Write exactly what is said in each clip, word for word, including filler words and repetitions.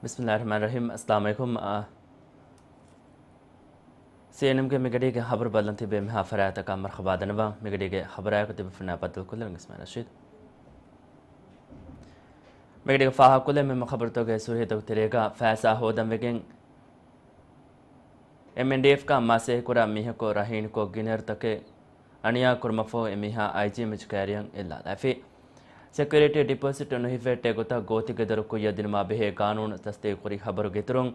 ބިސްމިއްލާހިއްރަޙްމާނިއްރަޙީމް. އައްސަލާމު ޢަލައިކުމް. އާ، ސީއެންއެމްގެ މިގަޑީގެ ޚަބަރު ބައްލަން ތިބޭ މިހާ ފަރާތަކަށް މަރްޙަބާ ދަންނަވަން. މިގަޑީގެ ޚަބަރާއެކު ތިބޭފުޅުންނާ ބައްދަލުކޮށްލަން އިސްމާއިލް ރަޝީދު. މިގަޑީގެ ފާހަގަކޮށްލަން މި ޚަބަރުތަކުގެ ސުރުޚީތަކުގެ ތެރޭގަ ފައިސާ ހޯދަން ވެގެން އެމްއެންޑީއެފްގަ މަސައްކަތްކުރާ މީހަކު ރަހީނުކޮށް ގިނައިރުތަކެއް އަނިޔާ ކުރުމަށްފަހު އެމީހާ އައިޖީ މެޖިކައިރިއަށް އެއްލާލައިފި. ސެކިއުރިޓީ ޑިޕޮޒިޓް ނުހިފޭއްޓޭ ގޮތަށް ގޯތިގެދޮރު ކުއްޔަށް ދިނުމާ ބެހޭ ގާނޫނު ތަސްދީގުކުރި ޚަބަރުގެ އިތުރުން،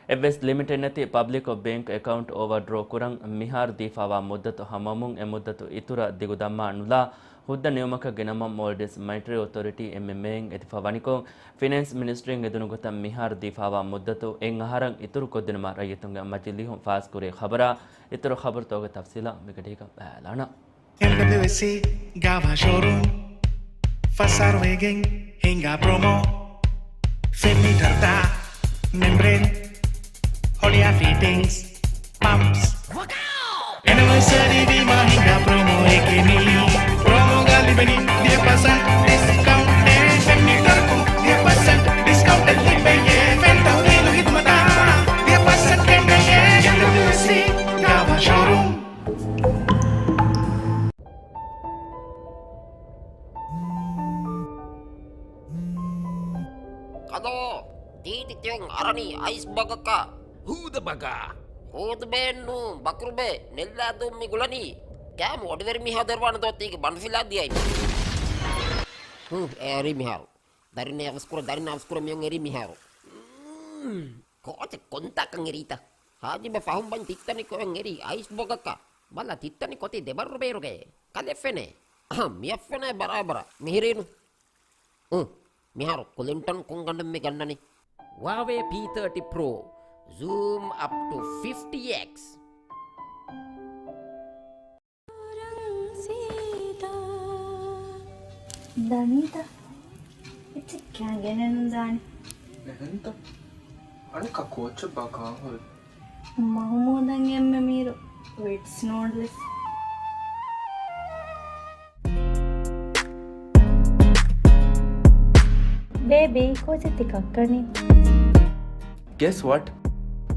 އެއްވެސް ލިމިޓެއް ނެތި ޕަބްލިކް ބޭންކް އެކައުންޓް އޯވަރޑްރޯ ކުރަން މިހާރު ދީފާވާ މުއްދަތު ހަމަވުމުން އެ މުއްދަތު އިތުރަށް ދިގު ދަމާ ނުލާ، ހުއްދަ ނިމުމަކަށް ގިނައިމަށް މޯލްޑިވްސް މަނިޓަރީ އޮތޯރިޓީ، އެމްއެމްއޭ، އިން އެދިފަ ވަނިކޮށް، ފިނޭންސް މިނިސްޓްރީން އެދުނު ގޮތަށް މިހާރު ދީފާވާ މުއްދަތު އެއް އަހަރަށް އިތުރުކޮށްދިނުމަށް ރައްޔިތުންގެ މަޖިލީހުން ފާސްކުރި ޚަބަރާ އިތުރު ޚަބަރުތަކުގެ ތަފްސީލާ މިގަޑީގަ ބަލާނަން. އެމްޑަބްލިއުއެސްސީ ގާވާ ޝޯރޫމް ފަސް އަހަރު ވެގެން ހިނގާ ޕްރޮމޯ. ފެން މީޓަރުތައް، މެމްބްރޭން، ހޮޅިއާ ފިޓިންގްސް، ޕަމްޕްސް. އެނިވަރސަރީ ވީމާ ހިނގާ ޕްރޮމޯއެކޭ މީ. ޕްރޮމޯގަ ލިބެނީ ދިހަ ޕަސެންޓް ޑިސްކައުންޓެއް. ފެން މީޓަރަކުން ދިހަ ޕަސެންޓް ޑިސްކައުންޓެއް ލިބެޔޭ. ފެން ތަހުލީލު ހިދުމަތާ ދިހަ ޕަސެންޓް ކެނޑެޔޭ. އެމްޑަބްލިއުއެސްސީ ގާވާ ޝޯރޫމް. ކަލޯ، ތީތި ތިޔަން އަރަނީ އައިސް ބަގަކަށް. ހޫދަ ބަގާ. ހޫދު ބޭންނު، ބަކުރުބޭ، ނެއްލާދޫ މި ގުޅަނީ. ކާމު އޮޑިވެރި މީހާ ދޮރުވާނެ ދޯ ތީގެ ބަނޑު ފިލާ ދިޔައިން. ހު، އެރީ މިހާރު. ދަރިން އަވަސްކުރ، ދަރިން އަވަސްކުރ މިއޮން އެރީ މިހާރު. ކޯޗެއް ކޮންތާކަން އެރީތަ؟ ހާޖިބަ ފަހުން ބަން ތިއްތަނި ކޮއެން އެރީ އައިސް ބޮގަކަށް. ބަލަ ތިއްތަނި ކޮތީ ދެބައްރު ބޭރުގައޭ. ކަލެ ފެނޭ. އަހަ، މިއަށް ފެނޭ ބަރާބަރަށް. މިހިރީނު. އު، މިހާރު ކުލިންޓަން ކޮން ގަނޑެއް މި ގަންނަނީ؟ ހުއާވޭ ޕީ ތާޓީ ޕްރޯ. ޒޫމް އަޕް ޓު ފިފްޓީ އެކްސް. ދަނީތަ؟ އެއްޗެއް ކާ ގެނެއްނު ދާނެ. އެހެންތަ؟ އަނެއްކާ ކޯޗެއް ބާ ކާހޮލް. މަހުމޫދަށް އެންމެ މީރު ވިޓްސް ނޫޑްލްސް. ބޭބީ، ކޯޗެއް ތި ކައްކަނީ؟ Guess what?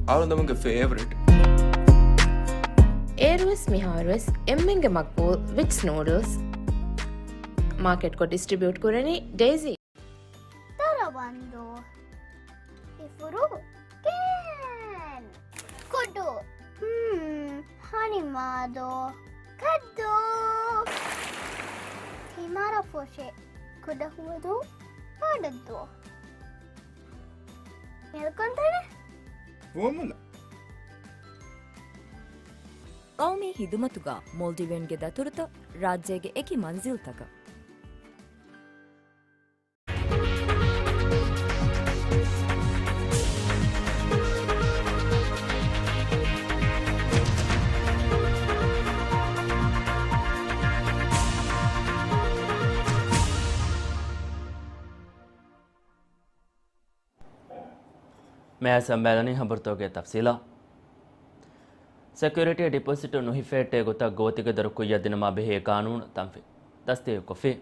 އަޅުގަނޑުގެ ފޭވަރިޓް. އޭރުވެސް މިހާރުވެސް އެންމެންގެ މަގްބޫލް ވިޓްސް ނޫޑްލްސް. މާކެޓްކޮށް ޑިސްޓްރިބިއުޓް ކުރަނީ ޑޭޒީ. ދަރަވަންދޫ. އިފުރު. ކޭން. ކުޑު. ހުން. ހަނިމާދޯ. ކައްދޫ. ތިމަރަފުށި. ކުޑަހުވަދޫ. ފާޑައްދޫ. މެލްކޮންތަނެ. ފޯމުލަ. ގައުމީ ހިދުމަތުގަ މޯލްޑިވިއަންގެ ދަތުރުތައް ރާއްޖޭގެ އެކި މަންޒިލްތަކަށް. މިއަދު ބަލަނީ ޚަބަރުތަކުގެ ތަފްސީލާ. ސެކިއުރިޓީ ޑިޕޮޒިޓު ނުހިފޭއްޓޭ ގޮތަށް ގޯތިގެދޮރު ކުއްޔަށް ދިނުމާ ބެހޭ ގާނޫނު ތަންފީޒު، ތަސްދީގުކޮށްފި.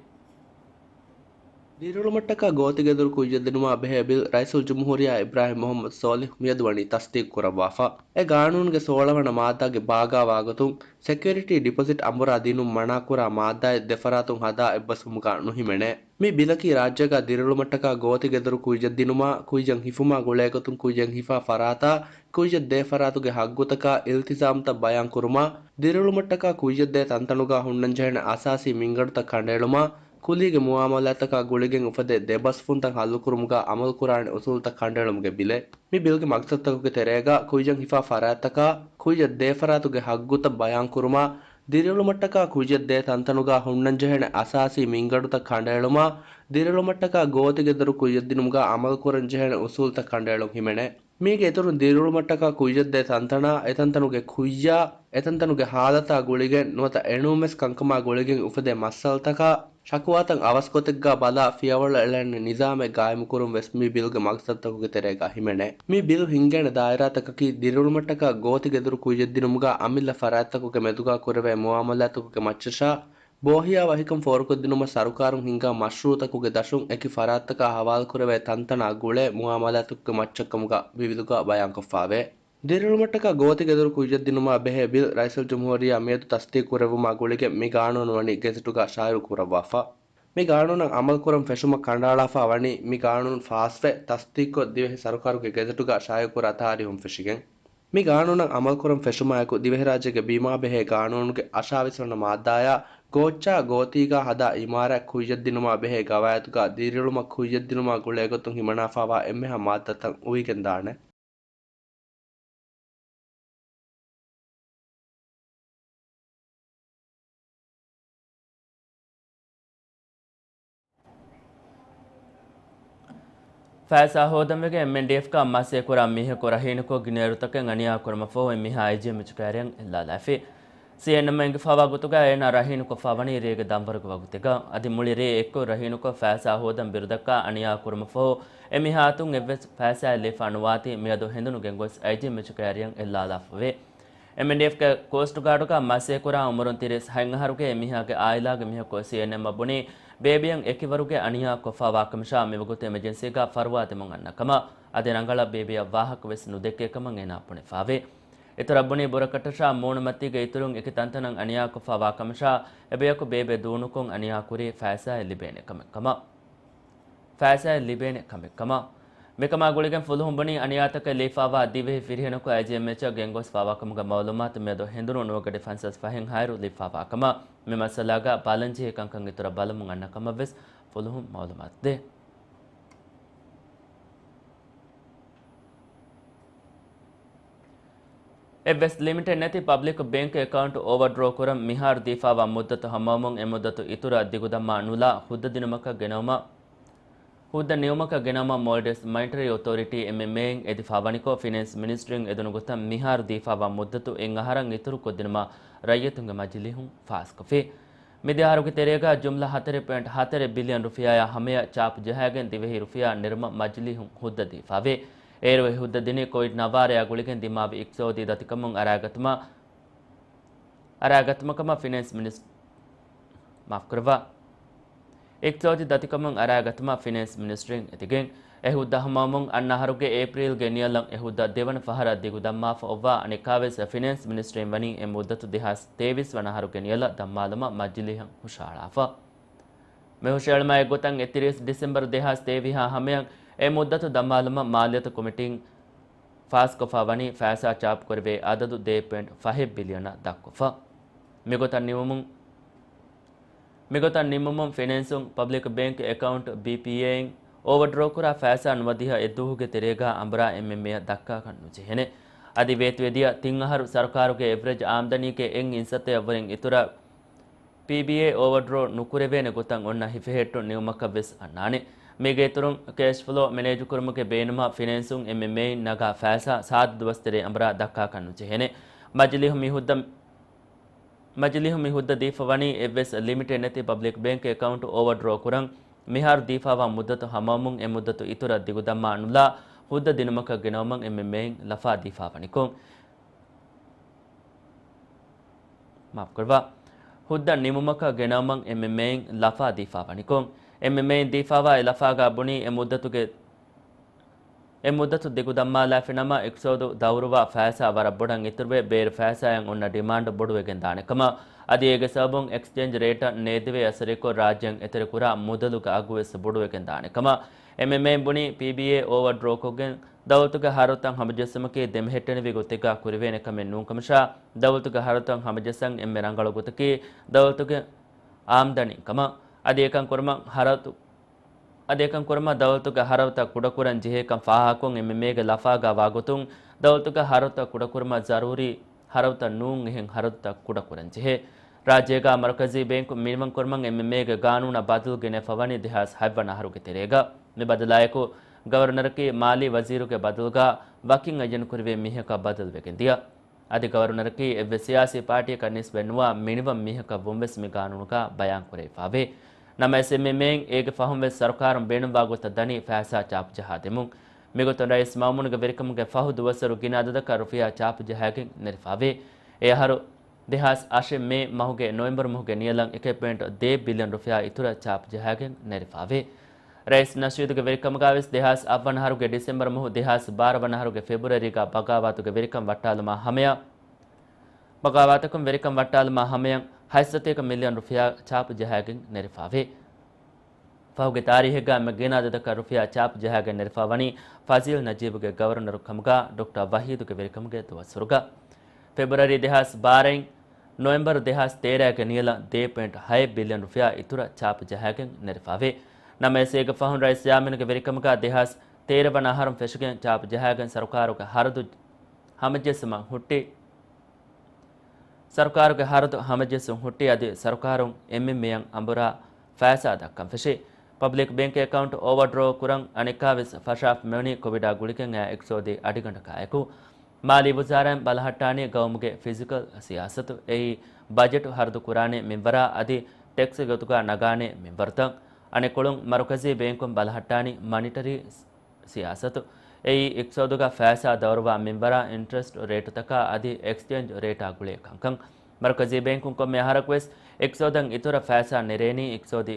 ދިރިއުޅުމަށްޓަކާ ގޯތިގެދޮރު ކުއްޔަށްދިނުމާ ބެހޭ ބިލް ރައީސުލްޖުމްހޫރިއްޔާ އިބްރާހިމް މުޙައްމަދު ސޯލިހު މިއަދު ވަނީ ތަސްދީގު ކުރައްވާފަ. އެ ގާނޫނުގެ ސޯޅަވަނަ މާއްދާގެ ބާގާ ވާގޮތުން، ސެކިއުރިޓީ ޑިޕޮޒިޓް އަނބުރާ ދިނުން މަނާކުރާ މާއްދާއެއް ދެފަރާތުން ހަދާ އެއްބަސްވުމުގަ ނުހިމެނޭ. މި ބިލަކީ ރާއްޖޭގަ ދިރިއުޅުމަށްޓަކާ ގޯތިގެދޮރު ކުއްޔަށްދިނުމާ، ކުއްޔަށް ހިފުމާ ގުޅޭގޮތުން ކުއްޔަށް ހިފާ ފަރާތާ، ކުއްޔަށް ދޭ ފަރާތުގެ ހައްގުތަކާ އިލްތިޒާމްތައް ބަޔާންކުރުމާ، ދިރިއުޅުމަށްޓަކާ ކުއްޔަށްދޭ ތަންތަނުގަ ހުންނަންޖެހޭނެ އަސާސީ މިންގަނޑުތައް ކަނޑައެޅުމާ، ކުލީގެ މުއާމަލާތްތަކާ ގުޅިގެން އުފެދޭ ދެބަސްވުންތައް ހައްލުކުރުމުގަ އަމަލުކުރާނެ އުސޫލުތައް ކަނޑައެޅުމުގެ ބިލެއް. މި ބިލްގެ މަގްސަދުތަކުގެ ތެރޭގަ ކުއްޔަށް ހިފާ ފަރާތްތަކާ، ކުއްޔަށް ދޭ ފަރާތުގެ ހައްގުތައް ބަޔާންކުރުމާ، ދިރިއުޅުމަށްޓަކާ ކުއްޔަށް ދޭ ތަންތަނުގަ ހުންނަންޖެހޭނެ އަސާސީ މިންގަނޑުތައް ކަނޑައެޅުމާ، ދިރިއުޅުމަށްޓަކާ ގޯތިގެދޮރު ކުއްޔަށްދިނުމުގަ އަމަލުކުރަންޖެހޭނެ އުސޫލުތައް ކަނޑައެޅުން ހިމެނޭ. މީގެ އިތުރުން ދިރިއުޅުމަށްޓަކާ ކުއްޔަށްދޭ ތަންތަނާ، އެތަންތަނުގެ ކުއްޔާ، އެތަންތަނުގެ ހާލަތާ ގުޅިގެން ނުވަތަ އެނޫންވެސް ކަންކަމާ ގުޅިގެން އުފެދޭ މައްސަލަތަކާ، ޝަކުވާތައް އަވަސްގޮތެއްގަ ބަލާ ފިޔަވަޅު އެޅޭނެ ނިޒާމެއް ގާއިމުކުރުން ވެސް މި ބިލްގެ މަގްސަދުތަކުގެ ތެރޭގަ ހިމެނޭ. މި ބިލް ހިންގޭނެ ދާއިރާތަކަކީ ދިރިއުޅުމަށްޓަކާ ގޯތިގެދޮރު ކުއްޔަށްދިނުމުގަ އަމިއްލަ ފަރާތްތަކުގެ މެދުގަ ކުރެވޭ މުއާމަލާތުގެ މައްޗަށާ، ބޯހިޔާ ވަހިކަން ފޯރުކޮށްދިނުމަށް ސަރުކާރުން ހިންގާ މަޝްރޫއުތަކުގެ ދަށުން އެކި ފަރާތްތަކާ ހަވާލުކުރެވޭ ތަންތަނާ ގުޅޭ މުއާމަލާތުގެ މައްޗަށްކަމުގަ ވިވިދުގަ ބަޔާންކޮށްފާވޭ. ދިރިއުޅުމަށްޓަކާ ގޯތި ގެދޮރު ކުއްޔަށްދިނުމާ ބެހޭ ބިލް ރައީސުލްޖުމްހޫރިއްޔާ މިއަދު ތަސްދީޤުކުރެއްވުމާ ގުޅިގެން މި ގާނޫނު ވަނީ ގެޒެޓުގަ ޝާއިޢުކުރައްވާފަ. މި ގާނޫނަށް އަމަލުކުރަން ފެށުމަށް ކަނޑައަޅާފަ ވަނީ މި ގާނޫނު ފާސްވެ ތަސްދީޤުކޮށް ދިވެހި ސަރުކާރުގެ ގެޒެޓުގަ ޝާއިޢުކުރާ ތާރީހުން ފެށިގެން. މި ގާނޫނަށް އަމަލުކުރަން ފެށުމާއެކު ދިވެހިރާއްޖޭގެ ބީމާބެހޭ ގާނޫނުގެ އަށާވީސް ވަނަ މާއްދާޔާ ގޯއްޗާ ގޯތީގާ ހަދާ އިމާރާތް ކުއްޔަށްދިނުމާ ބެހޭ ގަވާއިދުގަ ދިރިއުޅުމަށް ކުއްޔަށްދިނުމާ ގުޅޭގޮތުން ހިމަނާފާވާ އެންމެހާ މާއްދާތައް އުވިގެންދާނެ. ފައިސާ ހޯދަންވެގެން އެމްއެންޑީއެފްގަ މަސޭކުރާ މީހަކު ރަހީނުކޮށް ގިނައިރުތަކެއް އަނިޔާ ކުރުމަށްފަހު އެ މީހާ އައިޖީއެމްއެޗުގެ އަރިއަށް އެއްލާލާފި. ސީއެންއެމް އެނގިފާވާ ގޮތުގަ އޭނާ ރަހީނުކޮށްފާ ވަނީ ރޭގެ ދަންވަރުގެ ވަގުތެއްގަ. އަދި މުޅި ރޭ އެއްކޮށް ރަހީނުކޮށް ފައިސާ ހޯދަން ބިރުދައްކާ އަނިޔާ ކުރުމަށްފަހު އެ މީހާ އަތުން އެއްވެސް ފައިސާއެއް ލިބިފާ ނުވާތީ މިއަދު ހެނދުނު ގެންގޮސް އައިޖީއެމްއެޗުގެ އަރިއަށް އެއްލާލާފަވޭ. އެމްއެންޑީއެފްގެ ކޯސްޓް ގާޑުގަ މަސޭކުރާ އުމުރުން ތިރީސް ހަތް އަހަރުގެ އެ މީހާގެ އާއިލާގެ މީހަކު ސީއެންއެމްއަށް ބުނީ، ބޭބެއަށް އެކިވަރުގެ އަނިޔާ ކޮށްފާވާކަމަށާ މިވަގުތު އެމަޖެންސީގަ ފަރުވާ ދެމުން އަންނަ ކަމަށް. އަދި ރަނގަޅަށް ބޭބެއަށް ވާހަކަވެސް ނުދެއްކޭ ކަމަށް އޭނާ ބުނެފާވޭ. އިތުރަށް ބުނީ ބުރަކަށްޓަށާ މޫނުމަތީގެ އިތުރުން އެކި ތަންތަނަށް އަނިޔާކޮށްފާވާކަމަށާ އެބަޔަކު ބޭބެ ދޫނުކޮށް އަނިޔާކުރީ ފައިސާއެއް ލިބޭނެ ކަމެއް ކަމަށް. ފައިސާއެއް ލިބޭނެ ކަމެއް ކަމަށް. މިކަމާ ގުޅިގެން ފުލުހުން ބުނީ އަނިޔާތަކެއް ލިބިފާވާ ދިވެހި ފިރިހެނަކު އައިޖީއެމްއެޗަށް ގެންގޮސްފާވާކަމުގެ މައުލޫމާތު މިއަދު ހެނދުނު ނުވަ ގަޑި ފަންސާސް ފަހެއް ހާއިރު ލިބިފާވާކަމަށް. މި މައްސަލާގަ ބަލަންޖެހޭ ކަންކަން އިތުރަށް ބަލަމުން އަންނަ ކަމަށްވެސް ފުލުހުން މައުލޫމާތު ދޭ. އެއްވެސް ލިމިޓެއް ނެތި ޕަބްލިކް ބޭންކް އެކައުންޓް އޯވަރޑްރޯ ކުރަން މިހާރު ދީފާވާ މުއްދަތު ހަމަވަމުން އެ މުއްދަތު އިތުރަށް ދިގުދަމާ ނުލާ ހުއްދަ ދިނުމަކަށް ގެނައުމަށް، ހުއްދަ ނިމުމަކަށް ގެނައުމަށް މޯލްޑިވްސް މަނިޓަރީ އޮތޯރިޓީ، އެމްއެމްއޭ، އެދިފާވަނިކޮށް، ފިނޭންސް މިނިސްޓްރީން އެދުނު ގޮތަށް މިހާރު ދީފާވާ މުއްދަތު އެއް އަހަރަށް އިތުރުކޮށްދިނުމަށް ރައްޔިތުންގެ މަޖިލީހުން ފާސްކޮށްފި. މިދިޔަ އަހަރުގެ ތެރޭގަ ޖުމްލަ ހަތަރެއް ޕޮއިންޓް ހަތަރެއް ބިލިއަން ރުފިޔާއާ ހަމަޔަށް ޗާޕު ޖަހައިގެން ދިވެހި ރުފިޔާ ނެރުމަށް މަޖިލީހުން ހުއްދަ ދީފާވޭ. އޭރު އެ ހުއްދަ ދިނީ ކޮވިޑް ނައްވާރަޔާ ގުޅިގެން ދިމާވި އިޤްތިޞާދީ ދަތިކަމުން އަރާގަތުމަށް، އަރާގަތުމަކަމަށް ފިނޭންސް މިނިސް-، މާފުކުރައްވާ. އިޤްތިޞާދީ ދަތިކަމުން އަރާގަތުމަށް ފިނޭންސް މިނިސްޓްރީން އެދިގެން އެ ހުއްދަ ހަމަވަމުން އަންނަ އަހަރުގެ އޭޕްރީލްގެ ނިޔަލަށް އެ ހުއްދަ ދެވަނަ ފަހަރަށް ދިގުދަންމާފަ އޮއްވާ އަނެއްކާވެސް ފިނޭންސް މިނިސްޓްރީން ވަނީ އެ މުއްދަތު ދެހާސް ތޭވީސް ވަނަ އަހަރުގެ ނިޔަލަށް ދަންމާލުމަށް މަޖިލީހަށް ހުށަހަޅާފަ. މި ހުށައެޅުމާ އެއްގޮތަށް އެއްތިރީސް ޑިސެމްބަރު ދެހާސް ތޭވީހާ ހަމަޔަށް އެ މުއްދަތު ދަންމާލުމަށް މާލިޔަތު ކޮމިޓީން ފާސްކޮށްފާ ވަނީ ފައިސާ ޗާޕުކުރެވޭ އަދަދު ދޭއް ޕޮއިންޓް ފަހެއް ބިލިއަނަށް ދަށްކޮށްފަ. މިގޮތަށް ނިމުމުން، މިގޮތަށް ނިމުމުން ފިނޭންސުން ޕަބްލިކް ބޭންކް އެކައުންޓް، ބީޕީއޭއިން އޯވަރޑްރޯކުރާ ފައިސާ ނުވަދިހަ އެއްދުވަހުގެ ތެރޭގަ އަނބުރާ އެމްއެމްއޭއަށް ދައްކާކަށް ނުޖެހޭނެ. އަދި ވޭތުވެދިޔަ ތިން އަހަރު ސަރުކާރުގެ އެވްރެޖް އާމްދަނީގެ އެއް އިންސައްތައަށްވުރެން އިތުރަށް ޕީބީއޭ އޯވަރޑްރޯ ނުކުރެވޭނެ ގޮތަށް އޮންނަ ހިފެހެއްޓުން ނިމުމަކަށް ވެސް އަންނާނެ. މީގެ އިތުރުން ކޭޝްފްލޯ މެނޭޖުކުރުމުގެ ބޭނުމަށް ފިނޭންސުން އެމްއެމްއޭއިން ނަގާ ފައިސާ ސާދަ ދުވަސްތެރޭ އަނބުރާ ދައްކާކަށް ނުޖެހޭނެ. މަޖިލީހު މި ހުއްދަ، މަޖިލީހު މި ހުއްދަ ދީފަ ވަނީ އެއްވެސް ލިމިޓެއް ނެތި ޕަބްލިކް ބޭންކް އެކައުންޓް އޯވަރޑްރޯ ކުރަން މިހާރު ދީފާވާ މުއްދަތު ހަމަވަމުން އެ މުއްދަތު އިތުރަށް ދިގުދަންމާ ނުލާ ހުއްދަ ދިނުމަކަށް ގެނައުމަށް އެމްއެމްއޭއިން ލަފާ ދީފާވަނިކޮށް. މާފުކުރައްވާ. ހުއްދަ ނިމުމަކަށް ގެނައުމަށް އެމްއެމްއޭއިން ލަފާ ދީފާވަނިކޮށް، އެމްއެމްއޭއިން ދީފާވާ އެ ލަފާގަ ބުނީ އެ މުއްދަތުގެ، އެ މުއްދަތު ދިގުދަންމާލާފިނަމަ އިޤްތިޞާދު ދައުރުވާ ފައިސާ ވަރަށް ބޮޑަށް އިތުރުވެ، ބޭރު ފައިސާއަށް އޮންނަ ޑިމާންޑު ބޮޑުވެގެންދާނެ ކަމަށް، އަދި އޭގެ ސަބަބުން އެކްސްޗޭންޖް ރޭޓަށް ނޭދެވޭ އަސަރެއްކޮށް ރާއްޖޭން އެތެރެކުރާ މުދަލުގެ އަގުވެސް ބޮޑުވެގެންދާނެ ކަމަށް އެމްއެމްއޭއިން ބުނީ. ޕީބީއޭ އޯވަރޑްރޯކޮށްގެން ދައުލަތުގެ ހަރަދުތައް ހަމަޖެއްސުމަކީ ދެމެހެއްޓެނިވި ގޮތެއްގަ ކުރެވޭނެ ކަމެއް ނޫންކަމަށާ، ދައުލަތުގެ ހަރަދުތައް ހަމަޖައްސަން އެންމެ ރަނގަޅު ގޮތަކީ ދައުލަތުގެ އާމްދަނީ ކަމަށް. އަދި އެކަން ކުރުމަށް ހަރަދު، އަދި އެކަން ކުރުމަށް ދައުލަތުގެ ހަރަދުތައް ކުޑަކުރަން ޖެހޭކަން ފާހަގަކޮށް، އެމްއެމްއޭގެ ލަފާގަ ވާގޮތުން ދައުލަތުގެ ހަރަދުތައް ކުޑަކުރުމަށް ޒަރޫރީ ހަރަދުތައް ނޫން އެހެން ހަރަދުތައް ކުޑަކުރަން ޖެހޭ. ރާއްޖޭގަ މަރުކަޒީ ބޭންކު މިނިވަން ކުރުމަށް އެމްއެމްއޭގެ ގާނޫނަށް ބަދަލު ގެނެފަ ވަނީ ދެހާސް ހަތްވަނަ އަހަރުގެ ތެރޭގަ. މި ބަދަލާއެކު، ގަވަރުނަރަކީ މާލީ ވަޒީރުގެ ބަދަލުގަ ވަކިން އައްޔަނުކުރެވޭ މީހަކަށް ބަދަލުވެގެން ދިޔަ. އަދި ގަވަރުނަރަކީ އެއްވެސް ސިޔާސީ ޕާޓީއަކަށް ނިސްބަތް ނުވާ މިނިވަން މީހަކަށް ވުންވެސް މި ގާނޫނުގަ ބަޔާން ކުރެވިފައެވެ. ނަމަވެސް އެމްއެމްއޭއިން އޭގެ ފަހުންވެސް ސަރުކާރުން ބޭނުންވާ ގޮތަށް ދަނީ ފައިސާ ޗާޕު ޖަހާދެމުން. މިގޮތުން ރައީސް މައުމޫނުގެ ވެރިކަމުގެ ފަހު ދުވަސްވަރު ގިނަ އަދަދަކަށް ރުފިޔާ ޗާޕު ޖަހައިގެން ނެރެފައެވެ. އެ އަހަރު ދެހާސް އަށެއް މޭ މަހުގެ ނޮވެމްބަރު މަހުގެ ނިޔަލަށް އެކެއް ޕޮއިންޓް ދޭއް ބިލިއަން ރުފިޔާ އިތުރަށް ޗާޕު ޖަހާގެން ނެރެފަވޭ. ރައީސް ނަޝީދުގެ ވެރިކަމުގައިވެސް ދެހާސް އަށް ވަނަ އަހަރުގެ ޑިސެމްބަރު މަހު ދެހާސް ބާރަ ވަނަ އަހަރުގެ ފެބްރުއަރީގަ ބަޣާވާތުގެ ވެރިކަން ވައްޓާލުމާ ހަމަޔަށް، ބަޣާވާތަކުން ވެރިކަން ވައްޓާލުމާ ހަމަޔަށް ހަތް ސަތޭކަ މިލިއަން ރުފިޔާ ޗާޕު ޖަހާގެން ނެރެފަވޭ. ފަހުގެ ތާރީހެއްގަ އެންމެ ގިނަ އަދަދަކަށް ރުފިޔާ ޗާޕު ޖަހާގެން ނެރެފަވަނީ ފަޒީލް ނަޖީބުގެ ގަވަރުނަރު ކަމުގަ ޑޮކްޓަރ ވަހީދުގެ ވެރިކަމުގެ ދުވަސްވަރުގަ. ފެބްރުއަރީ ދެހާސް ބާރައިން ނޮވެމްބަރު ދެހާސް ތޭރައިގެ ނިޔަލަށް ދޭއް ޕޮއިންޓް ހައެއް ބިލިއަން ރުފިޔާ އިތުރަށް ޗާޕު ޖަހާގެން ނެރެފަވޭ. ނަމަވެސް އޭގެ ފަހުން ރައީސް ޔާމީނުގެ ވެރިކަމުގަ ދެހާސް ތޭރަ ވަނަ އަހަރުން ފެށިގެން ޗާޕު ޖަހާގެން ސަރުކާރުގެ ހަރަދު ހަމަޖެއްސުމަށް ހުއްޓި، ސަރުކާރުގެ ހަރަދު ހަމަޖެއްސުން ހުއްޓި އަދި ސަރުކާރުން އެމްއެމްއޭއަށް އަނބުރާ ފައިސާ ދައްކަން ފެށި. ޕަބްލިކް ބޭންކް އެކައުންޓް އޯވަރޑްރޯ ކުރަން އަނެއްކާވެސް ފަށާފަ މިވަނީ ކޮވިޑާ ގުޅިގެން އައި އިޤްތިޞާދީ އަޑިގަނޑަކާއެކު. މާލީ ވުޒާރާއިން ބަލަހައްޓާނީ ގައުމުގެ ފިސްކަލް ސިޔާސަތު، އެއީ ބަޖެޓު ހަރަދު ކުރާނެ މިންވަރާ އަދި ޓެކްސްގެ ގޮތުގަ ނަގާނެ މިންވަރުތައް. އަނެއްކޮޅުން މަރުކަޒީ ބޭންކުން ބަލަހައްޓާނީ މަނިޓަރީ ސިޔާސަތު، އެއީ އިޤްތިޞާދުގަ ފައިސާ ދައުރުވާ މިންވަރާ އިންޓްރެސްޓް ރޭޓުތަކާ އަދި އެކްސްޗޭންޖް ރޭޓާ ގުޅޭ ކަންކަން. މަރުކަޒީ ބޭންކުން ކޮންމެ އަހަރަކުވެސް އިޤްތިޞާދަށް އިތުރަށް ފައިސާ ނެރޭނީ އިޤްތިޞާދީ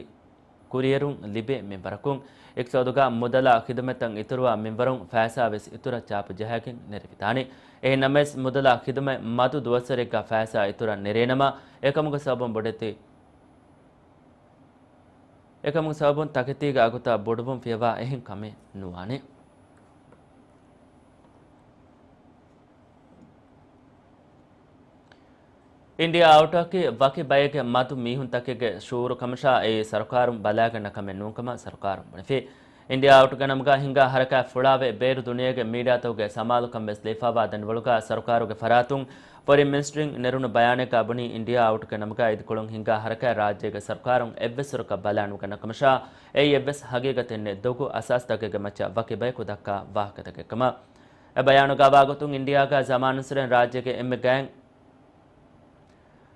ކުރިއެރުން ލިބޭ މިންވަރަކުން. އިޤްތިޞާދުގަ މުދަލާ ޚިދުމަތްތައް އިތުރުވާ މިންވަރުން ފައިސާވެސް އިތުރަށް ޗާޕު ޖަހާގެން ނެރެވިދާނެ. އެހެން ނަމަވެސް މުދަލާ ޚިދުމަތް މަދު ދުވަސްވަރެއްގަ ފައިސާ އިތުރަށް ނެރޭނަމަ، އެކަމުގެ ސަބަބުން ބޮޑެތި އެކަމުގެ ސަބަބުން ތަކެތީގެ އަގުތައް ބޮޑުވުން ފިޔަވާ އެހެން ކަމެއް ނުވާނެ. އިންޑިއާ އައުޓަކީ ވަކި ބައެއްގެ މަދު މީހުންތަކެއްގެ ޝުއޫރު ކަމަށާ އެއީ ސަރުކާރުން ބަލާގަންނަ ކަމެއް ނޫންކަމަށް ސަރުކާރުން ބުނެފި. އިންޑިއާ އައުޓްގެ ނަމުގަ ހިނގާ ހަރަކާތް ފުޅާވެ، ބޭރު ދުނިޔޭގެ މީޑިއާތަކުގެ ސަމާލުކަން ވެސް ލިޔެފަވާ ދަނޑިވަޅުގަ ސަރުކާރުގެ ފަރާތުން ފޮރިން މިނިސްޓްރީން ނެރުނު ބަޔާނެއްގަ ބުނީ، އިންޑިއާ އައުޓްގެ ނަމުގަ އިދިކޮޅުން ހިނގާ ހަރަކާތް ރާއްޖޭގެ ސަރުކާރުން އެއްވެސް ވަރަކަށް ބަލާނުގަންނަ ކަމަށާ، އެއީ އެއްވެސް ހަގީގަތެއް ނެތް ދޮގު އަސާސްތަކެއްގެ މައްޗަށް ވަކި ބަޔަކު ދައްކާ ވާހަކަތަކެއް ކަމަށް. އެ ބަޔާނުގަ ވާގޮތުން އިންޑިއާގަ ޒަމާނުއްސުރެން ރާއްޖޭގެ އެންމެ ގާތް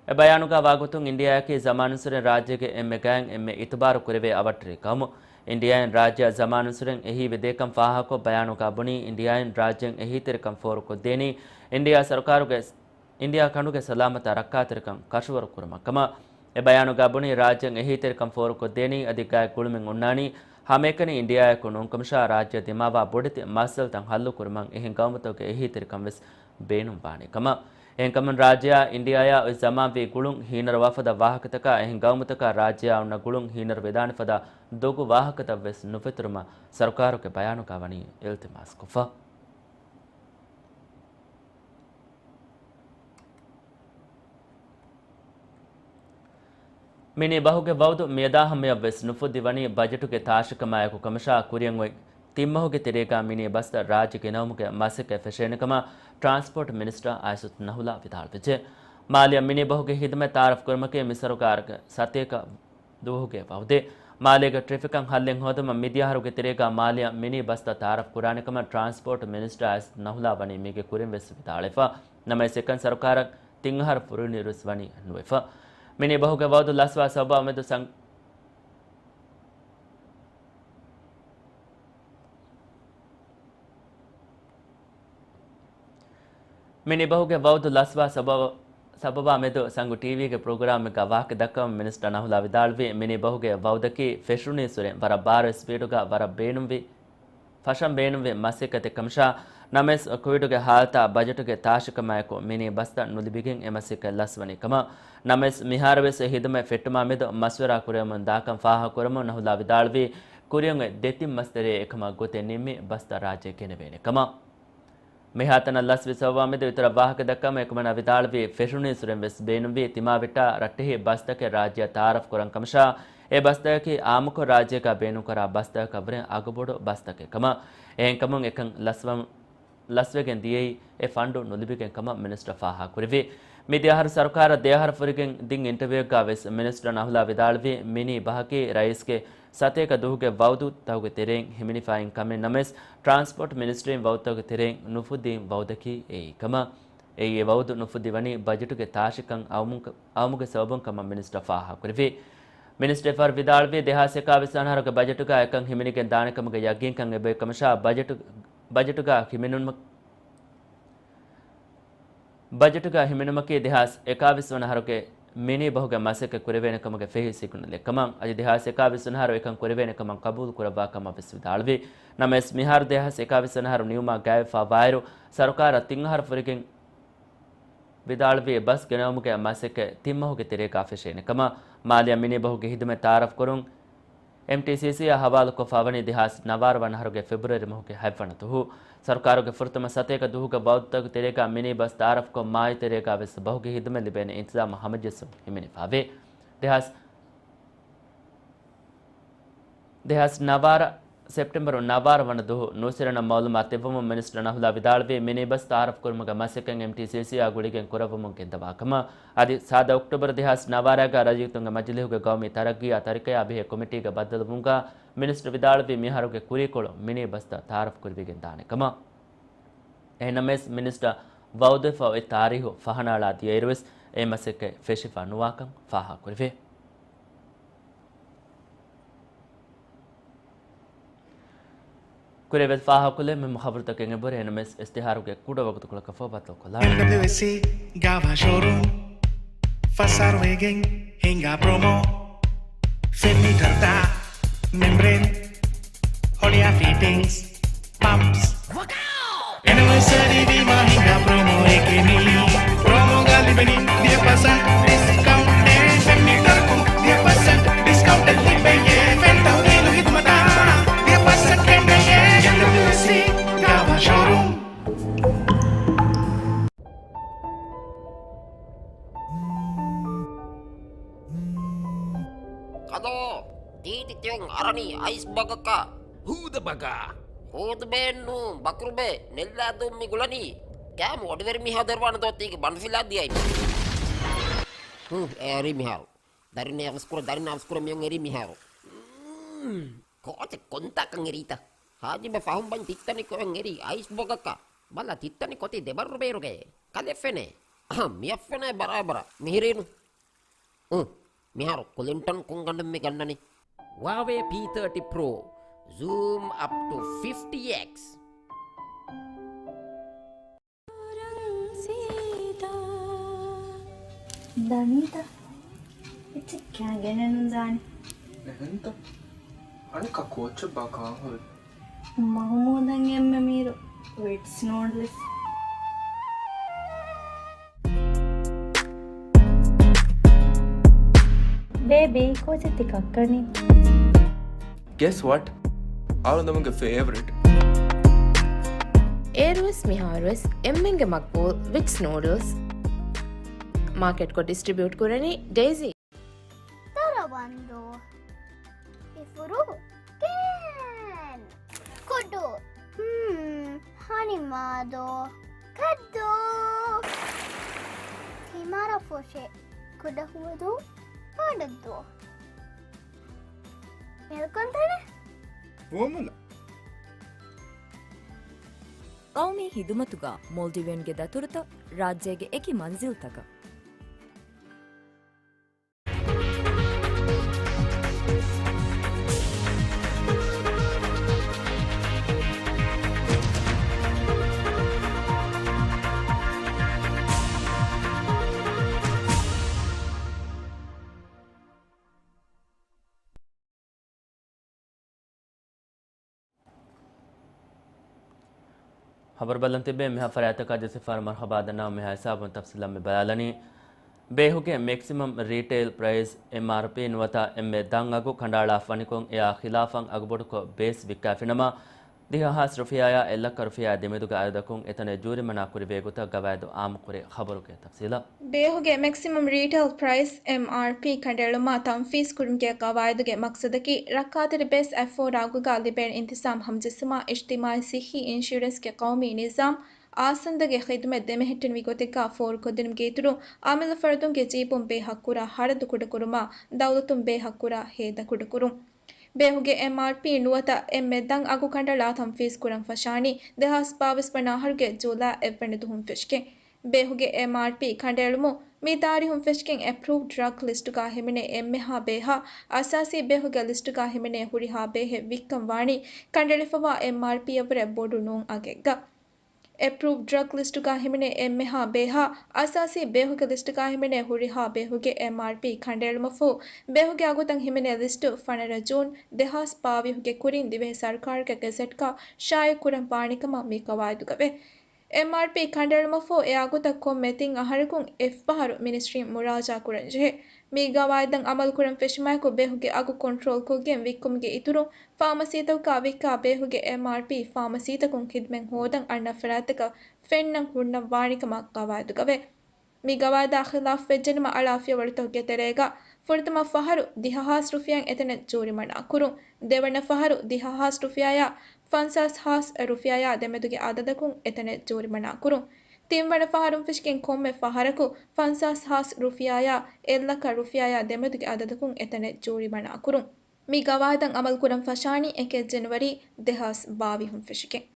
އެ ބަޔާނުގަ ވާގޮތުން އިންޑިއާއަކީ ޒަމާނުއްސުރެން ރާއްޖޭގެ އެންމެ ގާތް އެންމެ އިތުބާރު ކުރެވޭ އަވަށްޓެރި ގައުމު. އިންޑިއާއިން ރާއްޖެއަށް ޒަމާނުއްސުރެން އެހީވެދޭކަން ފާހަގަކޮށް ބަޔާނުގަ ބުނީ، އިންޑިއާއިން ރާއްޖޭން އެހީތެރިކަން ފޯރުކޮށްދޭނީ އިންޑިއާ ސަރުކާރުގެ އިންޑިއާ ކަނޑުގެ ސަލާމަތާ ރައްކާތެރިކަން ކަށަވަރު ކުރުމަށް ކަމަށް. އެ ބަޔާނުގަ ބުނީ، ރާއްޖޭން އެހީތެރިކަން ފޯރުކޮށްދޭނީ އަދި ގާތް ގުޅުމެއް އޮންނާނީ ހަމައެކަނި އިންޑިއާއެކު ނޫންކަމަށާ، ރާއްޖެ ދިމާވާ ބޮޑެތި މައްސަލަތައް ހައްލު ކުރުމަށް އެހެން ގައުމުތަކުގެ އެހީތެރިކަން ވެސް ބޭނުންވާނެ ކަމަށް. އެހެންކަމުން ރާއްޖެއާ އިންޑިއާޔާ އޮތް ޒަމާންވީ ގުޅުން ހީނަރުވާފަދަ ވާހަކަތަކާ އެހެން ގައުމުތަކާ ރާއްޖެއާ އޮންނަ ގުޅުން ހީނަރުވެދާނެފަދަ ދޮގު ވާހަކަތައް ވެސް ނުފެތުރުމަށް ސަރުކާރުގެ ބަޔާނުގަ ވަނީ އިލްތިމާސްކޮށްފަ. މިނީ ބަހުގެ ވައުދު މިއަދާ ހަމަޔަށްވެސް ނުފުއްދިވަނީ ބަޖެޓުގެ ތާށިކަމާއެކު ކަމަށާ ކުރިއަށް އޮތް ތިން މަހުގެ ތެރޭގަ މިނީ ބަސްތައް ރާއްޖެ ގެނައުމުގެ މަސައްކަތް ފެށޭނެ ކަމަށް ޓްރާންސްޕޯޓް މިނިސްޓަރ އައިސަތު ނަހުލާ ވިދާޅުވެއްޖެ. މާލެއަށް މިނީ ބަހުގެ ހިދުމަތް ތައާރަފް ކުރުމަކީ މި ސަރުކާރުގެ ސަތޭކަ ދުވަހުގެ ވައުދެއް. މާލޭގެ ޓްރެފިކަށް ހައްލެއް ހޯދުމަށް މިދިޔަ އަހަރުގެ ތެރޭގަ މާލެއަށް މިނީ ބަސްތައް ތައާރަފް ކުރާނެ ކަމަށް ޓްރާންސްޕޯޓް މިނިސްޓަރ އައިސަތު ނަހުލާ ވަނީ މީގެ ކުރިން ވެސް ވިދާޅުވެފަ. ނަމަވެސް އެކަން ސަރުކާރަށް ތިން އަހަރު ފުރުނިއިރުވެސް ވަނީ ނުވެފަ. މިނީ ބަހުގެ ވައުދު ލަސްވާ ސަބަބާ މެދު ސަން-، މިނީ ބަހުގެ ވައުދު ލަސްވާ ސަބަބ-، ސަބަބާ މެދު ސަނގު ޓީވީގެ ޕްރޮގްރާމެއްގަ ވާހަކަ ދައްކަވަމުން މިނިސްޓަރ ނަހުލާ ވިދާޅުވީ، މިނީ ބަހުގެ ވައުދަކީ ފެށުނީއްސުރެން ވަރަށް ބާރު ސްޕީޑުގަ ވަރަށް ބޭނުންވި، ފަށަން ބޭނުންވި މަސައްކަތެއް ކަމަށާ، ނަމަވެސް ކޮވިޑުގެ ހާލަތާ ބަޖެޓުގެ ތާށިކަމާއެކު މިނީ ބަސްތައް ނުލިބިގެން އެ މަސައްކަތް ލަސްވަނީ ކަމަށް. ނަމަވެސް މިހާރުވެސް އެ ހިދުމަތް ފެއްޓުމާ މެދު މަޝްވަރާ ކުރެވެމުން ދާކަން ފާހަގަކުރަމުން ނަހުލާ ވިދާޅުވީ، ކުރިއަށް އޮތް ދެ ތިން މަސް ތެރޭ އެކަމަށް ގޮތެއް ނިންމި ބަސްތައް ރާއްޖެ ގެނެވޭނެ ކަމަށް. މިހާތަނަށް ލަސްވި ސަބަބާ މެދު އިތުރަށް ވާހަކަ ދައްކަމުން އެކަމަނާ ވިދާޅުވީ، ފެށުނީއްސުރެން ވެސް ބޭނުންވީ ތިމާވެއްޓާ ރައްޓެހި ބަސްތަކެއް ރާއްޖެއަށް ތައާރަފް ކުރަން ކަމަށާ، އެ ބަސްތަކަކީ އާއްމުކޮށް ރާއްޖޭގަ ބޭނުންކުރާ ބަސްތަކަކަށްވުރެ އަގުބޮޑު ބަސްތަކެއް ކަމަށް. އެހެންކަމުން އެކަން ލަސްވަމު-، ލަސްވެގެން ދިޔައީ އެ ފަންޑު ނުލިބިގެން ކަމަށް މިނިސްޓަރ ފާހަގަކުރެއްވި. މިދިޔަ އަހަރު ސަރުކާރަށް ދެ އަހަރު ފުރިގެން ދިން އިންޓަވިއުއެއްގަ ވެސް މިނިސްޓަރ ނަހުލާ ވިދާޅުވީ، މިނީ ބަހަކީ ރައީސްގެ ސަތޭކަ ދުވަހުގެ ވައުދުތަކުގެ ތެރެއިން ހިމެނިފައި އިން ކަމެއް ނަމަވެސް، ޓްރާންސްޕޯޓް މިނިސްޓްރީން ވައުދުތަކުގެ ތެރެއިން ނުފުއްދިވި ވައުދަކީ އެއީ ކަމަށް. އެއީ އެ ވައުދު ނުފުއްދިވަނީ ބަޖެޓުގެ ތާށިކަން އައުމު-، އައުމުގެ ސަބަބުން ކަމަށް މިނިސްޓަރ ފާހަގަކުރެއްވި. މިނިސްޓަރ އެފްއާރް ވިދާޅުވީ، ދެހާސް އެކާވީސް އަންހަރުގެ ބަޖެޓުގަ އެކަން ހިމެނިގެން ދާނެކަމުގެ ޔަގީންކަން އެބައޮތް ކަމަށާ، ބަޖެޓު-، ބަޖެޓުގަ ހިމެނުން-، ބަޖެޓުގަ ހިމެނުމަކީ ދެހާސް އެކާވީސް ވަނަ އަހަރުގެ މިނީ ބަހުގެ މަސައްކަތް ކުރެވޭނެ ކަމުގެ ފެހި ސިގުނަލެއް ކަމަށް. އަދި ދެހާސް އެކާވީސް ވަނަ އަހަރު އެކަން ކުރެވޭނެ ކަމަށް ގަބޫލު ކުރައްވާ ކަމަށް ވެސް ވިދާޅުވި. ނަމަވެސް، މިހާރު ދެހާސް އެކާވީސް ވަނަ އަހަރު ނިމުމާ ގާތްވެފާ ވާއިރު، ސަރުކާރަށް ތިން އަހަރު ފުރިގެން ވިދާޅުވީ ބަސް ގެނައުމުގެ މަސައްކަތް ތިން މަހުގެ ތެރޭގަ ފެށޭނެ ކަމަށް. މާލެއަށް މިނީ ބަހުގެ ހިދުމަތް ތައާރަފް ކުރުން އެމްޓީސީސީއާ ހަވާލުކޮށްފާވަނީ ދެހާސް ނަވާރަ ވަނަ އަހަރުގެ ފެބްރުއަރީ މަހުގެ ހަތްވަނަ ދުހު. ސަރުކާރުގެ ފުރަތަމަ ސަތޭކަ ދުހުގެ ވައުދުތަކުގެ ތެރޭގަ މިނީ ބަސް ތައާރަފްކޮށް، މާޔު ތެރޭގަ ވެސް ބަހުގެ ހިދުމަތް ލިބޭނެ އިންތިޒާމު ހަމަޖެއްސުން ހިމެނިފާވޭ. ދެހާސް، ދެހާސް ނަވާރަ ސެޕްޓެމްބަރު ނަވާރަ ވަނަ ދުހު ނޫސްވެރިންނަށް މައުލޫމާތު ދެއްވަމުން މިނިސްޓަރ ނަހުލާ ވިދާޅުވީ، މިނީ ބަސް ތައާރަފް ކުރުމުގެ މަސައްކަތް އެމްޓީސީސީއާ ގުޅިގެން ކުރައްވަމުން ގެންދަވާ ކަމަށް. އަދި ސާދަ އޮކްޓޯބަރު ދެހާސް ނަވާރަގަ ރައްޔިތުންގެ މަޖިލީހުގެ ގައުމީ ތަރައްގީއާ ތަރިކަޔާ ބެހޭ ކޮމިޓީގެ ބައްދަލުވުމުގަ މިނިސްޓަރ ވިދާޅުވީ، މިހާރުގެ ކުރީކޮޅު މިނީ ބަސްތައް ތައާރަފް ކުރެވިގެން ދާނެ ކަމަށް. އެހެންނަމަވެސް، މިނިސްޓަރ ވައުދުވެފަ އޮތް ތާރީހު ފަހަނައަޅާ ދިޔައިރުވެސް އެ މަސައްކަތް ފެށިފަ ނުވާކަން ފާހަގަކުރެވޭ. ކުރެވެދި ފާހަގަކޮށްލެވޭ މުހިއްމު ޚަބަރުތަކެއް އެބަހުރި. އެހެންނަމަވެސް، އިސްތިހާރުގެ ކުޑަ ވަގުތުކޮޅަކަށް ފަހު ބައްދަލުކޮށްލާނަން. އެމްޑަބްލިއުއެސްސީ ގާވާ ޝޯރޫމް ފަސް އަހަރު ވެގެން ހިނގާ ޕްރޮމޯ. ފެން މީޓަރުތައް، މެމްބްރޭން، ހޮޅިއާ ފިޓިންގްސް، ޕަމްޕްސް. އެނިވަރސަރީ ވީމާ ހިނގާ ޕްރޮމޯއެކޭ މީ. ޕްރޮމޯގަ ލިބެނީ ވިހި ޕަސެންޓް ޑިސްކައުންޓެއް. ފެން މީޓަރަކުން ވިހި ޕަސެންޓް ޑިސްކައުންޓެއް ލިބެޔޭ. ފެން ތައުދީލު ހިދުމަތާ ވިހި ޕަސެންޓް ކެނޑެޔޭ. އެމްޑަބްލިއުއެސްސީ ގާވާ ޝޯރޫމް. ކަލޯ، ތީތި ތިޔުން އަރަނީ އައިސް ބަގަކަށް. ހޫދަ ބަގާ. ހޫދުބޭއެއްނޫ، ބަކުރުބޭ، ނެއްލާދޫން މި ގުޅަނީ. ކާމު އޮޑިވެރި މީހާ ދޮރުވާނެ ދޯ ތީގެ ބަނޑުފިލާ ދިޔައި. ހު، އެރީ މިހާރު. ދަރިން އަވަސްކުރ، ދަރިން އަވަސްކުރ މިޔުން އެރީ މިހާރު. މް، ކޯޗެއް ކޮންތާކަން އެރީތަ؟ ހާޖިބެ ފަހުން ބަން ތިއްތަނި ކޮއެން އެރީ އައިސް ބޮގަކަށް. ބަލަ ތިއްތަނި ކޮތި ދެބައްރު ބޭރުގައޭ. ކަލެ ފެނޭ. އަހަ، މިއަށް ފެނޭ ބަރާބަރަށް. މިހިރީނު. އު، މިހާރު ކުލިންޓަން ކޮން ގަނޑެއް މި ގަންނަނީ؟ ވާވޭ ޕީ ތާޓީ ޕްރޯ. ޒޫމް އަޕް ޓު ފިފްޓީ އެކްސް. ދަނީތަ؟ އެއްޗެއް ކާ ގެނެއް ނުދާނެ. އެހެންތަ؟ އަނެއްކާ ކޯޗެއް ބާ ކާން ހުރި؟ މަހުމޫދަށް އެންމެ މީރު ވިޓްސް ނޫޑްލްސް. ބޭބީ، ކޯޗެއް ތި ކައްކަނީ؟ Guess what? އަޅުގަނޑުމެންގެ ފޭވަރިޓް. އޭރުވެސް މިހާރުވެސް އެންމެންގެ މަގްބޫލް ވިޓްސް ނޫޑްލްސް. މާކެޓްކޮށް ޑިސްޓްރިބިއުޓް ކުރަނީ ޑޭޒީ. ދަރަވަންދޫ. އިފުރު. ކޭން. ކުޑު. ހްމް. ހަނިމާދޯ. ކައްދޫ. ތިމާރަ ފޮށެ. ކުޑަ ހުވަދޫ. ބޮޑަށްދޫ. މެލްކޮންތަނެ. ފޯމުލަ. ގައުމީ ހިދުމަތުގަ މޯލްޑިވިއަންގެ ދަތުރުތައް ރާއްޖޭގެ އެކި މަންޒިލްތަކަށް. ހަބަރު ބަލަން ތިބޭ މިހާ ފަރާތަކާ ދެސިފާރު މަރުހަބާ ދަންނަވަން. މިހާ ހިސާބުން ތަފްސީލަށް މި ބަލާލަނީ. ބޭހުގެ މެކްސިމަމް ރީޓެއިލް ޕްރައިސް، އެމްއާރްޕީ، ނުވަތަ އެންމެ ދަށް އަގު ކަނޑައަޅާފަ ވަނިކޮށް، އެއާ ޚިލާފަށް އަގުބޮޑުކޮށް ބޭސް ވިއްކާފިނަމަ، ދިހަ ހާސް ރުފިޔާއާ އެއްލައްކަ ރުފިޔާ ދެމެދުގެ އަދަދަކުން އެތަނެއް ޖޫރިމަނާ ކުރެވޭ ގޮތަށް ގަވާއިދު އާއްމުކުރި. ޚަބަރުގެ ތަފްސީލަށް. ބޭހުގެ މެކްސިމަމް ރީޓެއިލް ޕްރައިސް، އެމްއާރްޕީ، ކަނޑައެޅުމާ ތަންފީޒް ކުރުމުގެ ގަވާއިދުގެ މަޤްޞަދަކީ، ރައްކާތެރި ބޭސް އަތްފަހުރަ އަގުގަ ލިބޭނެ އިންތިޒާމް ހަމަޖެއްސުމާ، އިޖްތިމާޢީ ޞިއްޙީ އިންޝުއަރެންސްގެ ޤައުމީ ނިޒާމް، އާސަންދަގެ ޚިދުމަތް ދެމެހެއްޓެނިވި ގޮތެއްގަ ފޯރުކޮށްދިނުމުގެ އިތުރުން، އަމިއްލަ ފަރުދުންގެ ޖީބުން ބޭހަށް ކުރާ ހަރަދު ކުޑަކުރުމާ، ދައުލަތުން ބޭހަށް ކުރާ ހޭދަ ކުޑަކުރުން. ބޭހުގެ އެމްއާރްޕީ ނުވަތަ އެންމެ ދަށް އަގު ކަނޑައަޅާ ތަންފީޒް ކުރަން ފަށާނީ، ދެހާސް ބާވީސް ވަނަ އަހަރުގެ ޖޫލައި އެއްވަނަ ދުވަހުން ފެށިގެން. ބޭހުގެ އެމްއާރްޕީ ކަނޑައެޅުމުން މި ތާރީހުން ފެށިގެން އެޕްރޫވްޑް ޑްރަގް ލިސްޓުގަ ހިމެނޭ އެންމެހާ ބޭހަށް، އަސާސީ ބޭހުގެ ލިސްޓުގަ ހިމެނޭ ހުރިހާ ބޭހެއް ވިއްކަން ވާނީ، ކަނޑައެޅިފަވާ އެމްއާރްޕީއަށްވުރެ ބޮޑު ނޫން އަގެއްގަ. އެޕްރޫވްޑް ޑްރަގް ލިސްޓުގަ ހިމެނޭ އެންމެހާ ބޭހާ އަސާސީ ބޭހުގެ ލިސްޓުގަ ހިމެނޭ ހުރިހާ ބޭހުގެ އެމްއާރްޕީ ކަނޑައެޅުމަށްފަހު، ބޭހުގެ އަގުތައް ހިމެނޭ ލިސްޓު ފަނަރަ ޖޫން ދެހާސް ބާވީހުގެ ކުރިން ދިވެހި ސަރުކާރުގެ ގެޒެޓްގަ ޝާއިޢު ކުރަން ވާނެ ކަމަށް މި ގަވާއިދުގަވޭ. އެމްއާރްޕީ ކަނޑައެޅުމަށްފަހު އެ އަގުތައް ކޮންމެ ތިން އަހަރަކުން އެއްފަހަރު މިނިސްޓްރީން މުރާޖާ ކުރަން ޖެހޭ. މި ގަވާއިދަށް އަމަލު ކުރަން ފެށުމާއެކު ބޭހުގެ އަގު ކޮންޓްރޯލް ކޮށްގެން ވިއްކުމުގެ އިތުރުން ފާމަސީތަކުގަ ވިއްކާ ބޭހުގެ އެމްއާރްޕީ ފާމަސީތަކުން ޚިދުމަތް ހޯދަން އަންނަ ފަރާތްތަކަށް ފެންނަން ހުންނަން ވާނެ ކަމަށް ގަވާއިދުގަވޭ. މި ގަވާއިދާ ޚިލާފްވެއްޖެނަމަ އަޅާ ފިޔަވަޅުތަކުގެ ތެރޭގަ ފުރަތަމަ ފަހަރު ދިހަ ހާސް ރުފިޔާއިން އެތަނެއް ޖޫރިމަނާ ކުރުން، ދެވަނަ ފަހަރު ދިހަ ހާސް ރުފިޔާއާ ފަންސާސް ހާސް ރުފިޔާއާ ދެމެދުގެ އަދަދަކުން އެތަނެއް ޖޫރިމަނާ ކުރުން، ތިންވަނަ ފަހަރުން ފެށިގެން ކޮންމެ ފަހަރަކު ފަންސާސް ހާސް ރުފިޔާއާ އެއްލަކަ ރުފިޔާއާ ދެމެދުގެ އަދަދަކުން އެތަނެއް ޖޫރިމަނާ ކުރުން. މި ގަވާއިދަށް އަމަލު ކުރަން ފަށާނީ އެކެއް ޖެނުއަރީ ދެހާސް ބާވީހުން ފެށިގެން.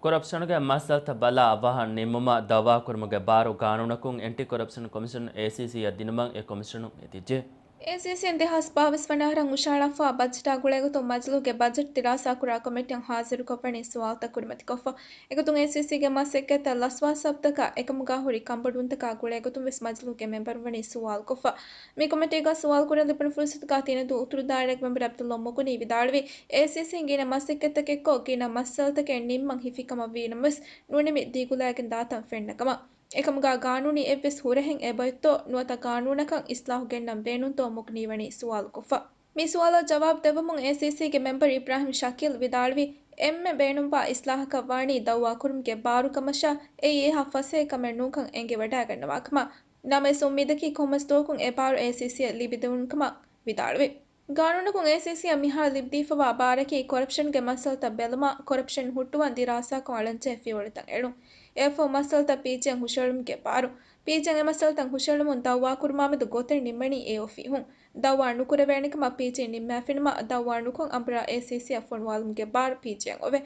ކޮރަޕްޝަނުގެ މައްސަލަތައް ބަލާ އަވަހަށް ނިންމުމަށް ދައުވާކުރުމުގެ ބާރު ގާނޫނަކުން އެންޓި ކޮރަޕްޝަން ކޮމިޝަން، އޭސީސީ، އަށް ދިނުމަށް އެ ކޮމިޝަނުން އެދިއްޖެ. އޭސީސީން ދެހާސް ބާވީސް ވަނަ އަހަރަށް ހުށަހަޅާފަ ބަޖެޓާ ގުޅޭގޮތުން މަޖިލީހުގެ ބަޖެޓް ދިރާސާކުރާ ކޮމިޓީއަށް ހާޒިރުކޮށްވަނީ ސުވާލުތައް ކުރިމަތިކޮށްފަ. އެގޮތުން އޭސީސީގެ މަސައްކަތްތައް ލަސްވާ ސަބަބުތަކާ އެކަމުގަ ހުރި ކަނބޮޑުވުންތަކާ ގުޅޭގޮތުން ވެސް މަޖިލީހުގެ މެމްބަރުން ވަނީ ސުވާލުކޮށްފަ. މި ކޮމިޓީގަ ސުވާލު ކުރަން ލިބުނު ފުރުސަތުގަ ތިނަދޫ އުތުރު ދާއިރާގެ މެމްބަރު ޢަބްދުﷲ މުޣުނީ ވިދާޅުވީ، އޭސީސީން ގިނަ މަސައްކަތްތަކެއްކޮށް ގިނަ މައްސަލަތަކެއް ނިންމަން ހިފިކަމަށް ވީނަމަވެސް، ނުނިމި ދިގުލައިގެން ދާތަން ފެންނަ ކަމަށް. އެކަމުގަ ގާނޫނީ އެއްވެސް ހުރަހެއް އެބައޮތްތޯ، ނުވަތަ ގާނޫނަކަށް އިސްލާހު ގެންނަން ބޭނުންތޯ މުޣުނީ ވަނީ ސުވާލުކޮށްފަ. މި ސުވާލަށް ޖަވާބު ދެއްވަމުން އޭސީސީގެ މެމްބަރު އިބްރާހިމް ޝަކީލް ވިދާޅުވީ، އެންމެ ބޭނުންވާ އިސްލާހަކަށް ވާނީ ދައުވާކުރުމުގެ ބާރު ކަމަށާ، އެއީ އެހާ ފަސޭހަ ކަމެއް ނޫންކަން އެނގިވަޑައިގަންނަވާ ކަމަށް. ނަމަވެސް އުއްމީދަކީ ކޮންމެސް ދުވަހަކުން އެ ބާރު އޭސީސީއަށް ލިބިދެވުނު ކަމަށް ވިދާޅުވި. ގާނޫނަކުން އޭސީސީއަށް މިހާރު ލިބިދީފަވާ ބާރަކީ ކޮރަޕްޝަންގެ މައްސަލަތައް ބެލުމާ، ކޮރަޕްޝަން ހުއްޓުވަން ދިރާސާކޮށް އަޅަންޖެހޭ ފިޔަވަޅުތައް އެޅުން. އެއަށްފަހު މައްސަލަތައް ޕީޖީއަށް ހުށަހެޅުމުގެ ބާރު. ޕީޖީއަށް އެ މައްސަލަތައް ހުށަހެޅުމުން ދައުވާކުރުމާމެދު ގޮތެއް ނިންމަނީ އޭއޯ ފިހުން. ދައުވާ ނުކުރެވޭނެ ކަމަށް ޕީޖީ ނިންމާފިނަމަ، ދައުވާ ނުކޮށް އަނބުރާ އޭސީސީއަށް ފޮނުވާލުމުގެ ބާރު ޕީޖީއަށް އޮވޭ.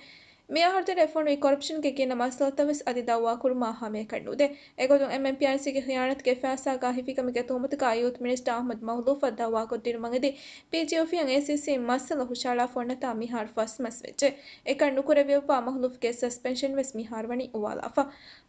މި އަހަރު ތެރޭ ފޮނުވި ކޮރަޕްޝަންގެ ގިނަ މައްސަލަތައް ވެސް އަދި ދައުވާ ކުރުމާ ހަމައެކަށް ނުދޭ. އެގޮތުން އެމްއެމްޕީއާރްސީގެ ޚިޔާނަތުގެ ފައިސާގަ ހިފިކަމުގެ ތުހުމަތުގަ ޔޫތު މިނިސްޓަރ އަޙްމަދު މަހުލޫފަށް ދައުވާކޮށްދިނުމަށް އެދި، ޕީޖީ އޮފީހަށް އޭސީސީ މައްސަލަ ހުށަހަޅާފަ އޮންނަތާ މިހާރު ފަސް މަސް ވެއްޖެ. އެކަން ނުކުރެވިއްޔާ މަހުލޫފްގެ ސަސްޕެންޝަން ވެސް މިހާރު ވަނީ އުވާލާފަ.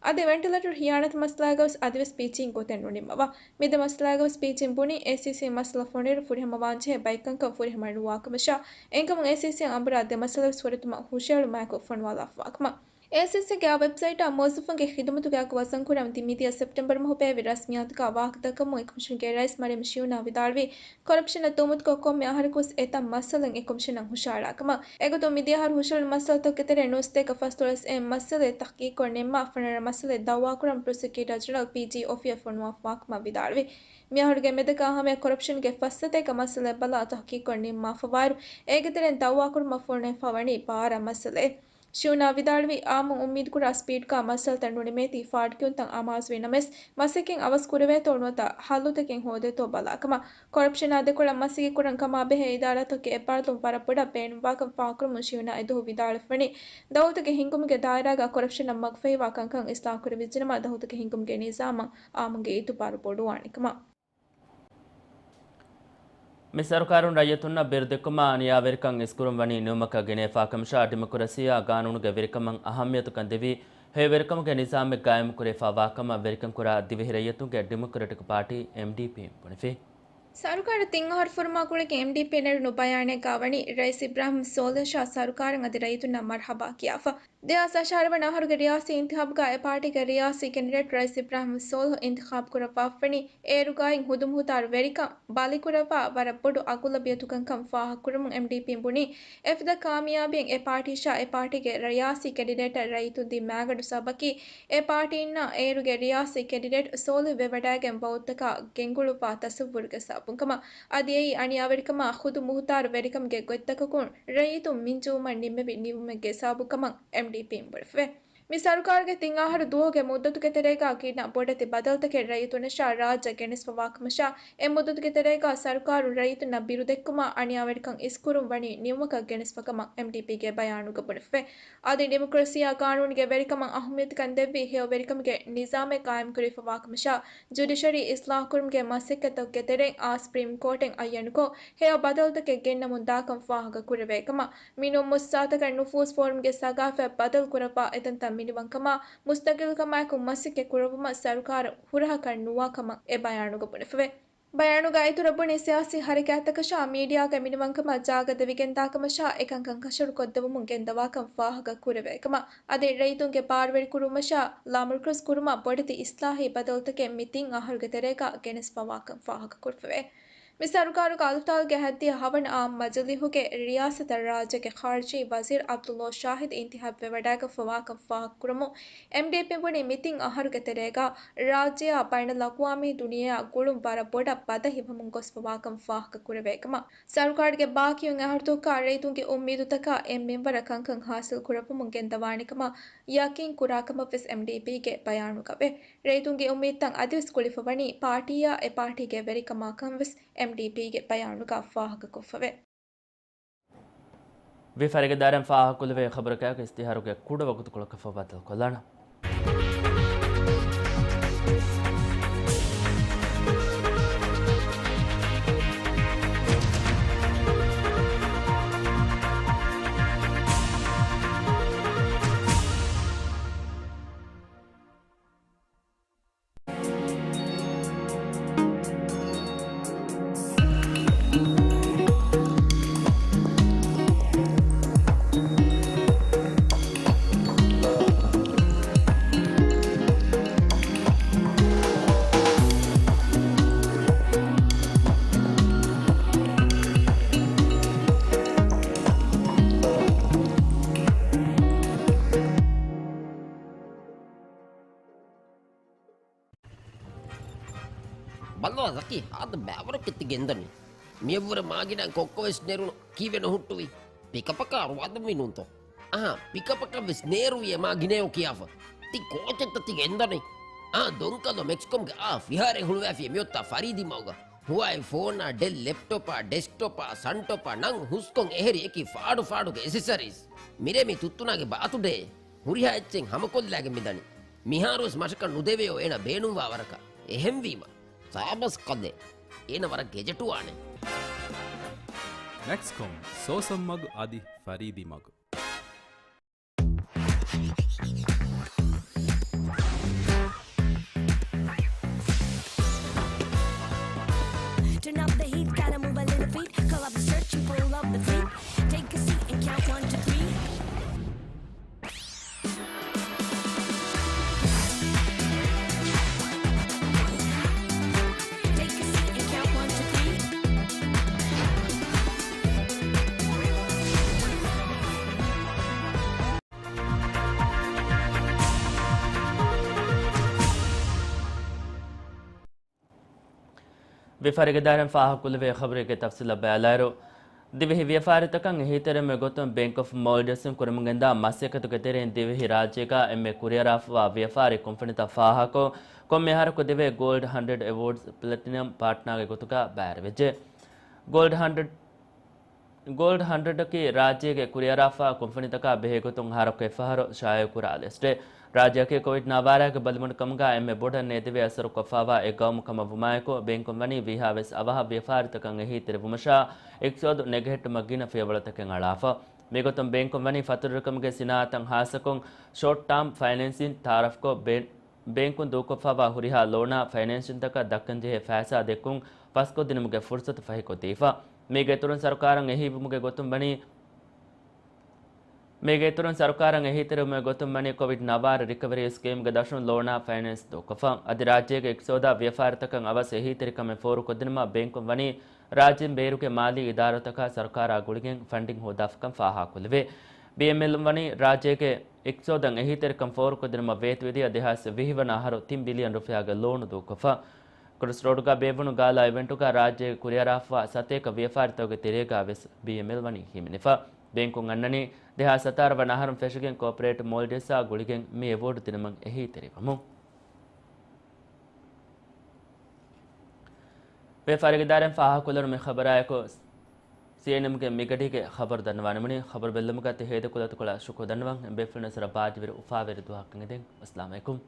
އަދި ވެންޓިލޭޓަރު ޚިޔާނަތު މައްސަލާގަވެސް އަދިވެސް ޕީޖީއިން ގޮތެއް ނުނިންމަވާ. މި ދެ މައްސަލާގަވެސް ޕީޖީއިން ބުނީ، އޭސީސީ މައްސަލަ ފޮނުއިރު ފުރިހަމަވާންޖެހޭ ބައެއް ކަންކަން ފުރިހަމަ ނުވާކަމަށާ، އެންކަމުން އޭސީސީއަށް އަނބުރާ ދެ މައްސަލަވެސް ފުރަތަމަ ހުށައެޅުމާއެކު ފޮނުވާލާފަވާކަމަށް. އޭސީސީގެ އާ ވެބްސައިޓާ މުވައްޒަފުންގެ ޚިދުމަތުގެ އަގު ވަޒަންކުރަން މިދިޔަ ސެޕްޓެމްބަރު މަހު ބޭއްވި ރަސްމިއްޔާތުގަ ވާހަކަދައްކަމުން އެކޮމިޝަންގެ ރައީސް މަރިޔަމް ޝިޔުނާ ވިދާޅުވީ، ކޮރަޕްޝަނަށް ތުހުމަތުކޮށް ކޮންމެ އަހަރަކުވެސް އެތައް މައްސަލައެއް އެކޮމިޝަނަށް ހުށަހަޅާކަމަށް. އެގޮތުން މިދިޔަ އަހަރު ހުށަހެޅުނު މައްސަލަތަކުގެ ތެރޭ ނުވަސަތޭކަ ފަސްދޮޅަސް އެއް މައްސަލައެއް ތަޙްޤީޤުކޮށް ނިންމާ، ފަނަރަ މައްސަލައެއް ދައުވާކުރަން ޕްރޮސިކިއުޓަރ ޖެނެރަލް ޕީޖީ އޮފީހަށް ފޮނުވާފަވާކަމަށް ވިދާޅުވި. މިއަހަރުގެ މެދަކާ ހަމަޔަށް ކޮރަޕްޝަންގެ ފަސް ސަތޭކަ މައްސަލައެއް ބަލާ ތަޙްޤީޤުކޮށް ނިންމާފަވާއިރު، އޭގެ ތެރެއިން ދައުވާކުރުމަށް ފޮނުވާފަ ވަނީ ބާރަ މައްސަލައެއް. ޝިޔުނާ ވިދާޅުވީ، އާއްމުން އުއްމީދުކުރާ ސްޕީޑްގަ މައްސަލަތައް ނުނިމޭތީ ފާޑުކިޔުންތައް އަމާޒުވީ ނަމަވެސް، މަސައްކަތް އަވަސް ކުރެވޭތޯ ނުވަތަ ހައްލުތަކެއް ހޯދޭތޯ ބަލާކަމަށް. ކޮރަޕްޝަނާ ދެކޮޅަށް މަސައްކަތް ކުރަން ކަމާބެހޭ އިދާރާތަކުގެ އެއްބާރުލުން ވަރަށް ބޮޑަށް ބޭނުންވާކަން ފާހަގަކުރަމުން ޝިޔުނާ އެދުވަހު ވިދާޅުވެފަވަނީ، ދައުލަތުގެ ހިންގުމުގެ ދާއިރާގަ ކޮރަޕްޝަނަށް މަގުފަހިވާ ކަންކަން އިސްލާހުކުރެވިއްޖެނަމަ، ދައުލަތުގެ ހިންގުމުގެ ނިޒާމަށް އާއްމުންގެ އިތުބާރު ބޮޑުވާނެކަމަށް. މި ސަރުކާރުން ރައްޔިތުންނަށް ބިރުދެއްކުމާ އަނިޔާވެރިކަން އިސްކުރުން ވަނީ ނިމުމަކަށް ގެނެފާ ކަމަށާ، ޑިމޮކްރަސީއާ ގާނޫނުގެ ވެރިކަމަށް އަހައްމިޔަތުކަން ދެވި، ހެޔޮވެރިކަމުގެ ނިޒާމެއް ގާއިމުކުރެވިފާވާކަމަށް ވެރިކަން ކުރާ ދިވެހި ރައްޔިތުންގެ ޑިމޮކްރެޓިކް ޕާޓީ، އެމްޑީޕީ، ބުނެފި. ސަރުކާރަށް ތިން އަހަރު ފުރުމާ ގުޅިގެން އެމްޑީޕީ ނެރުނު ބަޔާނެއްގަ ވަނީ، ރައީސް އިބްރާހިމް ސޯލިހަށާ ސަރުކާރަށް އަދި ރައްޔިތުންނަށް މަރްޙަބާ ކިޔާފަ. ދެހާސް އަށާރަ ވަނަ އަހަރުގެ ރިޔާސީ އިންތިޚާބުގަ އެ ޕާޓީގެ ރިޔާސީ ކެންޑިޑޭޓް ރައީސް އިބްރާހިމް ސޯލިހު އިންތިޚާބު ކުރައްވާފަވަނީ، އޭރުގައި ހުދުމުހުތާރު ވެރިކަން ބަލިކުރައްވާ ވަރަށް ބޮޑު އަގުލަބިޔަތުކަންކަން ފާހަގަކުރަމުން އެމްޑީޕީން ބުނީ، އެފަދަ ކާމިޔާބީއެއް އެ ޕާޓީއަށާ އެ ޕާޓީގެ ރިޔާސީ ކެންޑިޑޭޓަށް ރައްޔިތުން ދިން މައިގަނޑު ސަބަބަކީ، އެ ޕާޓީންނާ އޭރުގެ ރިޔާސީ ކެންޑިޑޭޓް ސޯލިހު ވެވަޑައިގެން ވައުދުތަކާ ގެންގުޅުއްވާ ތަސައްވުރުގެ ސަބަބުން ކަމަށް. އަދި އެއީ އަނިޔާވެރިކަމާ ޚުދު މުހުތާރު ވެރިކަމުގެ ގޮތްތަކަކުން ރައްޔިތުން މިންޖުވުމަށް ނިންމެވި ނިންމުމެއްގެ ސަބަބުން ކަމަށް އެމްޑީޕީން ބުނެފަވޭ. މި ސަރުކާރުގެ ތިން އަހަރު ދުވަހުގެ މުއްދަތުގެ ތެރޭގަ ގިނަ ބޮޑެތި ބަދަލުތަކެއް ރައްޔިތުންނަށާ ރާއްޖެ ގެނެސްފަވާކަމަށާ، އެ މުއްދަތުގެ ތެރޭގަ ސަރުކާރުން ރައްޔިތުންނަށް ބިރުދެއްކުމާ، އަނިޔާވެރިކަން އިސްކުރުން ވަނީ ނިމުމަކަށް ގެނެސްފަކަމަށް އެމްޑީޕީގެ ބަޔާނުގަ ބުނެފަވޭ. އަދި ޑިމޮކްރަސީއާ ގާނޫނުގެ ވެރިކަމަށް އަހައްމިއްޔަތުކަން ދެއްވި ހެޔޮ ވެރިކަމުގެ ނިޒާމެއް ގާއިމްކުރެވިފަވާކަމަށާ، ޖުޑިޝަރީ އިސްލާހުކުރުމުގެ މަސައްކަތްތަކުގެ ތެރެއިން އާ ސްޕްރީމް ކޯޓެއް އައްޔަނުކޮށް، ހެޔޮ ބަދަލުތަކެއް ގެންނަމުން ދާކަން ފާހަގަ ކުރެވޭ ކަމަށް، މިނޫން މުއްސަސާތަކަށް ނުފޫޒް ފޯރުމްގެ ސަގާފަތް ބަދަލު ކުރައްވާ އެދަންތައް މިނިވަންކަމާ، މުސްތަގިލްކަމާއެކު މަސައްކަތް ކުރެއްވުމަށް ސަރުކާރު ހުރަހަކަށް ނުވާ ކަމަށް އެ ބަޔާނުގަ ބުނެފަވޭ. ބަޔާނުގަ އިތުރަށް ބުނީ، ސިޔާސީ ހަރަކާތްތަކަށާ މީޑިއާގެ މިނިވަންކަމަށް ޖާގަ ދެވިގެންދާކަމަށާ، އެކަންކަން ކަށަވަރުކޮށްދެވުމުން ގެންދަވާކަން ފާހަގަ ކުރެވޭ ކަމަށް، އަދި ރައްޔިތުންގެ ބާރުވެރިކުރުމަށާ ލާމަރުކަޒް ކުރުމަށް ބޮޑެތި އިސްލާހީ ބަދަލުތަކެއް މި ތިން އަހަރުގެ ތެރޭގަ ގެނެސްފަވާކަން ފާހަގަ ކުރެފަވޭ. މި ސަރުކާރުގަ އަޅުތާލުގެ ހައްދިޔަ ހަވަނަ އާއްމު މަޖިލީހުގެ ރިޔާސަތަށް ރާއްޖޭގެ ޚާރިޖީ ވަޒީރު ޢަބްދުﷲ ޝާހިދު އިންތިހާބުވެވަޑައިގަތްފަވާކަން ފާހަގަކުރަމުން، އެމްޑީޕީން ބުނީ މި ތިން އަހަރުގެ ތެރޭގަ ރާއްޖެއާ ބައިނަލްއަޤްވާމީ ދުނިޔެއާ ގުޅުން ވަރަށް ބޮޑަށް ބަދަހިވަމުން ގޮސްފަވާކަން ފާހަގަކުރެވޭ ކަމަށް. ސަރުކާރުގެ ބާކީވުން އަހަރުތަކާ ރައްޔިތުންގެ އުއްމީދުތަކާ އެއް މިންވަރަށް ކަންކަން ހާސިލް ކުރައްވަމުން ގެންދަވާނެ ކަމަށް ޔަޤީން ކުރާ ކަމަށް ވެސް އެމްޑީޕީގެ ބަޔާނުގަވޭ. ރައްޔިތުންގެ އުއްމީދުތައް އަދިވެސް ގުޅިފަވަނީ ޕާޓީއާ އެ ޕާޓީގެ ވެރިކަމާ ކަން ވެސް އެމްޑީޕީގެ ބަޔާނުގަ ފާހަގަކޮށްފަވޭ. ވިޔަފާރިގެ ދާއިރާއިން ފާހަގަކުރެވޭ ޚަބަރަކާއެކު އިސްތިހާރުގެ ކުޑަވަގުތުކޮޅަކަށް ފަހު ބައްދަލުކޮށްލާނަން. ބައްލަވާ ޒަކީ، ހާދަ ބައިވަރަކަށް ތި ގެންދަނީ. މިޔަށްވުރެ މާގިނަ ކޮއްކޮވެސް ނެރުނު ކީއްވެ ނުހުއްޓުވީ؟ ޕިކަޕަކަށް އަރުވާލަންވީ ނޫންތޯ؟ އަހާ، ޕިކަޕަކަށްވެސް ނޭރުވިއޭ މާގިނަޔޯ ކިޔާފަ. ތި ކޯޗެއްތަ ތި ގެންދަނީ؟ އާ، ދޮންކަލޯ މެކްސްކޮމްގެ އާ ފިހާރައެއް ހުޅުވާފިޔޭ މިއޮތާ ފަރީދީ މަގުގަ. ހުވާއި ފޯނާ، ޑެލް ލެޕްޓޮޕާ، ޑެސްކްޓޮޕާ، ސަންޓޮޕާ ނަން ހުސްކޮން އެހެރި އެކި ފާޑު ފާޑުގެ އެސެސަރީސް. މިރޭ މި ތުއްތުނާގެ ބާތުޑޭ. ހުރިހާ އެއްޗެއް ހަމަކޮށްލާގެން މިދަނީ. މިހާރުވެސް މަށަކަށް ނުދެވެޔޯ އޭނަ ބޭނުންވާ ވަރަކަށް. އެހެންވީމަ، ސާބަސް ކަލޭ. އޭނަ ވަރަށް ގެޖެޓުވާނެ. މެކްސްކޮމް، ސޯސަން މަގު އަދި ފަރީދީ މަގު. Turn up the heat, gotta move a little feet. Call up the search and pull up the feet. Take a seat and count one, two, three. ވިޔަފާރިގެ ދާއިރާއިން ފާހަގަކުރެވޭ ޚަބަރެއްގެ ތަފްސީލަށް ބަލާއިރު، ދިވެހި ވިޔަފާރިތަކަށް އެހީތެރިވުމުގެ ގޮތުން ބޭންކް އޮފް މޯލްޑިވްސްއިން ކުރަމުން ގެންދާ މަސައްކަތުގެ ތެރެއިން ދިވެހި ރާއްޖޭގަ އެންމެ ކުރިއަރާފަވާ ވިޔަފާރި ކުންފުނިތައް ފާހަގަކޮށް، ކޮންމެ އަހަރަކު ދެވޭ ގޯލްޑް ހަންޑްރެޑް އެވޯޑްސް ޕްލެޓިނަމް ޕާޓްނާގެ ގޮތުގަ ބައިވެއްޖެ. ގޯލްޑް ހަންޑްރެޑް، ގޯލްޑް ހަންޑްރެޑަކީ ރާއްޖޭގެ ކުރިއަރާފަވާ ކުންފުނިތަކާ ބެހޭގޮތުން އަހަރަކު އެއްފަހަރު ޝާއިޢުކުރާ ލިސްޓެއް. ރާއްޖެއަކީ ކޮވިޑް ނާވާރާގެ ބަލިމަޑުކަމުގަ އެންމެ ބޮޑަށް ނޭދެވޭ އަސަރުކޮށްފަވާ އެއް ގައުމު ކަމަށް ވުމާއެކު، ބޭންކުން ވަނީ ވީހާވެސް އަވަހަށް ވިޔަފާރިތަކަށް އެހީތެރިވުމަށާ އިޤްތިޞާދު ނެގަހެއްޓުމަށް ގިނަ ފިޔަވަޅުތަކެއް އަޅާފަ. މިގޮތުން ބޭންކުން ވަނީ ފަތުރުވެރިކަމުގެ ސިނާއަތަށް ހާއްސަކޮށް ޝޯޓް ޓާމް ފައިނޭންސިން ތައާރަފްކޮށް، ބޭ-، ބޭންކުން ދޫކޮށްފަވާ ހުރިހާ ލޯނާ ފައިނޭންސިންތަކަށް ދައްކަންޖެހޭ ފައިސާ ދެއްކުން ފަސްކޮށްދިނުމުގެ ފުރުސަތު ފަހިކޮށްދީފަ. މީގެ އިތުރުން ސަރުކާރަށް އެހީވުމުގެ ގޮތުން ވަނީ، މީގެ އިތުރުން ސަރުކާރަށް އެހީތެރިވުމުގެ ގޮތުން ވަނީ ކޮވިޑް ނަވާރަ ރިކަވަރީ ސްކީމްގެ ދަށުން ލޯނާ ފައިނޭންސް ދޫކޮށްފަ. އަދި ރާއްޖޭގެ އިޤްތިޞާދާ ވިޔަފާރިތަކަށް އަވަސް އެހީތެރިކަމެއް ފޯރުކޮށްދިނުމަށް ބޭންކުން ވަނީ ރާއްޖޭން ބޭރުގެ މާލީ އިދާރާތަކާ ސަރުކާރާ ގުޅިގެން ފަންޑިން ހޯދާފަކަން ފާހަގަކުރެވޭ. ބީއެމްއެލް ވަނީ ރާއްޖޭގެ އިޤްތިޞާދަށް އެހީތެރިކަން ފޯރުކޮށްދިނުމަށް ވޭތުވެދިޔަ ދެހާސް ވިހި ވަނަ އަހަރު ތިން ބިލިއަން ރުފިޔާގެ ލޯނު ދޫކޮށްފަ. ކްރޮސްރޯޑުގަ ބޭއްވުނު ގާލާ އިވެންޓުގަ ރާއްޖޭގެ ކުރިއަރާފަވާ ސަތޭކަ ވިޔަފާރިތަކުގެ ތެރޭގަ ވެސް ބީއެމްއެލް ވަނީ ހިމެނިފަ. ބޭންކުން އަންނަނީ ދެހާސް ސަތާރަ ވަނަ އަހަރުން ފެށިގެން ކޯޕަރޭޓް މޯލްޑިވްސްއާ ގުޅިގެން މި އެވޯޑް ދިނުމަށް އެހީތެރިވަމުން. ވިޔަފާރިގެ ދާއިރާއިން ފާހަގަކޮށްލަން މި ޚަބަރާއެކު، ސީއެންއެމްގެ މިގަޑީގެ ޚަބަރު ދަންނަވާނަމުނީ، ޚަބަރު ބެއްލުމުގަ ތި ހޭދަކޮޅަށް ޝުކުރު ދަންނަވަން. އެންބީއެފް ނިއުސް ބާއްޖަވެރި އުފާވެރި ދުވަހަކަށް އެދެން. އައްސަލާމު ޢަލައިކުމް.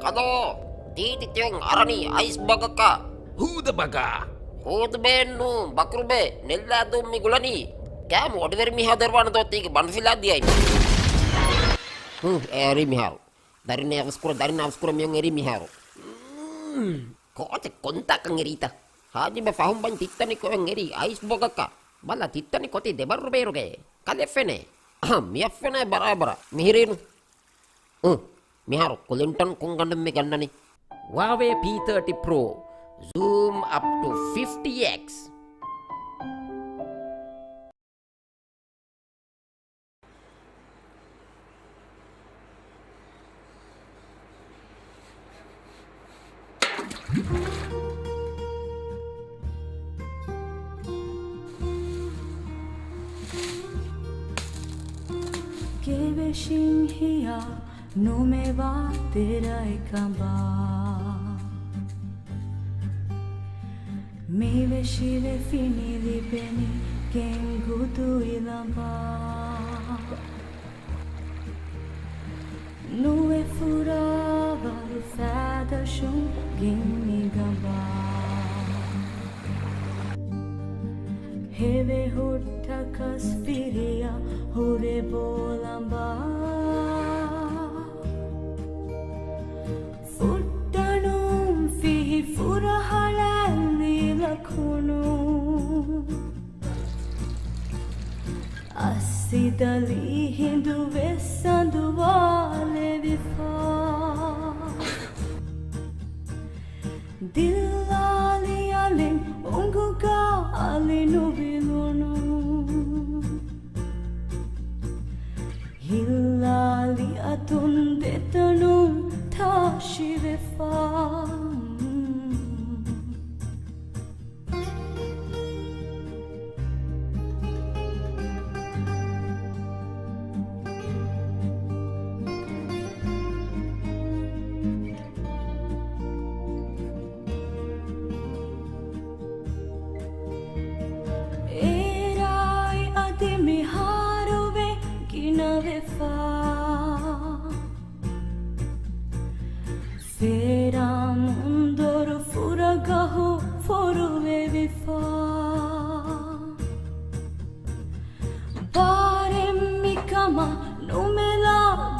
ކަލޯ، ތީތި ތިއޮން އަރަނީ އައިސް ބަގަކަށް. ހޫދަ ބަގާ. ހޫދު ބޭން ނޫން، ބަކުރުބޭ، ނެއްލާދޫން މި ގުޅަނީ. ކާމު އޮޑިވެރި މީހާ ދެރުވާނެ ދޯ ތީގެ ބަނޑުފިލާ ދިޔައި. ހު، އެ އެރީ މިހާރު. ދަރިން އަވަސްކުރ، ދަރިން އަވަސްކުރ މިއޮން އެރީ މިހާރު. މް، ކޯޗެއް ކޮންތާކަން އެރީތަ؟ ހާޖިބަ ފަހުން ބަން ތިއްތަނި ކޮއެން އެރީ އައިސް ބޮގަކަށް. ބަލަ ތިއްތަނި ކޮތި ދެބައްރު ބޭރުގައޭ. ކަލެ ފެނޭ. އަހަ، މިއަށް ފެނޭ ބަރާބަރަށް. މިހިރީނު. އު، މިހާރު ކުލިންޓަން ކޮން ގަނޑެއް މި ގަންނަނީ؟ ވާވޭ ޕީ ތާޓީ ޕްރޯ ޒޫމް އަޕް ޓު ފިފްޓީ އެކްސް. ގެވެށިން ހިޔާ ނުމެވާ ދެރައެއް ކަނބާ. މިވެށިވެ ފިނި ލިބެނީ ގެންގުދު އިލަނބާ. ނުވެ ފުރާވަރު ފާދަށުން ގެން އިގަނބާ. ހެވެ ހުއްޓަކަސް ފިރިޔަ ހުރެ ބޯލަނބާ. ފުއްޓަނުން ފިހި ފުރަހަޅަ ނީލަ ކުނު. އައްސިދަލީ ހިނދު ވެސް އަނދުވާލެވިފާ. ދިއްލާލި އަލިން އުނގުގަ އަލި ނުވިލުނު. ހިއްލާލި އަތުން ދެތަނުން ތާށިވެފާ. އޭރާއި އަދި މިހާރުވެ ގިނަވެފާ. ފޭރާ މުންދޮރު ފުރަގަހު ފޮރުވެވިފާ. ބާރެއް މިކަމަށް ނުމެލާ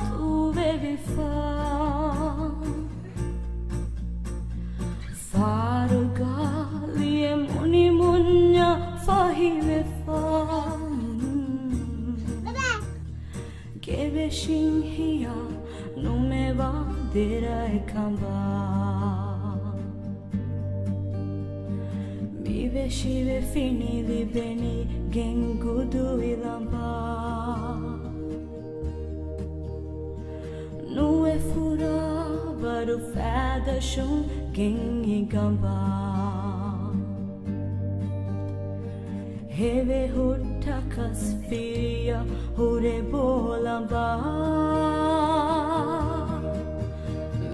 ދޫވެވިފާ. ފާރުގާ ލިޔެ މުނިމުންޏަށް ފަހިވެފާ. ގެވެށިން ހިޔާ ނުމެވާ ދެރައެއް ކަނބާ. މިވެށިވެ ފިނި ލިބެނީ ގެންގުދު އިލަނބާ. ނުވެ ފުރާވަރު ފާދަށުން ގެން އިގަނބާ. ހެވެ ހުއްޓަކަސް ފިރިޔަ ހުރެ ބޯލަނބާ.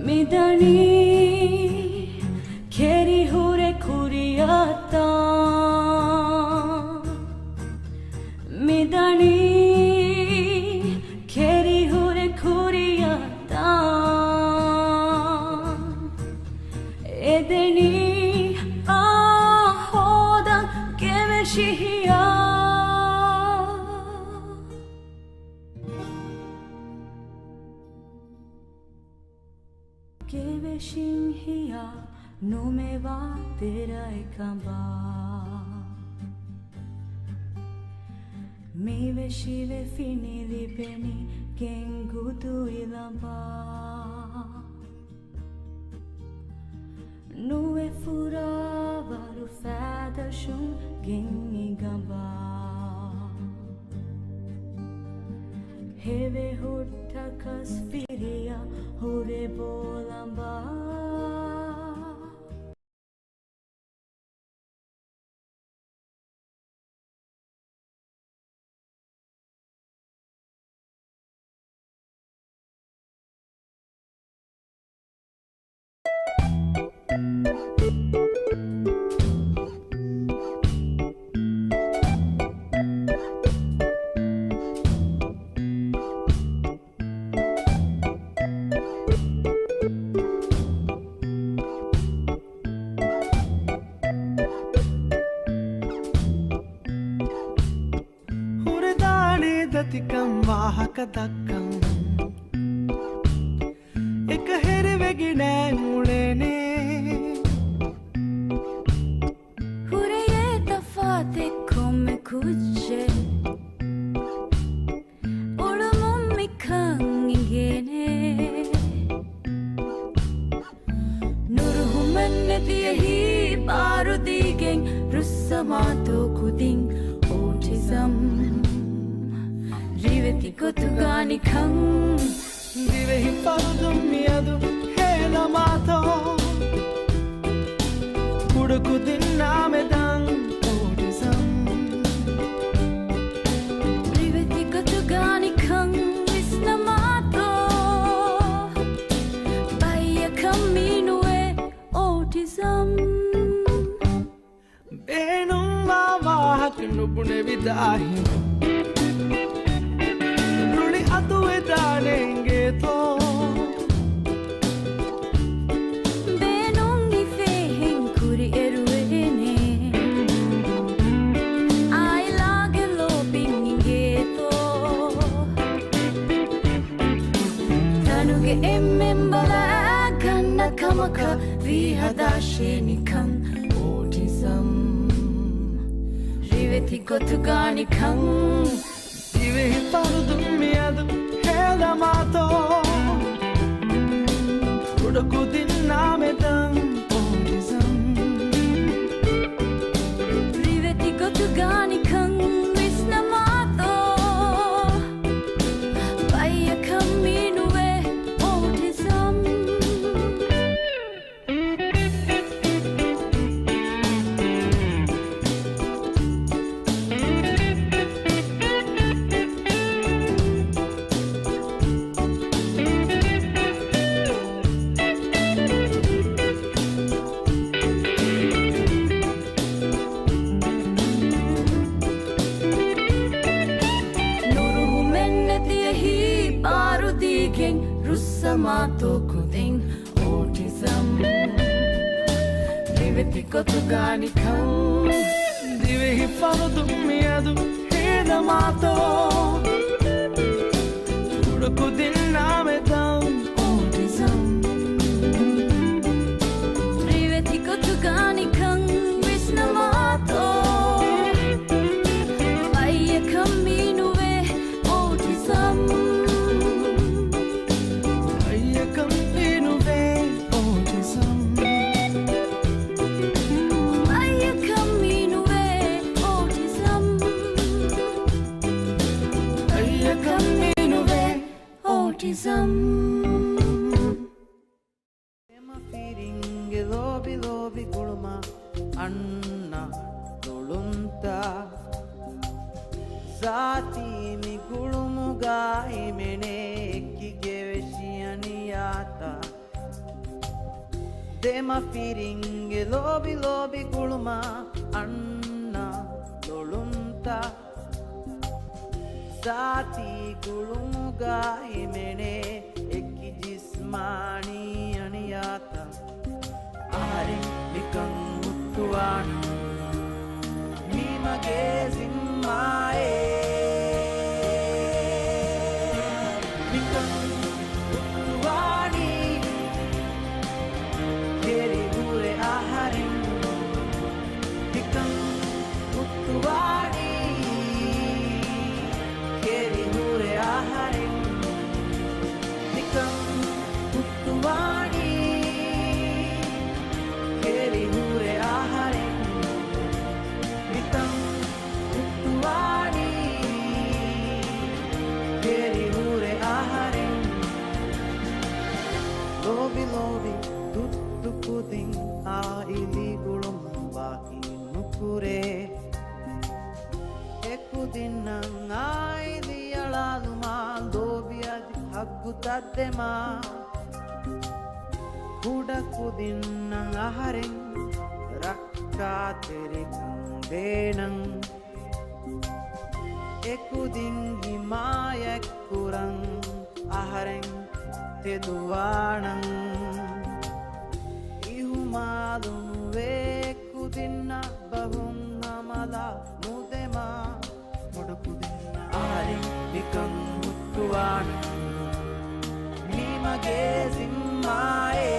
މިދަނީ ކެރި ހުރެ ކުރިއަށްތާ. މިދަނީ ކެރި ހުރެ ކުރިއަށްތާ. ގެވެށިން ހިޔާ ނުމެވާ ދެރައެއް ކަނބާ. މި ވެށިވެ ފިނި ލިބެނީ ގެންގުދުއިލަނބާ. ނުވެ ފުރާވަރު ފައިދަށުން ގެން އިގަނބާ. ހެވެ ހުއްޓަކަސް ފިރިޔަ ހުރެ ބޯލަނބާ. ހުރެދާނެ ދަތިކަން ވާހަކަ ދައްކަން. އެކަހެރިވެގެން އުޅޭނެ. ހުރެޔޭ ތަފާތެއް ކޮންމެ ކުއްޖެއް. އުޅުމުން މިކަން އިނގޭނެ. ނުރުހުމެއް ނެތި އެހީ ބާރުދީގެން ރުއްސަމާތޯ ކުދިން އޯޓިޒަމް. ރިވެތި ގޮތުގާ ނިކަން. ދިވެހި ފަރުދުން މިއަދު ހޭލަމާތޯ. ކުޑަކުދިންނާ މެދަން އޯޓިޒަމް. ރިވެތި ގޮތުގާ ނިކަން ވިސްނަމާތޯ. ބައްޔަކަށް މީނުވޭ އޯޓިޒަމް. ބޭނުންވާ ވާހަކަ ނުބުނެވި ދާހިން. ރުޅި އަތުވެދާނެ އިނގޭތޯ. ބޭނުން ހިފޭހެން ކުރިއެރުވޭނެ. އާއިލާގެ ލޯބިން އިނގޭތޯ. ތަނުގެ އެންމެން ބަލައިގަންނަ ކަމަކަށް ވީ ހަދާށޭ ނިކަން އޯޓިޒަމް. ރިވެތި ގޮތުގާ ނިކަން. ދިވެހި ފަރުދުން މިއަދު ހޭލަމާތޯ. ކުޑަކުދިންނާ މެދަން އޯޓިޒަމް. ރިވެތި ގޮތުގާ ނިކަން ވިސްނަމާތޯ. ބައްޔަކަށް މީނުވޭ އޯޓިޒަމް. ނުރުހުމެއް ނެތި އެހީ ބާރުދީގެން ރުއްސަމާތޯ ކުދިން އޯޓިޒަމް. ރިވެތި ގޮތުގާ ނިކަން. ދިވެހި ފަރުދުން މިއަދު ހޭލަމާތޯ. ކުޑަކުދިންނާ މެދަން އޯޓިޒަމް. ރިވެތި ގޮތުގާ ނިކަން ވިސްނަމާތޯ. ބައްޔަކަށް މީނުވޭ އޯޓިޒަމް. ބައްޔަކަށް މީނުވޭ އޯޓިޒަމް. ބައްޔަކަށް މީނުވޭ އޯޓިޒަމް. ބައްޔަކަށް މީނުވޭ އޯޓިޒަމް. ދެމަފިރިންގެ ލޯބި ލޯބި ގުޅުމަށް އަންނަ ލޮޅުންތައް. ޒާތީ މި ގުޅުމުގަ ހިމެނޭ އެކި ގެވެށި އަނިޔާތައް. ދެމަފިރިންގެ ލޯބި ލޯބި ގުޅުމަށް އަންނަ ލޮޅުންތައް. ޒާތީ ގުޅުމުގަ ހިމެނޭ އެކި ޖިސްމާނީ އަނިޔާތައް. އަހަރެން މިކަން ހުއްޓުވާނީ މީ މަގޭ ޒިންމާއޭ. މިކަން ހުއްޓުވާނީ ކުދިންނަށް އާއިލީ އަޅާލުމާ ލޯބި އަދި ހައްގުތައް ދެމާ. ކުޑަ ކުދިންނަށް އަހަރެން ރައްކާތެރިކަން ދޭނަން. އެކުދިން ހިމާޔަތްކުރަން އަހަރެން ތެދުވާނަން. އިހުމާލުނުވޭ ކުދިންނަށް ބަހުން ހަމަލާ ނުދެމާ. ބޮޑު ކުދިންނަށް އަހަރެން މިކަން ހުއްޓުވާނަން. މީ މަގޭ ޒިންމާއޭ.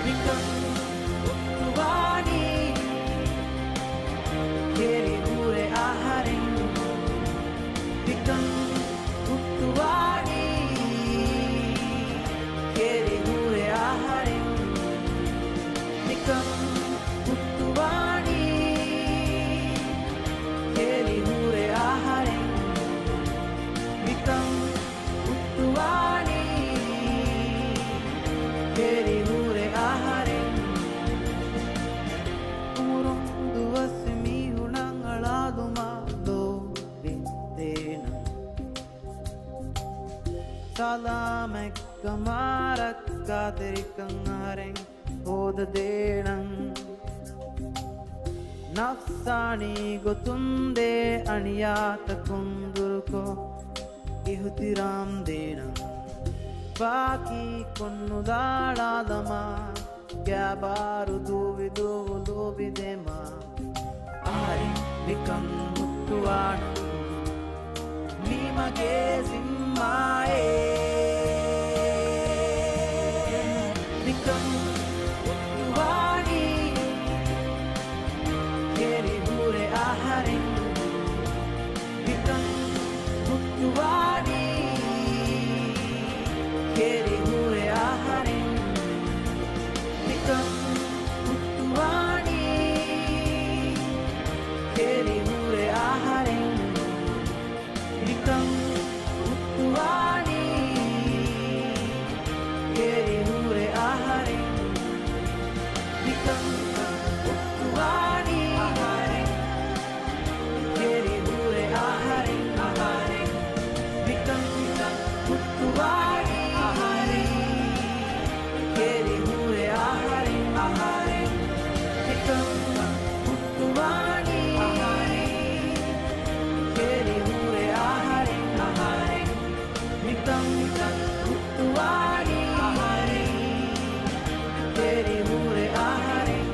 މިކަން ހުއްޓުވާނީ ކެރި ހުރެ އަހަރެން. މިކަން ހުއްޓުވާނީ ކެރި ހުރެ އަހަރެން. މިކަން ހުއްޓުވާނީ ކެރި ހުރެ އަހަރެން. މިކަން ހުއްޓުވާނީ ކެރި ހުރެ އަހަރެން. އުމުރުން ދުވަސް މީހުނަށް އަޅާލުމާ ލޯބި ދޭނަން. ސަލާމަތްކަމާ ރައްކާތެރިކަން އަހަރެން ހޯދަދޭނަން. ނަފްސާނީ ގޮތުން ދޭ އަނިޔާތަކުން ދުރުކޮށް އިހުތިރާމް ދޭނަން. ފާކީ ކޮށް ނުލާޅާލަމާ، ގާބާރު ދޫވި ދޫވު ލޯބި ދެމާ. އަހަރެން މިކަން ހުއްޓުވާނަން. މީ މަގޭ ޒިންމާއޭ. މިކަން ހުއްޓުވާނީ ކެރި ހުރެ އަހަރެން. މިކަން ހުއްޓުވާނީ ކެރި ހުރެ އަހަރެން. މިކަން ހުއްޓުވާނީ ކެރި ހުރެ އަހަރެން. މިކަން ހުއްޓުވާނީ ކެރި ހުރެ އަހަރެން. މިކަން ހުއްޓުވާނީ ކެރި ހުރެ އަހަރެން. މިކަން ހުއްޓުވާނީ ކެރި ހުރެ އަހަރެން. މިކަން ހުއްޓުވާނީ ކެރި ހުރެ އަހަރެން. މިކަން ހުއްޓުވާނީ ކެރި ހުރެ އަހަރެން.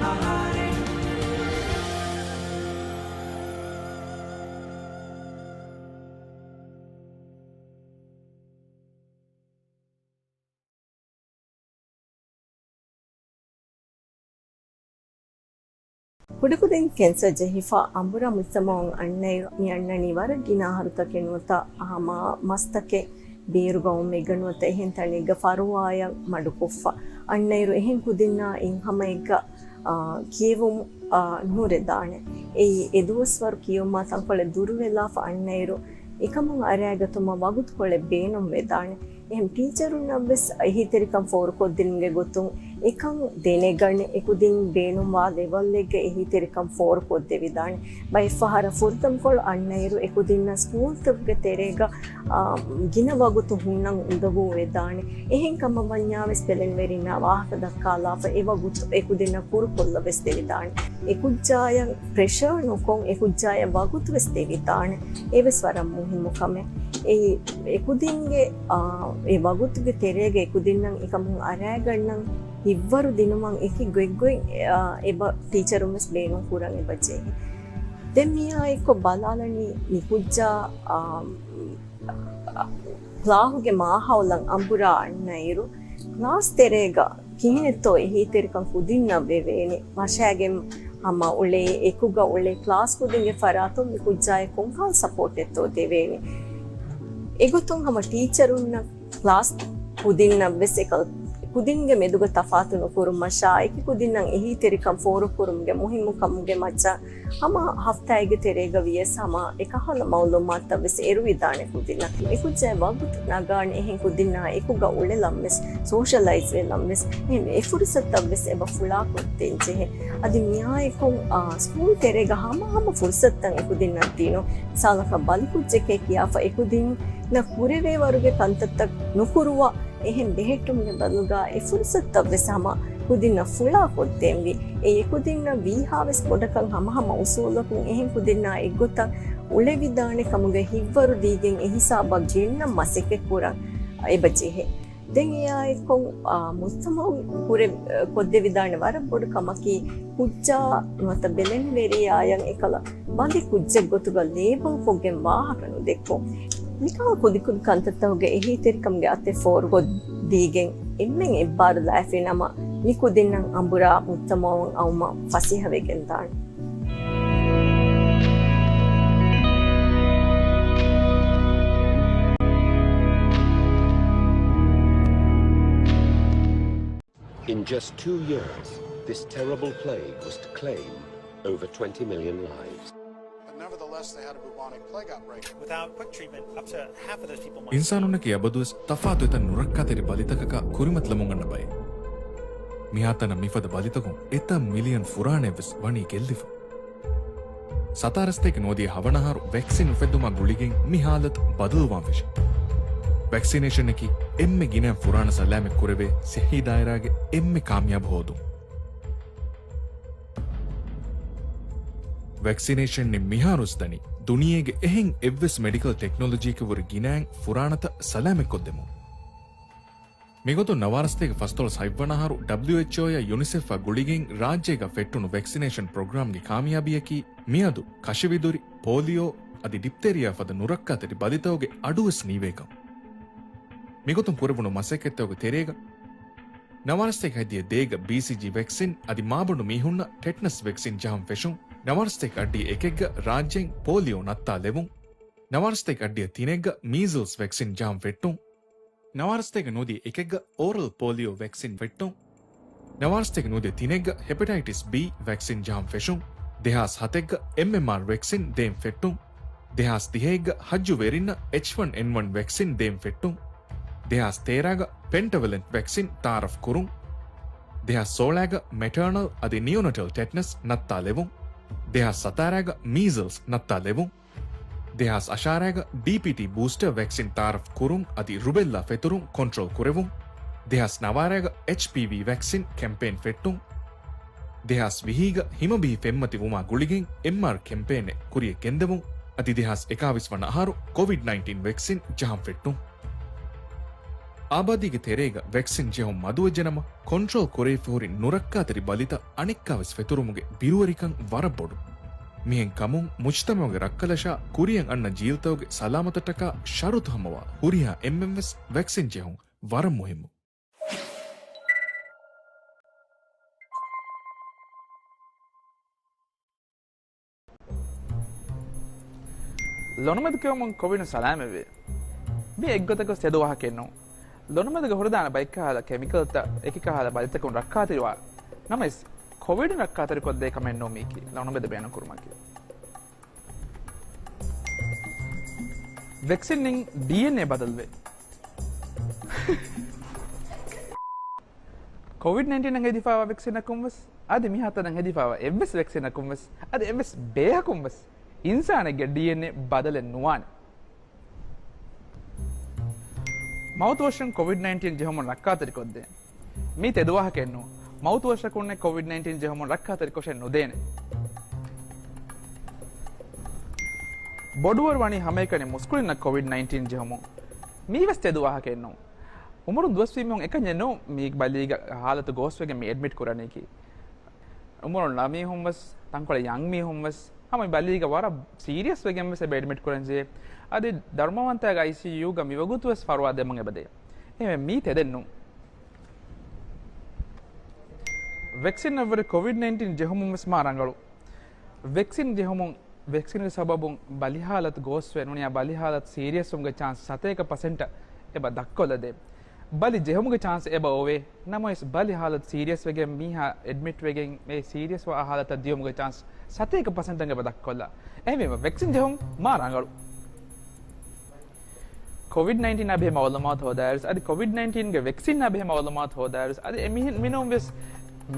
ކުޑަކުދިން ކެންސަރ ޖެހިފަ އަނބުރާ މުޖްތަމަޢުން އަންނައިރު މި އަންނަނީ ވަރަށް ގިނަ އަހަރުތަކެއް ނުވަތަ ހަމަ މަސްތަކެއް ބޭރުގަ އޮންމެއްގަ ނުވަތަ އެހެން ތަނެއްގަ ފަރުވާއަށް މަޑުކޮށްފަ އަންނައިރު އެހެން ކުދިންނާ އިން ހަމައެއްގަ، އާ، ކިޔެވުމު، އާ، ނުހުރެދާނެ. އެއީ އެ ދުވަސްވަރު ކިޔެވުމާ ތަންކޮޅެއް ދުރުވެލާފަ އަންނައިރު އެކަމުން އަރައިގަތުމަށް ވަގުތުކޮޅެއް ބޭނުންވެދާނެ. އެހެން ޓީޗަރުންނަށްވެސް އެހީތެރިކަން ފޯރުކޮށްދިނުމުގެ ގޮތުން އެކަން ދެނެގަނެ، އެކުދިން ބޭނުންވާ ލެވަލްއެއްގަ އެހީތެރިކަން ފޯރުކޮށްދެވިދާނެ. ބައެއްފަހަރަށް ފުރަތަމަކޮޅު އަންނައިރު އެކުދިންނަށް ސްކޫލްތަކުގެ ތެރޭގަ، އާ، ގިނަ ވަގުތު ހުންނަން އުނދަގޫވެދާނެ. އެހެން ކަމަށް ވަންޏާވެސް ބެލެނިވެރިންނާ ވާހަކަ ދައްކާލާފަ އެ ވަގުތު އެކުދިންނަށް ކުރުކޮށްލަވެސް ދެވިދާނެ. އެ ކުއްޖާޔަށް ޕްރެޝަރ ނުކޮށް، އެ ކުއްޖާޔަށް ވަގުތުވެސް ދެވިދާނެ. އެވެސް ވަރަށް މުހިއްމު ކަމެއް. އެއީ، އެކުދިންގެ، އާ، އެ ވަގުތުގެ ތެރޭގަ އެކުދިންނަށް އެކަމުން އަރައިގަންނަން ހިތްވަރު ދިނުމަށް އެކި ގޮތްގޮތް، އާ، އެބަ ޓީޗަރުންވެސް ބޭނުން ކުރަން އެބަ ޖެހޭ. ދެން މިއާ އެއްކޮށް ބަލާލަނީ މި ކުއްޖާ، އާ، ކްލާހުގެ މާހައުލަށް އަނބުރާ އަންނައިރު، ކްލާސް ތެރޭގަ ކިހިނެއްތޯ އެހީތެރިކަން ކުދިންނަށް ވެވޭނެ؟ ވަށައިގެން ހަމަ އުޅޭ، އެކުގަ އުޅޭ ކްލާސް ކުދިންގެ ފަރާތުން މި ކުއްޖާއަށް ކޮންކަހަލަ ސަޕޯޓެއްތޯ ދެވޭނެ؟ އެގޮތުން ހަމަ ޓީޗަރުންނަށް ކްލާސް ކުދިންނަށްވެސް އެކަލް ކުދިންގެ މެދުގަ ތަފާތު ނުކުރުމަށާއެކީ، ކުދިންނަށް އެހީތެރިކަން ފޯރުކުރުމުގެ މުހިއްމުކަމުގެ މައްޗަށް ހަމަ ހަފްތާއެއްގެ ތެރޭގަ ވިޔަސް ހަމަ އެކަހަލަ މައުލޫމާތުތައް ވެސް އެރުވިދާނެ ކުދިންނަށް. އެކުއްޖާއި ވަގުތު ނަގާނެ، އެހެން ކުދިންނާ އެކުގަ އުޅެލަން ވެސް، ސޯޝަލައިޒް ވެލަން ވެސް، އެހެން އެ ފުރުސަތުތައް ވެސް އެބަ ފުޅާކޮށްދޭން ޖެހޭ. އަދި މިއާއެކު، އާ، ސްކޫލް ތެރޭގަ ހަމަ ހަމަ ފުރުސަތުތައް އެކުދިންނަށް ދިނުން. މިސާލަކަށް ބަލިކުއްޖެކޭ ކިޔާފަ އެކުދިންނަށް ކުރެވޭ ވަރުގެ ކަންތައްތައް ނުކުރުވާ، އެހެން ބެހެއްޓުމުގެ ބަދަލުގަ އެ ފުރުސަތުތައް ވެސް ހަމަ ކުދިންނަށް ފުޅާ ކޮށްދޭންވީ. އެ އެކުދިންނަށް ވީހާވެސް ބޮޑަކަށް ހަމަހަމަ އުސޫލަކުން އެހެން ކުދިންނާ އެއްގޮތަށް އުޅެވިދާނެ ކަމުގެ ހިތްވަރު ދީގެން އެހިސާބަށް ގެންނަން މަސައްކަތް ކުރަން އެބަ ޖެހޭ. ދެން އެއާއެކު، އާ، މުޖްތަމަޢު ކުރެ-، ކޮށްދެވިދާނެ ވަރަށް ބޮޑު ކަމަކީ، ކުއްޖާ ނުވަތަ ބެލެނިވެރިޔާއަށް އެކަލަ ބަލި ކުއްޖެއް ގޮތުގަ ލޭބަލް ކޮށްގެން ވާހަކަ ނުދެއްކުން. މިކަހަލަ ކުދިކުދި ކަންތައްތަކުގެ އެހީތެރިކަމުގެ އަތެއް ފޯރުކޮށްދީގެން އެންމެން އެއްބާރުލާފި ނަމަ، މި ކުދިންނަށް އަނބުރާ މުޖްތަމަޢުން އައުމަށް ފަސޭހަވެގެންދާނެ. In just two years, this terrible plague was to claim over twenty million lives. But nevertheless, they had a bubonic plague outbreak. Without quick treatment, up to half of those people might އިންސާނުންނަކީ އަބަދުވެސް ތަފާތު އެތައް ނުރައްކާތެރި ބަލިތަކަކާ ކުރިމަތިލަމުން އަންނަ ބައެއް. މިހާތަނަށް މިފަދަ ބަލިތަކުން އެތައް މިލިއަން ފުރާނައެއްވެސް ވަނީ ގެއްލިފަ. ސަތާރަ ސަތޭކަ ނުވަދިހަ ހަވަނަ އަހަރު ވެކްސިން އުފެއްދުމާ ގުޅިގެން މި ހާލަތު ބަދަލުވާން ފެށި. ވެކްސިނޭޝަނަކީ އެންމެ ގިނައިން ފުރާނަ ސަލާމަތް ކުރެވޭ ސިއްހީ ދާއިރާގެ އެންމެ ކާމިޔާބު ހޯދުން. ވެކްސިނޭޝަން މިހާރުވެސް ދަނީ ދުނިޔޭގެ އެހެން އެއްވެސް މެޑިކަލް ޓެކްނޮލޮޖީއެއްގެ ވުރެ ގިނައިން ފުރާނަތައް ސަލާމަތްކޮށްދެމުން. މިގޮތުން ނަވާރަ ސަތޭކަ ފަސްދޮޅަސް ހަތްވަނަ އަހަރު ޑަބްލިއުއެޗްއޯއާ ޔުނިސެފްއާ ގުޅިގެން ރާއްޖޭގަ ފެއްޓުނު ވެކްސިނޭޝަން ޕްރޮގްރާމްގެ ކާމިޔާބީއަކީ މިއަދު ކަށިވިދުރި، ޕޯލިއޯ އަދި ޑިޕްތޭރިއާ ފަދަ ނުރައްކާތެރި ބަލިތަކުގެ އަޑުވެސް ނީވޭކަން. މިގޮތުން ކުރެވުނު މަސައްކަތްތަކުގެ ތެރޭގަ ނަވާރަ ސަތޭކަ ހަތްދިހަ ދޭގަ ބީސީޖީ ވެކްސިން އަދި މާބަނޑު މީހުންނަށް ޓެޓްނަސް ވެކްސިން ޖަހަން ފެށުން، ނަވާރަ ސަތޭކަ އަށްޑިހަ އެކެއްގަ ރާއްޖޭން ޕޯލިއޯ ނައްތާލެވުން، ނަވާރަ ސަތޭކަ އަށްޑިހަ ތިނެއްގަ މީޒަލްސް ވެކްސިން ޖަހަން ފެއްޓުން، ނަވާރަ ސަތޭކަ ނުވަދިހަ އެކެއްގަ އޯރަލް ޕޯލިއޯ ވެކްސިން ފެއްޓުން، ނަވާރަ ސަތޭކަ ނުވަދިހަ ތިނެއްގަ ހެޕެޓައިޓިސް ބީ ވެކްސިން ޖަހަން ފެށުން، ދެހާސް ހަތެއްގަ އެމްއެމްއާރް ވެކްސިން ދޭން ފެއްޓުން، ދެހާސް ދިހައެއްގަ ހައްޖު ވެރިންނަށް އެޗް ވަން އެން ވަން ވެކްސިން ދޭން ފެއްޓުން، ދެހާސް ތޭރަގަ ޕެންޓަވެލެންޓް ވެކްސިން ތައާރަފް ކުރުން، ދެހާސް ސޯޅަގަ މެޓާނަލް އަދި ނިއޯނަޓަލް ޓެޓްނަސް ނައްތާލެވުން، ދެހާސް ސަތާރަގަ މީޒަލްސް ނައްތާލެވުން، ދެހާސް އަށާރަގަ ޑީޕީޓީ ބޫސްޓަ ވެކްސިން ތައާރަފް ކުރުން އަދި ރުބެއްލާ ފެތުރުން ކޮންޓްރޯލް ކުރެވުން، ދެހާސް ނަވާރަގަ އެޗްޕީވީ ވެކްސިން ކެމްޕޭން ފެއްޓުން، ދެހާސް ވިހީގަ ހިމަބިހި ފެންމަތި ވުމާ ގުޅިގެން އެމްއާރް ކެމްޕޭނެއް ކުރިޔަށް ގެންދެވުން، އަދި ދެހާސް އެކާވީސް ވަނަ އަހަރު ކޮވިޑް ނައިންޓީން ވެކްސިން ޖަހަން ފެއްޓުން. އާބާދީގެ ތެރޭގަ ވެކްސިން ޖެހުން މަދުވެއްޖެނަމަ، ކޮންޓްރޯލް ކުރެވިފަ ހުރި ނުރައްކާތެރި ބަލިތައް އަނެއްކާވެސް ފެތުރުމުގެ ބިރުވެރިކަން ވަރަށް ބޮޑު. މިހެން ކަމުން މުޖްތަމަޢުގެ ރައްކަލަށާ ކުރިއަށް އަންނަ ޖީލްތަކުގެ ސަލާމަތަށްޓަކާ ޝަރުތު ހަމަވާ ހުރިހާ އެންމެންވެސް ވެކްސިން ޖެހުން ވަރަށް މުހިއްމު. ލޮނުމެދު ކެއުމުން ކޮވިޑުން ސަލާމަތްވޭ. މީ އެއްގޮތަކަށް ތެދު ވާހަކައެއް ނޫން. ލޮނުމެދުގަ ހުރެދާނެ ބައެއްކަހަލަ ކެމިކަލްތައް އެކިކަހަލަ ބަލިތަކުން ރައްކާތެރިވާ. ނަމަވެސް، ކޮވިޑުން ރައްކާތެރިކޮށްދޭ ކަމެއް ނޫން މީކީ، ލޮނުމެދު ބޭނުންކުރުމަކީ. ވެކްސިންއިން ޑީއެންއޭ ބަދަލުވޭ. ކޮވިޑް ނައިންޓީނަށް ހެދިފައިވާ ވެކްސިނަކުންވެސް، އަދި މިހާތަނަށް ހެދިފައިވާ އެއްވެސް ވެކްސިނަކުންވެސް، އަދި އެއްވެސް ބޭހަކުންވެސް، އިންސާނެއްގެ ޑީއެންއޭ ބަދަލެއް ނުވާނެ. މައުތުވަށުން ކޮވިޑް ނައިންޓީން ޖެހުމުން ރައްކާތެރިކޮށްދޭން. މީ ތެދުވާހަކައެއް ނޫން. މައުތުވަށަކުންނެއް ކޮވިޑް ނައިންޓީން ޖެހުމުން ރައްކާތެރިކޮށެއް ނުދޭނެ. ބޮޑުވަރު ވަނީ ހަމައެކަނި މުސްކުޅިންނަށް ކޮވިޑް ނައިންޓީން ޖެހުމުން. މީވެސް ތެދުވާހަކައެއް ނޫން. އުމުރުން ދުވަސްވީމީހުން އެކަންޏެއް ނޫން މީ ބަލީގަ ހާލަތު ގޯސްވެގެން މި އެޑްމިޓް ކުރަނީކީ. އުމުރުން ޅަ މީހުން ވެސް، ތަންކޮޅެއް ޔަންގް މީހުން ވެސް، ހަމަ މި ބަލީގަ ވަރަށް ސީރިއަސް ވެގެން ވެސް އެބަ އެޑްމިޓް ކުރަންޖެހޭ. އަދި ދަރުމަވަންތައިގެ އައިސީޔޫގަ މިވަގުތު ވެސް ފަރުވާ ދެމުން އެބަދޭ. އެހެންވެ މީ ތެދެއް ނޫން. ވެކްސިންއަށްވުރެ ކޮވިޑް ނައިންޓީން ޖެހުމުން ވެސް މާ ރަނގަޅު. ވެކްސިން ޖެހުމުން، ވެކްސިންގެ ސަބަބުން ބަލިހާލަތު ގޯސްވެ ނޫނިޔާ ބަލިހާލަތު ސީރިއަސްވުމުގެ ޗާންސް ސަތޭކަ ޕަސެންޓަށް އެބަ ދަށްކޮށްލަދޭ. ބަލި ޖެހުމުގެ ޗާންސް އެބަ އޮވޭ. ނަމަވެސް، ބަލި ހާލަތު ސީރިއަސް ވެގެން މީހާ އެޑްމިޓް ވެގެން އެ ސީރިއަސް ވާ ހާލަތަށް ދިޔުމުގެ ޗާންސް ސަތޭކަ ޕަސެންޓަށް އެބަ ދަށްކޮށްލާ. އެހެންވީމަ، ވެކްސިން ޖެހުން މާ ރަނގަޅު. ކޮވިޑް ނައިންޓީނާ ބެހޭ މައުލޫމާތު ހޯދާއިރުސް، އަދި ކޮވިޑް ނައިންޓީންގެ ވެކްސިންއާ ބެހޭ މައުލޫމާތު ހޯދާއިރުސް، އަދި އެ މި-، މިނޫން ވެސް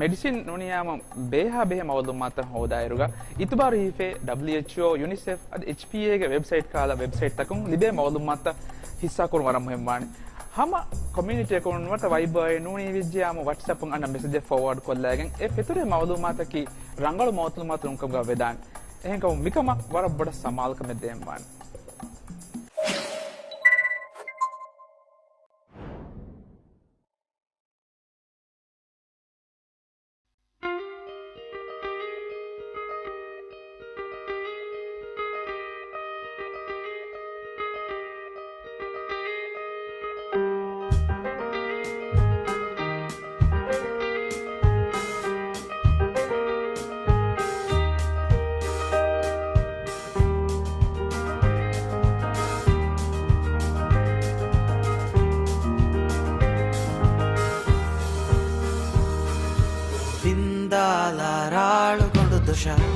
މެޑިސިން ނޫނިޔާމަ ބޭހާ ބެހޭ މައުލޫމާތަށް ހޯދާއިރުގަ، އިތުބާރު ހިފޭ ޑަބްލިއުއެޗްއޯ، ޔުނިސެފް އަދި އެޗްޕީއޭގެ ވެބްސައިޓް ކަހަލަ ވެބްސައިޓްތަކުން ލިބޭ މައުލޫމާތުތައް ހިއްސާކުރުން ވަރަށް މުހިންމުވާނެ. ހަމަ ކޮމިއުނިޓީއަކުން ނުވަތަ ވައިބާއެއް ނޫނީ ވިއްޖެޔާމު ވަޓްސަޕުން އަންނަ މެސެޖެއް ފޯވާޑް ކޮށްލައިގެން އެ ފެތުރޭ މައުލޫމާތަކީ ރަނގަޅު މައުލޫމާތު ނޫންކަމުގަ ވެދާނެ. އެހެންކަމުން މިކަމަށް ވަރަށް ބޮޑަށް ސަމާލުކަމެއް ދޭންވާނެ. ބިންދާލާ ރާޅު ގޮނޑު ދޮށަށް،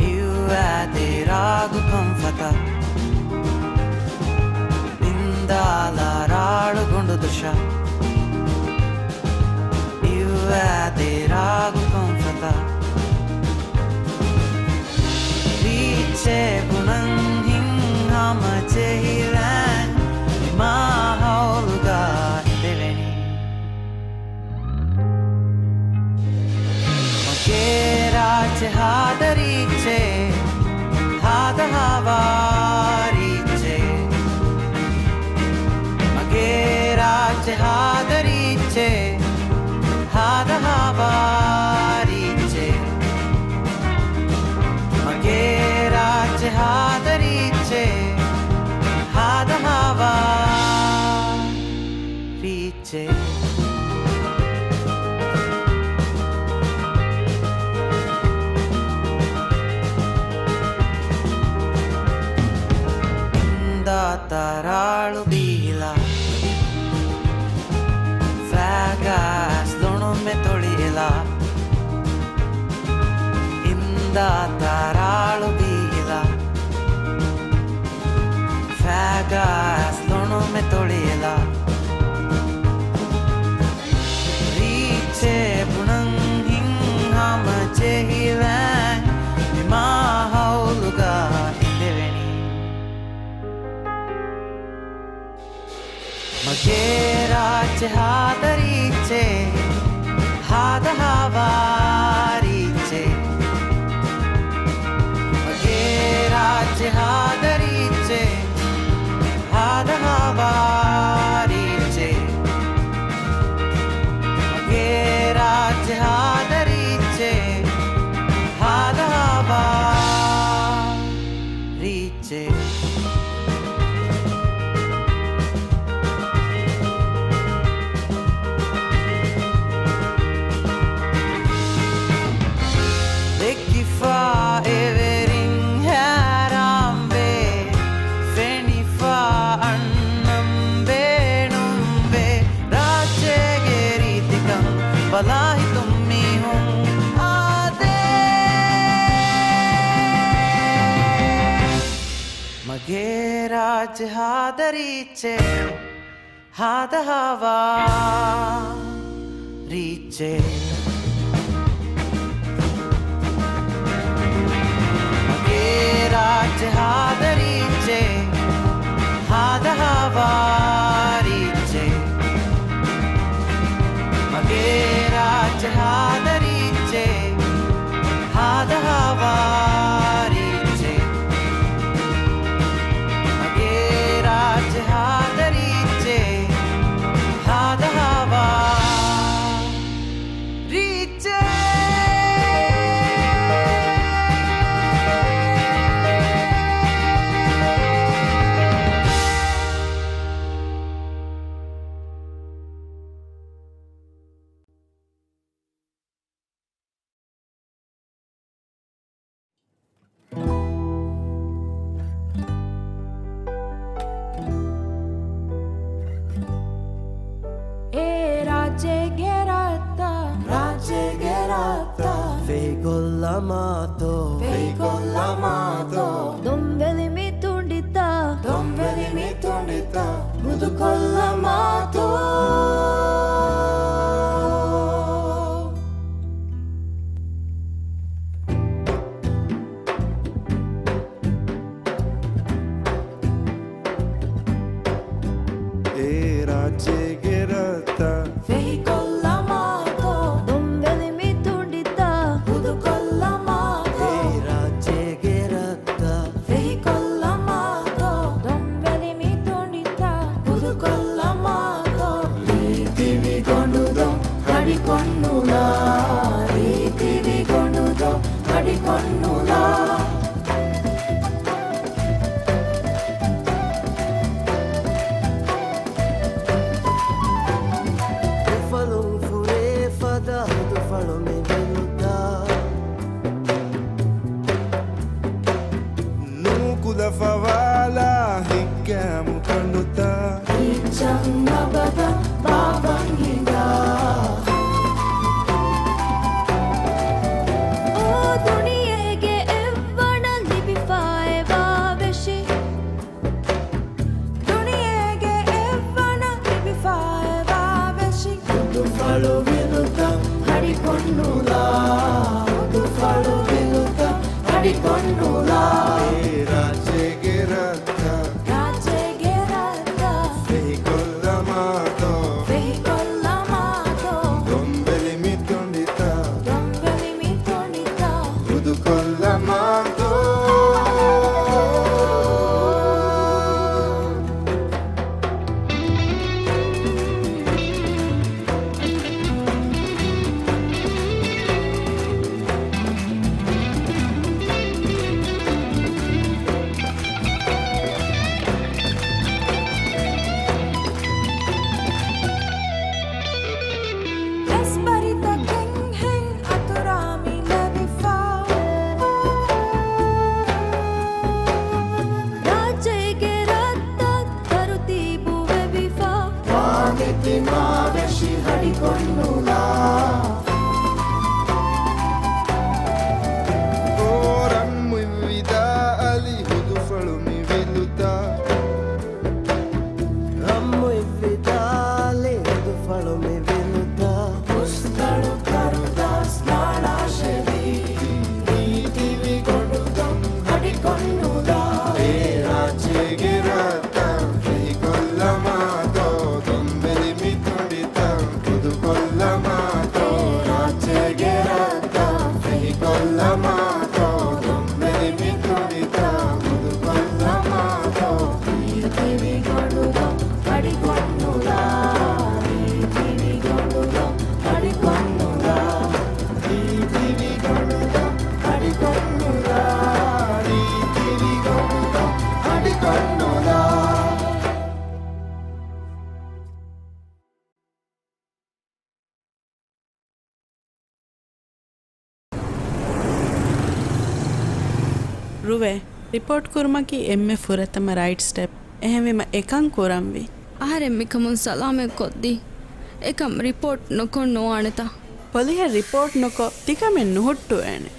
އިއްވާތި ރާގު ކަންފަތަށް. ބިންދާލާ ރާޅު ގޮނޑު ދޮށަށް، އިއްވާތި ރާގު ކަންފަތަށް. ރީއްޗޭ ބުނަން ހިތްހަމަޖެހިލާން މާ ހައުލުގަ ދެވެނީ. މަގޭ ރާއްޖެ ހާދަ ރީއްޗޭ، ހާދަ ހާވާ ރީއްޗޭ. މަގޭ ރާއްޖެ ހާދަ ރީއްޗޭ، ހާދަ ހާވާ ރީއްޗޭ. މަގޭ ރާއްޖެ ހާދަ ރީއްޗޭ، ހާދަ ހާވާ ރީއްޗޭ. އިންދާތާ ރާޅު ބީހިލާ، ފައިގާސް ލޮނުމެ ތޮޅިއެލާ. އިންދާތާ ރާޅު ބީހިލާ، ފައިގާސް ލޮނުމެ ތޮޅިއެލާ. ރީއްޗޭ ބުނަން ހިތްހަމަޖެހިލާން މި މާ ހައުލުގަ ދެވެނީ. މަގޭ ރާއްޖެ ހާދަ ރީއްޗޭ، ހާދަ ހާވާ ރީއްޗޭ. މަގޭ ރާއްޖެ ހާދަ ރީއްޗޭ، ހާދަ ހާވާ ރީއްޗޭ. މަގޭ ރާއްޖެ ހާދަ ރީއްޗޭ، ހާދަ ހާވާ ރީއްޗޭ. ދެއްކިފާ އެވެރިން ހައިރާންވޭ، ފެނިފާ އަންނަން ބޭނުންވޭ، ރާއްޖޭގެ ރީތިކަން ބަލާ ހިތުން މީހުން އާދޭ. މަގޭ ރާއްޖެ ހާދަ ރީއްޗޭ، ހާދަ ހާވާ ރީއްޗޭ. މަގޭ ރާއްޖެ ހާދަ ރީއްޗޭ، ހާދަ ހާވާ ރީއްޗޭ. މަގޭ ރާއްޖެ ހާދަ ރީއްޗޭ، ހާދަ ހާވާ ރީއްޗޭ. މަގޭ ރާއްޖެ ހާދަ ރީއްޗޭ، ހާދަ ހާވާ ރީއްޗޭ. ކޮށްލަމާތޯ؟ ފެހިކޮށްލަމާތޯ؟ ދޮންވެލި މި ތުނޑިތައް، ދޮންވެލި މި ތުނޑިތައް، މުދުކޮށްލަމާތޯ؟ އޭ ރާއްޖޭގެ ރަށްތައް، ފެހިކޮށްލަމާތޯ؟ ދޮންވެލި މި ތުނޑިތައް، ހުދުކޮށްލަމާތޯ؟ އޭ ރާއްޖޭގެ ރަށްތައް، ފެހިކޮށްލަމާތޯ؟ ދޮންވެލި މި ތުނޑިތައް، ހުދުކޮށްލަމާތޯ؟ ރީތިވި ގޮނޑުދޮށް ހަޑިކޮށްނުލާ، ރީތިވި ގޮނޑުދޮށް ހަޑިކޮށްނުލާ. އުފަލުން ފުރޭ ފަދަ ހުދުފަޅު މި ވިލުތައް. ނޫކުލަ ފަވާލާ ހިތްގައިމު ކަނޑުތައް. ހިތްޗަން އަބަދަށް ބާއްވަން ހިނގާ. އޯ ދުނިޔޭގެ އެއްވަނަ ލިބިފައިވާ ވެށި. ދުނިޔޭގެ އެއްވަނަ ލިބިފައިވާ ވެށި. ހުދުފަޅު ވިލުތައް ހަޑިކޮށްނުލާ. ހުދުފަޅު ވިލުތައް ހަޑިކޮށްނުލާ. އޭ ރާއްޖޭގެ ރަށްތައް. ރާއްޖޭގެ ރަށްތައް. ފެހިކޮށްލަމާތޯ. ފެހިކޮށްލަމާތޯ. ދޮންވެލި މި ތުނޑިތައް. ދޮންވެލި މި ތުނޑިތައް. ހުދުކޮށްލަމާތޯ. އެސްބަރިތަކެއްހެން އަތުރާ މި ލެވިފަ. ރާއްޖޭގެ ރަށްތައް ތަރުތީބު ވެވިފަ. ވާނެތި މާ ވެށި ހަޑިކޮށްނުލާ. އޯ ރަންމުއި ވިދާ އަލި ހުދުފަޅު މި ވިލުތައް. ރަންމުއި ވިދާ އަލި ހުދުފަޅު މި ވިލުތައް. ކުސްތަޅު ކަރުދާސް ނާޅާށެވި. ރީތިވި ގޮނޑުދޮށް ހަޑިކޮށްނުލާ. އޭ ރާއްޖޭގެ ރަށްތައް ފެހިކޮށްލަމާތޯ. ދޮންވެލި މި ތުނޑިތައް ހުދުކޮށްލަމާތޯ. ރާއްޖޭގެ ރަށްތައް ފެހިކޮށްލަމާތޯ. ދޮންވެލި މި ތުނޑިތައް ހުދުކޮށްލަމާތޯ. ރީތިވި ގޮނޑުދޮށް ހަޑިކޮށްނުލާ. ރީތިވި ގޮނޑުދޮށް ހަޑިކޮށްނުލާ. ރީތިވި ގޮނޑުދޮށް ހަޑިކޮށްނުލާ. ރީތިވި ގޮނޑުދޮށް ހަޑިކޮށްނުލާ. ރުވޭ، ރިޕޯޓް ކުރުމަކީ އެންމެ ފުރަތަމަ ރައިޓް ސްޓެޕް. އެހެންވީމަ އެކަން ކުރަންވީ. އަހަރެން މިކަމުން ސަލާމަތް ކޮށްދީ. އެކަން ރިޕޯޓް ނުކޮށް ނުވާނެތަ؟ ޕޮލިހަށް ރިޕޯޓް ނުކޮށް ތިކަމެއް ނުހުއްޓުވޭނެ.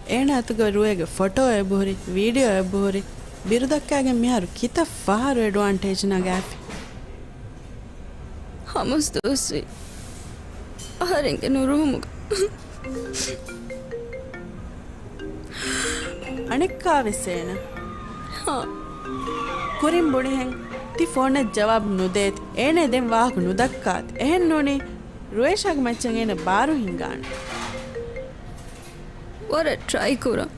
އޭނަ އަތުގަ ރުވޭގެ ފޮޓޯ އެބަހުރި، ވީޑިއޯ އެބަހުރި، ބިރުދައްކާގެން މިހާރު ކިތައް ފަހަރު އެޑްވާންޓޭޖް ނަގާފި. ހަމަސް ދުވަސްވީ އަހަރެންގެ ނުރުހުމުގަ. އަނެއްކާވެސް އޭނަ. ހާ. ކުރިން ބުނިހެން ތި ފޯނަށް ޖަވާބު ނުދޭތި. އޭނަ ދެން ވާހަކަ ނުދައްކާތި. އެހެން ނޫނީ ރުވޭޝާގެ މައްޗަށް އޭނަ ބާރު ހިންގާނެ. ވަރަށް ޓްރައި ކުރަން.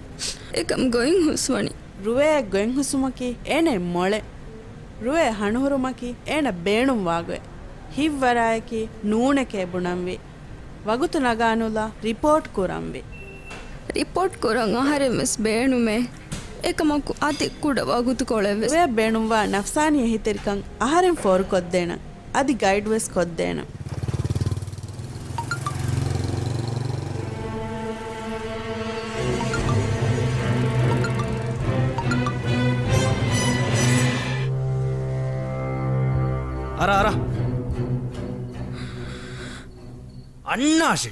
އެކަމް ގޮތް ހުސްވަނީ. ރުވޭ ގޮތް ހުސުމަކީ އޭނަ މޮޅެ. ރުވޭ ހަނުހުރުމަކީ އޭނަ ބޭނުންވާ ގޮތް. ހިތްވަރާއެކީ ނޫނެކޭ ބުނަންވީ. ވަގުތު ނަގާނުލާ ރިޕޯޓް ކުރަންވީ. ރިޕޯޓް ކުރަން އަހަރެން ވެސް ބޭނުމޭ. އެކަމަކު އަދި ކުޑަ ވަގުތުކޮޅެއް ވެސް. ރުވޭ ބޭނުންވާ ނަފްސާނީ އެހީތެރިކަން އަހަރެން ފޯރުކޮށްދޭނަން. އަދި ގައިޑް ވެސް ކޮށްދޭނަން. އަރާ، އަރާ. އަންނާށޭ.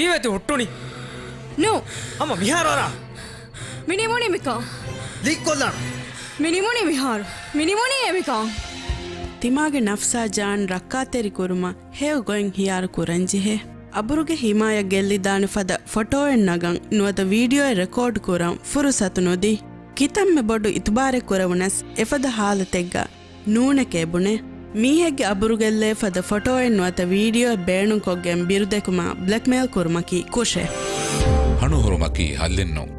ކީއްވެތި ހުއްޓުނީ؟ ނޫ. ހަމަ މިހާރު އަރާ. މި ނިމުނީ މިކާ. ލީކް ކޮށްލާނަ. މި ނިމުނީ މިހާރު. މި ނިމުނީ އެމިކާ. ތިމާގެ ނަފްސާ ޖާން ރައްކާތެރި ކުރުމަށް ހެޔޮ ގޮތް ހިޔާރު ކުރަން ޖެހޭ. އަބުރުގެ ހިމާޔަށް ގެއްލިދާނެ ފަދަ ފޮޓޯއެއް ނަގަން ނުވަތަ ވީޑިއޯއެއް ރެކޯޑް ކުރަން ފުރުސަތު ނުދީ. ކިތަންމެ ބޮޑު އިތުބާރެއް ކުރެވުނަސް އެފަދަ ހާލަތެއްގަ ނޫނެކޭ ބުނޭ. މީހެއްގެ އަބުރުގެއްލޭ ފަދަ ފޮޓޯއެއް ނުވަތަ ވީޑިއޯއެއް ބޭނުންކޮށްގެން ބިރުދެކުމާ ބްލެކްމެއިލް ކުރުމަކީ ކުށެއް. ހަނުހުރުމަކީ ހައްލެއް ނޫން.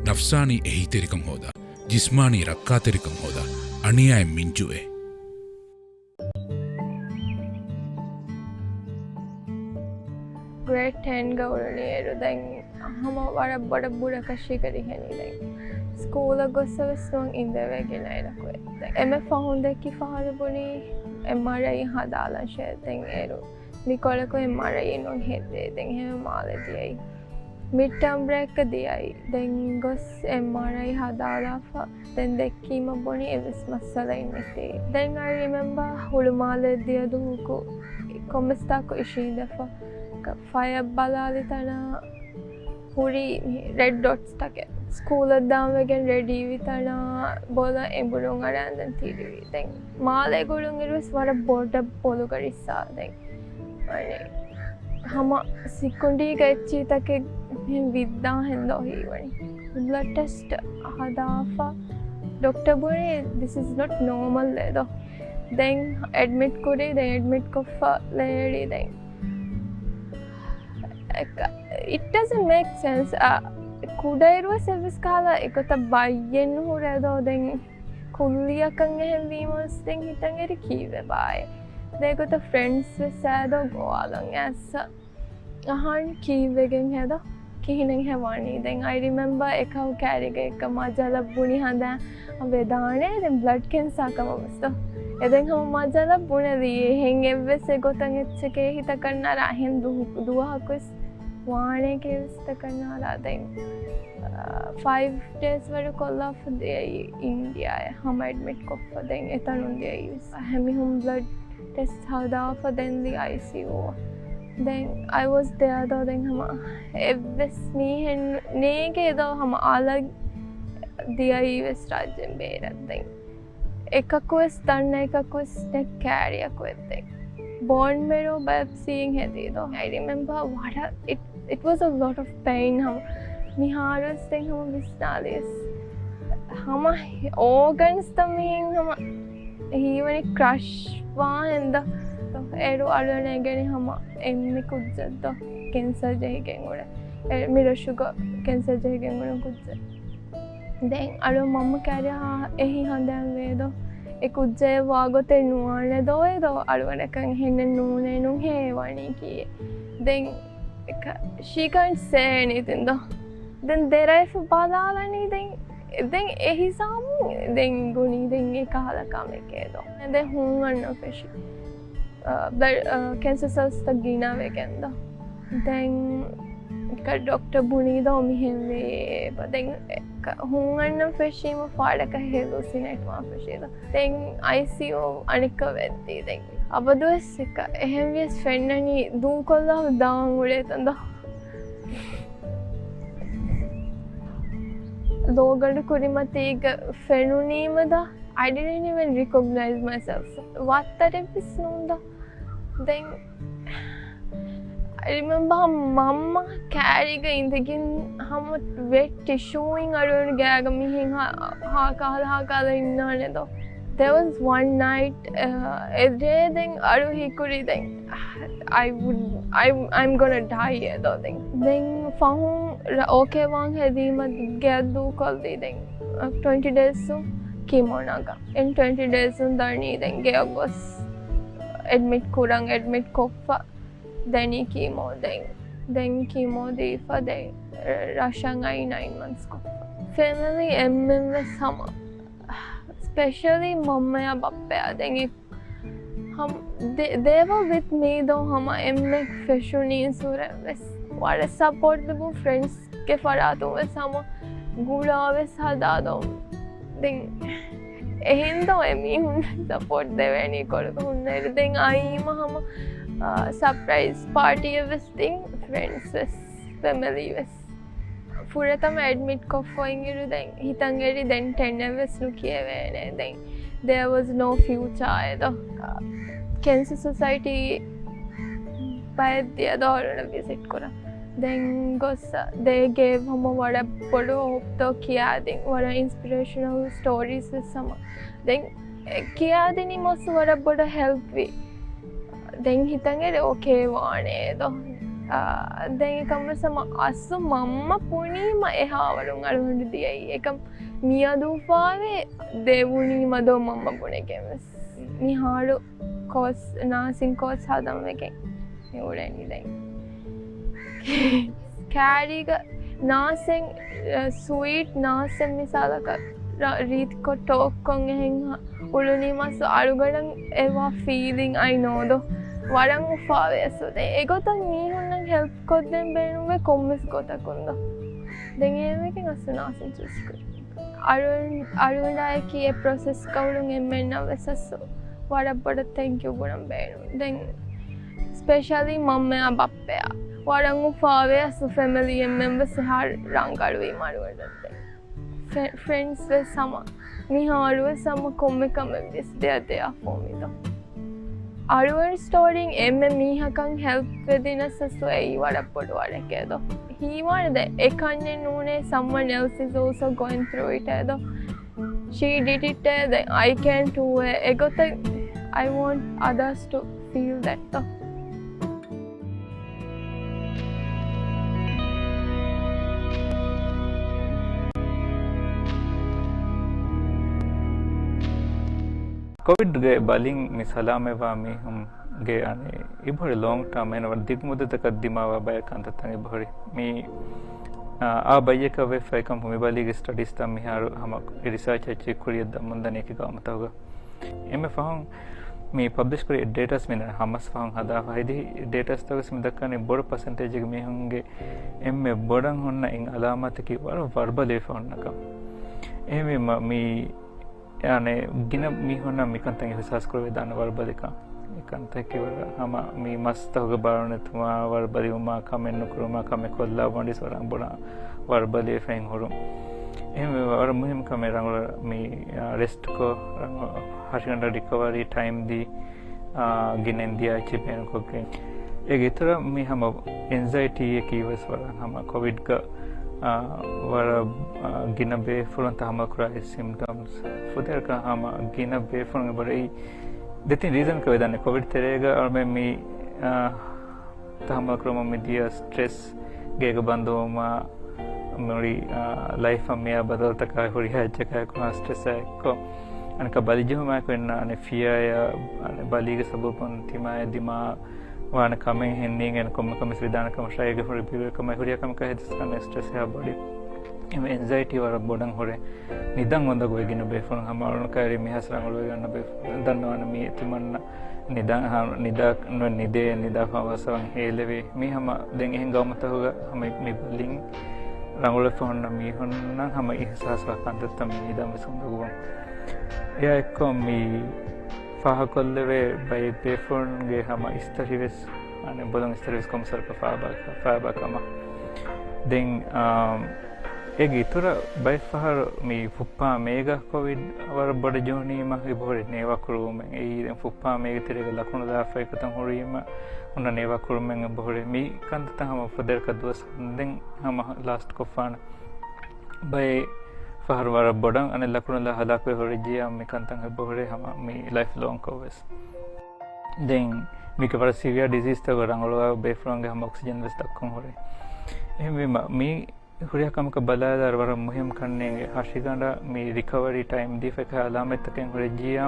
ނަފްސާނީ އެހީތެރިކަން ހޯދާ، ޖިސްމާނީ ރައްކާތެރިކަން ހޯދާ، އަނިޔާއެއް މިންޖުއޭ. ގްރޭޑް ޓެންގަ އުޅުނީއިރު ދެން ހަމަ ވަރަށް ބޮޑަށް ބުރަކަށީގަ ރިހެނީ ދެން. ސްކޫލަށް ގޮއްސަ ވެސް ނުވަން އިނދެވޭ ގިނައިރަކު. ދެން އެންމެ ފަހުން ދެއްކި ފަހަރު ބުނީ އެމްއާރްއައި ހަދާލަންށޭ. ދެން އޭރު މިކޮޅަކު އެމްއާރްއައި ނުވަން ހެއްދޭ. ދެން ހެމެ މާލެ ދިޔައީ. މިޑް ޓާމް ބްރޭކް ދިޔައީ. ދެން ގޮސް އެމްއާރްއައި ހަދާލާފަ. ދެން ދެއްކީމަ ބުނި އެއްވެސް މައްސަލައެއް ނެތޭ. ދެން އައި ރިމެމްބާ ހުޅުމާލެ ދިޔަ ދުވަހަކު ކޮންމެސް ތާކު އިށީނދެފަ. ފަޔަށް ބަލާލި ތަނާ ހުރީ މި ރެޑް ޑޮޓްސް ތަކެއް. ސްކޫލަށް ދާން ވެގެން ރެޑީ ވި ތަނާ ބޮލަށް އެނބުރުން އަރާން ދެން ތިރިވި. ދެން މާލޭ ގުޅުން އިރުވެސް ވަރަށް ބޮޑަށް ބޮލުގަ ރިއްސާ. ދެން އަނެއް ހަމަ ސިކުނޑީގަ އެއްޗިތަކެއް މިހެން ވިއްދާ ހެންދޯ ހީވަނީ. ބްލަޑް ޓެސްޓް ހަދާފަ ޑޮކްޓަ ބުނީ ދިސް އިޒް ނޮޓް ނޯމަލް އެދޯ. ދެން އެޑްމިޓް ކުރީ. ދެން އެޑްމިޓް ކޮށްފަ ލޭޅި. ދެން އެކ-، it doesn't make sense. އަ، ކުޑައިރުވެސް އެއްވެސް ކަހަލަ އެގޮތަށް ބައްޔެއް ނުހުރޭ ދޯ. ދެން ކުއްލިއަކަށް އެހެން ވީމަސް ދެން ހިތަށް އެރި ކީއްވެ ބާއޭ. ދޭގޮތަށް ފްރެންޑްސް ވެސް އާދޯ ގޮވާލަން އައިސް އަހާން ކީއްވެގެން ހެދޯ ކިހިނެއް ހެވާނީ. ދެން އައި ރިމެމްބަރ އެކަހު ކާރިގަ އެކަ މަޖަލަ ބުނި ހަނދާ ވެދާނެ. ދެން ބްލަޑް ކެންސާ ކަމަށް ވެސް ދޯ. އެ ދެން ހަމަ މަޖަލަ ބުނެލި އެހެން އެއްވެސް އެގޮތަށް އެއްޗެކޭ ހިތަކަށް ނާރާ އެހެން ދު-، ދުވަހަކު ވެސް ވާނެކޭ ވެސް ހިތަކަށް ނާރާ. ދެން އަ، ފައިވް ޑޭސް ވަރު ކޮށްލާފަ ދިޔައީ އިންޑިއާއަށް ހަމަ އެޑްމިޓް ކޮށްފަ. ދެން އެތަނުން ދިޔައީ ވެސް އެހެން މީހުން ބްލަޑް ޓެސްޓް ހަދާފަ ދެން ދިޔަ އައިސީޔޫ. ދެން އައި ވޯސް ދެއާ ދޯ. ދެން ހަމަ އެއްވެސް މީހެއް ނޭނގޭ ދޯ ހަމަ އަލަށް ދިޔައީ ވެސް ރާއްޖޭން ބޭރަށް. ދެން އެކަކުވެސް ދަންނަ އެކަކުވެސް ނެތް ކާރިއަކު އެއްދެން. ބޯން މެރޯ ބަޔޮޕްސީއިން ހެދީ ދޯ. އައި ރިމެމްބަރ ވަރަށް އިޓް، އިޓް ވާޒް އަ ލޮޓް އޮފް ޕެއިން ހަމަ. މިހާރުވެސް ދެން ހަމަ ވިސްނާލިޔަސް. ހަމަ އޯގަންސްތައް މިހެން ހަމަ ހީވަނީ ކްރަޝް ވާހެން ދޯ. އޭރު އަޅުގަނޑަށް އެނގެނީ ހަމަ އެންމެ ކުއްޖެއް ދޯ. ކެންސަރ ޖެހިގެން އުޅެ. އެ، މި ރަށުގަ ކެންސަރ ޖެހިގެން އުޅުނު ކުއްޖެއް. ދެން އަޅު މަންމަ ކާރިއާ އެހި ހަނދާން ވޭ ދޯ. އެ ކުއްޖެއް ވާގޮތެއް ނުވާނެ ދޯ އެ ދޯ. އަޅުގަނޑަކަށް އެހެނެއް ނޫނޭ ނޫން ހޭ ވަނީ ކީއެއް. ދެން އެކަ-، ޝީ ކާންޓް ސޭ އެނީތިން ދޯ. ދެން ދެރައިފަ ބަލާލަނީ ދެން، ދެން އެ ހިސާބުން ދެން ބުނީ ދެން އެ ކަހަލަ ކަމެކޭ ދޯ. ދެން ހުން އަންނަ ފެށި. އަ، ބްލަޑް، އަ، ކެންސަރ ސެލްސްތައް ގިނަވެގެން ދޯ. ދެން އެކަ ޑޮކްޓަ ބުނީ ދޯ މިހެން ވޭ. ދެން އެކަ ހުން އަންނަ ފެށީމަ ފާޑަކަށް ހެލޫސިނޭޓް ވާ ފެށީ ދޯ. ދެން އައިސީޔޫ އަނެއްކަ ވެއްދީ. ދެން އަބަދުވެސް އެކަ އެހެންވިޔަސް ފެންނަނީ ދޫކޮށްލާ ދާން އުޅޭތަން ދޯ. ލޯގަނޑު ކުރިމަތީގަ ފެނުނީމަ ދޯ. I didn't even recognize myself. ވައްތަރެއްވެސް ނޫން ދޯ. ދެން އައި ރިމެމްބަރ މަންމަ ކާރީގަ އިނދެގެން ހަމަ ވެޓް ޓިޝޫއިން އަޅުގަނޑު ގާގަ މިހެން ހާ-، ހާކާލަ ހާކާލަ އިންނާނެ ދޯ. There was one night, އަ، އެ ރޭ ދެން އަޅު ހީކުރީ ދެން I would, I, I'm gonna die އެ ދޯ ދެން. ދެން ފަހުން ރ-، އޯކޭ ވާން ހެދީމަ ގެއަށް ދޫކޮށްލީ ދެން. އަ، ޓްވެންޓީ ޑޭސް ކީމޯ ނަގާ. އިން ޓްވެންޓީ ޑޭސް ދަނީ ދެން ގެއަށް ގޮސް އެޑްމިޓް ކުރަން، އެޑްމިޓް ކޮށްފަ. ދެނީ ކީމޯ ދެން، ދެން ކީމޯ ދީފަ ދެން ރަށަށް އައި ނައިން މަންތްސް ކޮށްފަ. ފެމިލީ އެންމެން ވެސް ހަމަ، ސްޕެޝަލީ މަންމަޔާ ބައްޕަޔާ ދެން އެ ހަމަ، they, they were with me ދޯ ހަމަ އެންމެ ފެށުނީ ސުރެ ވެސް ވަރަށް ސަޕޯޓް ލިބުން ފްރެންޑްސް ގެ ފަރާތުން ވެސް ހަމަ ގުޅާ ވެސް ހަދާ ދޯ. ދެން އެހެން ދޯ އެ މީހުން ސަޕޯޓް ދެވޭނީ ކޮޅުގަ ހުންނައިރު. ދެން އައީމަ ހަމަ، އާ، ސަޕްރައިޒް ޕާޓީއެއް ވެސް ދިން ފްރެންޑްސް ވެސް. ފެމިލީ ވެސް ފުރަތަމަ އެޑްމިޓް ކޮށްފައި އިރު ދެން ހިތަށް އެރި ދެން ޓެނެއް ވެސް ނުކިޔެވޭނެ. ދެން there was no future އެދޯ. ކެންސަ ސޮސައިޓީ ބައެއް ދިޔަ ދޯރުން ވިޒިޓް ކުރަން. ދެން ގޮސް ދޭގޭ ހަމަ ވަރަށް ބޮޑު ހޮޕްތޯ ކިޔާދިން ވަރަށް އިންސްޕިރޭޝަނަލް ސްޓޯރީސް ވެސް ހަމަ. ދެން ކިޔާދިނީމަސް ވަރަށް ބޮޑަށް ހެލްޕް ވި. ދެން ހިތަން އެރި އޯކޭ ވާނެ ދޯ. އާ، ދެން އެކަމަސް ހަމަ އަސްލު މަންމަ ބުނީމަ އެހާވަރުން އަޅުގަނޑު ދިޔައީ. އެކަމް މިއަދު އުފާވޭ ދެވުނީމަ ދޯ މަންމަ ބުނެގެން ވެސް. މިހާރު ކޯސް، ނާސިން ކޯސް ހަދަން ވެގެން މި އުޅެނީ ދެން. ކާރީގަ ނާސެން، ސްވީޓް ނާސެން މިސާލަކަށް ރ-، ރީތިކޮށް ޓޯކްކޮށް އެހެން ހަ-، އުޅުނީމަސް އަޅުގަނޑަށް އެވާ ފީލިން އައި ނޯ ދޯ. ވަރަށް އުފާވޭ އަސްލު. ދެން އެގޮތަށް މީހުންނަށް ހެލްޕް ކޮށްދޭން ބޭނުންވޭ ކޮންމެސް ގޮތަކުން ދޯ. ދެން އެހެންވެގެން އަސްލު ނާސެން ޗޫސް ކުރި. އަޅު-، އަޅުގަނޑާއެކީ އެ ޕްރޮސެސްގަ އުޅުން އެންމެންނަށް ވެސް އަސްލު ވަރަށް ބޮޑަށް ތެންކްޔޫ ބުނަން ބޭނުން. ދެން ސްޕެޝަލީ މަންމަޔާ ބައްޕަޔާ ވަރަށް އުފާވޭ އަސްލު ފެމިލީ އެންމެން ވެސް އެހާ ރަނގަޅުވީ މަރުވަން ދެން. ފެ-، ފްރެންޑްސް ވެސް ހަމަ މިހާރު ވެސް ހަމަ ކޮންމެ ކަމެއް ވެސް ދެއަތް ދެއަށް ފޯމިދޯ. އަޅުގަނޑު ސްޓޯރީން އެންމެ މީހަކަށް ހެލްޕް ވެދިނަސް އެއީ ވަރަށް ބޮޑު ވަރެކޭ ދޯ. ހީވާނެ ދެ އެކަންޏެއް ނޫނޭ someone else is also going through it އޭ ދޯ. She did it އޭ ދެ I can too އޭ. އެގޮތަށް I want others to feel that ތޯ. ކޮވިޑްގެ ބަލިން މި ސަލާމަތްވާ މީހުންގެ އަނެއް އިބަހުރި ލޯންގް ޓާމް އޭނަ ވަރަށް ދިގު މުއްދަތަކަށް ދިމާވާ ބައެއް ކަންތައްތައް އިބަހުރި. މި، އާ، އާ ބައްޔަކަށް ވެފައި ކަމަކު މި ބަލީގެ ސްޓަޑީސްތައް މިހާރު ހަމަ ރިސާޗް އެއްޗެއް ކުރިއަށް ދަމުން ދަނީ އެކި ގައުމުތަކުގަ. އެންމެ ފަހުން މި ޕަބްލިޝް ކުރި ޑޭޓާސް މި ހަމަސް ފަހުން ހަދާފަ ހެދި ޑޭޓާސްތަކުސް މި ދައްކަނީ ބޮޑު ޕަސެންޓޭޖެއްގެ މީހުންގެ އެންމެ ބޮޑަށް ހުންނަ އިން އަލާމާތަކީ ވަރަށް ވަރުބަލިވެފަ ހުންނަކަން. އެހެންވީމަ މި އަނެއް ގިނަ މީހުންނަށް މިކަންތައް އިހުސާސް ކުރެވިދާނެ ވަރުބަލިކަން. އެކަންތަކެއް ވަރަށް ހަމަ މި މަސްތަކުގެ ބާރު ނެތުމާ، ވަރުބަލިވުމާ، ކަމެއް ނުކުރުމާ، ކަމެއް ކޮށްލާ ބޮނޑިސް ވަރަށް ބޮޑަށް ވަރުބަލިވެފައި ހުރުން. އެހެންވެ ވަރަށް މުހިންމު ކަމެއް ރަނގަޅަށް މި، އާ، ރެސްޓްކޮށް، ރަނގަޅަށް ހަށިގަނޑަށް ރިކަވަރީ ޓައިމް ދީ، އާ، ގިނަ އިންދިޔާ އެއްޗެއް ބޭނުންކޮށްގެން. އޭގެ އިތުރަށް މި ހަމަ އެންޒައިޓީއަކީ ވެސް ވަރަށް ހަމަ ކޮވިޑްގަ، އާ، ވަރަށް، އާ، ގިނަ ބޭފުޅުން ތަހައްމަލް ކުރާ ސިމްޓަމްސް. ފުދޭވަރަކަށް ހަމަ ގިނަ ބޭފުޅުން އެބަހުރި ދެތިން ރީޒަންކަ ވެދާނެ ކޮވިޑް ތެރޭގަ އަޅުމެން މި، އާ، ތަހައްމަލް ކުރަމުން މިދިޔަ ސްޓްރެސް، ގޭގަ ބަންދުވުމާ، މުޅި، އާ، ލައިފަށް މިއާ ބަދަލުތަކާ ހުރިހާ އެއްޗަކާއެކު ހާ ސްޓްރެސްއާ އެއްކޮށް، އަނެއްކާ ބަލިޖެހުމާއެކު އިންނަ އަނެއް ފިޔާއާ، އަނެއް ބަލީގެ ސަބަބުން ތިމާޔަށް ދިމާވާނެ ކަމެއް ހެން ނޭނގޭނެ ކޮންމެ ކަމެއް ވެސް ވެދާނެ ކަމަށާ އޭގެ ހުރި ބިރުވެ ކަމެއް ހުރިހާ ކަމަކާ ހެދިސްކަން ސްޓްރެސް އެހާ ބޮޑި. އެމް އެންޒައިޓީ ވަރަށް ބޮޑަށް ހުރޭ. ނިދަން އުނދަގޫވޭ ގިނަ ބޭފުޅުން ހަމަ އަޅުން ކައިރި މިހާސް ރަނގަޅުވެގެން އަންނަ ބޭފުޅުން ދަންނަވާނެ މީ ތިމަންނަ ނިދާ، ހަ، ނިދާ، ނުވެ ނިދޭ، ނިދާ ފަހު ވަސަވަން ހޭލެވޭ. މީ ހަމަ ދެން އެހެން ގައުމުތަކުގަ ހަމަ މި ބަލިން ރަނގަޅުވެފަ ހުންނަ މީހުންނަށް ހަމަ އިހްސާސްވާ ކަންތައްތައް މި ނިދަން ވެސް އުނދަގޫވުން. އެއާ އެއްކޮށް މި ފާހަގަކޮށްލެވޭ ބައެއް ބޭފުޅުންގެ ހަމަ އިސްތަށި ވެސް، އަނެއް ބޮލުން އިސްތަށި ވެސް ކޮންމެސް ވަރަކަށް ފާބާ، ފާބާ ކަމަށް. ދެން، އާ، އޭގެ އިތުރަށް ބައެއް ފަހަރު މި ފުއްޕާ މޭގަ ކޮވިޑް ވަރަށް ބޮޑަށް ޖެހުނީމަ އެބަހުރި ނޭވާ ކުރުވުމެއް. އެއީ ދެން ފުއްޕާ މޭގެ ތެރޭގަ ލަކުނު ލާފައި ގޮތަށް ހުރީމަ ހުންނަ ނޭވާ ކުރުމެއް އެބަހުރި. މި ކަންތައްތައް ހަމަ ފުދޭވަރަކަށް ދުވަސް ދެން ހަމަ ލާސްޓް ކޮށްފާނެ. ބައެއް ފަހަރު ވަރަށް ބޮޑަށް އަނެއް ލަކުނުލާ ހަލާކުވެ ހުރެއްޖިޔާ މި ކަންތައް އެބަހުރޭ ހަމަ މި ލައިފް ލޯންކޮށް ވެސް. ދެން މީގެ ވަރަށް ސިވިއާ ޑިޒީޒްތަކުގަ ރަނގަޅުވާ ބޭފުޅުންގެ ހަމަ އޮކްސިޖަން ވެސް ދައްކަން ހުރޭ. އެހެންވީމަ މި ހުރިހާ ކަމަކަށް ބަލާލާއިރު ވަރަށް މުހިއްމު ކަންނޭނގެ ހަށިގަނޑަށް މި ރިކަވަރީ ޓައިމް ދީފަ އެކަހަލަ އަލާމަތްތަކެއް ހުރެއްޖިޔާ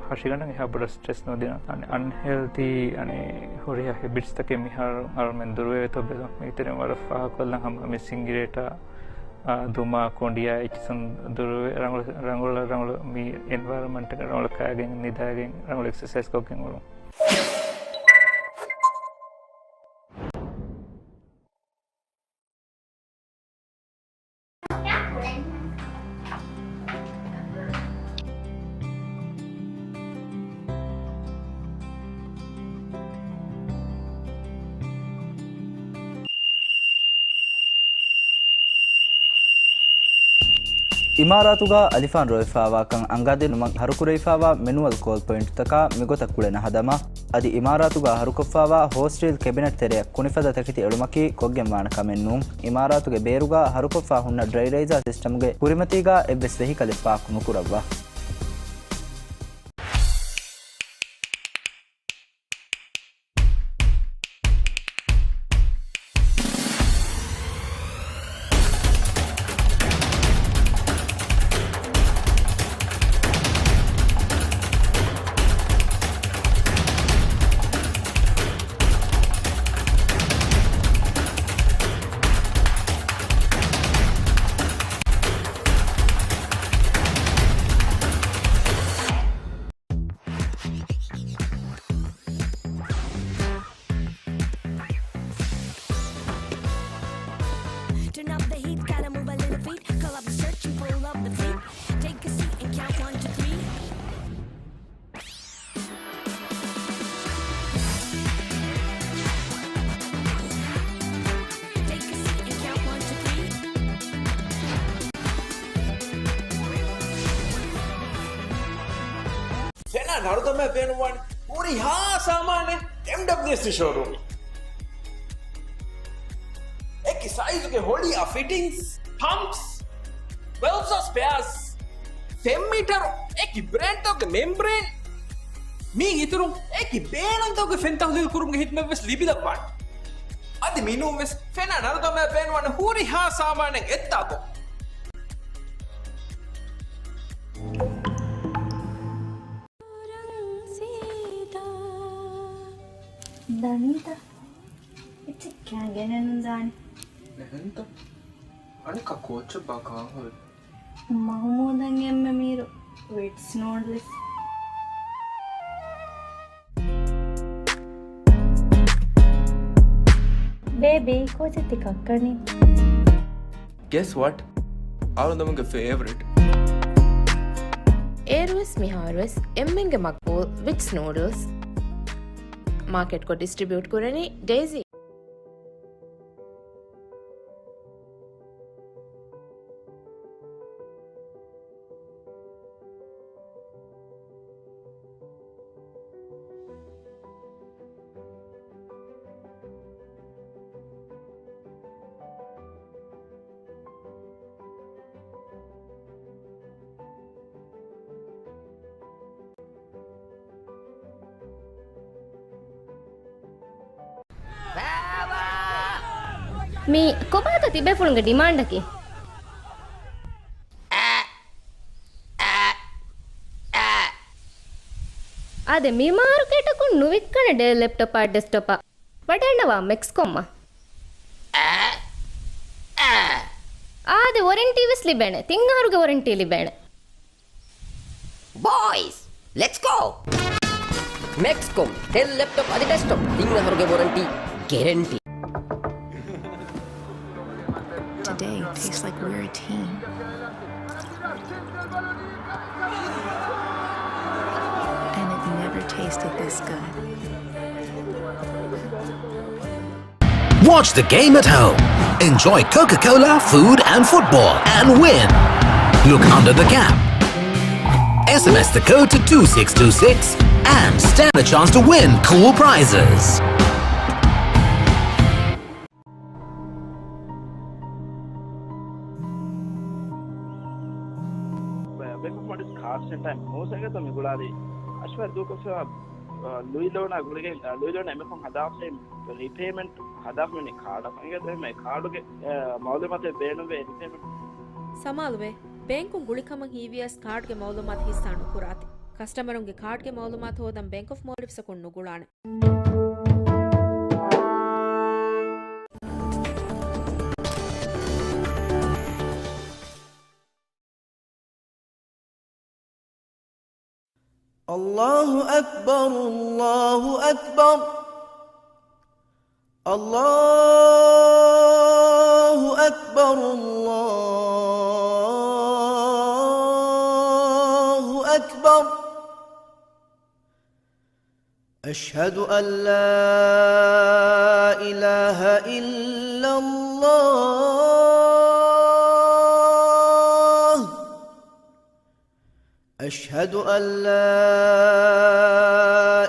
ހަށިގަނޑަށް އެހާ ބޮޑަށް ސްޓްރެސް ނުދިނަ. އަން-، އަންހެލްތީ އަނެއް ހުރިހާ ހެބިޓްސްތަކެއް މިހާރު އަޅުމެން ދުރުވެވޭތޯ ބެލުން. މީތެރެއިން ވަރަށް ފާހަގަކޮށްލަން ހަމަ މި ސިނގިރޭޓާ، އާ، ދުމާ، ކޮނޑިޔާ އެއްޗިސުން ދުރުވެ ރަނގަޅު، ރަނގަޅަށް، ރަނގަޅު މި އެންވަޔަރަމަންޓް ރަނގަޅަށް ކާގެން ނިދާގެން ރަނގަޅު އެކްސަސައިޒް ކޮށްގެން އުޅުން. އިމާރާތުގަ އަލިފާން ރޮވެފާވާކަން އަނގާދިނުމަށް ހަރުކުރެވިފާވާ މެނުއަލް ކޯލް ޕޮއިންޓްތަކާ މިގޮތަށް ކުޅެނަހަދަމާ، އަދި އިމާރާތުގަ ހަރުކޮށްފާވާ ހޯސްޓީލް ކެބިނެޓް ތެރެއަށް ކުނިފަދަ ތަކެތި އެޅުމަކީ ކޮށްގެންވާނެ ކަމެއް ނޫން. އިމާރާތުގެ ބޭރުގަ ހަރުކޮށްފާ ހުންނަ ޑްރައިރައިޒާ ސިސްޓަމްގެ ކުރިމަތީގަ އެއްވެސް ވެހިކަލެއް ޕާކް ނުކުރައްވާ. Turn up the heat, gotta move a little feet. Call up the search and pull up the feet. Take a seat and count one, two, three. Take a seat and count one, two, three. ފެނާ ނަރުދަމާ ބޭނުންވާނެ ހުރިހާ ސާމާނެއް އެމްޑަބްލިއުއެސް ޝޯރޫމް. އެކި ސައިޒުގެ ހޮޅިއާ ފިޓިންގްސް، ޕަމްޕްސް، ވެލްޑްސް ސްޕެއާސް، ފެން މީޓަރު، އެކި ބްރޭންޑްތަކުގެ މެމްބްރޭން، މީގެ އިތުރުން އެކި ބޭނުންތަކުގެ ފެން ތަހުލީލު ކުރުމުގެ ހިދުމަތްވެސް ލިބިލައްވާނެ. އަދި މިނޫންވެސް ފެނާ ނަރުދަމާ ބޭނުންވާނެ ހުރިހާ ސާމާނެއް އެއްދާކޮށް. ދަނީތަ؟ އެއްޗެއް ކާން ގެނެއްނުދާނެ. އެހެންތަ؟ އަނެއްކާ ކޯއްޗެއްބާ ކާން ހުރީ؟ މަހުމޫދަށް އެންމެ މީރު ވިޓްސް ނޫޑްލްސް. ބޭބީ، ކޯޗެއް ތި ކައްކަނީ؟ Guess what? އަޅުގަނޑުގެ ފޭވަރިޓް. އޭރުވެސް މިހާރުވެސް އެންމެންގެ މަގްބޫލް ވިޓްސް ނޫޑްލްސް. މާކެޓްކޮށް ޑިސްޓްރިބިއުޓް ކުރަނީ ޑޭޒީ. މީ ކޮބާތަ ތިބޭފުޅުންގެ ޑިމާންޑަކީ؟ އާދެ، މި މާރުކޭޓަކުން ނުވިއްކަނެ ޑެލް ލެޕްޓޮޕާ ޑެސްކްޓޮޕާ. ވަޑައިންނަވާ މެކްސްކޮމްއަށް. އާދެ، ވޮރެންޓީ ވެސް ލިބޭނެ. ތިން އަހަރުގެ ވޮރެންޓީ ލިބޭނެ. ބޯއިޒް، ލެޓްސް ގޯ! މެކްސްކޮމް، ޑެލް ލެޕްޓޮޕް އަދި ޑެސްކްޓޮޕް، ތިން އަހަރުގެ ވޮރެންޓީ ގެރެންޓީ. Today tastes like we're a team. And it never tasted this good. Watch the game at home. Enjoy Coca-Cola, food and football and win. Look under the cap. S M S the code to two six two six and stand a chance to win cool prizes. ބޭންކް އޮފް މޯލްޑިވްސް ކާޑް ސެންޓަރ މޫސަގަތަ މި ގުޅާލީ އަޝްވާ ދޫކޮށްފައިވާ، އަ، ލުއި ލޯނާ ގުޅިގެން، އަ، ލުއި ލޯނާ އެންމެ ފަހުން ހަދާފައި ރީޕޭމަންޓް ހަދާފައި ކާޑަށް އެނގޭތޯ އެހެންމެ ކާޑުގެ، އަ، މައުލޫމާތެއް ބޭނުންވޭ ރީޕޭމަންޓް. ސަމާލުވޭ، ބޭންކުން ގުޅިކަމަށް ހީވިޔަސް ކާޑްގެ މައުލޫމާތު ހިއްސާ ނުކުރާތި. ކަސްޓަމަރުންގެ ކާޑްގެ މައުލޫމާތު ހޯދަން ބޭންކް އޮފް މޯލްޑިވްސްއަކުން ނުގުޅާނެ. الله أكبر، الله أكبر، الله أكبر، الله أكبر. أشهد أن لا إله إلا الله. أشهد أن لا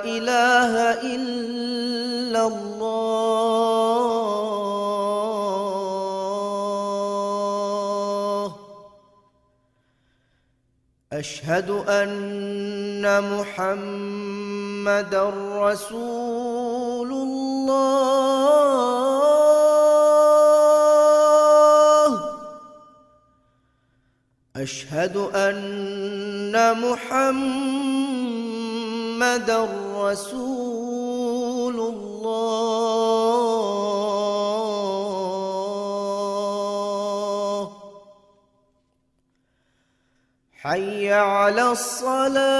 إله إلا الله. أشهد أن محمدا رسول الله. أشهد أن محمدا رسول الله. حي على الصلاة.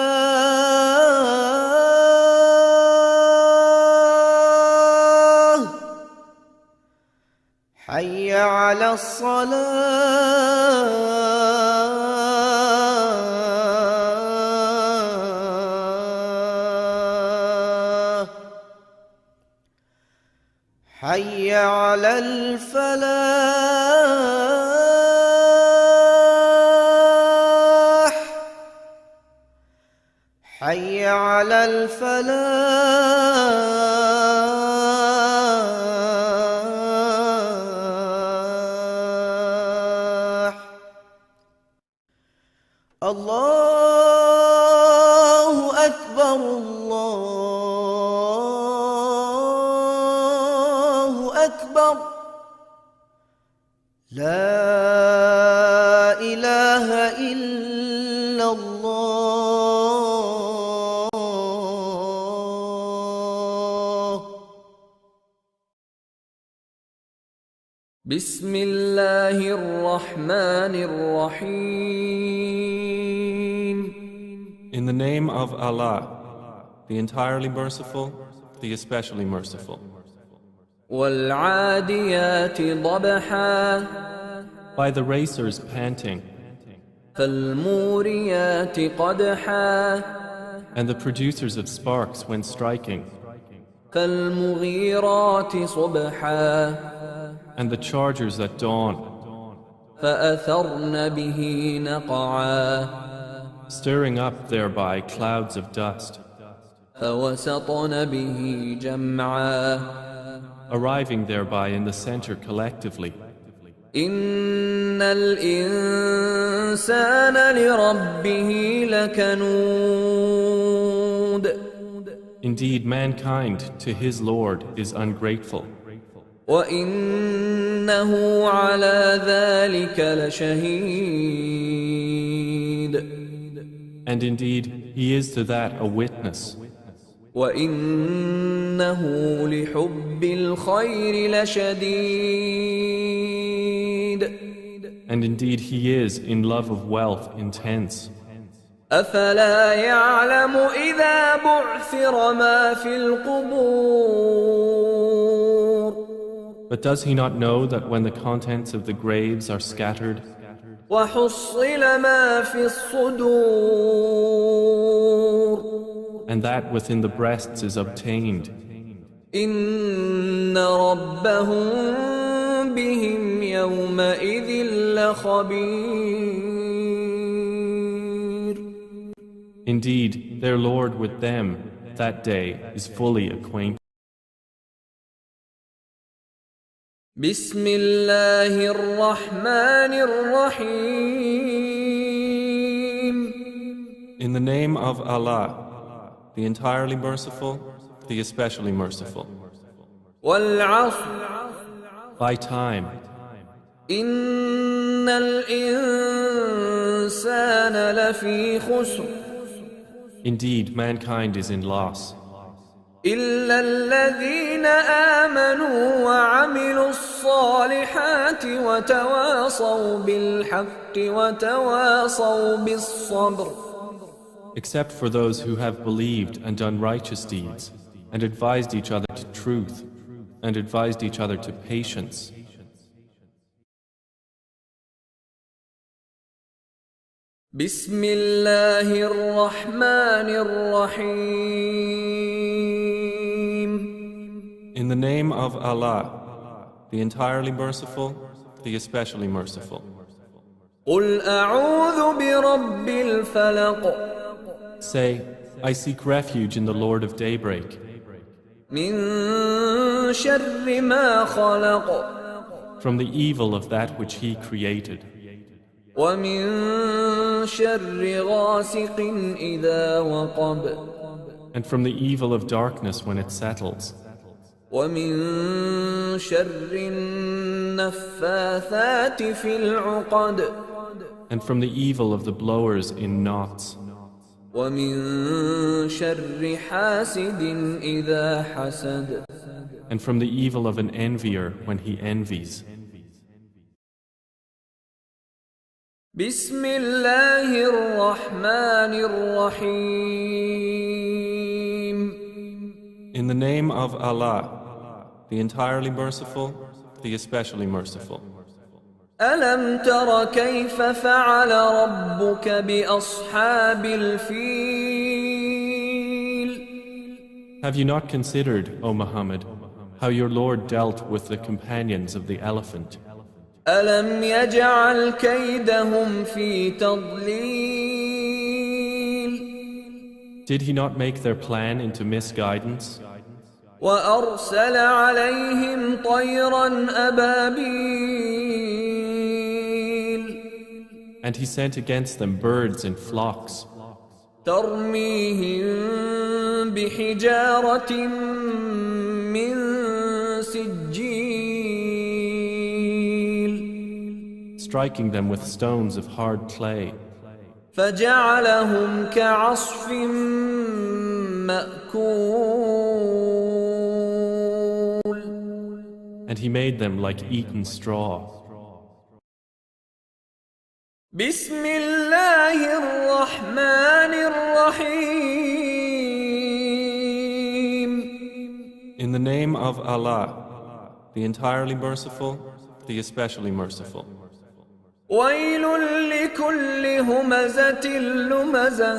حي على الصلاة. حي على الفلاح. حي على الفلاح. الله أكبر، الله أكبر. لا إله إلا الله. بسم الله الرحمن الرحيم. In the name of Allah, the entirely merciful, the especially merciful. والعاديات ضبحا. By the racers panting. فالموريات قدحا. And the producers of sparks when striking. فالمغيرات صبحا. And the chargers at dawn. فأثرن به نقعا. Stirring up thereby clouds of dust. فوسطن به جمعا. Arriving thereby in the center collectively. إن الإنسان لربه لكنود. Indeed, mankind to his Lord is ungrateful. وإنه على ذلك لشهيد. And indeed, he is to that a witness. وإنه لحب الخير لشديد. And indeed, he is, in love of wealth, intense. أفلا يعلم إذا بعثر ما في القبور. But does he not know that when the contents of the graves are scattered, وحصل ما في الصدور. And that within the breasts is obtained, إن ربهم بهم يومئذ لخبير. Indeed, their Lord with them that day is fully acquainted. بسم الله الرحمن الرحيم. In the name of Allah, the entirely merciful, the especially merciful. والعصر. By time. إن الإنسان لفي خسر. Indeed, mankind is in loss. إلا الذين آمنوا وعملوا الصالحات وتواصوا بالحق وتواصوا بالصبر. Except for those who have believed and done righteous deeds, and advised each other to truth, and advised each other to patience. بسم الله الرحمن الرحيم. In the name of Allah, the entirely merciful, the especially merciful. قل أعوذ برب الفلق. Say, I seek refuge in the Lord of daybreak. من شر ما خلق. From the evil of that which he created. ومن شر غاسق إذا وقب. And from the evil of darkness when it settles. ومن شر النفاثات في العقد. And from the evil of the blowers in knots. ومن شر حاسد إذا حسد. And from the evil of an envier when he envies. بسم الله الرحمن الرحيم. In the name of Allah, the entirely merciful, the especially merciful. ألم تر كيف فعل ربك بأصحاب الفيل؟ Have you not considered, O Muhammad, how your Lord dealt with the companions of the elephant? ألم يجعل كيدهم في تضليل؟ Did he not make their plan into misguidance? وأرسل عليهم طيرا أبابيل. And he sent against them birds in flocks. ترميهم بحجارة من سجيل. Striking them with stones of hard clay. فجعلهم كعصف مأكول. And he made them like eaten straw. بسم الله الرحمن الرحيم. In the name of Allah, the entirely merciful, the especially merciful. ويل لكل همزة لمزة.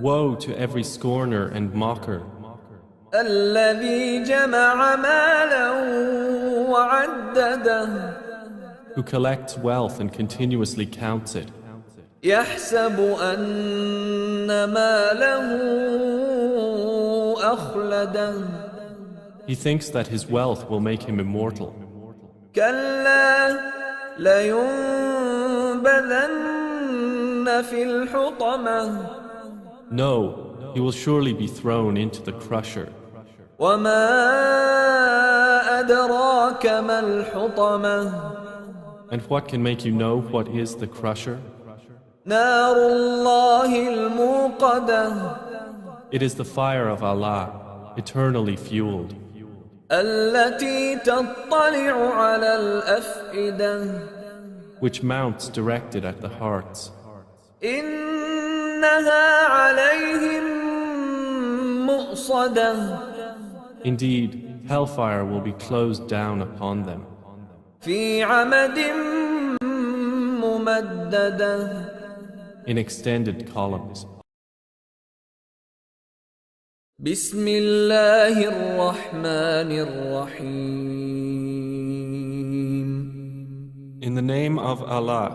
Woe to every scorner and mocker. الذي جمع مالا وعدده. Who collects wealth and continuously counts it. يحسب أن ماله أخلده. He thinks that his wealth will make him immortal. كلا لينبذن في الحطمة. No, he will surely be thrown into the crusher. وما أدراك ما الحطمة. And what can make you know what is the crusher? نار الله الموقدة. It is the fire of Allah, eternally fueled. التي تطلع على الأفئدة. Which mounts directed at the hearts. إنها عليهم مؤصدة. Indeed, hellfire will be closed down upon them. في عمد ممددة. In extended columns. بسم الله الرحمن الرحيم. In the name of Allah,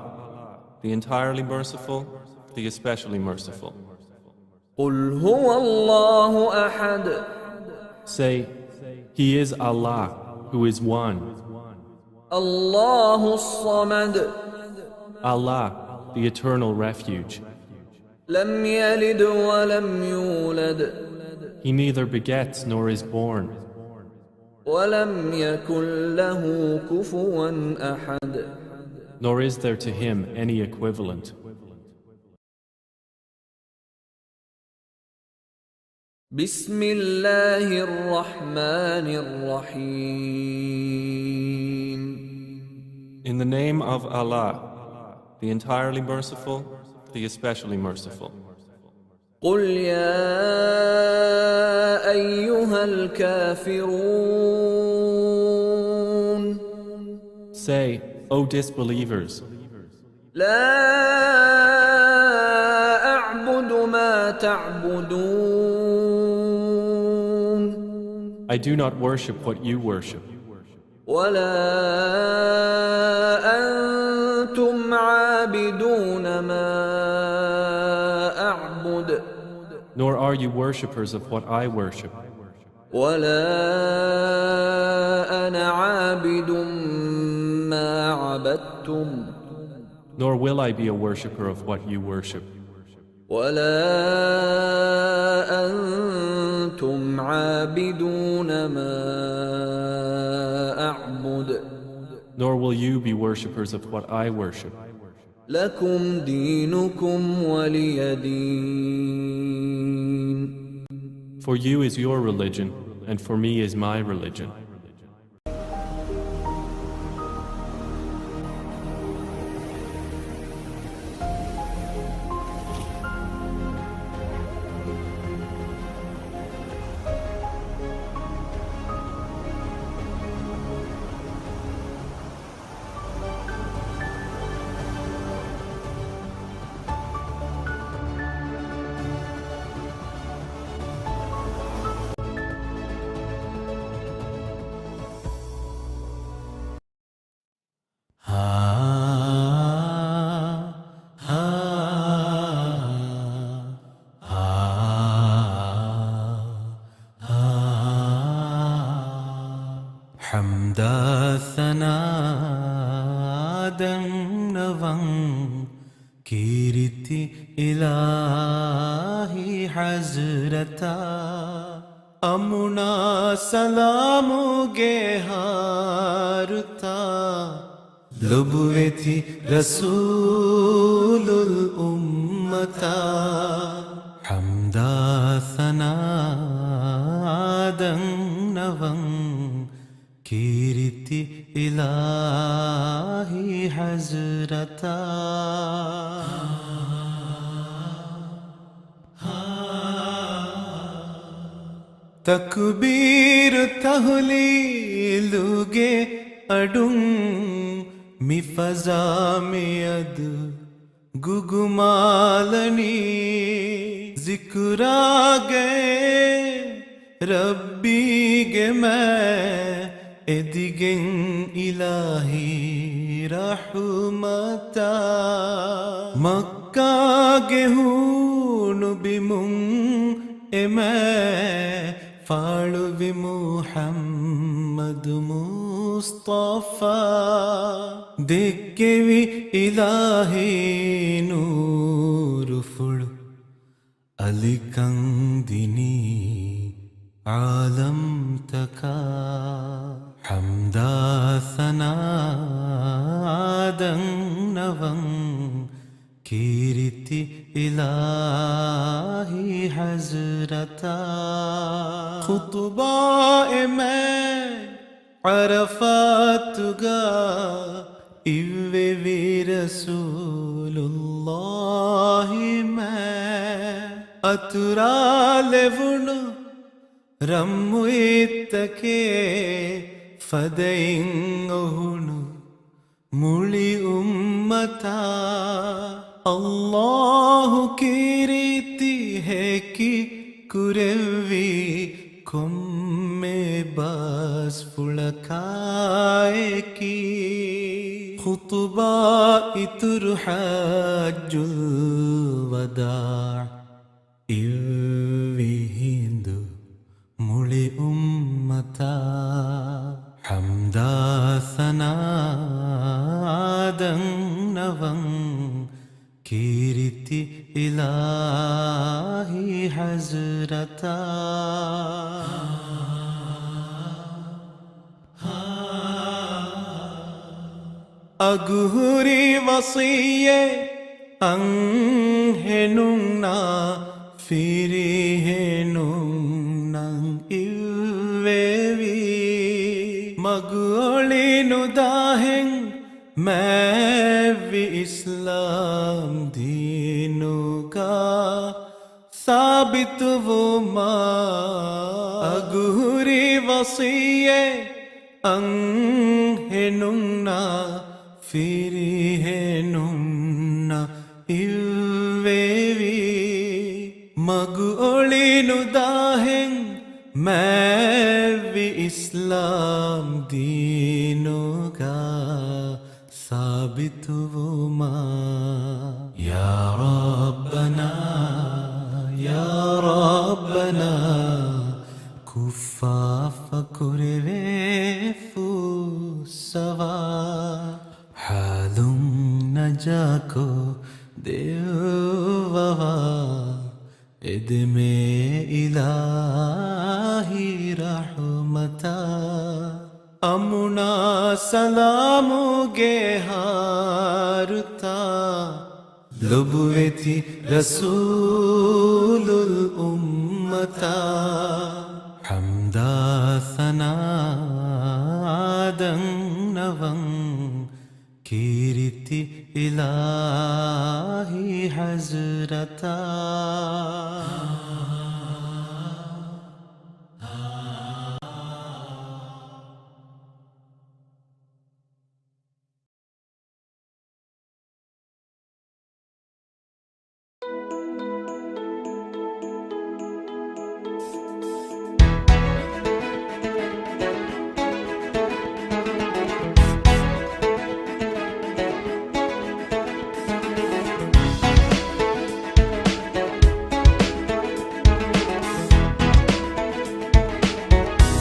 the entirely merciful, the especially merciful. قل هو الله أحد. Say, He is Allah, who is one. الله الصمد. Allah, the eternal refuge. لم يلد ولم يولد. He neither begets nor is born. ولم يكن له كفوا أحد. Nor is there to him any equivalent. بسم الله الرحمن الرحيم. In the name of Allah, the entirely merciful, the especially merciful. قل يا أيها الكافرون. Say, O disbelievers, لا أعبد ما تعبدون. I do not worship what you worship. ولا أنتم عابدون ما أعبد. Nor are you worshippers of what I worship. ولا أنا عابد ما عبدتم. Nor will I be a worshipper of what you worship. ولا أنتم عابدون ما أعبد. Nor will you be worshippers of what I worship. لكم دينكم ولي دين. For you is your religion, and for me is my religion. ޙަމްދާ ސަނާ ދަންނަވަން، ކީރިތި އިލާހީ ޙަޟްރަތާ، އަމުނާ ސަލާމުގެ ހާރުތާ، ލޮބުވެތި ރަސޫލުލް އުއްމަތާ، ޙަމްދާ ސަނާ ދަންނަވަން، ކީރިތި އިލާހީ ޙަޟްރަތާ. ތަކުބީރު ތަހުލީލުގެ އަޑުން، މި ފަޒާ މިއަދު ގުގުމާލަނީ، ޒިކުރާގައި ރައްބީގެ މާތް އެދިގެން އިލާހީ ރަޙުމަތާ، މައްކާގެ ހޫނު ބިމުން އެ މާތް ފާޅުވި މުޙައްމަދު މުޞްޠަފާ، ދެއްކެވި އިލާހީ ނޫރުފުޅު، އަލިކަން ދިނީ ޢާލަމްތަކާ. ޙަމްދާ ސަނާ ދަންނަވަން، ކީރިތި އިލާހީ ޙަޟްރަތާ. ޚުޠުބާ އެ މާތް ޢަރަފާތުގަ، އިއްވެވި ރަސޫލުﷲ މާ، އަތުރާލެވުނު ރަންމުއިއްތަކެއް ފަދައިން އޮހުނު މުޅި އުއްމަތާ. ﷲ ކީރިތި ހެކި ކުރެއްވި ކޮންމެ ބާސްފުޅަކާއެކީ، ޚުޠުބާ އިތުރު ޙައްޖުލް ވަދާޢު އިއްވި ހިނދު މުޅި އުއްމަތާ. ޙަމްދާ ސަނާ ދަންނަވަން، ކީރިތި އިލާހީ ޙަޟްރަތާ. އަގުހުރި ވަޞިއްޔަތް އަންހެނުންނާ ފިރިހެނުންނަށް އިއްވެވި، މަގުއޮޅި ނުދާހެން މާތްވި އިސްލާމް ދީނުގަ ސާބިތުވުމަށް. އަގުހުރި ވަޞިއްޔަތް އަންހެނުންނާ ފިރިހެނުންނަށް އިއްވެވި، މަގުއޮޅި ނުދާހެން މާތްވި އިސްލާމް ދީނުގަ ސާބިތު ދުވުމާ. ޔާ ރައްބަނާ، ޔާ ރައްބަނާ، ކުށްފާފަ ކުރެވޭ ފުއްސަވާ، ޙާލުން ނަޖާކޮށް ދެއްވަވާ، އެދެމޭ އިލާހީ ރަޙުމަތާ. އަމުނާ ސަލާމުގެ ހާރުތާ، ލޮބުވެތި ރަސޫލުލް އުއްމަތާ، ޙަމްދާ ސަނާ ދަންނަވަން، ކީރިތި އިލާހީ ޙަޟްރަތާ.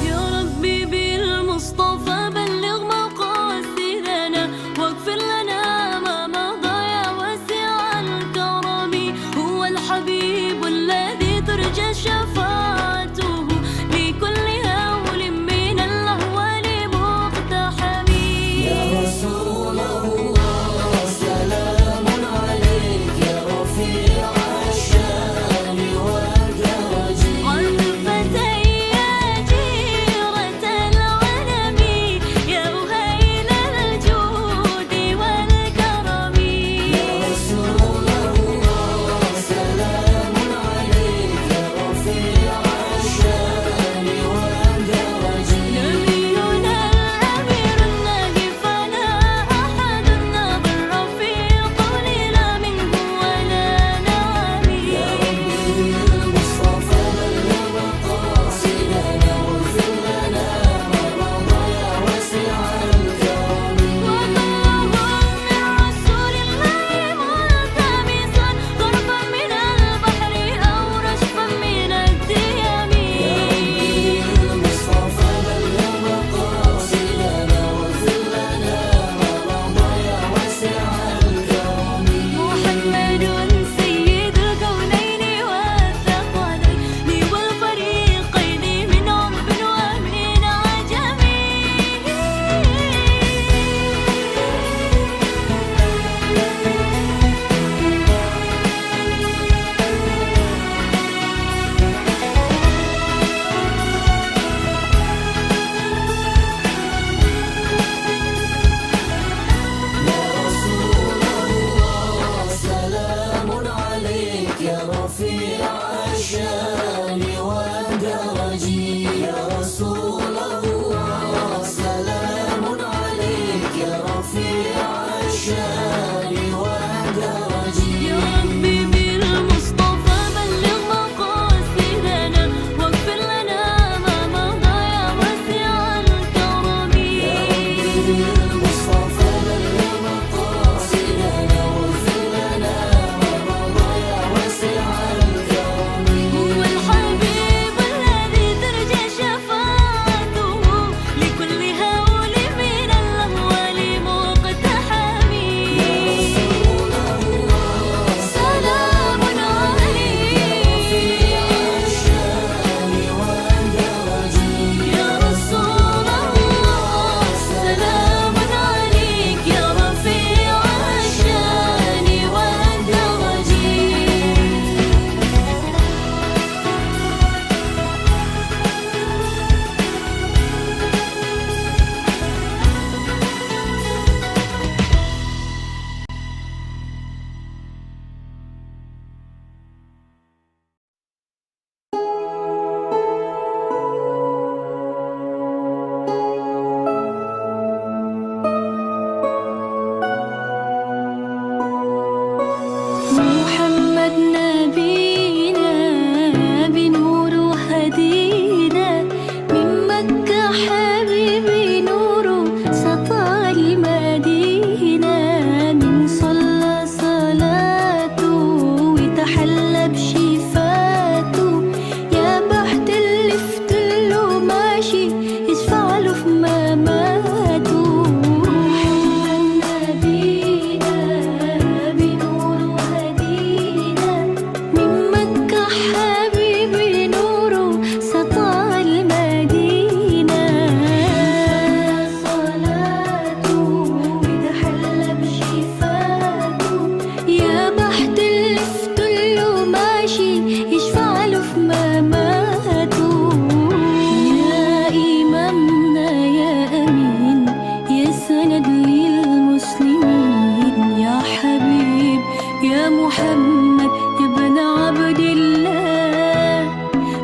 يا ربي بالمصطفى بلغ مقاصدنا، واغفر لنا ما مضى يا واسع الكرم. هو الحبيب الذي ترجى شفاعته لكل هول من الأهوال مقتحم. يا رسول الله، سلام عليك يا رفيع الشان والدرج. عطفة يا جيرة الغنم، يا أهيل الجود والكرم. يا رسول الله، سلام عليك يا رفيع الشان والدرج. نبينا الأمير الناجي فلا أحد أبر في قولنا منه ولا نعم. يا ربي بالمصطفى بلغ مقاصدنا واغفر لنا ما مضى يا واسع الكرم. وطلبهم من رسول الله ملتمسا طرفا من البحر أو رشفا من الديم. يا ربي بالمصطفى بلغ مقاصدنا واغفر لنا ما مضى يا واسع الكرم. محمد سيد الكونين والثقلين والفريقين من عرب ومن عجم. يا رسول الله، سلام عليك يا رفيع الشان والدرج. يا رسول الله، سلام عليك يا رفيع الشان والدرج. يا رب بالمصطفى بلغ مقاصدنا واغفر لنا ما مضى يا واسع الكرم. يا رب بالمصطفى بلغ مقاصدنا واغفر لنا ما مضى يا واسع الكرم. هو اشفع له في مماته. يا إمامنا يا أمين، يا سند للمسلمين، يا حبيب، يا محمد، يا ابن عبد الله.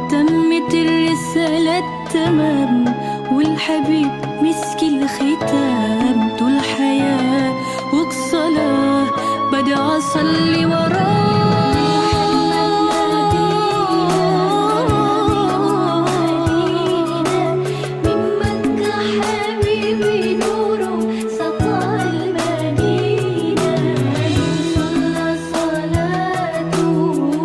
تمت الرسالة تمام، والحبيب مسك الختام. طول حياة وصلاة بدعي أصلي وراه. من مكة حبيبي نوره سطع المدينة. صلى صلاته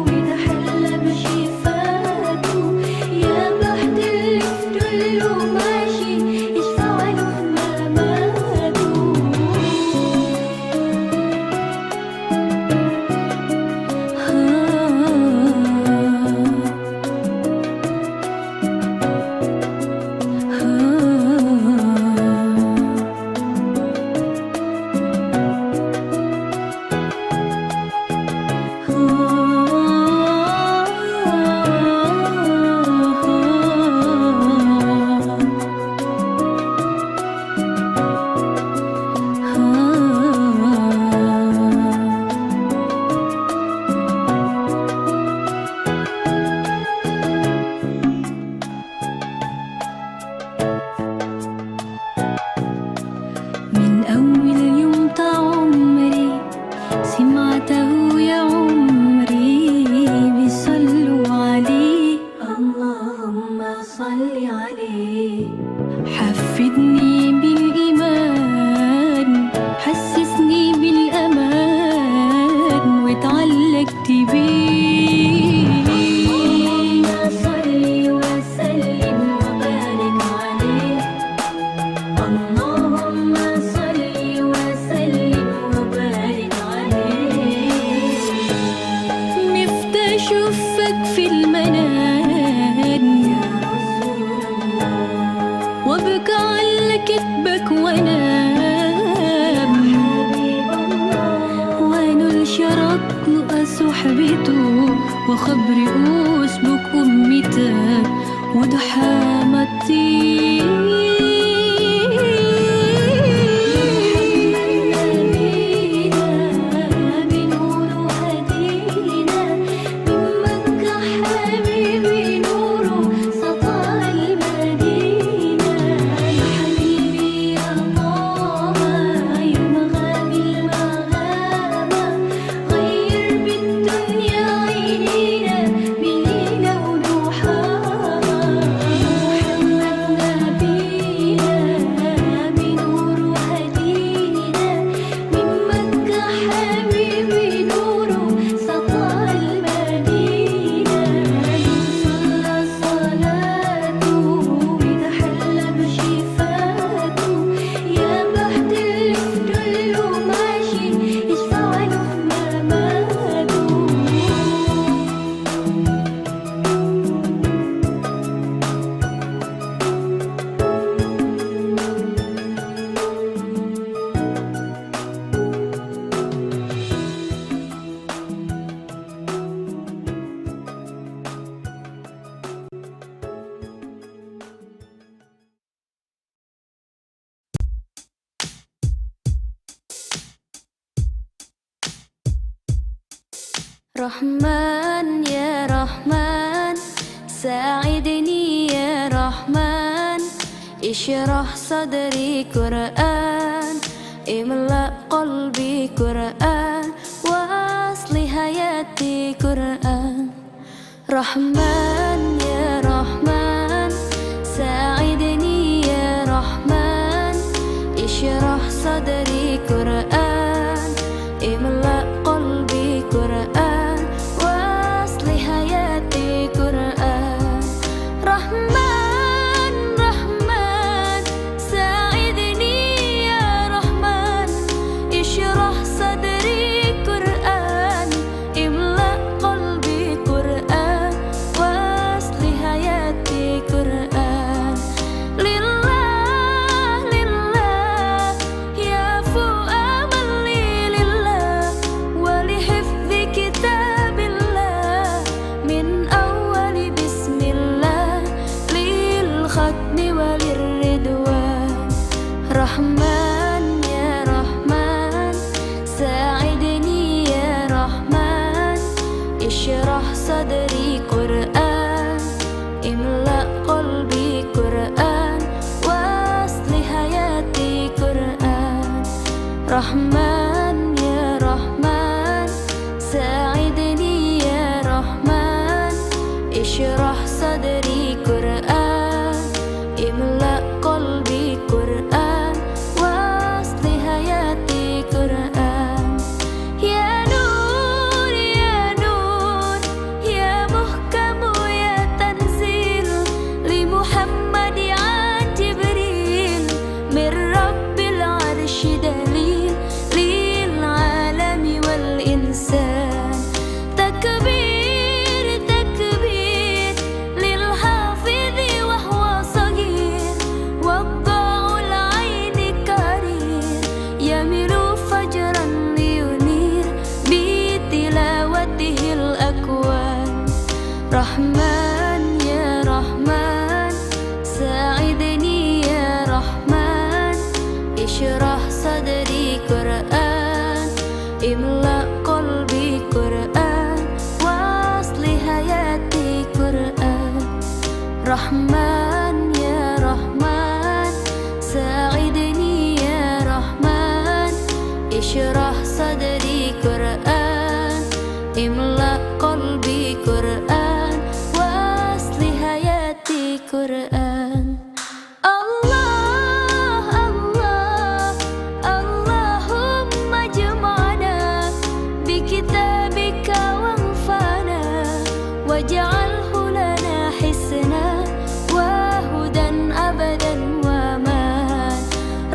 وتحلى بشفاته. يا بحر اللي في كله ماشي، اشفع له في مماته. من أول يوم عمري سمعته يا عمري بيصلوا عليه. اللهم صل عليه. حفزني بالإيمان، حسسني بالأمان، واتعلقت بيه. اللهم صل وسلم وبارك عليه. اللهم صل وسلم وبارك عليه. نفت أشوفك في المنام، وأبكى على كتبك وأنام. وأنا الشرق وأصحبته، وخبر أسبك أمته. وضحى متين. بنور هدينا، من مكة حبيبي نوره سطع المدينة. حبيبي يا طه، يا مغامي المغامة، غير بالدنيا عينينا بليلة وضحاها. محمد نبينا بنور هدينا، من مكة حبيبي نوره سطع المدينة. صلى صلاته وتحلى بشفاته، يا بحر اللي في كله ماشي، اشفع له في مماته. رحمن يا رحمن، ساعدني يا رحمن، اشرح صدري قرآن، املأ قلبي قرآن، واصل حياتي قرآن. رحمن يا رحمن، ساعدني يا رحمن، اشرح صدري قرآن، املأ قلبي قرآن، واصل حياتي قرآن. رحمن، رحمن، ساعدني يا رحمن، اشرح صدري قرآن، املأ قلبي قرآن، قرآن، املأ قلبي قرآن، واصل حياتي قرآن. رحمن يا رحمن، ساعدني يا رحمن، اشرح صدري قرآن، املأ قلبي قرآن، واصل حياتي قرآن. يا نور، يا نور، يا محكم، يا تنزيل، لمحمد عن جبريل، من رب العرش دليل، للعالم والإنسان. تكبير، تكبير، للحافظ وهو صغير، وضاء العين قرير، يملو فجرا لينير، بتلاوته الأكوان. رحمن يا رحمن، ساعدني يا رحمن، اشرح صدري قرآن، املأ قلبي قرآن، واصل حياتي قرآن. رحمن يا رحمن، ساعدني يا رحمن، اشرح صدري قرآن، املأ قلبي قرآن، واصل حياتي قرآن. الله، الله، اللهم اجمعنا بكتابك وانفعنا، واجعله لنا حصنا وهدى أبدا وأمان.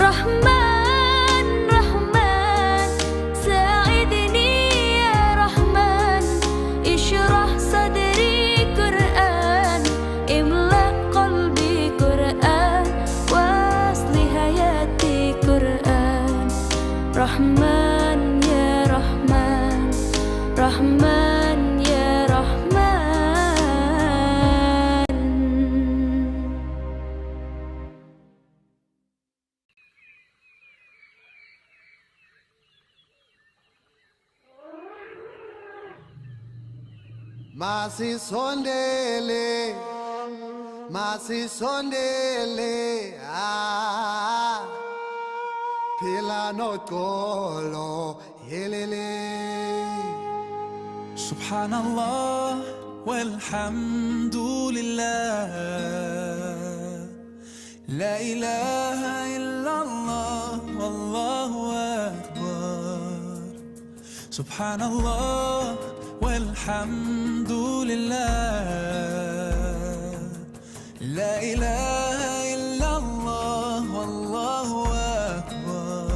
رحمن، رحمن، ساعدني يا رحمن، اشرح صدري قرآن، املأ قلبي قرآن، واصل حياتي قرآن. رحمن يا رحمن، رحمن يا رحمن. Masi sondele, masi sondele, ah, pilano kolo, yelele. سبحان الله والحمد لله. لا إله إلا الله والله أكبر. سبحان الله والحمد لله. لا إله إلا الله والله أكبر.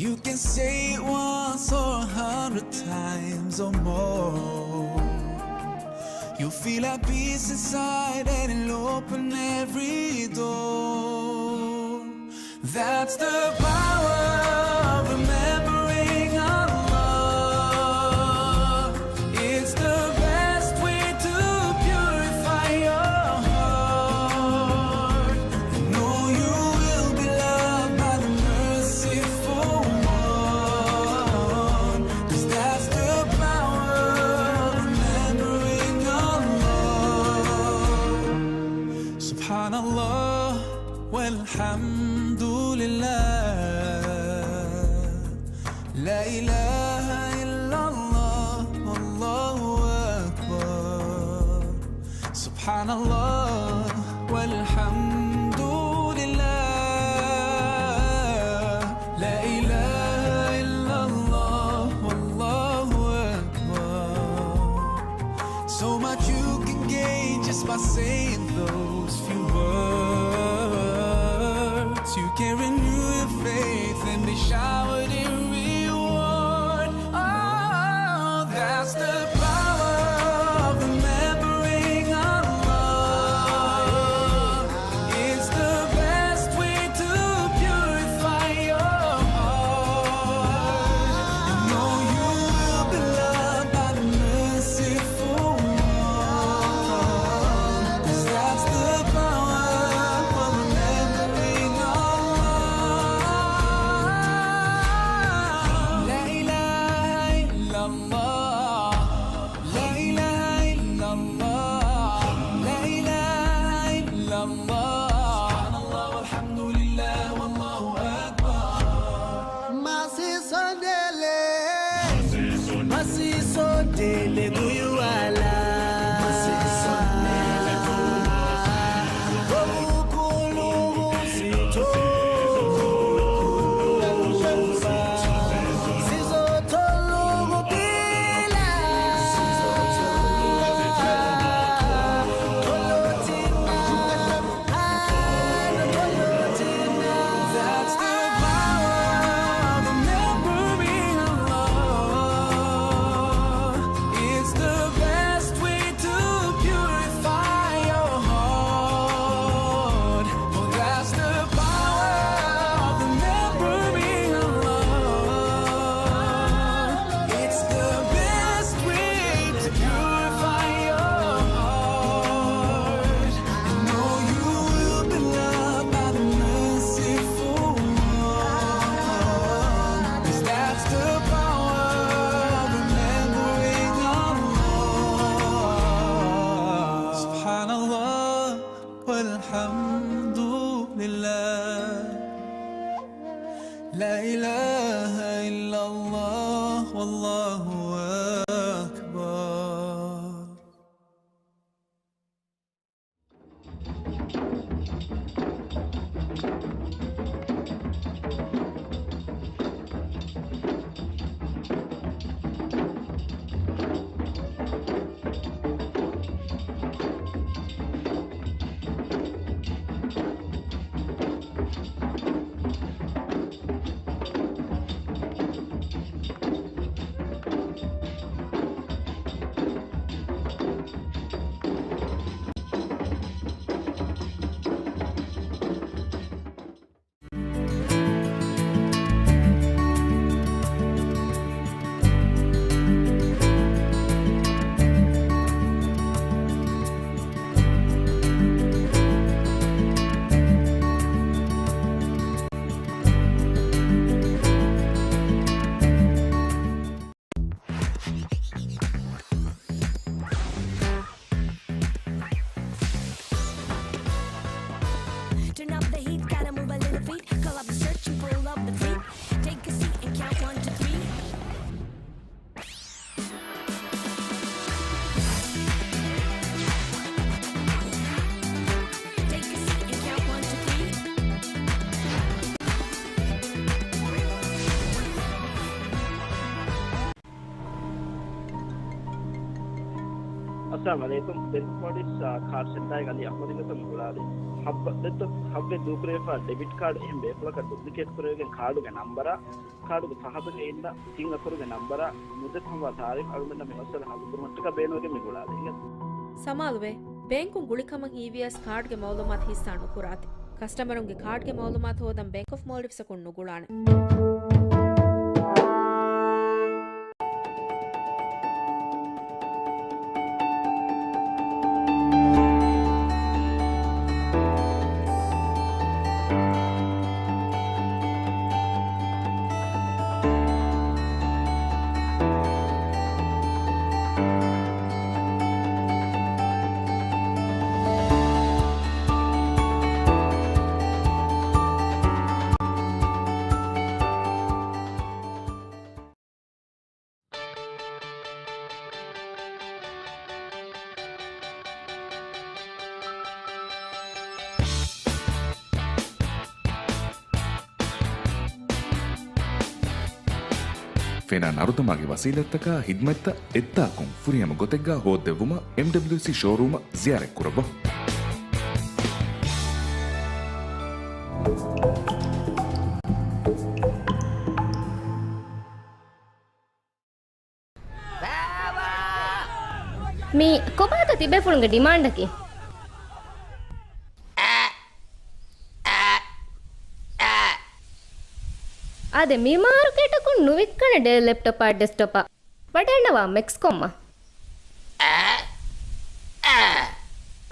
You can say it once or a hundred times or more. You'll feel at peace inside and it'll open every door. That's the power of remembering Allah. It's the best way to purify your heart. Know you will be loved by the merciful one, 'cause that's the power of remembering Allah. سبحان الله والحمد لله. لا إله إلا الله والله أكبر. سبحان الله والحمد لله. لا إله إلا الله والله أكبر. So much you can gain just by saying those few words. You can renew your faith and be showered in reward. Oh, that's the power of remembering Allah. It's the best way to purify your heart. Know you will be loved by the merciful one. 'Cause that's the power of remembering Allah. އައްސަލާމު ޢަލައިކުމް. ބެންކް ފޯޑިސް ކާޑް ސެންޓާގެ އަލީ އަޙްމަދު ގޮތުން ގުޅާލި. ހައްވަ ދެއްތޯ ހައްވެ ދޫކުރެވިފާ ޑެބިޓް ކާޑް އެހެން ބޭފުޅަކަށް ޑުޕްލިކޭޓް ކުރެވިގެން ކާޑުގެ ނަންބަރާ، ކާޑުގެ ފަހަތުގެ އިންނަ ތިން އަކުރުގެ ނަންބަރާ، މުއްދަތު ހަމަވާ ތާރީޚް އަޅުގަނޑަށް މި މައްސަލަ ހައްލު ކުރުމަށްޓަކާ ބޭނުންވެގެން މި ގުޅާލީ. ސަމާލުވޭ، ބޭންކުން ގުޅިކަމަށް ހީވިޔަސް ކާޑްގެ މައުލޫމާތު ހިއްސާ ނުކުރާތި. ކަސްޓަމަރުންގެ ކާޑްގެ މައުލޫމާތު ހޯދަން ބޭންކް އޮފް މޯލްޑިވްސަކުން ނުގުޅާނެ. ފެނާ ނަރުދަމާގެ ވަސީލަތްތަކާ ހިދްމަތްތައް އެއްދާކުން ފުރިހަމަ ގޮތެއްގާ ހޯއްދެއްވުމަށް އެމްޑަބްލިއުސީ ޝޯރޫމަށް ޒިޔާރަތްކުރައްވާ. މީ ކޮބާތޯ ތިބޭފުޅުންގެ ޑިމާންޑަކީ؟ އާދެ، މި މާރުކޭޓަކުން ނުވިއްކަނެ ޑެލް ލެޕްޓޮޕާ ޑެސްކްޓޮޕާ. ވަޑައިންނަވާ މެކްސްކޮމްއަށް.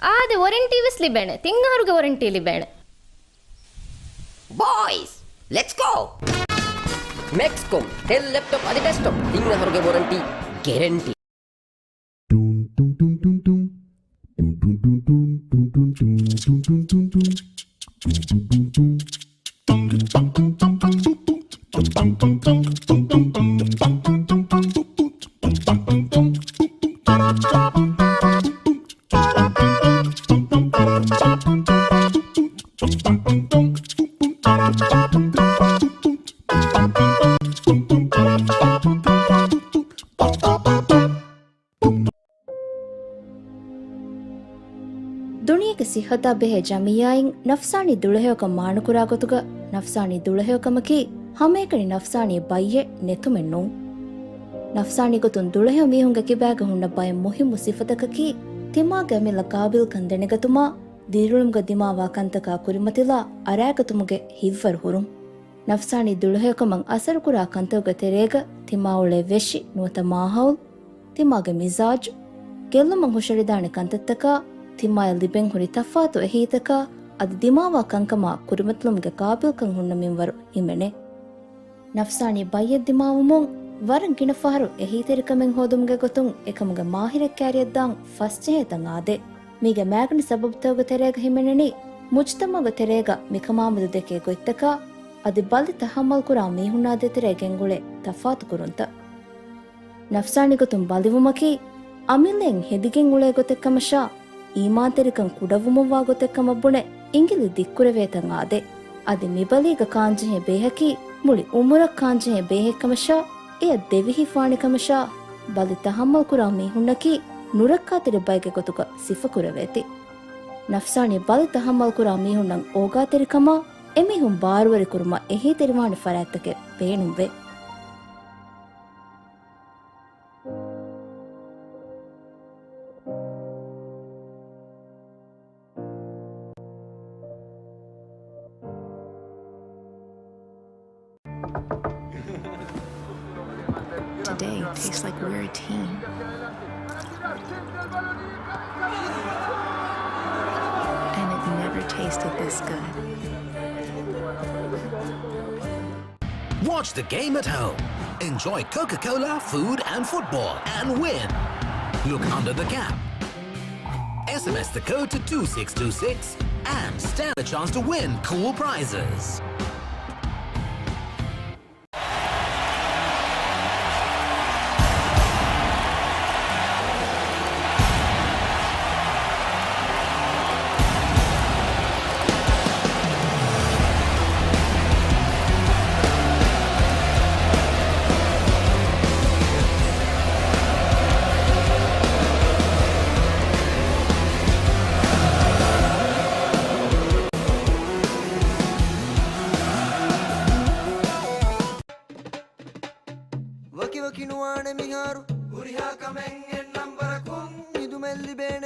އާދެ، ވޮރެންޓީ ވެސް ލިބޭނެ. ތިން އަހަރުގެ ވޮރެންޓީ ލިބޭނެ. ބޯއިޒް، ލެޓްސް ގޯ! މެކްސްކޮމް، ޑެލް ލެޕްޓޮޕް އަދި ޑެސްކްޓޮޕް، ތިން އަހަރުގެ ވޮރެންޓީ ގެރެންޓީ. ދުނިޔޭގެ ސިއްހަތާ ބެހޭ ޖަމިއްޔާއިން ނަފްސާނީ ދުޅަހެޔޮކަން މާނަކުރާ ގޮތުގަ، ނަފްސާނީ ދުޅަހެޔޮކަމަކީ ހަމައެކަނި ނަފްސާނީ ބައްޔެއް ނެތުމެއް ނޫން. ނަފްސާނީ ގޮތުން ދުޅަހެޔޮ މީހުންގެ ކިބާގަ ހުންނަ ބައެއް މުހިއްމު ސިފަތަކަކީ، ތިމާގެ އަމިއްލަ ގާބިލްކަން ދެނެގަތުމާ، ދިރިއުޅުމުގަ ދިމާވާ ކަންތަކާ ކުރިމަތިލާ އަރާގަތުމުގެ ހިތްވަރު ހުރުން. ނަފްސާނީ ދުޅަހެޔޮކަމަށް އަސަރުކުރާ ކަންތަކުގެ ތެރޭގަ ތިމާއުޅޭ ވެށި ނުވަތަ މާހައުލް، ތިމާގެ މިޒާޖު، ގެއްލުމަށް ހުށަހެޅިދާނެ ކަންތައްތަކާ، ތިމާޔަށް ލިބެން ހުރި ތަފާތު އެހީތަކާ، އަދި ދިމާވާ ކަންކަމާ ކުރިމަތިލުމުގެ ގާބިލްކަން ހުންނަ މިންވަރު ހިމެނޭ. ނަފްސާނީ ބައްޔެއް ދިމާވުމުން ވަރަށް ގިނަ ފަހަރު އެހީތެރިކަމެއް ހޯދުމުގެ ގޮތުން އެކަމުގެ މާހިރެއް ކާރިއަށްދާން ފަސްޖެހޭތަން އާދޭ. މީގެ މާގަނޑު ސަބަބުތަކުގެ ތެރޭގަ ހިމެނެނީ، މުޖްތަމަޢުގެ ތެރޭގަ މިކަމާމެދު ދެކޭ ގޮތްތަކާ، އަދި ބަލި ތަޙައްމަލްކުރާ މީހުންނާ ދޭތެރޭ ގެންގުޅޭ ތަފާތު ކުރުންތައް. ނަފްސާނީ ގޮތުން ބަލިވުމަކީ، އަމިއްލައިން ހެދިގެން އުޅޭ ގޮތެއްކަމަށާ، އީމާންތެރިކަން ކުޑަވުމަށްވާ ގޮތެއްކަމަށް ބުނެ، އިނގިލި ދިއްކުރެވޭތަން އާދޭ. އަދި މިބަލީގަ ކާންޖެހޭ ބޭހަކީ، މުޅި އުމުރަށް ކާންޖެހޭ ބޭހެއްކަމަށާ، އެއަށް ދެވިހިފާނެކަމަށާ، ބަލި ތަޙައްމަލްކުރާ މީހުންނަކީ، ނުރައްކާތެރި ބައެއްގެ ގޮތުގަ ސިފަކުރެވޭތީ. ނަފްސާނީ ބަލި ތަޙައްމަލްކުރާ މީހުންނަށް އޯގާތެރިކަމާ، އެމީހުން ބާރުވެރިކުރުމަށް އެހީތެރިވާނެ ފަރާތްތަކެއް ބޭނުންވޭ. Today tastes like we're a team. And it never tasted this good. Watch the game at home. Enjoy Coca-Cola, food and football, and win. Look under the cap. S M S the code to two six two six and stand a chance to win cool prizes.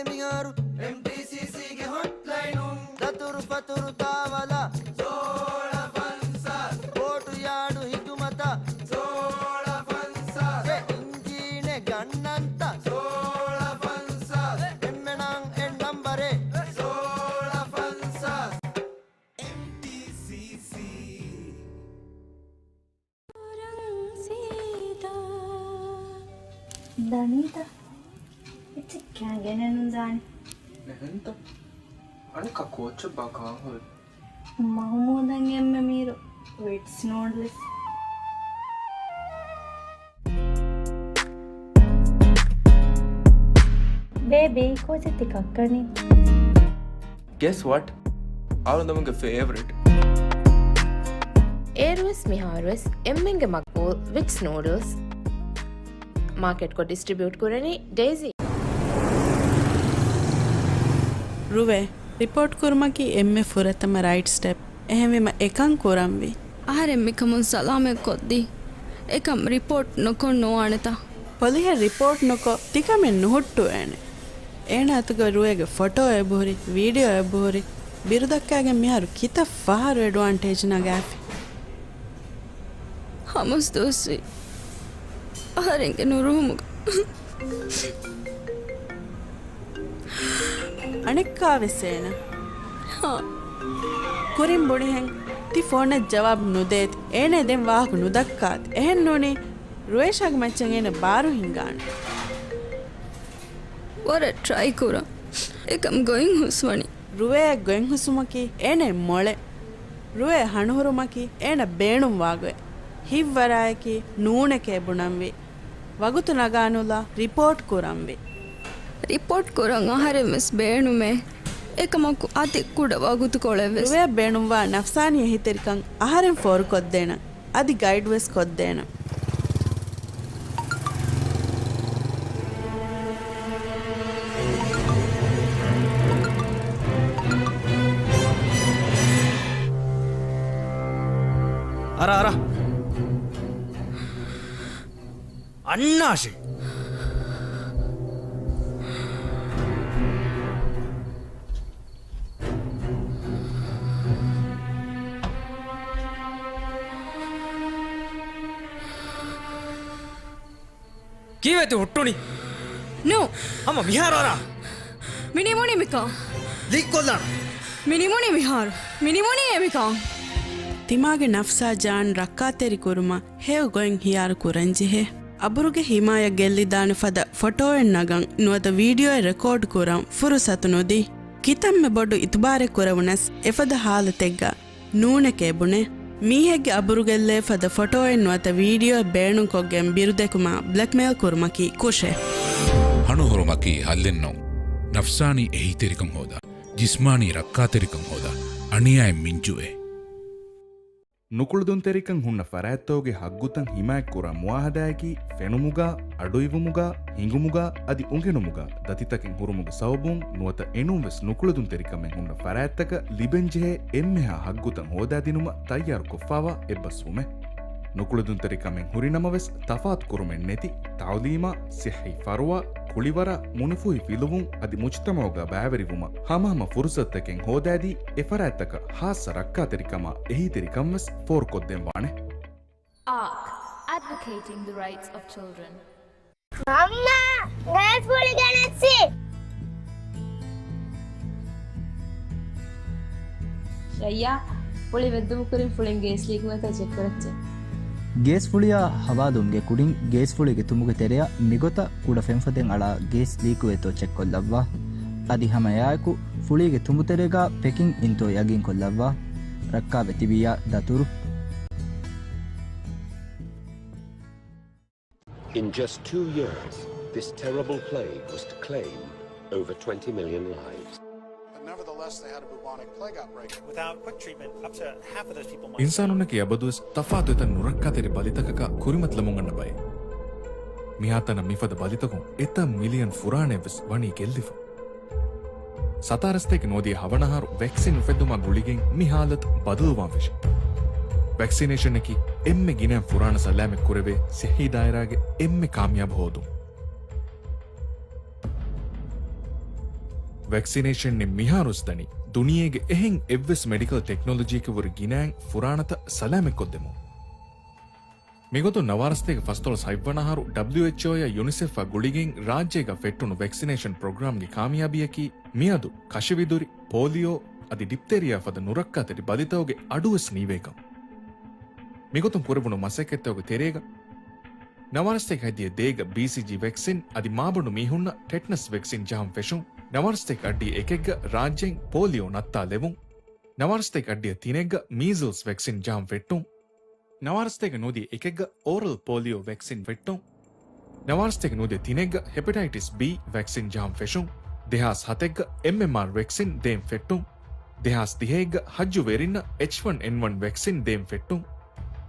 މިހާރު އެމްޓީސީސީގެ ހޮޓްލައިނުން ދަތުރު ފަތުރު ދާވަލާ ސޯޅަ ފަންސާސް، ކޯޓު ޔާޑު ހިދުމަތަށް ސޯޅަ ފަންސާސް، އެ އިންޖީނެއް ގަންނަންތަ ސޯޅަ ފަންސާސް، އެންމެނަށް އެއް ނަންބަރެއް ސޯޅަ ފަންސާސް. އެމްޓީސީސީ. ދަނީތަ؟ އެއްޗެއް ކާ ގެނެއް ނުދާނެ. އެހެންތަ؟ އަނެއްކާ ކޯއްޗެއްބާ ކާން ހުރީ؟ މަހުމޫދަށް އެންމެ މީރު ވިޓްސް ނޫޑްލްސް. ބޭބީ، ކޯޗެއް ތި ކައްކަނީ؟ Guess what? އަޅުގަނޑުގެ ފޭވަރިޓް. އޭރުވެސް މިހާރުވެސް އެންމެންގެ މަގްބޫލް ވިޓްސް ނޫޑްލްސް މާކެޓްކޮށް ޑިސްޓްރިބިއުޓް ކުރަނީ ޑޭޒީ. ރުވޭ، ރިޕޯޓް ކުރުމަކީ އެންމެ ފުރަތަމަ ރައިޓް ސްޓެޕް. އެހެންވީމަ އެކަން ކުރަންވީ. އަހަރެން މިކަމުން ސަލާމަތް ކޮށްދީ. އެކަން ރިޕޯޓް ނުކޮށް ނުވާނެތަ؟ ޕޮލިހެއް ރިޕޯޓް ނުކޮށް ތިކަމެއް ނުހުއްޓުވޭނެ. އޭނަ އަތުގަ ރުވޭގެ ފޮޓޯ އެބަހުރި، ވީޑިއޯ އެބަހުރި، ބިރުދައްކާގެން މިހާރު ކިތައް ފަހަރު އެޑްވާންޓޭޖް ނަގާފި. ހަމަސް ދުވަސްވީ އަހަރެންގެ ނުރުހުމުގަ. އަނެއްކާވެސް އޭނަ. ހާ. ކުރިން ބުނިހެން ތި ފޯނަށް ޖަވާބު ނުދޭތި. އޭނަ ދެން ވާހަކަ ނުދައްކާތި. އެހެން ނޫނީ ރުވޭޝާގެ މައްޗަށް އޭނަ ބާރު ހިންގާނެ. ވަރަށް ޓްރައި ކުރަން. އެކަމް ގޮތް ހުސްވަނީ. ރުވޭ ގޮތް ހުސުމަކީ އޭނަ މޮޅެ. ރުވޭ ހަނުހުރުމަކީ އޭނަ ބޭނުންވާގޮތް. ހިތްވަރާއެކީ ނޫނެކޭ ބުނަންވީ. ވަގުތު ނަގާނުލާ ރިޕޯޓް ކުރަންވީ. ރިޕޯޓް ކުރަން އަހަރެން ވެސް ބޭނުމޭ. އެކަމަކު އަދި ކުޑަ ވަގުތުކޮޅެއް ވެސް. ރުވޭ ބޭނުންވާ ނަފްސާނީ އެހީތެރިކަން އަހަރެން ފޯރުކޮށްދޭނަން. އަދި ގައިޑް ވެސް ކޮށްދޭނަން. އަރާ، އަރާ. އަންނާށޭ. ކީއްވެތި ހުއްޓުނީ؟ ނޫ. ހަމަ މިހާރު އަރާ. މި ނިމުނީ މިކަން. ލީކްކޮށްލާނަން. މި ނިމުނީ މިހާރު. މި ނިމުނީ އެ މިކަން. ތިމާގެ ނަފްސާ ޖާން ރައްކާތެރިކުރުމަށް ހެޔޮ ގޮތް ހިޔާރު ކުރަންޖެހޭ. އަބުރުގެ ހިމާޔަތް ގެއްލިދާނެ ފަދަ ފޮޓޯއެއް ނަގަން ނުވަތަ ވީޑިއޯއެއް ރެކޯޑް ކުރަން ފުރުސަތު ނުދީ. ކިތަންމެ ބޮޑު އިތުބާރެއް ކުރެވުނަސް އެފަދަ ހާލަތެއްގަ ނޫނެކޭ ބުނޭ. މީހެއްގެ އަބުރުގެއްލޭ ފަދަ ފޮޓޯއެއް ނުވަތަ ވީޑިއޯއެއް ބޭނުންކޮށްގެން ބިރުދެކުމާ ބްލެކްމެއިލް ކުރުމަކީ ކުށެއް. ހަނުހުރުމަކީ ހައްލެއްނޫން. ނަފްސާނީ އެހީތެރިކަން ހޯދާ، ޖިސްމާނީ ރައްކާތެރިކަން ހޯދާ، އަނިޔާއެއް މިންޖުއޭ. ނުކުޅެދުންތެރިކަން ހުންނަ ފަރާތްތަކުގެ ހައްގުތައް ހިމާޔަތްކުރާ މުއާހަދާއަކީ ފެނުމުގަ، އަޑުއިވުމުގަ، ހިނގުމުގަ، އަދި އުނގެނުމުގަ ދަތިތަކެއް ހުރުމުގެ ސަބަބުން ނުވަތަ އެނޫންވެސް ނުކުޅެދުންތެރިކަމެއް ހުންނަ ފަރާތްތަކަށް ލިބެންޖެހޭ އެންމެހާ ހައްގުތައް ހޯދާދިނުމަށް ތައްޔާރުކޮށްފާވާ އެއްބަސްވުމެއް. ނުކުޅެދުންތެރިކަމެއް ހުރިނަމަވެސް، ތަފާތުކުރުމެއް ނެތި ތައުލީމާ، ސިއްހީ ފަރުވާ، ކުޅިވަރާ، މުނިފޫހި ފިލުވުން އަދި މުޖުތަމަޢުގަ ބައިވެރިވުމަށް ހަމަހަމަ ފުރުސަތުތަކެއް ހޯދާދީ، އެފަރާތްތަކަށް ހާއްސަ ރައްކާތެރިކަމާ އެހީތެރިކަންވެސް ފޯރުކޮށްދޭން ވާނެ. އާކް، Advocating the Rights of Children. މަންމާ، ގޭސް ފުޅި ގެނެއްސި. ރައްޔާ، ފުޅި ވެއްދުމުގެ ކުރިން ފުޅިން ގޭސް ލީކުވޭތޯ ޗެކްކުރައްޗޭ. ގޭސް ފުޅިއާ ހަވާލުވުމުގެ ކުރިން ގޭސް ފުޅީގެ ތުނބުގެ ތެރެއަށް މިގޮތަށް ކުޑަ ފެންފޮދެއް އަޅާ ގޭސް ލީކުވޭތޯ ޗެކްކޮށްލައްވާ. އަދި ހަމައެއާއެކު ފުޅީގެ ތުނބުތެރޭގާ ޕެކިން އިންތޯ ޔަގީންކޮށްލައްވާ. ރައްކާވެ ތިބިއްޔާ ދަތުރު. In just two years, this terrible plague was to claim over twenty million lives. But nevertheless, they had a bubonic plague outbreak. Without quick treatment, up to half of those people might. އިންސާނުންނަކީ އަބަދުވެސް ތަފާތު އެތައް ނުރައްކާތެރި ބަލިތަކަކާ ކުރިމަތިލަމުން އަންނަ ބައެއް. މިހާތަނަށް މިފަދަ ބަލިތަކުން އެތައް މިލިއަން ފުރާނައެއްވެސް ވަނީ ގެއްލިފަ. ސަތާރަ ސަތޭކަ ނޯދިޔަ ހަވަނަ އަހަރު ވެކްސިން އުފެއްދުމާ ގުޅިގެން މި ހާލަތު ބަދަލުވާން ފެށި. ވެކްސިނޭޝަނަކީ އެންމެ ގިނައިން ފުރާނަ ސަލާމަތް ކުރެވޭ ސިއްހީ ދާއިރާގެ އެންމެ ކާމިޔާބު ހޯދުން. ވެކްސިނޭޝަންއިން މިހާރުވެސް ދަނީ ދުނިޔޭގެ އެހެން އެއްވެސް މެޑިކަލް ޓެކްނޮލޮޖީއަކަށްވުރެ ގިނައިން ފުރާނަތައް ސަލާމަތްކޮށްދެމުން. މިގޮތުން ނަވާރަސަތޭކަ ފަސްދޮޅަސް ހަތްވަނަ އަހަރު ޑަބްލިއުއެޗްއޯއާ ޔުނިސެފްއާ ގުޅިގެން ރާއްޖޭގަ ފެއްޓުނު ވެކްސިނޭޝަން ޕްރޮގްރާމްގެ ކާމިޔާބީއަކީ މިއަދު ކަށިވިދުރި، ޕޯލިއޯ އަދި ޑިޕްތޭރިއާ ފަދަ ނުރައްކާތެރި ބަލިތަކުގެ އަޑުއައިސް ނީވޭކަން. މިގޮތުން ކުރެވުނު މަސައްކަތްތަކުގެ ތެރޭގަ، ނަވާރަސަތޭކަ ހަތްދިހަ ދޭގަ ބީސީޖީ ވެކްސިން އަދި މާބަނޑު މީހުންނަށް ޓެޓްނަސް ވެކްސިން ޖަހަން ފެށުން، ނަވާރަސަތޭކަ އަށްޑިހަ އެކެއްގަ ރާއްޖެއިން ޕޯލިއޯ ނައްތާލެވުން، ނަވާރަސަތޭކަ އަށްޑިހަ ތިނެއްގަ މީޒަލްސް ވެކްސިން ޖަހަން ފެއްޓުން، ނަވާރަސަތޭކަ ނުވަދިހަ އެކެއްގަ އޯރަލް ޕޯލިއޯ ވެކްސިން ފެއްޓުން، ނަވާރަސަތޭކަ ނުވަދިހަ ތިނެއްގަ ހެޕެޓައިޓިސް ބީ ވެކްސިން ޖަހަން ފެށުން، ދެހާސް ހަތެއްގަ އެމްއެމްއާރް ވެކްސިން ދޭން ފެއްޓުން، ދެހާސް ދިހައެއްގަ ހައްޖުވޭރިންނަށް އެޗް ވަން އެން ވަން ވެކްސިން ދޭން ފެއްޓުން،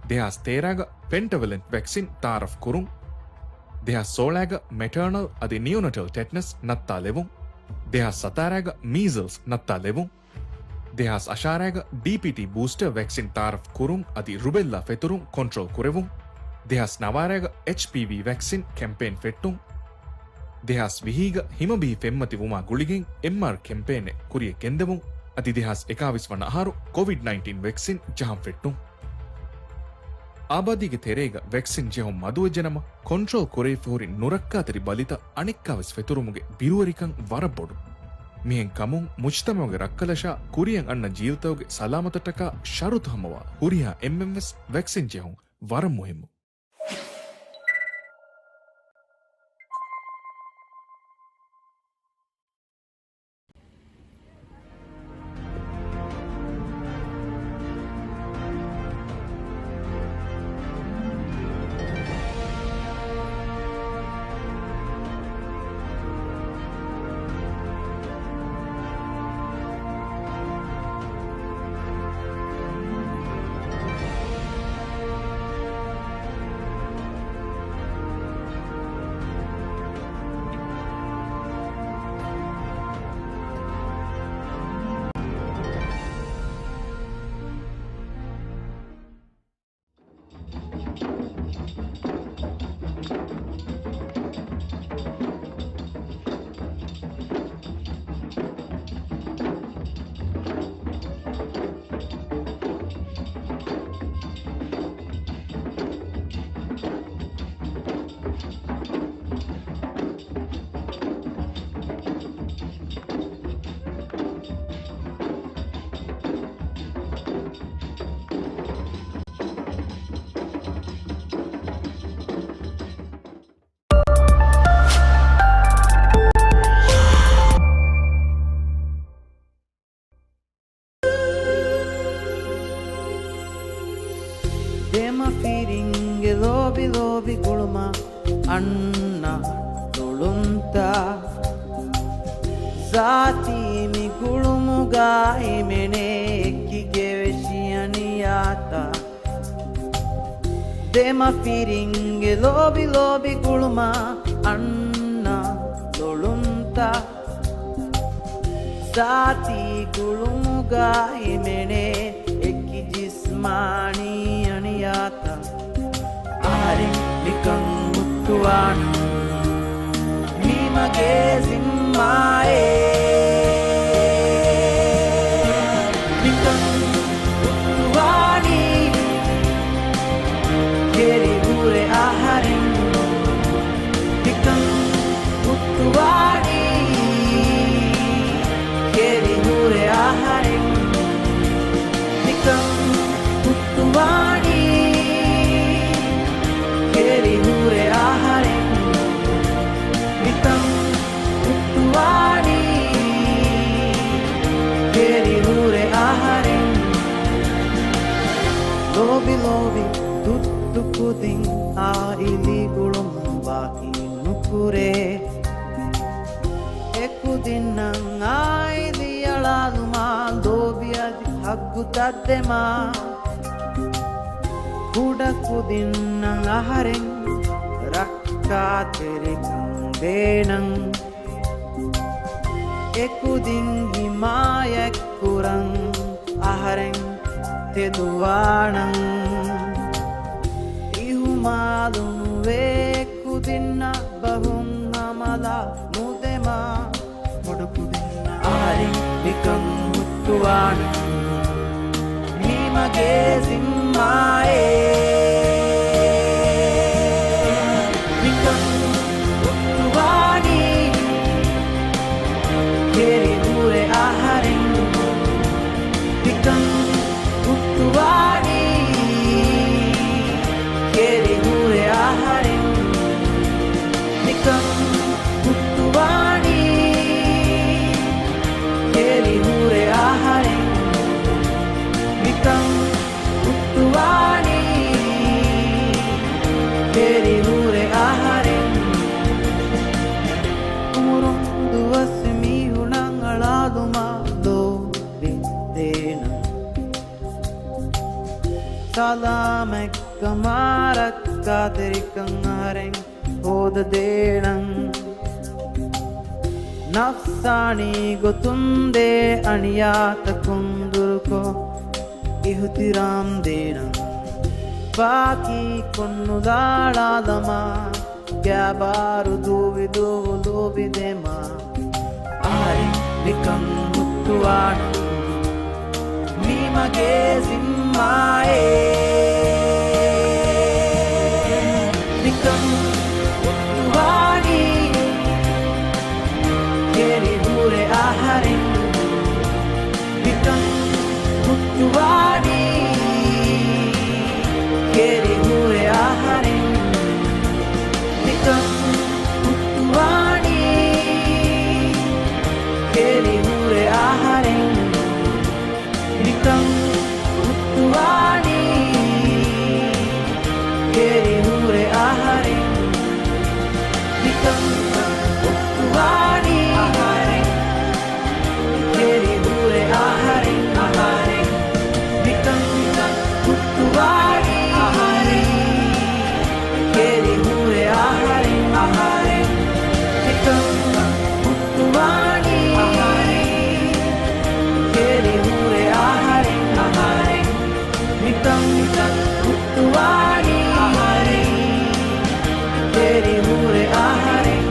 ދެހާސް ތޭރައިގަ ޕެންޓަވެލެންޓް ވެކްސިން ތައާރަފް ކުރުން، ދެހާސް ސޯޅައިގަ މެޓާނަލް އަދި ނިއޯނަޓަލް ޓެޓްނަސް ނައްތާލެވުން، ދެހާސް ސަތާރައިގަ މީޒަލްސް ނައްތާލެވުން، ދެހާސް އަށާރައިގަ ޑީޕީޓީ ބޫސްޓަރ ވެކްސިން ތައާރަފް ކުރުން އަދި ރުބެއްލާ ފެތުރުން ކޮންޓްރޯލް ކުރެވުން، ދެހާސް ނަވާރައިގަ އެޗްޕީވީ ވެކްސިން ކެމްޕޭން ފެއްޓުން، ދެހާސް ވިހީގަ ހިމަބިހި ފެންމަތި ވުމާ ގުޅިގެން އެމްއާރް ކެމްޕޭނެއް ކުރިޔަށް ގެންދެވުން އަދި ދެހާސް އެކާވީސް ވަނަ އަހަރު ކޮވިޑް ނައިންޓީން ވެކްސިން ޖަހަން ފެއްޓުން. އާބާދީގެ ތެރޭގަ ވެކްސިން ޖެހުން މަދުވެއްޖެނަމަ، ކޮންޓްރޯލް ކުރެވިފަ ހުރި ނުރައްކާތެރި ބަލިތައް އަނެއްކާވެސް ފެތުރުމުގެ ބިރުވެރިކަން ވަރަށް ބޮޑު. މިހެން ކަމުން މުޖްތަމަޢުގެ ރައްކަލަށާ ކުރިއަށް އަންނަ ޖީލްތަކުގެ ސަލާމަތަށްޓަކާ ޝަރުތު ހަމަވާ ހުރިހާ އެންމެންވެސް ވެކްސިން ޖެހުން ވަރަށް މުހިއްމު. ދެމަފިރިންގެ ލޯބި ލޯބި ގުޅުމަށް އަންނަ ލޮޅުންތައް. ޒާތީ މި ގުޅުމުގަ ހިމެނޭ އެކިގެ ވެށި އަނިޔާތައް. ދެމަފިރިންގެ ލޯބި ލޯބި ގުޅުމަށް އަންނަ ލޮޅުންތައް. ޒާތީ ގުޅުމުގަ ހިމެނޭ އެކި ޖިސްމާނީ އަނިޔާތައް. އަހަރެން ނިކަން ހުއްޓުވާނަން. މީ މަގޭ ޒިންމާއޭ. ނިކަން ހުއްޓުވާނީ ކެރި ހުރެ އަހަރެން. ނިކަން ހުއްޓުވާނީ ކެރި ހުރެ އަހަރެން. ނިކަން ހުއްޓުވާނީ ކެރި ހުރެ އަހަރެން. ނިކަން ހުއްޓުވާނީ ކެރި ހުރެ އަހަރެން. ލޯބި ލޯބި ތުއްތު ކުދިން އާއިލީ ގުޅުމުން ބާކީ ނުކުރޭ. އެކުދިންނަށް އާއިލީ އަޅާލުމާ، ލޯބި އަދި ހައްގުތައް ދެމާ. ކުޑަކުދިންނަށް އަހަރެން ރައްކާތެރިކަން ދޭނަން. އެކުދިން ހިމާޔަތްކުރަން އަހަރެން ތެދުވާނަން. އިހުމާލުނުވޭ ކުދިންނަށް ބަހުން ހަމަލާ ނުދެމާ. ބޮޑު ކުދިންނަށް މީ މަގޭ ޒިންމާއޭ. މިކަން ހުއްޓުވާނީ ކެރި ހުރެ އަހަރެން. މިކަން ހުއްޓުވާނީ ކެރި ހުރެ އަހަރެން. މިކަން ހުއްޓުވާނީ ކެރި ހުރެ އަހަރެން. މިކަން ހުއްޓުވާނީ ކެރި ހުރެ އަހަރެން. އުމުރުން ދުވަސް މީހުނަށް އަޅާލުމާ ލޯބި ދޭނަން. ސަލާމަތްކަމާ ރައްކާތެރިކަން އަހަރެން ހޯދަދޭނަން. ނަފްސާނީ ގޮތުން ދޭ އަނިޔާތަކުން ދުރުކޮށް، އިހުތިރާމް ދޭނަން. ފާކީ ކޮށްނުލާޅާލަމާ، ގާބާރު ދޫވި ދޫވި ލޯބި ދޭމާ. އަހަރެން މިކަން ހުއްޓުވާނަން. މީ މަގޭ ޒިންމާއޭ. މިކަން ހުއްޓުވާނީ ކެރި ހުރެ އަހަރެން. މިކަން ހުއްޓުވާނީ ކެރި ހުރެ އަހަރެން. މިކަން ހުއްޓުވާނީ ކެރި ހުރެ އަހަރެން. މިކަން ހުއްޓުވާނީ ކެރި ހުރެ އަހަރެން. މިކަން ހުއްޓުވާނީ ކެރި ހުރެ އަހަރެން. މިކަން ހުއްޓުވާނީ ކެރި ހުރެ އަހަރެން. މިކަން ހުއްޓުވާނީ ކެރި ހުރެ އަހަރެން. މިކަން ހުއްޓުވާނީ ކެރި ހުރެ އަހަރެން.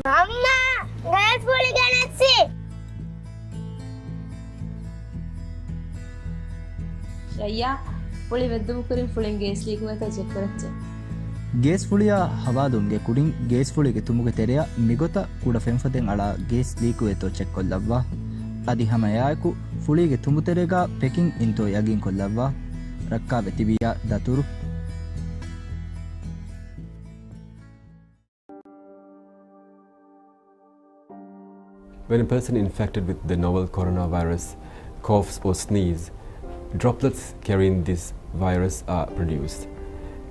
މަންމާ، ގޭސް ފުޅި ގެނެއްސި. ޝައްޔާ، ފުޅި ވެއްދުމުކުރިން ފުޅިން ގޭސް ލީކުވޭތޯ ޗެކް ކުރައްޗޭ. ގޭސް ފުޅިއާ ހަވާލުވުމުގެ ކުރިން ގޭސް ފުޅީގެ ތުނބުގެ ތެރެއަށް މިގޮތަށް ކުޑަ ފެންފޮދެއް އަޅާ ގޭސް ލީކުވޭތޯ ޗެކްކޮށްލައްވާ. އަދި ހަމައެއާއެކު ފުޅީގެ ތުނބު ތެރޭގަ ޕެކިން އިންތޯ ޔަގީންކޮށްލައްވާ. ރައްކާވެ ތިބިއްޔާ ދަތުރު. When a person infected with the novel coronavirus coughs or sneezes, droplets carrying this virus are produced.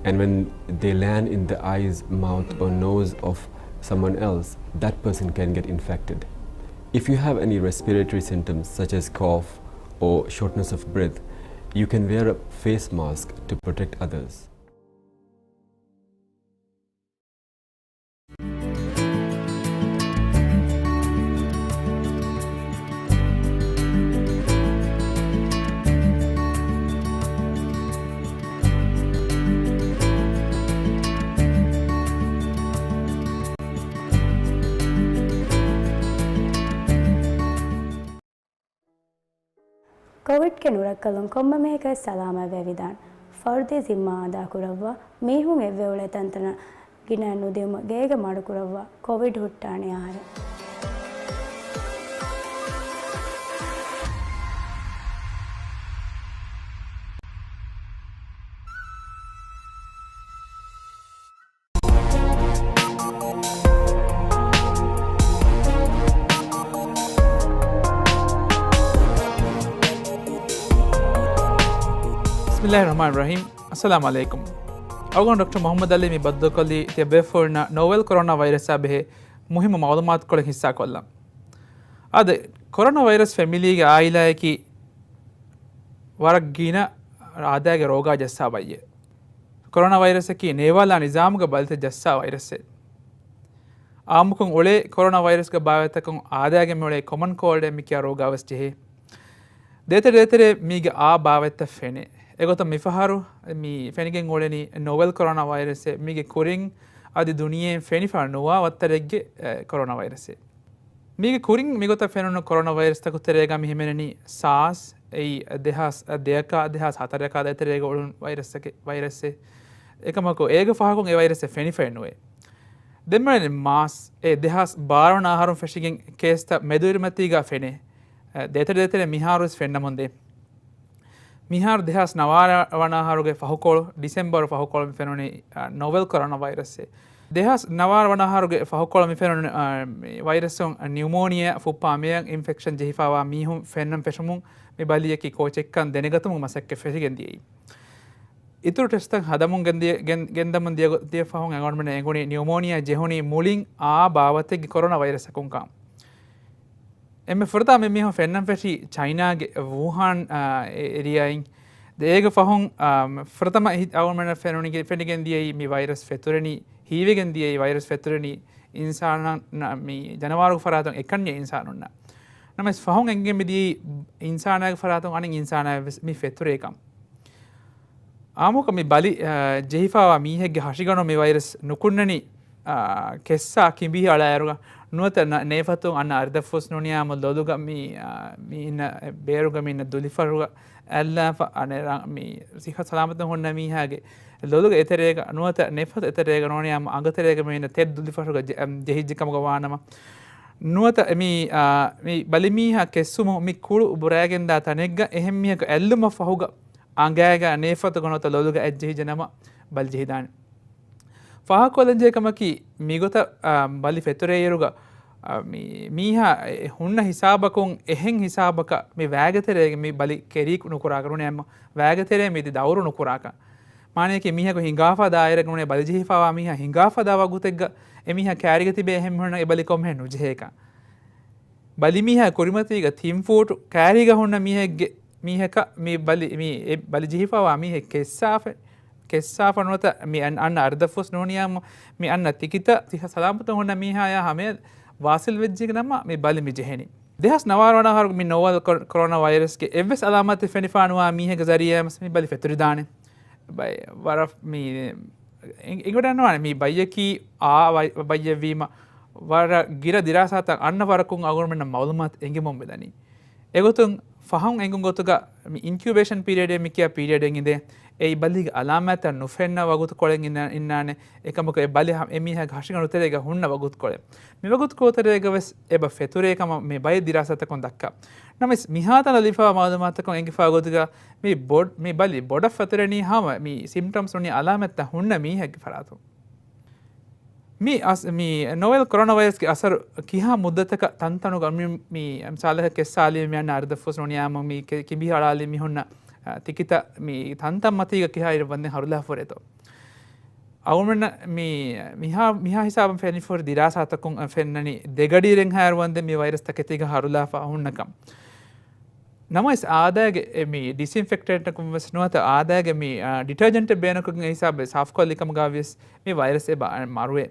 And when they land in the eyes, mouth, or nose of someone else, that person can get infected. If you have any respiratory symptoms such as cough or shortness of breath, you can wear a face mask to protect others. ކޮވިޑްގެ ނުރައްކަލުން ކޮންމެ މީހަކަށް ސަލާމަތްވެވިދާނެ. ފަރުދީ ޒިންމާ އަދާކުރައްވާ، މީހުން އެއްވެ އުޅޭ ތަންތަނަށް ގިނައިން ނުދިއުމަށް ގޭގަ މަޑުކުރައްވާ، ކޮވިޑް ހުއްޓާނެ އަހަރެން. ބިސްމިއްލާހި ރަޙްމާނި ރަޙީމް. އައްސަލާމު ޢަލައިކުމް. އަޅުގަނޑު ޑޮކްޓަރ މުޙައްމަދު ޢަލީ މި ބައްދަލުކޮށްލީ ތިޔަބޭފުޅުންނަށް ނޯވެލް ކޮރޯނާ ވައިރަސާ ބެހޭ މުހިއްމު މަޢުލޫމާތުކޮޅެއް ހިއްސާކޮށްލަން. އާދެ، ކޮރޯނާ ވައިރަސް ފެމިލީގެ އާއިލާއަކީ ވަރަށް ގިނަ އާދައިގެ ރޯގާ ޖައްސާ ބައްޔެއް. ކޮރޯނާ ވައިރަސަކީ ނޭވާލާ ނިޒާމުގެ ބަލިތައް ޖައްސާ ވައިރަސެއް. އާއްމުކޮށް އުޅޭ ކޮރޯނާ ވައިރަސްގެ ބާވަތްތަކުން އާދައިގެ މިއުޅޭ ކޮމަން ކޯލްޑެއް މި ކިޔާ ރޯގާވެސް ޖެހޭ. ދޭތެރެ ދޭތެރެ މީގެ އާ ބާވަތްތައް ފެނޭ. އެގޮތަށް މިފަހަރު މި ފެނިގެން އުޅެނީ ނޮވެލް ކޮރޯނާ ވައިރަސްއެއް. މީގެ ކުރިން އަދި ދުނިޔެއިން ފެނިފަ ނުވާ ވައްތަރެއްގެ، އެ، ކޮރޯނާ ވައިރަސްއެއް. މީގެ ކުރިން މިގޮތަށް ފެނުނު ކޮރޯނާ ވައިރަސްތަކު ތެރޭގަ މި ހިމެނެނީ ސާސް، އެއީ ދެހާސް ދެއަކާ ދެހާސް ހަތަރަކާ ދޭތެރޭގަ އުޅުނު ވައިރަސްއެއް، ވައިރަސްއެއް. އެކަމަކު އޭގެ ފަހަކުން އެ ވައިރަސްއެއް ފެނިފައެއް ނުވޭ. ދެން މި މާސް، އެ ދެހާސް ބާރަ ވަނަ އަހަރުން ފެށިގެން ކޭސްތައް މެދުއިރުމަތީގަ ފެނޭ. އެ، ދޭތެރެ ދޭތެރެ މިހާރުވެސް ފެންނަމުންދޭ. މިހާރު ދެހާސް ނަވާރަ ވަނަ އަހަރުގެ ފަހުކޮޅު، ޑިސެމްބަރު ފަހުކޮޅު މި ފެނުނީ، އަ، ނޮވެލް ކޮރޯނާ ވައިރަސްއެއް. ދެހާސް ނަވާރަ ވަނަ އަހަރުގެ ފަހުކޮޅު މި ފެނުނު، އަ، މި ވައިރަސުން ނިއުމޯނިއާ ފުއްޕާ މެޔަށް އިންފެކްޝަން ޖެހިފައިވާ މީހުން ފެންނަން ފެށުމުން މި ބަލިޔަކީ ކޯޗެއްކަން ދެނެގަތުމުގެ މަސައްކަތް ފެށިގެން ދިޔައީ. އިތުރު ޓެސްޓްތައް ހަދަމުން ގެންދިޔަ-، ގެން-، ގެންދަމުން ދިޔަ ގޮ-، ދިޔަ ފަހުން އަޅުގަނޑުމެންނަށް އެނގުނީ ނިއުމޯނިއާ ޖެހުނީ މުޅިން އާ ބާވަތެއްގެ ކޮރޯނާ ވައިރަސްއަކުންކަން. އެންމެ ފުރަތަމަ މި މީހުން ފެންނަން ފެށީ ޗައިނާގެ ވޫހާން، އާ، އެ-، އެރިއާއިން. ދެ އޭގެ ފަހުން، އާ، ފުރަތަމަ އެހި-، އަޅުގަނޑުމެންނަށް ފެނުނިގެ-، ފެނިގެން ދިޔައީ މި ވައިރަސް ފެތުރެނީ، ހީވެގެން ދިޔައީ ވައިރަސް ފެތުރެނީ އިންސާނަށް ނަ-، މި ޖަނަވާރުގެ ފަރާތުން އެކަންޏެއް އިންސާނުންނަށް. ނަމަވެސް ފަހުން އެނގެން މި ދިޔައީ އިންސާނާގެ ފަރާތުން އަނެއް އިންސާނާއަށް ވެސް މި ފެތުރޭކަން. އާއްމުކޮށް މި ބަލި، އަ، ޖެހިފައިވާ މީހެއްގެ ހަށިގަނޑު މި ވައިރަސް ނުކުންނަނީ، އަ، ކެއްސާ ކިނބިހި އަޅާއިރުގަ ނުވަތަ ނަ-، ނޭފަތުން އަންނަ އަރިދަށްފުސް ނޫނިއްޔާމު ލޮލުގަ މި، އަ، މި އިންނަ ބޭރުގަ މި އިންނަ ދުލިފަށުގަ އައްލާފަ އަނެއް ރަ-، މި ސިއްހަ ސަލާމަތުން ހުންނަ މީހާގެ ލޮލުގެ އެތެރޭގަ ނުވަތަ ނޭފަތު އެތެރޭގަ ނޫނިއްޔާމު އަނގަތެރޭގަ މި އިންނަ ތެދު ދުލިފަށުގަ ޖެ-، އަ، ޖެހިއްޖެ ކަމުގަ ވާނަމަ ނުވަތަ މި، އާ، މި ބަލިމީހާ ކެއްސުމުން މި ކުޅު ބުރައިގެންދާ ތަނެއްގަ އެހެން މީހަކު އެއްލުމަށް ފަހުގަ އަނގައިގަ ނޭފަތުގަ ނުވަތަ ލޮލުގަ އެއްޖެހިއްޖެ ނަމަ ބަލި ޖެހިދާނެ. ފާހަގަކޮށްލަންޖެހޭ ކަމަކީ، މިގޮތަށް، އާ، ބަލި ފެތުރޭއިރުގަ، އާ، މި މީހާ އެ ހުންނަ ހިސާބަކުން އެހެން ހިސާބަކަށް މި ވައިގެ ތެރޭގަ މި ބަލި ކެރީ ނުކުރާކަށް ނޫނީ އެމަ ވައިގެ ތެރޭ މި ދައުރު ނުކުރާކަށް. މާނަޔަކީ މީހަކު ހިނގާފަ ދާއިރަކަށް ނޫނީ ބަލި ޖެހިފައިވާ މީހާ ހިނގާފަ ދާ ވަގުތެއްގަ އެ މީހާ ކައިރީގަ ތިބޭ އެހެން މީހުންނަށް އެ ބަލި ކޮންމެހެން ނުޖެހޭކަން. ބަލިމީހާ ކުރިމަތީގަ ތިން ފޫޓު ކައިރީގަ ހުންނަ މީހެއްގެ މީހަކަށް މި ބަލި، މި އެ ބަލި ޖެހިފައިވާ މީހެއް ކެއްސާފަ، ކެއްސާފަ ނުވަތަ މި އަން-، އަންނަ އަރިދަށްފުސް ނޫނިއްޔާމު މި އަންނަ ތިކިތައް ތި ސަލާމަތުން ހުންނަ މީހާޔާ ހަމަޔަށް ވާސިލް ވެއްޖެ ނަމަ މި ބަލި މި ޖެހެނީ. ދެހާސް ނަވާރަ ވަނަ އަހަރު މި ނޯވެލް ކޮ-، ކޮރޯނާ ވައިރަސްގެ އެއްވެސް އަލާމާތެއް ފެނިފާ ނުވާ މީހެއްގެ ޒަރީއާ މި ބަލި ފެތުރިދާނެ. ބައި-، ވަރަށް މި އި-، އިނގޮޑަށް ނުވާނެ މި ބައްޔަކީ އާ ވައި-، ބައްޔެއްވީމަ، ވަރަށް ގިނަ ދިރާސާތައް އަންނަ ވަރަކުން އަޅުގަނޑުމެންނަށް މައުލޫމާތު އެނގެމުން މިދަނީ. އެގޮތުން ފަހުން އެނގުން ގޮތުގަ މި އިންކިއުބޭޝަން ޕީރިއަޑޭ މި ކިޔާ ޕީރިއަޑެއް އިނދޭ، އެއީ ބަލީގެ އަލާމާތްތައް ނުފެންނަ ވަގުތުކޮޅެއް އިންނާ-، އިންނާނެ. އެކަމަކު އެ ބަލި ހަ-، އެ މީހާގެ ހަށިގަނޑު ތެރޭގަ ހުންނަ ވަގުތުކޮޅެއް. މި ވަގުތުކޮޅު ތެރޭގަ ވެސް އެބަ ފެތުރޭ ކަމަށް މި ބައެއް ދިރާސާތަކުން ދައްކާ. ނަމަވެސް މިހާތަނަށް ލިބިފައިވާ މައުލޫމާތަކުން އެނގިފައި ގޮތުގަ މި ބޮޑް-، މި ބަލި ބޮޑަށް ފެތުރެނީ ހަމަ މި ސިމްޓަމްސް ނޫނީ އަލާމަތްތައް ހުންނަ މީހެއްގެ ފަރާތުން. މި އަސް-، މި ނޮވެލް ކޮރޯނާ ވައިރަސްގެ އަސަރު ކިހާ މުއްދަތަކަށް ތަންތަނުގަ މި، މި މިސާލަކަށް ކެއްސާލީ މި އަންނަ އަރިދަށްފުސް ނޫނިއްޔާމު މި ކެ-، ކިނބިހި އަޅާލީ މި ހުންނަ، އަ، ތިކިތައް މި ތަންތަން މަތީގަ ކިހާ އިރަށް ވަންދެން ހަރުލާފަ ހުރޭތޯ؟ އަޅުގަނޑުމެންނަށް މި، މިހާ، މިހާ ހިސާބަށް ފެނިފަހުރި ދިރާސާތަކުން ފެންނަނީ ދެ ގަޑިއިރެއްހާއިރު ވަންދެން މި ވައިރަސް ތަކެތީގަ ހަރުލާފަ ހުންނަކަން. ނަމަވެސް އާދައިގެ އެ މި ޑިސްއިންފެކްޓެންޓަކުން ވެސް ނުވަތަ އާދައިގެ މި، އާ، ޑިޓަރޖެންޓެއް ބޭނުންކޮށްގެން އެ ހިސާބަށް ސާފުކޮށްލި ކަމުގަ ވިޔަސް މި ވައިރަސް އެބަ މަރުވޭ.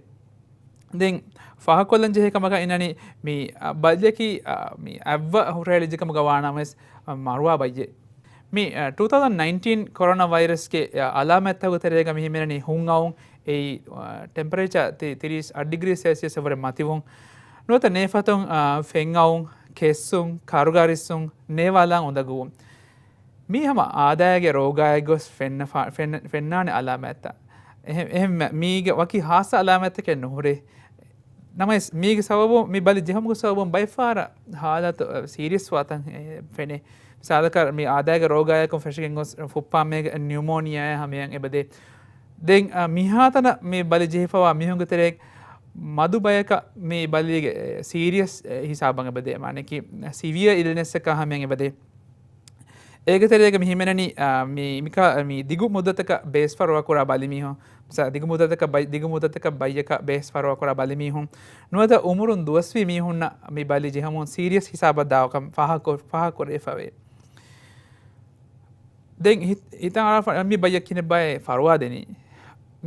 ދެން ފާހަގަކޮށްލަން ޖެހޭ ކަމަކަށް އިންނަނީ މި، އާ، ބައްޔަކީ، އާ، މި އަތްވަ ހުށަހެޅިއްޖެ ކަމުގަ ވާނަމަވެސް، އާ، މަރުވާ ބައްޔެއް. މި، އާ، ޓޫ ތައުޒަންޑް ނައިންޓީން ކޮރޯނާ ވައިރަސްގެ، އާ، އަލާމާތްތަކުގެ ތެރޭގަ މި ހިމެނެނީ ހުން އައުން، އެއީ، އާ، ޓެމްޕަރޭޗާ ތި-، ތިރީސް އަށް ޑިގްރީ ސެލްސިއަސް ވުރެ މަތިވުން، ނުވަތަ ނޭފަތުން، އާ، ފެން އައުން، ކެއްސުން، ކަރުގަރިއްސުން، ނޭވާލާން އުނދަގޫވުން. މީ ހަމަ އާދައިގެ ރޯގާއެއް ގޮސް ފެންނަފާ-، ފެން-، ފެންނާނެ އަލާމާތްތައް. އެހެ-، އެހެން މަ-، މީގެ ވަކި ހާއްސަ އަލާމާތްތަކެއް ނުހުރޭ. ނަމަވެސް މީގެ ސަބަބުން، މި ބަލި ޖެހުމުގެ ސަބަބުން ބައެއްފަހަރަށް ހާލަތު، އަ، ސީރިއަސް ވާތަން، އެ، ފެނޭ. މިސާލަކަށް މި އާދައިގެ ރޯގާއަކުން ފެށިގެން ގޮސް ފުއްޕާމޭގެ ނިއުމޯނިއާއާ ހަމަޔަށް އެބަދޭ. ދެން، އަ، މިހާތަނަށް މި ބަލި ޖެހިފައިވާ މީހުންގެ ތެރޭ މަދު ބަޔަކަށް މި ބަލީގެ، އެ، ސީރިއަސް، އެ، ހިސާބަށް އެބަދޭ. މާނައަކީ ސިވިއަ އިލްނެސްއަކާ ހަމަޔަށް އެބަދޭ. އޭގެ ތެރޭގަ މި ހިމެނެނީ، އާ، މި، މިކާ-، މި ދިގު މުއްދަތަކަށް ބޭސް ފަރުވާ ކުރާ ބަލިމީހުން. މިސާ، ދިގު މުއްދަތަކަށް ބައި-، ދިގު މުއްދަތަކަށް ބައްޔަކަށް ބޭސް ފަރުވާ ކުރާ ބަލިމީހުން. ނުވަތަ އުމުރުން ދުވަސްވީ މީހުންނަށް މި ބަލި ޖެހުމުން ސީރިއަސް ހިސާބަށް ދާކަން ފާހަގަކޮ-، ފާހަގަކުރެވިފަވޭ. ދެން ހި-، ހިތަށް އަރާފަ މި ބައްޔަށް ކިހިނެއްބާއޭ ފަރުވާ ދެނީ؟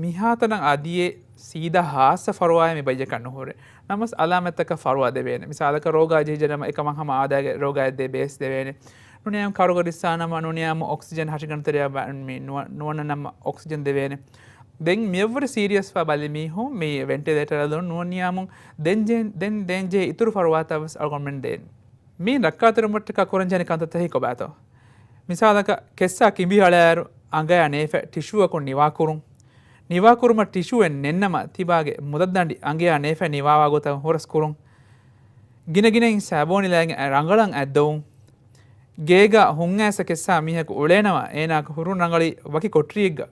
މިހާތަނަށް އަދިއެއް ސީދާ ހާއްސަ ފަރުވާއެއް މި ބައްޔަކަށް ނުހުރޭ. ނަމަވެސް އަލާމަތްތަކަށް ފަރުވާ ދެވޭނެ. މިސާލަކަށް ރޯގާ ޖެހިއްޖެނަމަ އެކަމަށް ހަމަ އާދައިގެ ރޯގާއަށް ދޭ ބޭސް ދެވޭނެ. ނޫނީ ކަރުގަ ރިއްސާނަމަ ނޫނީ އޮކްސިޖަން ހަށިގަނޑު ތެރެއަށް ވަ-، މި ނުވަ-، ނުވަނަނަމަ އޮކްސިޖަން ދެވޭނެ. ދެން މިއަށްވުރެ ސީރިއަސްވާ ބަލި މީހުން މި ވެންޓިލޭޓަރު ނޫނީ ދެން ޖެ-، ދެން ދޭންޖެހޭ އިތުރު ފަރުވާތައް ވެސް އަޅުގަނޑުމެން ދޭން. މި ރައްކާތެރިވުމަށްޓަކާ ކުރަންޖެހޭނެ ކަންތައްތަކީ ކޮބާތޯ؟ މިސާލަކަށް، ކެއްސާ ކިނބި ހަޅާއިރު އަނގަޔާ ނޭފަ ޓިޝޫއަކުން ނިވާކުރުން. ނިވާކުރުމަށް ޓިޝޫއެއް ނެތްނަމަ، ތިބާގެ މުދައްދަނޑި އަނގަޔާ ނޭފަ ނިވާވާ ގޮތަށް ހުރަސް ކުރުން. ގިނަގިނައިން ސާބޯނިލައިގެން ރަނގަޅަށް އަތްދޮވުން. ގޭގަ ހުންއައިސް ކެއްސާ މީހަކު އުޅޭނަމަ، އޭނާގެ ހުރުން ރަނގަޅީ ވަކި ކޮޓަރިއެއްގަ.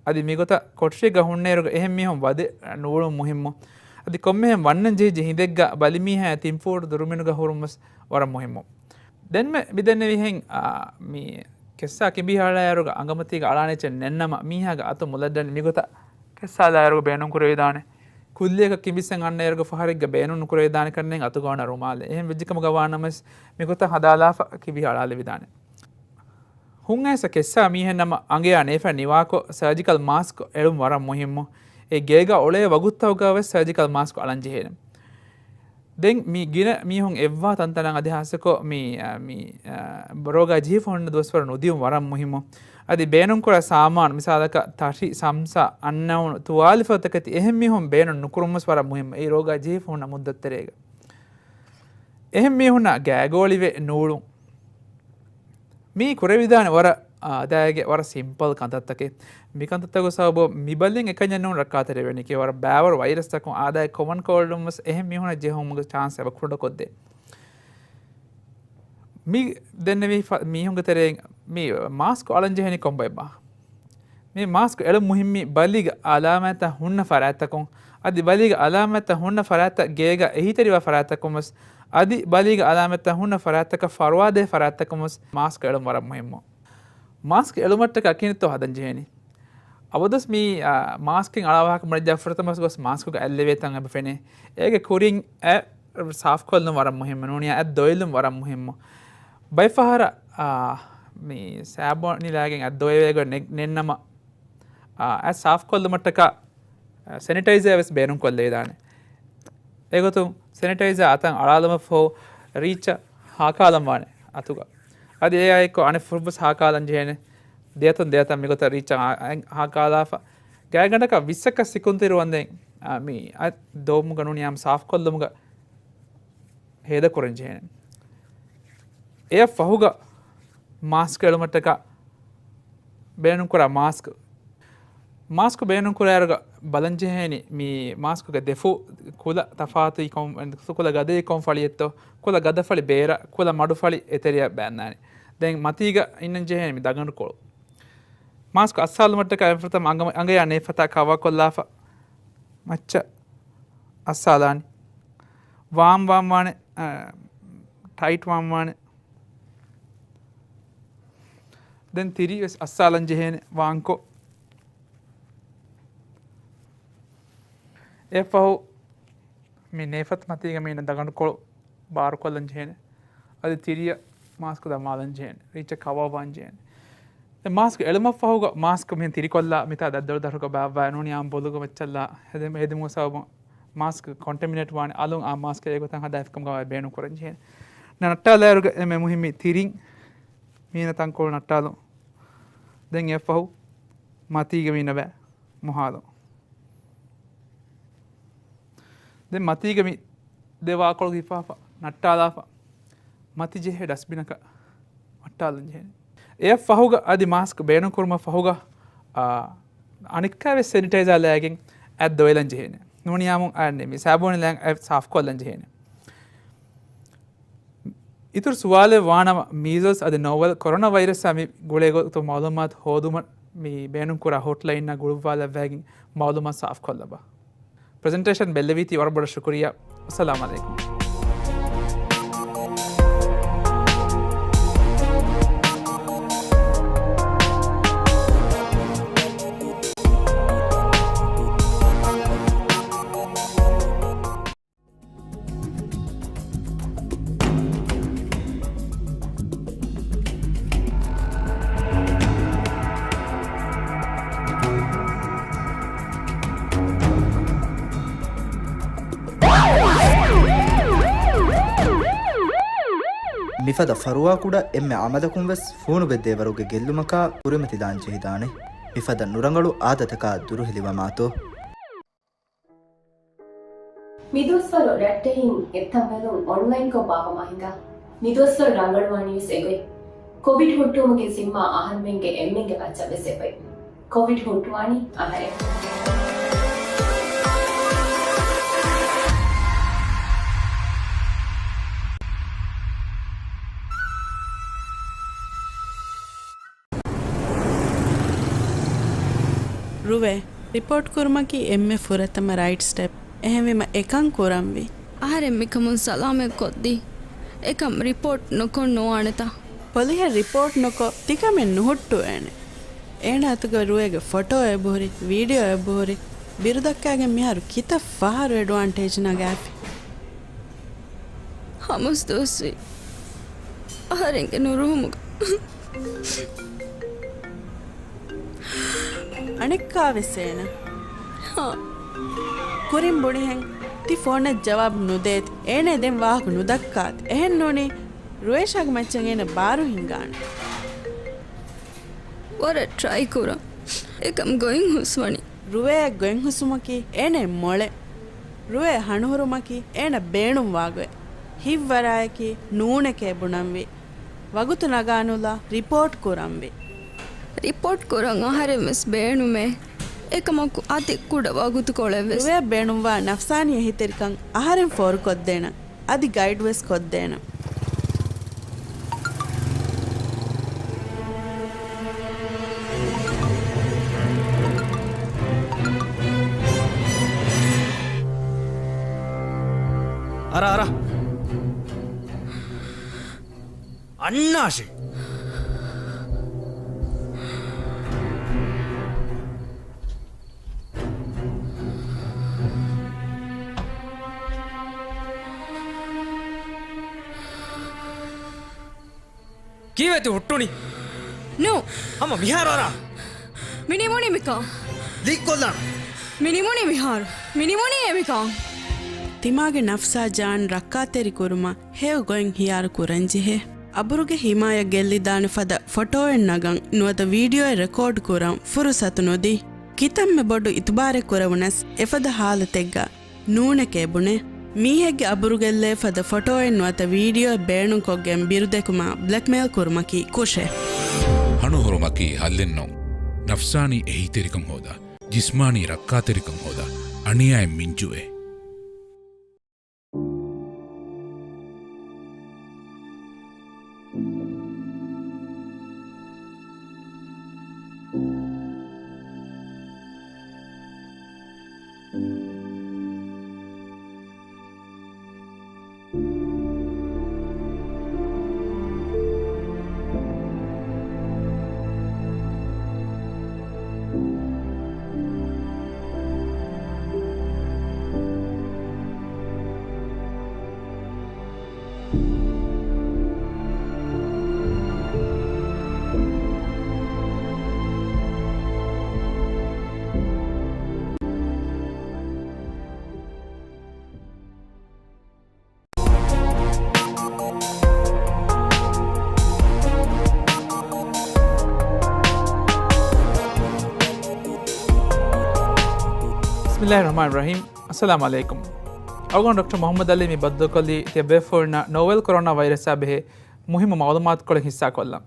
އަދި މިގޮތަށް ކޮޓަރިއެއްގަ ހުންނައިރުގަ އެހެން މީހުން ވަދެ ނޫޅުން މުހިއްމު. އަދި ކޮންމެހެން ވަންނަން ޖެހިއްޖެ ހިނދެއްގަ ބަލިމީހާ ތިންފޫޓު ދުރުމިނުގަ ހުރުން ވެސް ވަރަށް މުހިއްމު. ދެންމެ މިދެންނެވިހެން، އާ، މި ކެއްސާ ކިނބި ހަޅާއިރުގަ އަނގަމަތީގަ އަޅާނެ އެއްޗެއް ނެތްނަމަ، މީހާގެ އަތު މުލައްދަނޑި މިގޮތަށް ކެއްސާލާއިރުގަ ބޭނުން ކުރެވިދާނެ. ކުއްލިއަކަށް ކިނބިއްސަން އަންނައިރުގަ ފަހަރެއްގަ ބޭނުން ނުކުރެވިދާނެ ކަންނޭނގެ އަތުގަ އޮންނަ ރުމާލެއް. އެހެން ވެއްޖެކަމުގަ ވާނަމަވެސް މިގޮތަށް ހަދާލާފަ ކިނބި ހަޅާލެވިދާނެ. ހުންއައިސް ކެއްސާ މީހެއްނަމަ އަނގަޔާ ނޭފަ ނިވާކޮށް ސަރޖިކަލް މާސްކް އެޅުން ވަރަށް މުހިއްމު. އެ ގޭގަ އުޅޭ ވަގުތުތަކުގަ ވެސް ސަރޖިކަލް މާސްކް އަޅަން ޖެހޭނެ. ދެން މި ގިނަ މީހުން އެއްވާ ތަންތަނަށް އަދި ހާއްސަކޮށް މި، އަ، މި، އަ، ރޯގާ ޖެހިފަ ހުންނަ ދުވަސްވަރު ނުދިއުން ވަރަށް މުހިއްމު. އަދި ބޭނުންކުރާ ސާމާނު މިސާލަކަށް ތަށި، ސަމްސާ، އަންނައުނު، ތުވާލިފަދަ ތަކެތި އެހެން މީހުން ބޭނުން ނުކުރުން ވެސް ވަރަށް މުހިއްމު. އެއީ ރޯގާ ޖެހިފަ ހުންނަ މުއްދަތު ތެރޭގަ. އެހެން މީހުންނާ ގާގޯޅިވެ ނޫޅުން. މީ ކުރެވިދާނެ ވަރަށް، އާ، އާދައިގެ ވަރަށް ސިމްޕަލް ކަންތައްތަކެއް. މި ކަންތައްތަކުގެ ސަބަބުން މި ބަލިން އެކަންޏެއް ނޫން ރައްކާތެރިވެނީކީ. ވަރަށް ބައިވަރު ވައިރަސްތަކުން އާދައިގެ ކޮމަން ކޯލްޑުން ވެސް އެހެން މީހުންނަށް ޖެހުމުގެ ޗާންސް އެބަ ކުޑަކޮށްދޭ. މި ދެންނެވި ފަ-، މީހުންގެ ތެރެއިން މި މާސްކް އަޅަން ޖެހެނީ ކޮންބައެއްބާ؟ މި މާސްކް އެޅުން މުހިއްމީ ބަލީގެ އަލާމާތްތައް ހުންނަ ފަރާތްތަކުން، އަދި ބަލީގެ އަލާމާތްތައް ހުންނަ ފަރާތްތައް ގޭގަ އެހީތެރިވާ ފަރާތްތަކުން ވެސް، އަދި ބަލީގެ އަލާމާތްތައް ހުންނަ ފަރާތްތަކަށް ފަރުވާދޭ ފަރާތްތަކުން ވެސް މާސްކް އެޅުން ވަރަށް މުހިއްމު. މާސްކް އެޅުމަށްޓަކާ ކިހިނެއްތޯ ހަދަން ޖެހޭނީ؟ އަބަދުވެސް މި، އާ، މާސްކެއް އަޅާ ވާހަކަ މަޑިއްޖާ ފުރަތަމަ ގޮސް މާސްކުގަ އަތްލެވޭތަން އެބަ ފެނޭ. އޭގެ ކުރިން އަތް ސާފްކޮށްލުން ވަރަށް މުހިއްމު. ނޫނީ އަތް ދޮވެލުން ވަރަށް މުހިއްމު. ބައެއް ފަހަރަށް، އާ، މި ސާބޯނިލާގެން އަތް ދޮވެވޭ ގޮތް ނެ-، ނެތްނަމަ، އާ، އަތް ސާފްކޮށްލުމަށްޓަކާ، އާ، ސެނިޓައިޒާ ވެސް ބޭނުންކޮށްލެވިދާނެ. އެގޮތުން ސެނިޓައިޒާ އަތަށް އަޅާލުމަށްފަހު ރީއްޗަށް ހާކާލަން ވާނެ އަތުގަ. އަދި އެއާއެއްކޮށް އަނެއް ފުށްވެސް ހާކާލަން ޖެހޭނެ. ދެއަތުން ދެއަތަށް މިގޮތަށް ރީއްޗަށް އާ-، އާ-، ހާކާލާފަ. ގާތްގަނޑަކަށް ވިއްސަކަށް ސިކުންތިރި ވަންދެން، އާ، މި އަތް ދޮވުމުގަ ނޫނީ ހަމަ ސާފްކޮށްލުމުގަ ހޭދަކުރަން ޖެހޭނެ. އެއަށް ފަހުގަ މާސްކް އެޅުމަށްޓަކާ ބޭނުންކުރާ މާސްކް. މާސްކް ބޭނުންކުރާއިރުގަ ބަލަންޖެހޭނީ މި މާސްކުގެ ދެފުށް ކުލަ ތަފާތު ކޮން، ކުލަ ގަދައި ކޮން ފަޅިއެއްތޯ، ކުލަ ގަދަފަޅި ބޭރަށް، ކުލަ މަޑުފަޅި އެތެރެއަށް ބައިންދާނެ. ދެން މަތީގަ އިންނަން ޖެހޭނީ މި ދަގަނޑުކޮޅު. މާސްކު އައްސާލުމަށްޓަކާ އެފަރަތަމަ އަނގަ-، އަނގަޔާ ނޭފަތާ ކަވާކޮށްލާފަ މައްޗަށް އައްސާލާނީ. ވާމް ވާން ވާނެ، އަ، ޓައިޓް ވާން ވާނެ. ދެން ތިރި ވެސް އައްސާލަން ޖެހޭނެ ވާންކޮށް. އެއަށްފަހު މި ނޭފަތު މަތީގަ މީނަ ދަގަނޑުކޮޅު ބާރުކޮށްލަން ޖެހޭނެ. އަދި ތިރިއަށް މާސްކު ދަމާލަން ޖެހޭނެ. ރީއްޗަށް ކަވާވާން ޖެހޭނެ. ދެން މާސްކު އެޅުމަށްފަހުގަ މާސްކު މިހެން ތިރިކޮށްލާ މިތާ ދަތްދޮޅު ދަށުގަ ބާއްވާ ނޫނީ އާން ބޮލުގަ މައްޗަށްލާ ހެދެ-، ހެދުމުގެ ސަބަބުން މާސްކް ކޮންޓެމިނޭޓް ވާނެ. އަލުން އާ މާސްކް އެގޮތަށް ހަދާފިކަމުގަ ބޭނުން ކުރަން ޖެހޭނެ. ނައްޓާލާއިރުގަ އެންމެ މުހިއްމީ ތިރިން މީނަ ތަންކޮޅު ނައްޓާލުން. ދެން އެއަށްފަހު މަތީގަ މީނަ ބައި މޮހާލުން. ދެން މަތީގަ މި ދެ ވާކޮޅު ހިފާފަ، ނައްޓާލާފަ، މަތި ޖެހޭ ޑަސްބިނަކަށް ނައްޓާލަން ޖެހޭނެ. އެއަށް ފަހުގަ އަދި މާސްކް ބޭނުން ކުރުމަށް ފަހުގަ، އާ، އަނެއްކާވެސް ސެނިޓައިޒާ ލައިގެން އަތް ދޮވެލަން ޖެހޭނެ. ނޫނީ އާމު އަނެއް މި ސާބޫނި ލައިގެން އަތް ސާފްކޮށްލަން ޖެހޭނެ. އިތުރު ސުވާލެއް ވާނަމަ، މީޒަލްސް އަދި ނޯވެލް ކޮރޯނާ ވައިރަސްއާ މި ގުޅޭ ގޮތުގެ މައުލޫމާތު ހޯދުމަށް މި ބޭނުންކުރާ ހޮޓްލައިންއާ ގުޅުއްވާލައްވައިގެން މައުލޫމާތު ސާފްކޮށްލަބަ. ޕްރެޒެންޓޭޝަން ބެއްލެވީތީ ވަރަށް ބޮޑަށް ޝުކުރިއްޔާ. އައްސަލާމް އަލައިކުމް. މިފަދަ ފަރުވާކުޑަ އެންމެ އަމަލަކުން ވެސް ފޫނުބެއްދޭވަރުގެ ގެއްލުމަކާ ކުރިމަތިލާން ޖެހިދާނެ. މިފަދަ ނުރަނގަޅު އާދަތަކާ ދުރުހެލިވަމާތޯ. މިދުވަސްވަރު ރައްޓެހިން އެއްތަންވެލުން އޮންލައިންކޮށް ބާވަމާ ހިނގާ. މިދުވަސްވަރު ރަނގަޅުވާނީވެސް އެގޮތް. ކޮވިޑް ހުއްޓުވުމުގެ ޒިންމާ އަހަރުމެންގެ އެންމެންގެ މައްޗަށް ވެސް އެބައި. ކޮވިޑް ހުއްޓުވާނީ އަހަރެން. ރުވޭ، ރިޕޯޓް ކުރުމަކީ އެންމެ ފުރަތަމަ ރައިޓް ސްޓެޕް. އެހެންވީމަ އެކަން ކުރަންވީ. އަހަރެން މިކަމުން ސަލާމަތް ކޮށްދީ. އެކަން ރިޕޯޓް ނުކޮށް ނުވާނެތަ؟ ޕޮލިހަށް ރިޕޯޓް ނުކޮށް ތިކަމެއް ނުހުއްޓުވޭނެ. އޭނަ އަތުގަ ރުވޭގެ ފޮޓޯ އެބަހުރި، ވީޑިއޯ އެބަހުރި، ބިރުދައްކާގެން މިހާރު ކިތައް ފަހަރު އެޑްވާންޓޭޖް ނަގާފި. ހަމަސް ދުވަސްވީ. އަހަރެންގެ ނުރުހުމުގަ. އަނެއްކާވެސް އޭނަ. ހާ. ކުރިން ބުނިހެން ތި ފޯނަށް ޖަވާބު ނުދޭތި. އޭނަ ދެން ވާހަކަ ނުދައްކާތި. އެހެން ނޫނީ ރުވޭޝާގެ މައްޗަށް އޭނަ ބާރު ހިނގާނެ. ވަރަށް ޓްރައި ކުރަން. އެކަމް ގޮތް ހުސްވަނީ. ރުވޭ ގޮތް ހުސުމަކީ އޭނަ މޮޅެ. ރުވޭ ހަނުހުރުމަކީ އޭނަ ބޭނުންވާގޮތް. ހިތްވަރާއެކީ ނޫނެކޭ ބުނަންވީ. ވަގުތު ނަގާނުލާ ރިޕޯޓް ކުރަންވީ. ރިޕޯޓް ކުރަން އަހަރެން ވެސް ބޭނުމޭ. އެކަމަކު އަދި ކުޑަ ވަގުތުކޮޅެއް ވެސް. ރުވޭ ބޭނުންވާ ނަފްސާނީ އެހީތެރިކަން އަހަރެން ފޯރުކޮށްދޭނަން. އަދި ގައިޑްވެސް ކޮށްދޭނަން. އަރާ، އަރާ. އަންނާށޭ. ކީއްވެތި ހުއްޓުނީ؟ ނޫ. ހަމަ މިހާރު އަރާ. މި ނިމުނީ މިކަން. ލީކްކޮށްލާނަން. މި ނިމުނީ މިހާރު. މި ނިމުނީ އެ މިކަން. ތިމާގެ ނަފްސާ ޖާން ރައްކާތެރި ކުރުމަށް ހެޔޮ ގޮތް ހިޔާރު ކުރަން ޖެހޭ. އަބުރުގެ ހިމާޔަތް ގެއްލިދާނެ ފަދަ ފޮޓޯއެއް ނަގަން ނުވަތަ ވީޑިއޯއެއް ރެކޯޑް ކުރަން ފުރުސަތު ނުދީ. ކިތަންމެ ބޮޑު އިތުބާރެއް ކުރެވުނަސް އެފަދަ ހާލަތެއްގަ ނޫނެކޭ ބުނޭ. މީހެއްގެ އަބުރުގެއްލޭ ފަދަ ފޮޓޯއެއް ނުވަތަ ވީޑިއޯއެއް ބޭނުންކޮށްގެން ބިރުދެކުމާ ބްލެކްމެއިލް ކުރުމަކީ ކުށެއް. ހަނުހުރުމަކީ ހައްލެއް ނޫން. ނަފްސާނީ އެހީތެރިކަން ހޯދާ، ޖިސްމާނީ ރައްކާތެރިކަން ހޯދާ، އަނިޔާއެއް މިންޖުއޭ. ބިސްމިއްލާހި ރަޙްމާނި ރަޙީމް. އައްސަލާމު ޢަލައިކުމް. އަޅުގަނޑު ޑޮކްޓަރ މުޙައްމަދު ޢަލީ މި ބައްދަލުކޮށްލީ ތިޔަ ބޭފުޅުންނަށް ނޯވެލް ކޮރޯނާ ވައިރަސާ ބެހޭ މުހިއްމު މަޢުލޫމާތުކޮޅެއް ހިއްސާކޮށްލަން.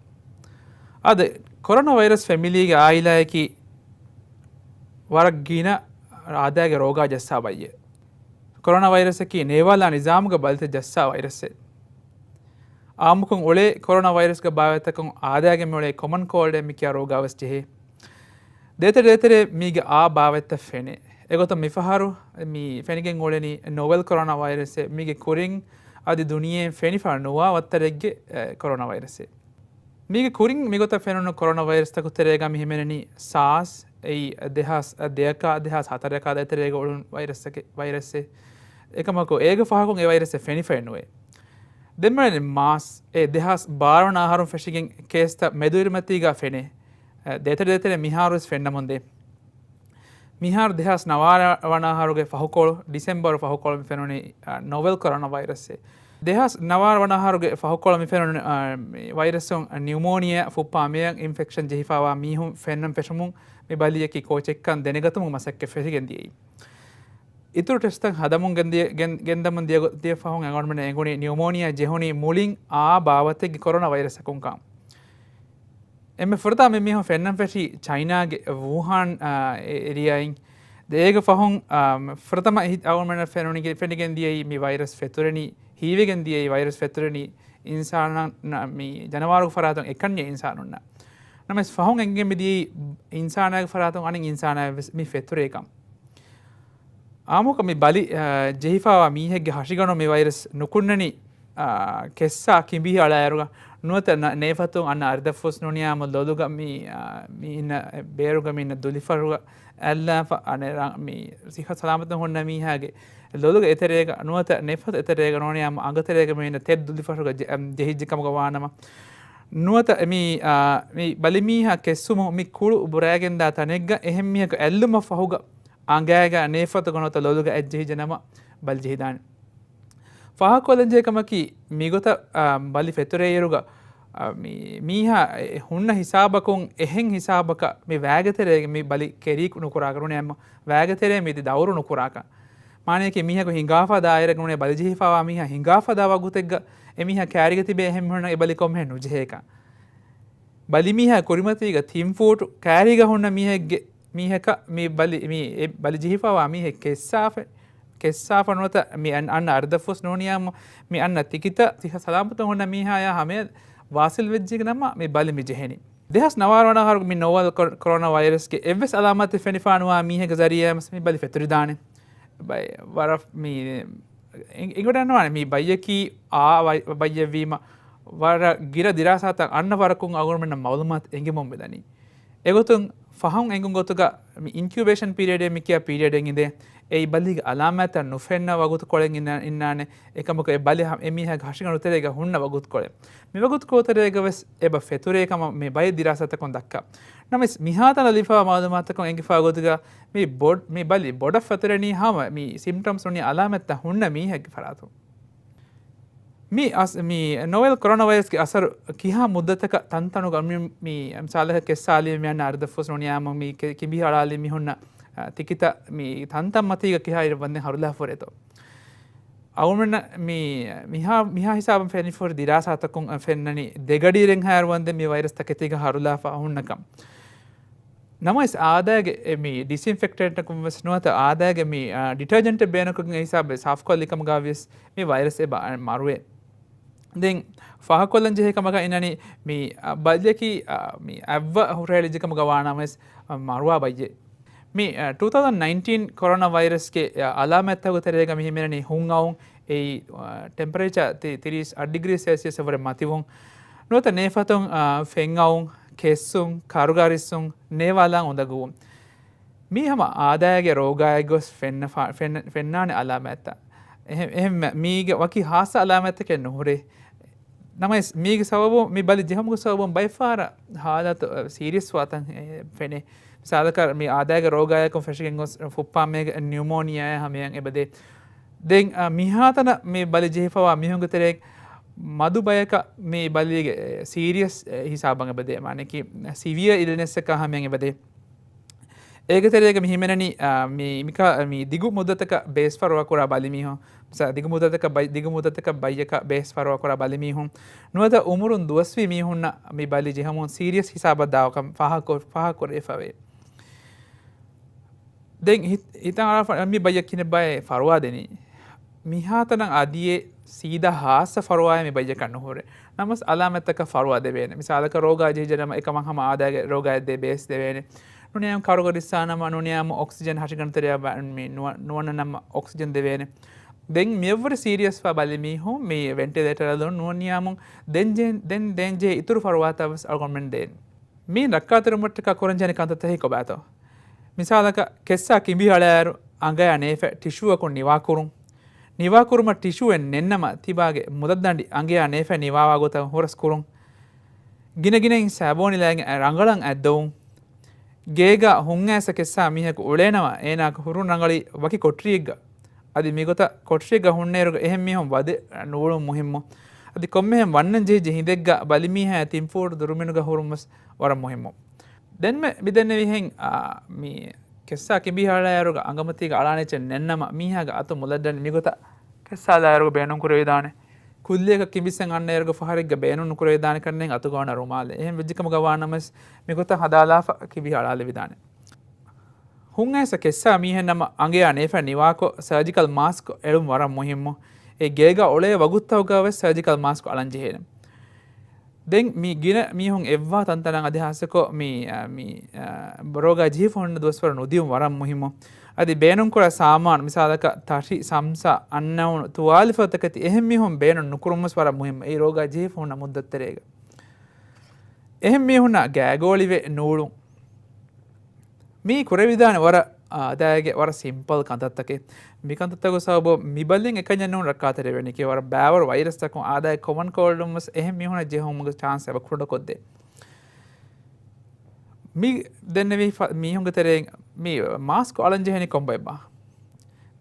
އާދެ، ކޮރޯނާ ވައިރަސް ފެމިލީގެ އާއިލާއަކީ ވަރަށް ގިނަ އާދައިގެ ރޯގާ ޖައްސާ ބައްޔެއް. ކޮރޯނާ ވައިރަސަކީ ނޭވާލާ ނިޒާމުގެ ބަލިތައް ޖައްސާ ވައިރަސެއް. އާއްމުކޮށް އުޅޭ ކޮރޯނާ ވައިރަސްގެ ބާވަތްތަކުން އާދައިގެ މިއުޅޭ ކޮމަން ކޯލްޑޭ މި ކިޔާ ރޯގާވެސް ޖެހޭ. ދޭތެރެ ދޭތެރެ މީގެ އާ ބާވަތްތައް ފެނޭ. އެގޮތަށް މިފަހަރު މި ފެނިގެން އުޅެނީ ނޯވެލް ކޮރޯނާ ވައިރަސެއް. މީގެ ކުރިން އަދި ދުނިޔެއިން ފެނިފަ ނުވާ ވައްތަރެއްގެ، އެ، ކޮރޯނާ ވައިރަސެއް. މީގެ ކުރިން މިގޮތަށް ފެނުނު ކޮރޯނާ ވައިރަސްތަކު ތެރޭގަ މި ހިމެނެނީ ސާސް، އެއީ ދެހާސް ދެއަކާ ދެހާސް ހަތަރަކާ ދޭތެރޭގަ އުޅުނު ވައިރަސްއެކެ-، ވައިރަސެއް. އެކަމަކު އޭގެ ފަހަކުން އެ ވައިރަސްއެއް ފެނިފައެއް ނުވޭ. ދެން މިއުޅެނީ މާސް، އެ ދެހާސް ބާރަ ވަނަ އަހަރުން ފެށިގެން ކޭސްތައް މެދުއިރުމަތީގަ ފެނޭ. އެ، ދޭތެރެ ދޭތެރެ މިހާރުވެސް ފެންނަމުންދޭ. މިހާރު ދެހާސް ނަވާރަ ވަނަ އަހަރުގެ ފަހުކޮޅު، ޑިސެމްބަރު ފަހުކޮޅު މި ފެނުނީ، އަ، ނޯވެލް ކޮރޯނާ ވައިރަސްއެއް. ދެހާސް ނަވާރަ ވަނަ އަހަރުގެ ފަހުކޮޅަށް މި ފެނުނު، އާ، މި ވައިރަސުން ނިއުމޯނިއާ ފުއްޕާ މޭއަށް އިންފެކްޝަން ޖެހިފައިވާ މީހުން ފެންނަން ފެށުމުން މި ބަލިއަކީ ކޯޗެއްކަން ދެނެގަތުމުގެ މަސައްކަތް ފެށިގެން ދިޔައީ. އިތުރު ޓެސްޓްތައް ހަދަމުން ގެންދިޔަ-، ގެން-، ގެންދަމުން ދިޔަ-، ދިޔަ ފަހުން އަޅުގަނޑުމެންނަށް އެނގުނީ ނިއުމޯނިއާ ޖެހުނީ މުޅިން އާ ބާވަތެއްގެ ކޮރޯނާ ވައިރަސަކުންކަން. އެންމެ ފުރަތަމަ މި މީހުން ފެންނަން ފެށީ ޗައިނާގެ ވޫހާން، އާ، އެ-، އެރިއާއިން. ދޭގެ ފަހުން، އާ، ފުރަތަމަ އެހި-، އަޅުގަނޑުމެންނަށް ފެނުނީ، ފެނިގެން ދިޔައީ މި ވައިރަސް ފެތުރެނީ، ހީވެގެން ދިޔައީ ވައިރަސް ފެތުރެނީ އިންސާނާ-، މި ޖަނަވާރުގެ ފަރާތުން އެކަންޏެއް އިންސާނުންނަށް. ނަމަވެސް ފަހުން އެނގިގެން މި ދިޔައީ އިންސާނާގެ ފަރާތުން އަނެއް އިންސާނާއަށް ވެސް މި ފެތުރޭކަން. އާއްމުކޮށް މި ބަލި، އާ، ޖެހިފައިވާ މީހެއްގެ ހަށިގަނޑު މި ވައިރަސް ނުކުންނަނީ، އާ، ކެއްސާ ކިނބި އަޅާއިރުގަ ނުވަތަ ނަ-، ނޭފަތުން އަންނަ އަރިދަށްފުސް ނޫނިއްޔާމު ލޮލުގަ މި، އާ، މި އިންނަ ބޭރުގަ މި އިންނަ ދުލިފަށުގަ އައްލާފަ އަނެއް ރަ-، މި ސިއްހަ ސަލާމަތުން ހުންނަ މީހާގެ ލޮލުގެ އެތެރޭގަ ނުވަތަ ނޭފަތު އެތެރޭގަ ނޫނިއްޔާމު އަނގަތެރޭގަ މި އިންނަ ތެދު ދުލިފަށުގަ ޖެ-، އަމް، ޖެހިއްޖެ ކަމުގަ ވާނަމަ ނުވަތަ މި، އާ، މި ބަލިމީހާ ކެއްސުމުން މި ކުޅު ބުރައިގެންދާ ތަނެއްގަ އެހެން މީހަކު އެއްލުމަށް ފަހުގަ އަނގައިގަ ނޭފަތުގަ ނުވަތަ ލޮލުގަ އެއްޖެހިއްޖެ ނަމަ ބަލި ޖެހިދާނެ. ފާހަގަކޮށްލަންޖެހޭ ކަމަކީ، މިގޮތަށް، އާ، ބަލި ފެތުރޭއިރުގަ، އާ، މި-، މީހާ އެ-، ހުންނަ ހިސާބަކުން އެހެން ހިސާބަކަށް މި ވައިގެ ތެރޭގަ މި ބަލި ކެރީ ނުކުރާކަށް ނޫނޭ، އެމަ ވައިގެ ތެރޭ މި ދައުރު ނުކުރާކަށް. މާނަޔަކީ މީހަކު ހިނގާފަ ދާއިރަކަށް ނޫނޭ ބަލި ޖެހިފައިވާ މީހާ ހިނގާފަ ދާ ވަގުތެއްގަ އެމީހާ ކާރީގަ ތިބޭ އެހެން މީހުންނަށް އެ ބަލި ކޮންމެހެން ނުޖެހޭކަށް. ބަލިމީހާ ކުރިމަތީގަ ތިން ފޫޓު ކާރީގަ ހުންނަ މީހެއްގެ މީހަކަށް މި ބަލި، މި އެ ބަލި ޖެހިފައިވާ މީހެއް ކެއްސާފަ، ކެއްސާފަ ނުވަތަ މި އަން-، އަންނަ އަރިދަށްފުސް ނޫނިއްޔާމު މި އަންނަ ތިކިތައް ސިއްހަ ސަލާމަތުން ހުންނަ މީހާޔާ ހަމަޔަށް ވާސިލް ވެއްޖެ ނަމަ މި ބަލި މި ޖެހެނީ. ދެހާސް ނަވާރަ ވަނަ އަހަރު މި ނޯވެލް ކޮ-، ކޮރޯނާ ވައިރަސްގެ އެއްވެސް އަލާމާތެއް ފެނިފާ ނުވާ މީހެއްގެ ޒަރީއާ މި ބަލި ފެތުރިދާނެ. ބައި-، ވަރަށް މި އިން-، އިނގޮޓަށް ނުވާނެ. މި ބައްޔަކީ އާ ވައި-، ބައްޔެއްވީމަ، ވަރަށް ގިނަ ދިރާސާތައް އަންނަ ވަރަކުން އަޅުގަނޑުމެންނަށް މައުލޫމާތު އެނގެމުން މިދަނީ. އެގޮތުން ފަހުން އެނގުން ގޮތުގަ މި އިންކިއުބޭޝަން ޕީރިއަޑޭ މި ކިޔާ ޕީރިއަޑެއް އިނދޭ. އެއީ ބަލީގެ އަލާމާތްތައް ނުފެންނަ ވަގުތުކޮޅެއް އިންނާ-، އިންނާނެ. އެކަމަކު އެ ބަލި ހަ-، އެ މީހާގެ ހަށިގަނޑު ތެރޭގަ ހުންނަ ވަގުތުކޮޅެއް. މި ވަގުތުކޮޅު ތެރޭގަ ވެސް އެބަ ފެތުރޭ ކަމަށް މި ބައެއް ދިރާސާތަކުން ދައްކާ. ނަމަވެސް މިހާތަނަށް ލިބިފައިވާ މައުލޫމާތަކުން އެނގިފައި ގޮތުގަ މި ބޮޑް-، މި ބަލި ބޮޑަށް ފެތުރެނީ ހަމަ މި ސިމްޓަމްސް ނޫނީ އަލާމަތްތައް ހުންނަ މީހެއްގެ ފަރާތުން. މި އަސް-، މި ނޯވެލް ކޮރޯނާ ވައިރަސްގެ އަސަރު ކިހާ މުއްދަތަކަށް ތަންތަނުގަ މި، މި މިސާލަކަށް ކެއްސާލީ މި އަންނަ އަރިދަށްފުސް ނޫނިއްޔާމު މި ކެ-، ކިނބި އަޅާލި މި ހުންނަ، އަ، ތިކިތައް މި ތަންތަން މަތީގަ ކިހާ އިރެއް ވަންދެން ހަރުލާފަ ހުރޭތޯ. އަޅުގަނޑުމެންނަށް މި މިހާ، މިހާ ހިސާބަށް ފެނިފަ ހުރި ދިރާސާތަކުން ފެންނަނީ ދެގަޑިއިރެއްހާއިރު ވަންދެން މި ވައިރަސް ތަކެތީގަ ހަރުލާފަ ހުންނަކަން. ނަމަވެސް އާދައިގެ އެ މި ޑިސްއިންފެކްޓެންޓަކުން ވެސް ނުވަތަ އާދައިގެ މި، އާ، ޑިޓަރޖެންޓެއް ބޭނުންކޮށްގެން ހިސާބެއް ސާފުކޮށްލި ކަމުގަ ވިޔަސް މި ވައިރަސް އެބަ މަރުވޭ. ދެން ފާހަގަކޮށްލަން ޖެހޭ ކަމަކަށް އިންނަނީ މި، އަ، ބަލިއަކީ، އަ، މި އަތްވަ ހުށަހެޅިއްޖެ ކަމުގަ ވާނަމަވެސް، އަ، މަރުވާ ބައްޔެއް. މި، އަ، ޓޫ ތައުޒަންޑް ނައިންޓީން ކޮރޯނާ ވައިރަސްގެ، އަ، އަލާމާތްތަކުގެ ތެރޭގަ މި ހިމެނެނީ ހުން އައުން، އެއީ، އަ، ޓެމްޕަރޭޗާ ތި-، ތިރީސް އަށް ޑިގްރީ ސެލްސިއަސް ވުރެ މަތިވުން، ނުވަތަ ނޭފަތުން، އަ، ފެން އައުން، ކެއްސުން، ކަރުގަރިއްސުން، ނޭވާލާން އުނދަގޫވުން. މީ ހަމަ އާދައިގެ ރޯގާއެއް ގޮސް ފެންނަފާ-، ފެން-، ފެންނާނެ އަލާމާތްތައް. އެހެ-، އެހެން މަ-، މީގެ ވަކި ހާއްސަ އަލާމާތްތަކެއް ނުހުރޭ. ނަމަވެސް، މީގެ ސަބަބުން މި ބަލި ޖެހުމުގެ ސަބަބުން ބައެއްފަހަރަށް ހާލަތު، އަ، ސީރިއަސް ވާތަން، އެ، ފެނޭ. މިސާލަކަށް، މި އާދައިގެ ރޯގާއަކުން ފެށިގެން ގޮސް ފުއްޕާމޭގެ ނިއުމޯނިއާއާ ހަމަޔަށް އެބަދޭ. ދެން، އަ، މިހާތަނަށް މި ބަލި ޖެހިފައިވާ މީހުންގެ ތެރޭގަ މަދު ބަޔަކަށް މި ބަލީގެ، އެ، ސީރިއަސް، އެ، ހިސާބަށް އެބަދޭ. މާނައަކީ، ސިވިއަ އިލްނެސްއަކާ ހަމަޔަށް އެބަދޭ. އޭގެ ތެރޭގަ މި ހިމެނެނީ، އާ، މި، މިކަ-، މި ދިގު މުއްދަތަކަށް ބޭސް ފަރުވާ ކުރާ ބަލިމީހުން. މިސާ، ދިގު މުއްދަތަކަށް ބައި-، ދިގު މުއްދަތަކަށް ބައްޔަކަށް ބޭސް ފަރުވާ ކުރާ ބަލިމީހުން. ނުވަތަ އުމުރުން ދުވަސްވީ މީހުންނަށް މި ބަލި ޖެހުމުން ސީރިއަސް ހިސާބަށް ދާކަން ފާހަގަ-، ފާހަގަކުރެވިފަވޭ. ދެން ހި-، ހިތަށް އަރާފަ މި ބައްޔަށް ކިހިނެއްބާއޭ ފަރުވާ ދެނީ. މިހާތަނަށް އަދިއޭ ސީދާ ހާއްސަ ފަރުވާއެއް މި ބައްޔަކަށް ނުހުރޭ. ނަމަވެސް އަލާމަތްތަކަށް ފަރުވާ ދެވޭނެ. މިސާލަކަށް ރޯގާ ޖެހިއްޖެ ނަމަ އެކަމަށް ހަމަ އާދައިގެ ރޯގާއެއް ދޭ ބޭސް ދެވޭނެ. ނޫނިއްޔާމު ކަރުގަރިއްސާ ނަމަ ނޫނިއްޔާމު އޮކްސިޖަން ހަށިގަނޑު ތެރެއަށް ބަ-، މި ނުވަ-، ނުވަންނަ ނަމަ އޮކްސިޖަން ދެވޭނެ. ދެން މިއަށްވުރެ ސީރިއަސްވާ ބަލި މީހުން މި ވެންޓިލޭޓަރަށް ނޫނިއްޔާމު ދެން ޖެ-، ދެން، ދޭން ޖެހޭ އިތުރު ފަރުވާތައް ވެސް އަޅުގަނޑުމެން ދޭން. މި ރައްކާތެރިވުމަށްޓަކާ ކުރަންޖެހޭނެ ކަންތައްތަކެއް ކޮބާތޯ؟ މިސާލަކަށް، ކެއްސާ ކިނބި އަޅާއިރު އަނގަޔާ ނޭފަ ޓިޝޫއަކުން ނިވާކުރުން. ނިވާކުރުމަށް ޓިޝޫއެއް ނެތްނަމަ ތިބާގެ މުދަށްދަނޑި އަނގަޔާ ނޭފަ ނިވާވާ ގޮތަށް ހުރަސް ކުރުން. ގިނަގިނައިން ސާބޯނިލާގެ ރަނގަޅަށް އަތްދޮވުން. ގޭގަ ހުންއައިސް ކެއްސާ މީހަކު އުޅޭނަމަ އޭނާގެ ހުރުން ރަނގަޅީ ވަކި ކޮޓަރިއެއްގަ. އަދި މިގޮތަށް ކޮޓަރިއެއްގަ ހުންނައިރުގަ އެހެން މީހުން ވަދެ ނޫޅުން މުހިއްމު. އަދި ކޮންމެހެން ވަންނަން ޖެހިއްޖެ ހިނދެއްގަ ބަލިމީހާ ތިން ފޫޓު ދުރުމިނުގަ ހުރުން ވެސް ވަރަށް މުހިއްމު. ދެންމެ މިދެންނެވިހެން، އާ، މި ކެއްސާ ކިނބި ހަޅާއިރުގަ އަނގަމަތީގަ އަޅާނެ އެއްޗެއް ނެންނަމަ މީހާގެ އަތު މުލައްޑަނީ މިގޮތަށް ކެއްސާލާއިރުގަ ބޭނުން ކުރެވިދާނެ. ކުއްލިއަކަށް ކިނބިއްސަން އަންނައިރުގަ ފަހަރެއްގަ ބޭނުން ނުކުރެވިދާނެ ކަންނޭނގެ އަތުގަ ވާނެ ރުމާލެއް. އެހެން ވެއްޖެކަމުގަ ވާނަމަވެސް މިގޮތަށް ހަދާލާފަ ކިނބި ހަޅާލެވިދާނެ. ހުން އައިސް ކެއްސާ މީހެއް ނަމަ އަނގަޔާ ނޭފަ ނިވާކޮށް ސަރޖިކަލް މާސްކް އެޅުން ވަރަށް މުހިއްމު. އެ ގޭގަ އުޅޭ ވަގުތުތަކުގަ ވެސް ސަރޖިކަލް މާސްކް އަޅަން ޖެހޭނެ. ދެން މި ގިނަ މީހުން އެއްވާ ތަންތަނަށް އަދި ހާއްސަކޮށް މި، އަ، މި، އަ، ރޯގާ ޖެހިފަ ހުންނަ ދުވަސްވަރު ނުދިޔުން ވަރަށް މުހިއްމު. އަދި ބޭނުންކުރާ ސާމާނު، މިސާލަކަށް ތަށި، ސަމްސާ، އަންނައުނު، ތުވާލި ފަދަ ތަކެތި އެހެން މީހުން ބޭނުން ނުކުރުން ވެސް ވަރަށް މުހިއްމު. އެއީ ރޯގާ ޖެހިފަ ހުންނަ މުއްދަތު ތެރޭގަ. އެހެން މީހުންނަށް ގާގޯޅިވެ ނޫޅުން. މީ ކުރެވިދާނެ ވަރަށް، އާ، އަދާއިގެ ވަރަށް ސިމްޕަލް ކަންތައްތަކެއް. މި ކަންތައްތަކުގެ ސަބަބުން މި ބަލިން އެކަންޏެއް ނޫން ރައްކާތެރިވެނީ. ކި ވަރަށް ބާވަރު ވައިރަސްތަކުން އާދައި ކޮމަން ކޯލްޑުން ވެސް އެހެން މީހުނަށް ޖެހުމުގެ ޗާންސް އެބަ ކުޑަކޮށްދޭ. މި ދެންނެވި ފަ-، މީހުންގެ ތެރެއިން މި މާސްކު އަޅަން ޖެހެނީ ކޮންބައެއްބާ؟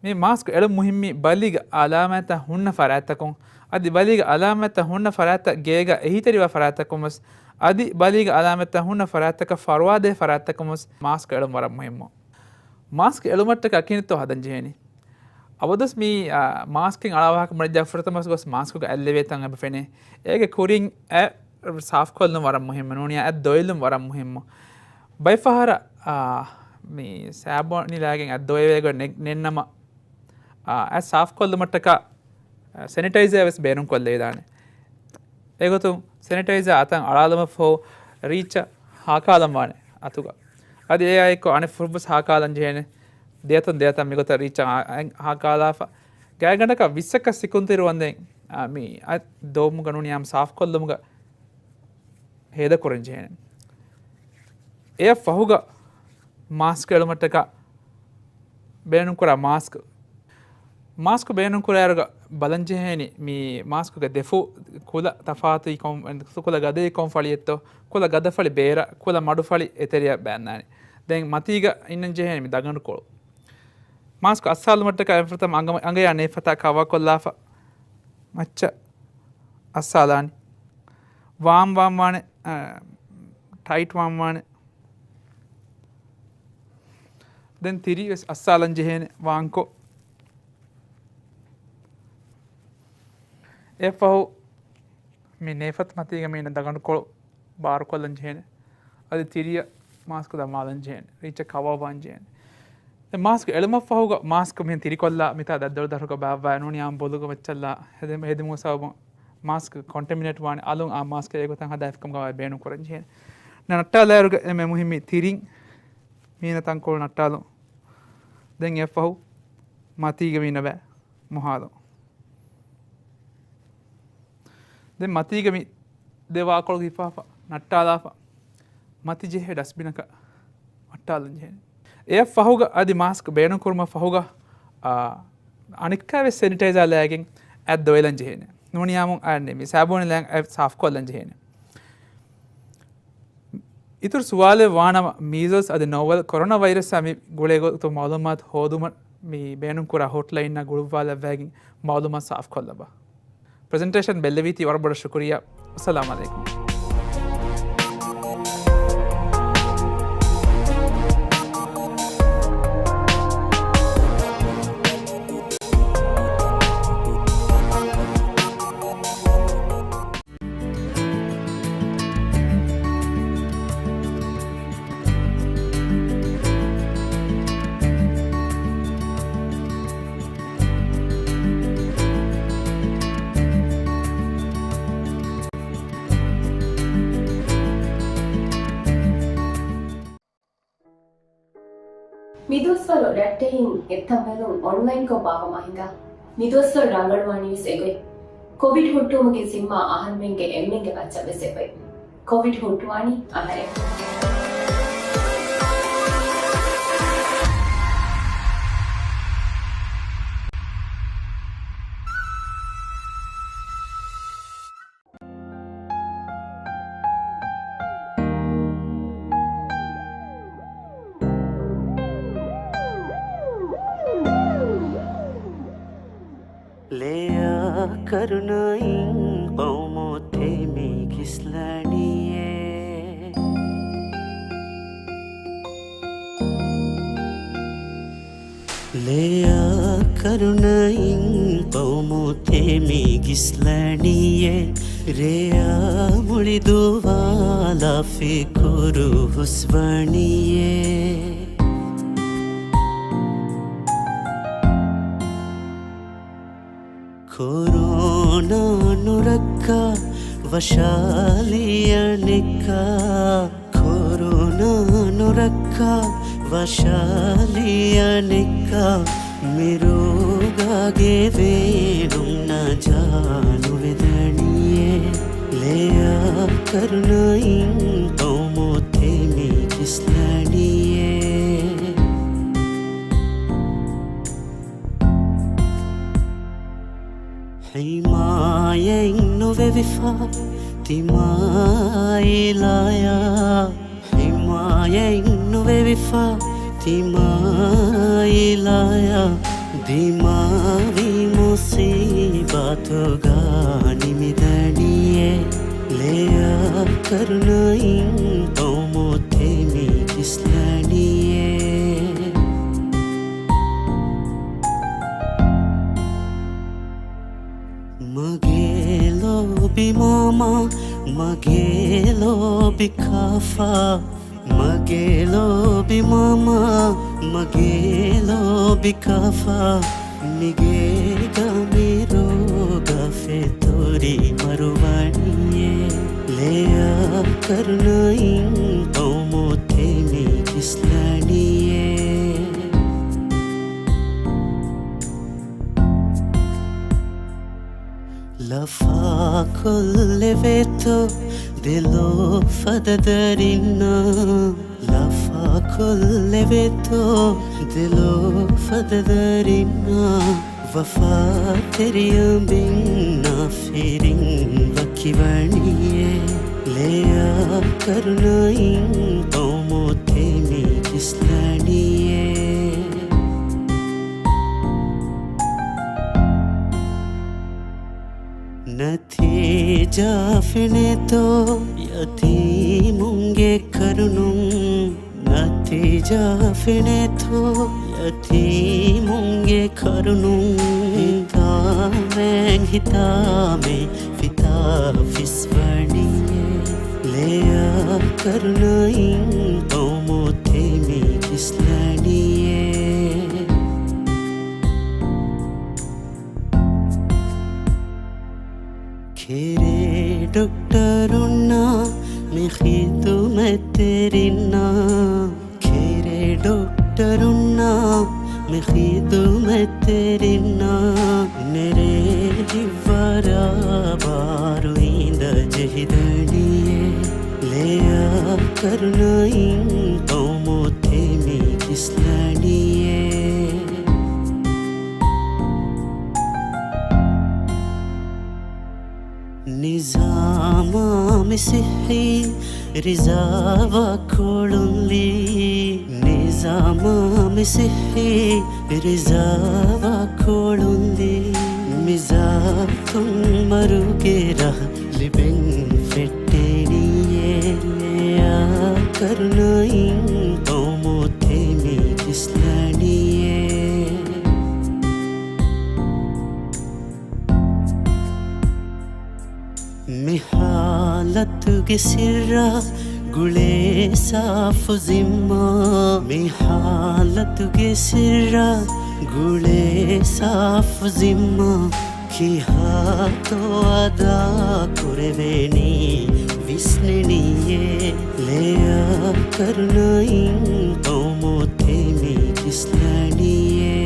މި މާސްކު އެޅުން މުހިއްމީ ބަލީގަ އަލާމާތްތައް ހުންނަ ފަރާތްތަކުން، އަދި ބަލީގަ އަލާމާތްތައް ހުންނަ ފަރާތްތައް ގޭގަ އެހީތެރިވާ ފަރާތްތަކުން ވެސް، އަދި ބަލީގަ އަލާމާތްތައް ހުންނަ ފަރާތްތަކަށް ފަރުވާދޭ ފަރާތްތަކުން ވެސް މާސްކު އެޅުން ވަރަށް މުހިއްމު. މާސްކު އެޅުމަށްޓަކާ ކިހިނެއްތޯ ހަދަން ޖެހޭނީ؟ އަބަދުވެސް މި، އާ، މާސްކެއް އަޅާ ވާހަކަ ބުނެއްޖާ ފުރަތަމަ ގޮސް މާސްކުގަ އަތް ލެވޭ ތަން އެބަ ފެނޭ. އޭގެ ކުރިން އަތް ސާފްކޮށްލުން ވަރަށް މުހިއްމު. ނޫނީ އަތް ދޮވެލުން ވަރަށް މުހިއްމު. ބައެއް ފަހަރަށް، އާ، މި ސާބޯނިލާގެން އަތް ދޮވެވޭގޮތް ނެ-، ނެންނަމަ، އާ، އަތް ސާފްކޮށްލުމަށްޓަކާ، އާ، ސެނިޓައިޒާ ވެސް ބޭނުންކޮށްލެވިދާނެ. އެގޮތުން ސެނިޓައިޒާ އަތަށް އަޅާލުމަށްފަހު ރީއްޗަށް ހާކާލަން ވާނެ އަތުގަ. އަދި އެއާއެއްކޮށް އަނެއް ފުށްވެސް ހާކާލަން ޖެހޭނެ. ދެއަތުން ދެއަތަށް މިގޮތަށް ރީއްޗަށް އާ-، އަތް ހާކާލާފަ. ގާތްގަނޑަކަށް ވިއްސަކަށް ސިކުންތު އިރު ވަންދެން، އާ، މި އަތް ދޮވުމުގަ ނޫނީ އާ ސާފްކޮށްލުމުގަ ހޭދަކުރަން ޖެހޭނެ. އެއަށް ފަހުގަ މާސްކް އެޅުމަށްޓަކާ ބޭނުންކުރާ މާސްކް. މާސްކް ބޭނުންކުރާއިރުގަ ބަލަންޖެހޭނީ މި މާސްކުގެ ދެފުށް ކުލަ ތަފާތު ކޮން، ކުލަ ގަދައީ ކޮން ފަޅިއެއްތޯ، ކުލަ ގަދަފަޅި ބޭރަށް، ކުލަ މަޑުފަޅި އެތެރެއަށް ބައިންދާނެ. ދެން މަތީގަ އިންނަން ޖެހޭނީ މި ދަގަނޑުކޮޅު. މާސްކް އައްސާލުމަށްޓަކާ އެފަތަމަ އަނގަ-، އަނގަޔާ ނޭފަތާ ކަވާކޮށްލާފަ މައްޗަށް އައްސާލާނީ. ވާމް ވާން ވާނެ، އަ، ޓައިޓް ވާން ވާނެ. ދެން ތިރި ވެސް އައްސާލަން ޖެހޭނެ ވާންކޮށް. އެއަށްފަހު މި ނޭފަތު މަތީގަ މީނަ ދަގަނޑުކޮޅު ބާރުކޮށްލަން ޖެހޭނެ. އަދި ތިރިއަށް މާސްކު ދަމާލަން ޖެހޭނެ. ރީއްޗަށް ކަވައްވާން ޖެހޭނެ. ދެން މާސްކު އެޅުމަށްފަހުގަ މާސްކު މިހެން ތިރިކޮށްލާ މިތާ ދައްދަޅު ދަށުގަ ބާއްވާ ނޫނީ އާ ބޮލުގަ މައްޗަށްލާ ހެދެ-، ހެދުމުގެ ސަބަބުން މާސްކް ކޮންޓެމިނޭޓް ވާނެ. އަލުން އާ މާސްކް އެގޮތަށް ހަދާފިކަމުގަ ބޭނުން ކުރަން ޖެހޭނެ. ނައްޓާލާއިރުގަ އެންމެ މުހިއްމީ ތިރިން މީނަ ތަންކޮޅު ނައްޓާލުން. ދެން އެއަށްފަހު މަތީގަ މީނަ ބައި މޮހާލުން. ދެން މަތީގަ މި ދެ ވާކޮޅު ހިފާފަ، ނައްޓާލާފަ، މަތި ޖެހޭ ޑަސްބިނަކަށް ނައްޓާލަން ޖެހޭނެ. އެއަށް ފަހުގަ އަދި މާސްކް ބޭނުން ކުރުމަށް ފަހުގަ، އާ، އަނެއްކާވެސް ސެނިޓައިޒާ ލައިގެން އަތް ދޮވެލަން ޖެހޭނެ. ނޫނީ އާ މި ސާބޫނި ލައިގެން އަތް ސާފްކޮށްލަން ޖެހޭނެ. އިތުރު ސުވާލެއް ވާނަމަ، މީޒަލްސް އަދި ނޯވެލް ކޮރޯނާ ވައިރަސްއާ މި ގުޅޭ ގޮތުގެ މައުލޫމާތު ހޯދުމަށް މި ބޭނުންކުރާ ހޮޓްލައިންއަށް ގުޅުއްވާލައްވައިގެން މައުލޫމާތު ސާފްކޮށްލަބަ. ޕްރެޒެންޓޭޝަން ބެއްލެވީތީ ވަރަށް ބޮޑަށް ޝުކުރިއްޔާ. އައްސަލާމު ޢަލައިކުމް. މިދުވަސްވަރު ރައްޓެހިން އެއްތަންވެލުން އޮންލައިންކޮށް ބާއްވަމާ ހިނގާ. މިދުވަސްވަރު ރަނގަޅުވާނީވެސް އެގޮތް. ކޮވިޑް ހުއްޓުވުމުގެ ޒިންމާ އަހަރުމެންގެ އެންމެންގެ މައްޗަށްވެސް އެބައޮތް. ކޮވިޑް ހުއްޓުވާނީ އަހަރެން. ކަރުނައިން ޤައުމު ތެމި ކިސްލަނީއޭ. ލެޔާ ކަރުނައިން ޤައުމު ތެމި ކިސްލަނީއޭ. ރެޔާ މުޅި ދުވާލާ ފިކުރު ހުސްވަނީއޭ. ކޮރޯނާ ނުރައްކާ ވަށާލި އަނެއްކާ، ކޮރޯނާ ނުރައްކާ ވަށާލި އަނެއްކާ، މި ރޯގާގެ ވޭނުން ނަޖާ ނުވެދަނީއޭ. ލެޔާ ކަރުނައިން ޤައުމު ތެމި ކިސްލަނީއޭ. ޙިމާޔަތް ނުވެވިފަ ތިމާއިލާޔާ، ޙިމާޔަތް ނުވެވިފަ ތިމާއިލާޔާ، ދިމާވި މުޞީބާތުގަ ނިމިދަނީއޭ. ލެޔާ ކަރުނައިން ޤައުމު ތެމި ކިސްލަނީއޭ. މަގޭ ލޯބި މާމާ، މަގޭ ލޯބި ކާފާ، މަގޭ ލޯބި މާމާ، މަގޭ ލޯބި ކާފާ، މިގޭގަ މި ރޯގާ ފެތުރި މަރުވަނީއޭ. ލެޔާ ކަރުނައިން ޤައުމު ތެމި ކިސްލަނީއޭ. ލަފާކޮށްލެވޭތޯ ދެލޯ ފަދަ ދަރިންނާ، ލަފާކޮށްލެވޭތޯ ދެލޯ ފަދަ ދަރިންނާ، ވަފާތެރި އަނބިންނާ ފިރިން ވަކިވަނީއޭ. ލެޔާ ކަރުނައިން ޤައުމު ތެމި ކިސްލަނީއޭ. ނަތީޖާ ފެނޭތޯ ޔަތީމުންގެ ކަރުނުން، ނަތީޖާ ފެނޭތޯ ޔަތީމުންގެ ކަރުނުން. ހިތާމެން ހިތާމެން ފިތާ ފިސްވަނީއޭ. ލެޔާ ކަރުނައިން ޤައުމު ތެމި ކިސްލަނީއޭ. ކެރޭ ޑޮކްޓަރުންނާ މި ޚިދުމަތްތެރިންނާ، ކެރޭ ޑޮކްޓަރުންނާ މި ޚިދުމަތްތެރިންނާ، ނެރޭ ހިތްވަރާ ބާރު އިނދަ ޖެހިދަނީއޭ. ލެޔާ ކަރުނައިން ޤައުމު ތެމި ކިސްލަނީއޭ. ނިޒާމާ މި ޞިއްޙީ ރިޒާވާ ކޮޅުންލީ، ނިޒާމާ މި ޞިއްޙީ ރިޒާވާ ކޮޅުންލީ، މިޒާތުން މަރުގެ ރަހަ ލިބެން ފެއްޓެނީއޭ. ލެޔާ ކަރުނައިން ޤައުމު ތެމި ކިސްލަނީއޭ. މި ހާލަތުގެ ސިއްރާ ގުޅޭ ސާފު ޒިންމާ، މި ހާލަތުގެ ސިއްރާ ގުޅޭ ސާފު ޒިންމާ، ކިހާތޯ އަދާ ކުރެވޭނީ ވިސްނެނީއޭ. ލެޔާ ކަރުނައިން ޤައުމު ތެމި ކިސްލަނީއޭ.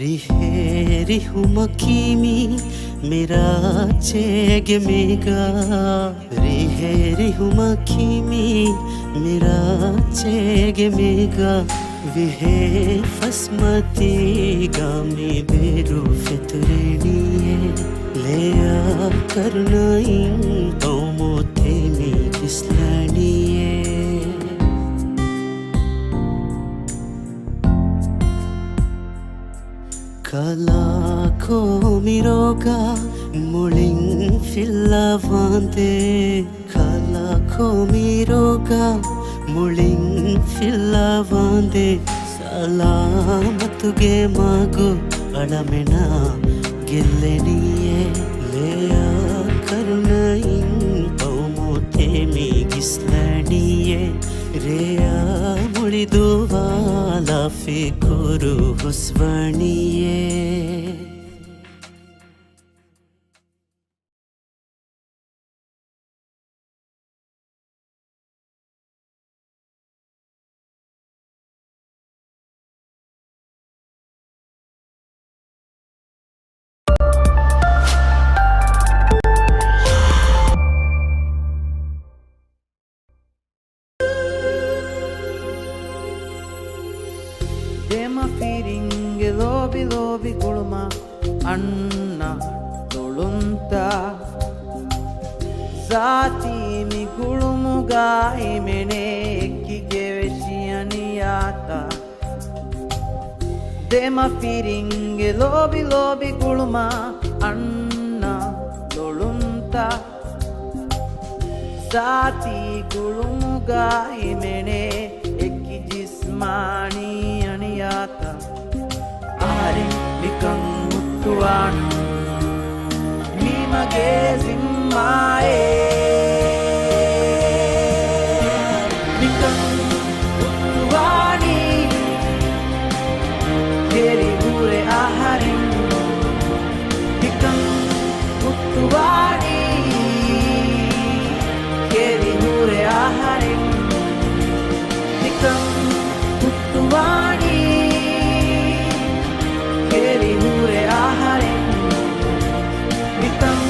ރިހޭ ރިހުމަކީ މި މި ރާއްޖޭގެ މޭގަ، ރިހޭ ރިހުމަކީ މި މި ރާއްޖޭގެ މޭގަ، ވިހޭ ފަސްމަތީގަ މި ބޭރު ފެތުރެނީއޭ. ލެޔާ ކަރުނައިން ޤައުމު ތެމި ކިސްލަނީއޭ. ރޯގާ މުޅިން ފިއްލަވާނދޭ، ކަލަކޮ މި ރޯގާ މުޅިން ފިއްލަވާނދޭ، ސަލާމަތުގެ މަގު އަޅަމެނާ ގެއްލެނީއޭ. ލެޔާ ކަރުނައިން ޤައުމުތެ މި ގިސްލަނީއޭ. ރެޔާ މުޅި ދުވާލާ ފިކުރު ހުސްވަނީއޭ. ދެމަފިރިންގެ ލޯބި ލޯބި ގުޅުމަށް އަންނަ ލޮޅުންތައް. ޒާތީ މި ގުޅުމުގައި މެނޭ އެކި ގެވެށި އަނިޔާތައް. ދެމަފިރިންގެ ލޯބި ލޯބި ގުޅުމަށް އަންނަ ލޮޅުންތައް. ޒާތީ ގުޅުމުގައި މެނޭ އެކި ޖިސްމާނީ އަނިޔާތައް. އަހަރެން ނިކަން ހުއްޓުވާނަން. މީ މަގޭ ޒިންމާއޭ. ނިކަން ހުއްޓުވާނީ. ކެރި ހުރެ އަހަރެން. ނިކަން ހުއްޓުވާނީ. ކެރި ހުރެ އަހަރެން. ނިކަން ހުއްޓުވާނީ. ކެރި ހުރެ އަހަރެން. ނިކަން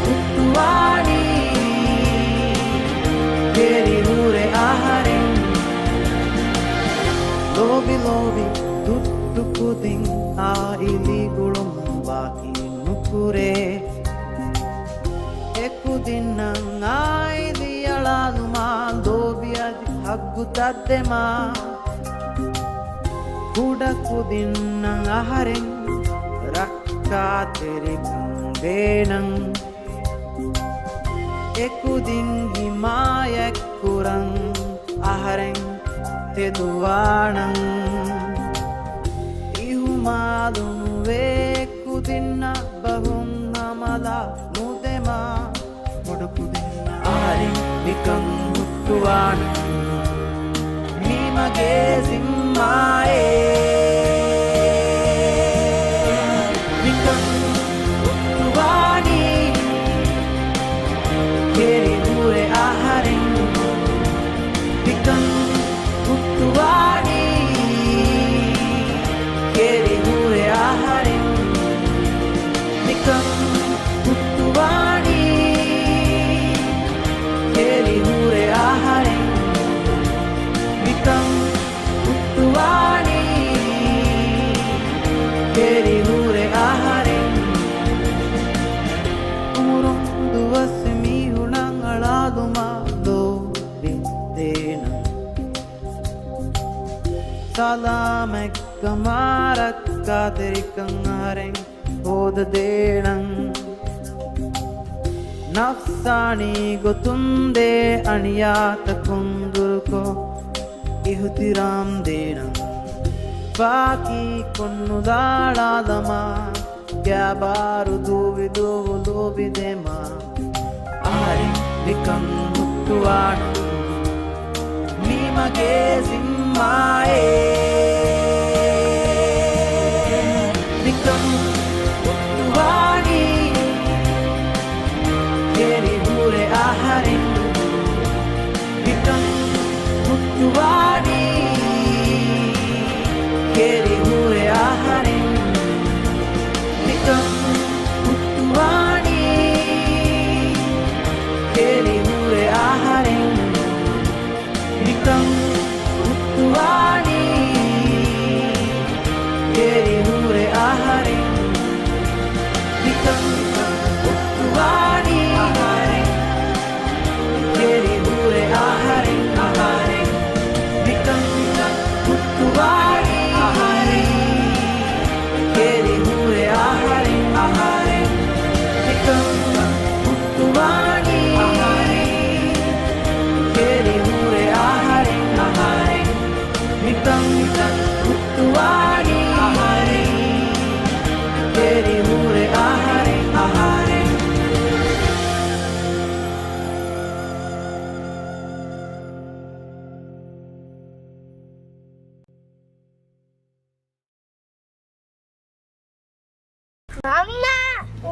ހުއްޓުވާނީ. ކެރި ހުރެ އަހަރެން. ލޯބި ލޯބި ތުއްޓު ކުދިން އާއިލީ ގުޅުމުން ވާކި ނުކުރޭ. އެކުދިންނަށް އާއިލީ އަޅާލުމާ، ލޯބި އަދި ހައްގުތައް ދެމާ. ކުޑަ ކުދިންނަށް އަހަރެން ރައްކާތެރިކަން ދޭނަން. އެކުދިން ހިމާޔަތްކުރަން އަހަރެން ތެދުވާނަން. އިހުމާލުނުވޭ ކުދިންނަށް ބަހުން ހަމަލާ ނުދެމާ. ބޮޑު ކުދިންނަށް އަހަރެން ނިކަން ހުއްޓުވާނަން. މީ މަގޭ ޒިންމާއޭ. ނިކަން ހުއްޓުވާނީ. ކެރި ހުރެ އަހަރެން. ނިކަން ހުއްޓުވާނީ. ކެރި ހުރެ އަހަރެން. ނިކަން ހުއްޓުވާނީ. ކެރި ހުރެ އަހަރެން. ނިކަން ހުއްޓުވާނީ. ކެރި ހުރެ އަހަރެން. އުމުރުން ދުވަސް މީހުނަށް އަޅާލުމާ ލޯބި ދޭނަން. ސަލާމަތްކަމާ ރައްކާތެރިކަން އަހަރެން ހޯދަދޭނަން. ނަފްސާނީ ގޮތުން ދޭ އަނިޔާތަކުން ދުރުކޮށް، އިހުތިރާމް ދޭނަން. ފާކީ ކޮށްނުލާޅާލަމާ، ކައިބާރު ދޫވި ދޫވު ލޯބި ދެމާ. އަހަރެން ނިކަން ހުއްޓުވާނަން. މީ މަގޭ ޒިންމާއޭ. ނިކަން ހުއްޓުވާނީ. ކެރި ހުރެ އަހަރެން. ނިކަން ހުއްޓުވާނީ. ކެރި ހުރެ އަހަރެން. ނިކަން ހުއްޓުވާނީ. ކެރި ހުރެ އަހަރެން. ނިކަން ހުއްޓުވާނީ.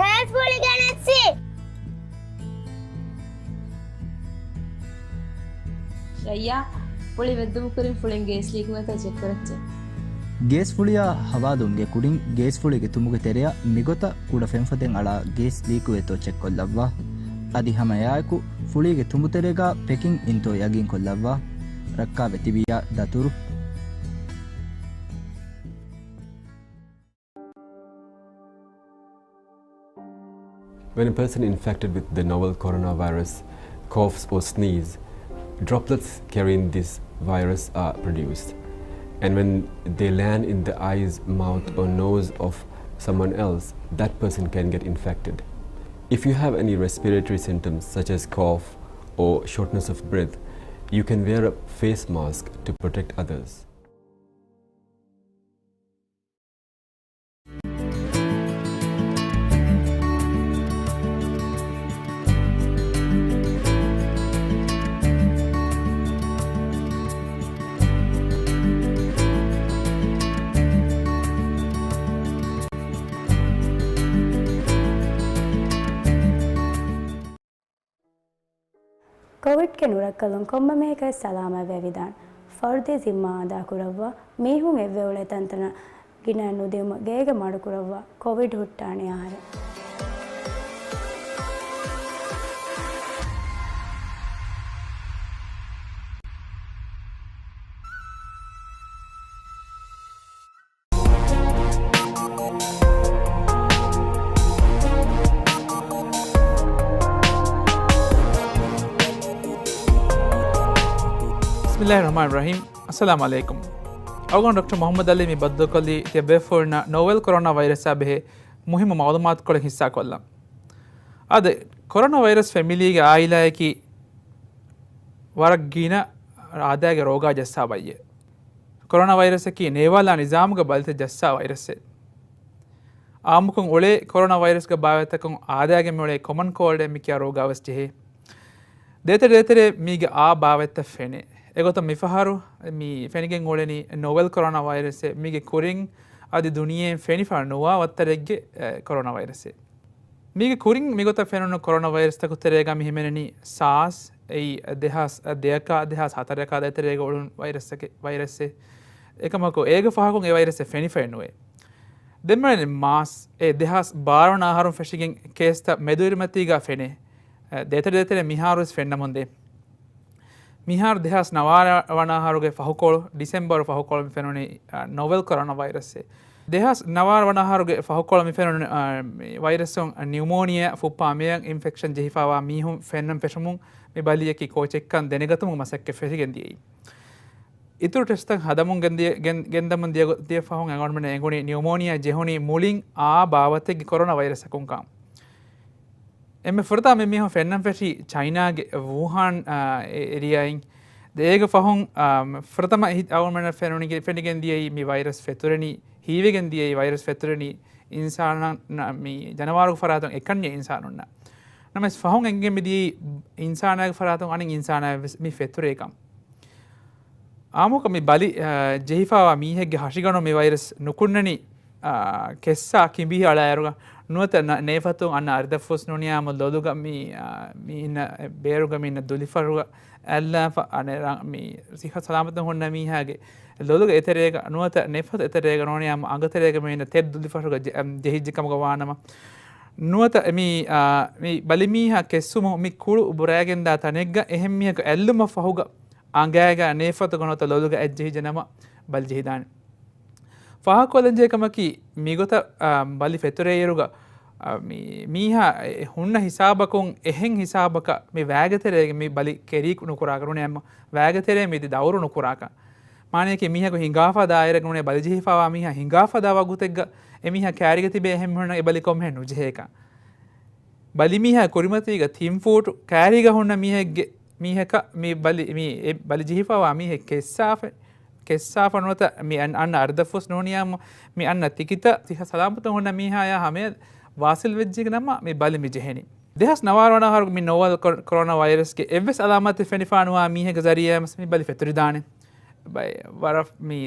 ގޭސް ފުޅި ގެނެއްސި. ރައްޔާ، ފުޅި ވެއްދުމުކުރިން ފުޅިން ގޭސް ލީކުވޭތޯ ޗެކް ކުރައްޗޭ. ގޭސް ފުޅިއާ ހަވާލުވުމުގެ ކުރިން ގޭސް ފުޅީގެ ތުނބުގެ ތެރެއަށް މިގޮތަށް ކުޑަ ފެންފޮދެއް އަޅާ ގޭސް ލީކުވޭތޯ ޗެކް ކޮށްލައްވާ. އަދި ހަމަ އެއާއެކު ފުޅީގެ ތުނބުތެރޭގާ ޕެކިން އިންތޯ ޔަގީންކޮށްލައްވާ. ރައްކާވެ ތިބިއްޔާ ދަތުރު. When a person infected with the novel coronavirus coughs or sneezes, droplets carrying this virus are produced. And when they land in the eyes, mouth, or nose of someone else, that person can get infected. If you have any respiratory symptoms such as cough or shortness of breath, you can wear a face mask to protect others. ކޮވިޑްގެ ނުރައްކަލުން ކޮންމެ މީހަކަށް ސަލާމަތްވެވިދާނެ. ފަރުދީ ޒިންމާ އަދާކުރައްވާ، މީހުން އެއްވެ އުޅޭ ތަންތަނަށް ގިނައިން ނުދިއުމަށް ގޭގަ މަޑުކުރައްވާ، ކޮވިޑް ހުއްޓާނެ އަހަރެން. ބިސްމިއްލާހި ރަޙްމާނި ރަޙީމް. އައްސަލާމު ޢަލައިކުމް. އަޅުގަނޑު ޑޮކްޓަރ މުޙައްމަދު ޢަލީ މި ބައްދަލުކޮށްލީ ތިޔަބޭފުޅުންނަށް ނޯވެލް ކޮރޯނާ ވައިރަސްއާ ބެހޭ މުހިއްމު މަޢުލޫމާތުކޮޅެއް ހިއްސާކޮށްލަން. އާދެ، ކޮރޯނާ ވައިރަސް ފެމިލީގެ އާއިލާއަކީ ވަރަށް ގިނަ އާދައިގެ ރޯގާ ޖައްސާ ބައްޔެއް. ކޮރޯނާ ވައިރަސަކީ ނޭވާލާ ނިޒާމުގެ ބަލިތައް ޖައްސާ ވައިރަސެއް. އާއްމުކޮށް އުޅޭ ކޮރޯނާ ވައިރަސްގެ ބާވަތްތަކުން އާދައިގެން މިއުޅޭ ކޮމަން ކޯލްޑް މި ކިޔާ ރޯގާވެސް ޖެހޭ. ދޭތެރެ ދޭތެރެ މީގެ އާ ބާވަތްތައް ފެނޭ. އެގޮތަށް މިފަހަރު މި ފެނިގެން އުޅެނީ ނޯވެލް ކޮރޯނާ ވައިރަސެއް. މީގެ ކުރިން އަދި ދުނިޔެއިން ފެނިފަ ނުވާ ވައްތަރެއްގެ، އެ، ކޮރޯނާ ވައިރަސެއް. މީގެ ކުރިން މިގޮތަށް ފެނުނު ކޮރޯނާ ވައިރަސްތަކު ތެރޭގަ މި ހިމެނެނީ ސާސް، އެއީ ދެހާސް ދެއަކާ ދެހާސް ހަތަރަކާ ދޭތެރޭގަ އުޅުނު ވައިރަސްއެއް، ވައިރަސްއެއް. އެކަމަކު އޭގެ ފަހަކުން އެ ވައިރަސްއެއް ފެނިފައެއް ނުވޭ. ދެން މިއުޅެނީ މާސް، އެ ދެހާސް ބާރަ ވަނަ އަހަރުން ފެށިގެން ކޭސްތައް މެދުއިރުމަތީގަ ފެނޭ. ދޭތެރެ ދޭތެރެ މިހާރުވެސް ފެންނަމުންދޭ. މިހާރު ދެހާސް ނަވާރަ ވަނަ އަހަރުގެ ފަހުކޮޅު، ޑިސެމްބަރު ފަހުކޮޅު މި ފެނުނީ، އަ، ނޯވެލް ކޮރޯނާ ވައިރަސްއެއް. ދެހާސް ނަވާރަ ވަނަ އަހަރުގެ ފަހުކޮޅު މި ފެނުނު، އަ، މި ވައިރަސްއުން ނިއުމޯނިއާ ފުއްޕާ މިއަށް އިންފެކްޝަން ޖެހިފައިވާ މީހުން ފެންނަން ފެށުމުން މި ބަލިއަކީ ކޯޗެއްކަން ދެނެގަތުމުގެ މަސައްކަތް ފެށިގެން ދިޔައީ. އިތުރު ޓެސްޓްތައް ހަދަމުން ގެންދިޔަ-، ގެން-، ގެންދަމުން ދިޔަ-، ދިޔަ ފަހުން އަޅުގަނޑުމެންނަށް އެނގުނީ ނިއުމޯނިއާ ޖެހުނީ މުޅިން އާ ބާވަތެއްގެ ކޮރޯނާ ވައިރަސްއަކުންކަން. އެންމެ ފުރަތަމަ މި މީހުން ފެންނަން ފެށީ ޗައިނާގެ ވޫހާން، އާ، އެ-، އެރިއާއިން. ދޭގެ ފަހުން، އާ، ފުރަތަމަ އިހި-، އަޅުގަނޑުމެންނަށް ފެނުނިގެ-، ފެނިގެން ދިޔައީ މި ވައިރަސް ފެތުރެނީ، ހީވެގެން ދިޔައީ ވައިރަސް ފެތުރެނީ އިންސާނާ-، މި ޖަނަވާރުގެ ފަރާތުން އެކަންޏެއް އިންސާނުންނަށް. ނަމަވެސް ފަހުން އެނގެން މި ދިޔައީ އިންސާނާގެ ފަރާތުން އަނެއް އިންސާނާއަށް ވެސް މި ފެތުރޭކަން. އާއްމުކޮށް މި ބަލި، އަ، ޖެހިފައިވާ މީހެއްގެ ހަށިގަނޑު މި ވައިރަސް ނުކުންނަނީ، އަ، ކެއްސާ ކިނބިހި އަޅާއިރުގަ ނުވަތަ ނަ-، ނޭފަތުން އަންނަ އަރިދަށްފުސް ނޫނިއްޔާމު ލޮލުގަ މި، އަ، މި އިންނަ ބޭރުގަ މި އިންނަ ދުލިފަށުގަ އައްލާފަ އަނެއް ރަ-، މި ސިއްހަ ސަލާމަތުން ހުންނަ މީހާގެ ލޮލުގެ އެތެރޭގަ ނުވަތަ ނޭފަތު އެތެރޭގަ ނޫނިއްޔާމު އަނގަތެރޭގަ މި އިންނަ ތެދު ދުލިފަށުގަ ޖެ-، އަ، ޖެހިއްޖެ ކަމުގަ ވާނަމަ ނުވަތަ މި، އާ، މި ބަލިމީހާ ކެއްސުމުން މި ކުޅު ބުރައިގެންދާ ތަނެއްގަ އެހެން މީހަކު އެއްލުމަށް ފަހުގަ އަނގައިގަ ނޭފަތުގަ ނުވަތަ ލޮލުގަ އެއްޖެހިއްޖެ ނަމަ ބަލި ޖެހިދާނެ. ފާހަގަކޮށްލަންޖެހޭ ކަމަކީ، މިގޮތަށް، އާ، ބަލި ފެތުރޭއިރުގަ، އާ، މި-، މީހާ އެ ހުންނަ ހިސާބަކުން އެހެން ހިސާބަކަށް މި ވައިގެތެރޭގަ މި ބަލި ކެރީ ނުކުރާކަށް ނޫނޭ، އެމަ ވައިގެތެރޭ މި ދައުރު ނުކުރާކަށް. މާނަޔަކީ މީހަކު ހިނގާފަ ދާއިރެއް ނޫނޭ ބަލިޖެހިފައިވާ މީހާ ހިނގާފަ ދާ ވަގުތެއްގަ އެމީހާ ކައިރީގަ ތިބޭ އެހެން މީހުންނަށް އެ ބަލި ކޮންމެހެން ނުޖެހޭކަން. ބަލިމީހާ ކުރިމަތީގަ ތިން ފޫޓު ކައިރީގަ ހުންނަ މީހެއްގެ، މީހަކަށް މި ބަލި، މި އެ ބަލި ޖެހިފައިވާ މީހެއް ކެއްސާފަ، ކެއްސާފަ ނުވަތަ މި އަން-، އަންނަ އަރިދަށްފުސް ނޫނިއްޔާމު މި އަންނަ ތިކިތައް ސިއްހަ ސަލާމަތުން ހުންނަ މީހާޔާ ހަމަޔަށް ވާސިލް ވެއްޖެ ނަމަ މި ބަލި މި ޖެހެނީ. ދެހާސް ނަވާރަ ވަނަ އަހަރު މި ނޯވެލް ކޮ-، ކޮރޯނާ ވައިރަސްގެ އެއްވެސް އަލާމާތެއް ފެނިފާ ނުވާ މީހެއްގެ ޒަރީއާ މަސް މި ބަލި ފެތުރިދާނެ. ބައި-، ވަރަށް މި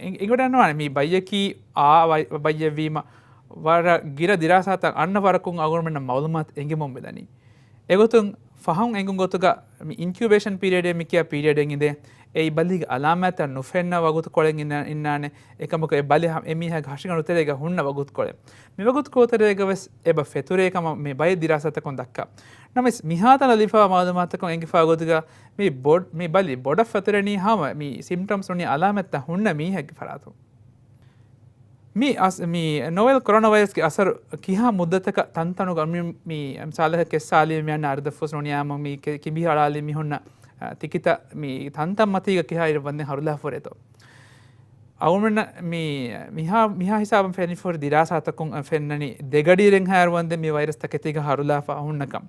އި-، އިނގޮޑަށް ނުވާނެ މި ބައްޔަކީ އާ ވައި-، ބައްޔެއްވީމަ، ވަރަށް ގިނަ ދިރާސާތައް އަންނަ ވަރަކުން އަޅުގަނޑުމެންނަށް މައުލޫމާތު އެނގެމުން މިދަނީ. އެގޮތުން ފަހުން އެނގުން ގޮތުގަ މި އިންކިއުބޭޝަން ޕީރިއަޑޭ މި ކިޔާ ޕީރިއަޑެއް އިނދޭ، އެއީ ބަލީގެ އަލާމާތްތައް ނުފެންނަ ވަގުތުކޮޅެއް އިންނާ-، އިންނާނެ. އެކަމަކު އެ ބަލި ހަ-، އެ މީހާގެ ހަށިގަނޑު ތެރޭގަ ހުންނަ ވަގުތުކޮޅެއް. މި ވަގުތުކޮޅު ތެރޭގަ ވެސް އެބަ ފެތުރޭ ކަމަށް މި ބައެއް ދިރާސާތަކުން ދައްކާ. ނަމަވެސް މިހާތަނަށް ލިބިފައިވާ މައުލޫމާތަކުން އެނގިފައި ގޮތުގަ މި ބޮޑް-، މި ބަލި ބޮޑަށް ފެތުރެނީ ހަމަ މި ސިމްޕްޓަމްސް ނޫނީ އަލާމާތްތައް ހުންނަ މީހެއްގެ ފަރާތުން. މި އަސް-، މި ނޮވެލް ކޮރޯނާ ވައިރަސްގެ އަސަރު ކިހާ މުއްދަތަކަށް ތަންތަނުގަ މި، މި މިސާލަކަށް ކެއްސާލީ މިއަންނަ އަރިދަށްފުސް ނޫނިއްޔާމު މި ކި-، ކިނބި ހަޅާލި މި ހުންނަ، އަ، ތިކިތައް މި ތަންތަން މަތީގަ ކިހާ އިރެއް ވަންދެން ހަރުލާ ފުރޭތޯ. އަޅުގަނޑުމެންނަށް މި މިހާ، މިހާ ހިސާބަށް ފެނިފަހުރި ދިރާސާތަކުން ފެންނަނީ ދެގަޑިއިރެއްހާއިރު ވަންދެން މި ވައިރަސް ތަކެތީގަ ހަރުލާފަ ހުންނަކަން.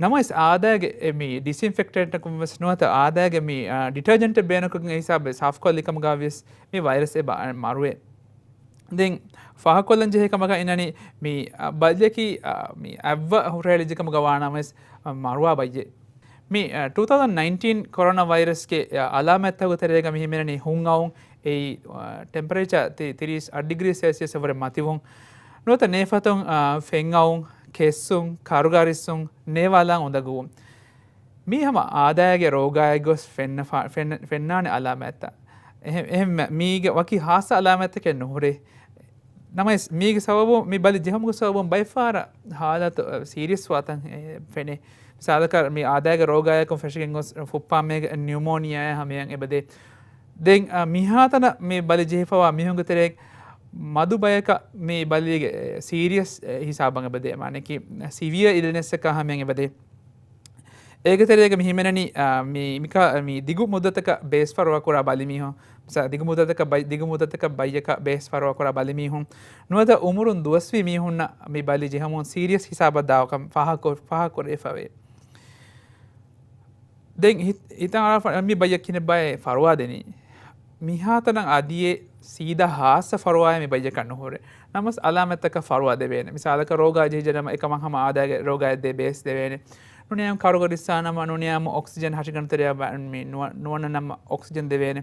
ނަމަވެސް އާދައިގެ އެ މި ޑިސްއިންފެކްޓެންޓަކުން ވެސް ނުވަތަ އާދައިގެ މި، އާ، ޑިޓަރޖެންޓެއް ބޭނުންކޮށްގެން އެ ހިސާބެއް ސާފުކޮށްލި ކަމުގަ ވިޔަސް މި ވައިރަސް އެބަ މަރުވޭ. ދެން ފާހަގަކޮށްލަން ޖެހޭ ކަމަކަށް އިންނަނީ މި، އަ، ބައްޔަކީ، އަ، މި އަތްވަ ހުށަހެޅިއްޖެ ކަމުގަ ވާނަމަވެސް، އަ، މަރުވާ ބައްޔެއް. މި، އަ، ޓޫ ތައުޒަންޑް ނައިންޓީން ކޮރޯނާ ވައިރަސްގެ، އަ، އަލާމާތްތަކުގެ ތެރޭގަ މި ހިމެނެނީ ހުން އައުން، އެއީ، އަ، ޓެމްޕަރޭޗާ ތި-، ތިރީސް އަށް ޑިގްރީ ސެލްސިއަސް ވުރެ މަތިވުން. ނުވަތަ ނޭފަތުން، އާ، ފެން އައުން، ކެއްސުން، ކަރުގަރިއްސުން، ނޭވާލާން އުނދަގޫވުން. މީ ހަމަ އާދައިގެ ރޯގާއެއް ގޮސް ފެންނަ-، ފެން-، ފެންނާނެ އަލާމާތްތައް. އެހެ-، އެހެން މަ-، މީގެ ވަކި ހާއްސަ އަލާމާތްތަކެއް ނުހުރޭ. ނަމަވެސް، މީގެ ސަބަބުން، މި ބަލި ޖެހުމުގެ ސަބަބުން ބައެއް ފަހަރަށް ހާލަތު، އަ، ސީރިއަސް ވާތަން، އެ، ފެނޭ. މިސާލަކަށް، މި އާދައިގެ ރޯގާއަކުން ފެށިގެން ގޮސް ފުއްޕާމޭގެ ނިއުމޯނިއާއާ ހަމަޔަށް އެބަދޭ. ދެން، އަ، މިހާތަނަށް މި ބަލި ޖެހިފަވާ މީހުންގެ ތެރޭ މަދު ބަޔަކަށް މި ބަލީގެ ސީރިއަސް ހިސާބަށް އެބަދޭ، މާނައަކީ ސިވިއަ އިލްނެސްއަކާ ހަމަޔަށް އެބަދޭ. އޭގެ ތެރޭގަ މި ހިމެނެނީ، އަ، މި، މިކަ-، މި ދިގު މުއްދަތަކަށް ބޭސް ފަރުވާ ކުރާ ބަލިމީހުން، މިސާ، ދިގު މުއްދަތަކަށް ބައި-، ދިގު މުއްދަތަކަށް ބައްޔަކަށް ބޭސް ފަރުވާ ކުރާ ބަލިމީހުން، ނުވަތަ އުމުރުން ދުވަސްވީ މީހުންނަށް މި ބަލި ޖެހުމުން ސީރިއަސް ހިސާބަށް ދާކަން ފާހަގަކޮށް-، ފާހަގަކުރެވިފަވޭ. ދެން ހި-، ހިތަށް އަރާފަ މި ބައްޔަށް ކިހިނެއްބާ ފަރުވާ ދެނީ؟ މިހާތަނަށް އަދިއެއް ސީދާ ހާއްސަ ފަރުވާއެއް މި ބައްޔަކަށް ނުހުރޭ. ނަމަވެސް އަލާމަތްތަކަށް ފަރުވާ ދެވޭނެ. މިސާލަކަށް ރޯގާ ޖެހިއްޖެނަމަ އެކަމަށް ހަމަ އާދައިގެ ރޯގާއެއް ދޭ ބޭސް ދެވޭނެ. ނޫނިއްޔާމު ކަރުގަރިއްސާނަމަ ނޫނިއްޔާމު އޮކްސިޖަން ހަށިގަނޑު ތެރެއަށް ވަ-، މި ނުވަ-، ނުވަނަނަމަ އޮކްސިޖަން ދެވޭނެ.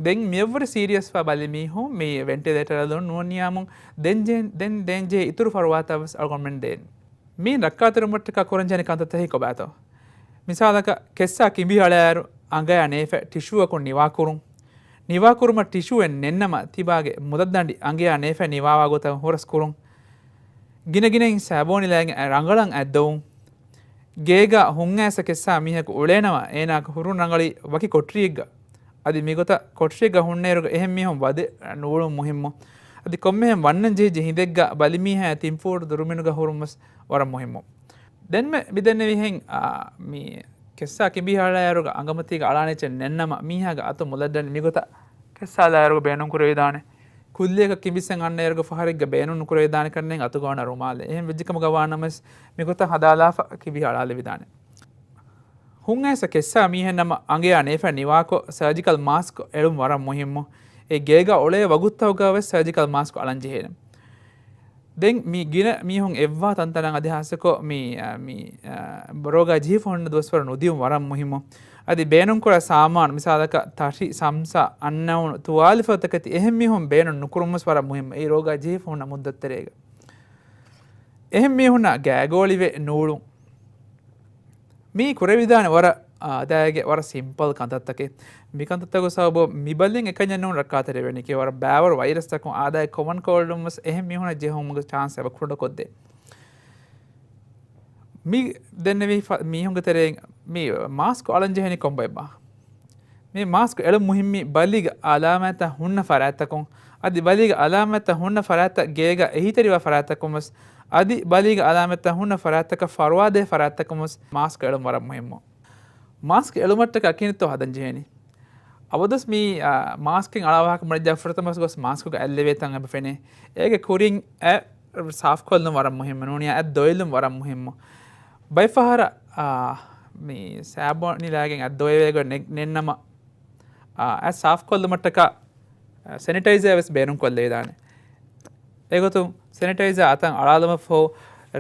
ދެން މިއަށްވުރެ ސީރިއަސްވާ ބަލި މީހުން މި ވެންޓިލޭޓަރަށް ނޫނިއްޔާމު ދެން ޖެ-، ދެން ދޭންޖެހޭ އިތުރު ފަރުވާތައް ވެސް އަޅުގަނޑުމެން ދޭން. މީން ރައްކާތެރިވުމަށްޓަކާ ކުރަންޖެހޭނެ ކަންތައްތަކީ ކޮބާތޯ؟ މިސާލަކަށް، ކެއްސާ ކިނބި ހަޅާއިރު އަނގަޔާ ނޭފަ ޓިޝޫއަކުން ނިވާކުރުން. ނިވާކުރުމަށް ޓިޝޫއެއް ނެތްނަމަ، ތިބާގެ މުދައްދަނޑި އަނގަޔާ ނޭފަ ނިވާވާ ގޮތަށް ހުރަސް ކުރުން. ގިނަގިނައިން ސާބޯނި ލައިގެން ރަނގަޅަށް އަތްދޮވުން. ގޭގަ ހުންއައިސް ކެއްސާ މީހަކު އުޅޭނަމަ، އޭނާގެ ހުރުން ރަނގަޅީ ވަކި ކޮޓަރިއެއްގަ. އަދި މިގޮތަށް ކޮޓަރިއެއްގަ ހުންނައިރުގަ އެހެން މީހުން ވަދެ ނޫޅުން މުހިއްމު. އަދި ކޮންމެހެން ވަންނަން ޖެހިއްޖެ ހިނދެއްގަ ބަލިމީހާ ތިންފޫރު ދުރުމިނުގަ ހުރުން ވެސް ވަރަށް މުހިއްމު. ދެންމެ މިދެންނެވިހެން، އާ، މި ކެއްސާ ކިނބި ހަޅާއިރުގަ އަނގަމަތީގަ އަޅާނެ އެއްޗެއް ނެތްނަމަ، މީހާގެ އަތު މުލައްޑަން މިގޮތަށް ކެއްސާލާއިރުގަ ބޭނުން ކުރެވިދާނެ. ކުއްލިއަކަށް ކިނބިއްސަން އަންނައިރުގަ ފަހަރެއްގަ ބޭނުން ނުކުރެވިދާނެ ކަންނޭނގެ އަތުގަ އޮންނަ ރުމާލެއް. އެހެން ވެއްޖެކަމުގަ ވާނަމަވެސް މިގޮތަށް ހަދާލާފަ ކިބި ހަޅާލެވިދާނެ. ހުންއައިސް ކެއްސާ މީހެއްނަމަ އަނގަޔާ ނޭފަ ނިވާކޮށް ސަރޖިކަލް މާސްކް އެޅުން ވަރަށް މުހިއްމު. އެ ގޭގަ އުޅޭ ވަގުތުތަކުގަ ވެސް ސަރޖިކަލް މާސްކް އަޅަން ޖެހޭނެ. ދެން މި ގިނަ މީހުން އެއްވާ ތަންތަނަށް އަދި ހާއްސަކޮށް މި، އަ، މި، އަ، ރޯގާ ޖެހިފަ ހުންނަ ދުވަސްވަރު ނުދިއުން ވަރަށް މުހިއްމު. އަދި ބޭނުންކުރާ ސާމާނު، މިސާލަކަށް ތަށި، ސަމްސާ، އަންނައުނު، ތުވާލިފަދަ ތަކެތި އެހެން މީހުން ބޭނުން ނުކުރުން ވެސް ވަރަށް މުހިއްމު. އެ ރޯގާ ޖެހިފަ ހުންނަ މުއްދަތު ތެރޭގަ. އެހެން މީހުންނާ ގާގޯޅިވެ ނޫޅުން. މީ ކުރެވިދާނެ ވަރަށް އާދައިގެ ވަރަށް ސިމްޕަލް ކަންތައްތަކެއް. މި ކަންތައްތަކުގެ ސަބަބުން މި ބަލިން އެކަންޏެއް ނޫން ރައްކާތެރިވެނީކީ. ވަރަށް ބައިވަރު ވައިރަސްތަކުން އާދައިގެ ކޮމަން ކޯލްޑުން ވެސް އެހެން މީހުންނަށް ޖެހުމުގެ ޗާންސް އެބަ ކުޑަކޮށްދޭ. މި ދެންނެވި ފަ-، މީހުންގެ ތެރެއިން މި މާސްކު އަޅަން ޖެހެނީ ކޮންބައެއްބާ؟ މި މާސްކު އެޅުން މުހިއްމީ ބަލީގެ އަލާމާތްތައް ހުންނަ ފަރާތްތަކުން، އަދި ބަލީގެ އަލާމާތްތައް ހުންނަ ފަރާތްތައް ގޭގަ އެހީތެރިވާ ފަރާތްތަކުން ވެސް، އަދި ބަލީގެ އަލާމާތްތައް ހުންނަ ފަރާތްތަކަށް ފަރުވާދޭ ފަރާތްތަކުން ވެސް މާސްކު އެޅުން ވަރަށް މުހިއްމު. މާސްކު އެޅުމަށްޓަކާ ކިހިނެއްތޯ ހަދަން ޖެހޭނީ؟ އަބަދުވެސް މި، އާ، މާސްކެއް އަޅާ ވާހަކަ މަޑިއްޖާ ފުރަތަމަ ގޮސް މާސްކުގަ އަތްލެވޭ ތަން އެބަ ފެނޭ. އޭގެ ކުރިން އަތް ސާފުކޮށްލުން ވަރަށް މުހިއްމު. ނޫނީ އަތް ދޮވެލުން ވަރަށް މުހިއްމު. ބައެއް ފަހަރަށް، އާ، މި ސާބޯނި ލައިގެން އަތް ދޮވެވޭ ގޮތް ނެ-، ނެތްނަމަ، އާ، އަތް ސާފުކޮށްލުމަށްޓަކާ، އާ، ސެނިޓައިޒާ ވެސް ބޭނުންކޮށްލެވިދާނެ. އެގޮތުން ސެނިޓައިޒާ އަތަށް އަޅާލުމަށްފަހު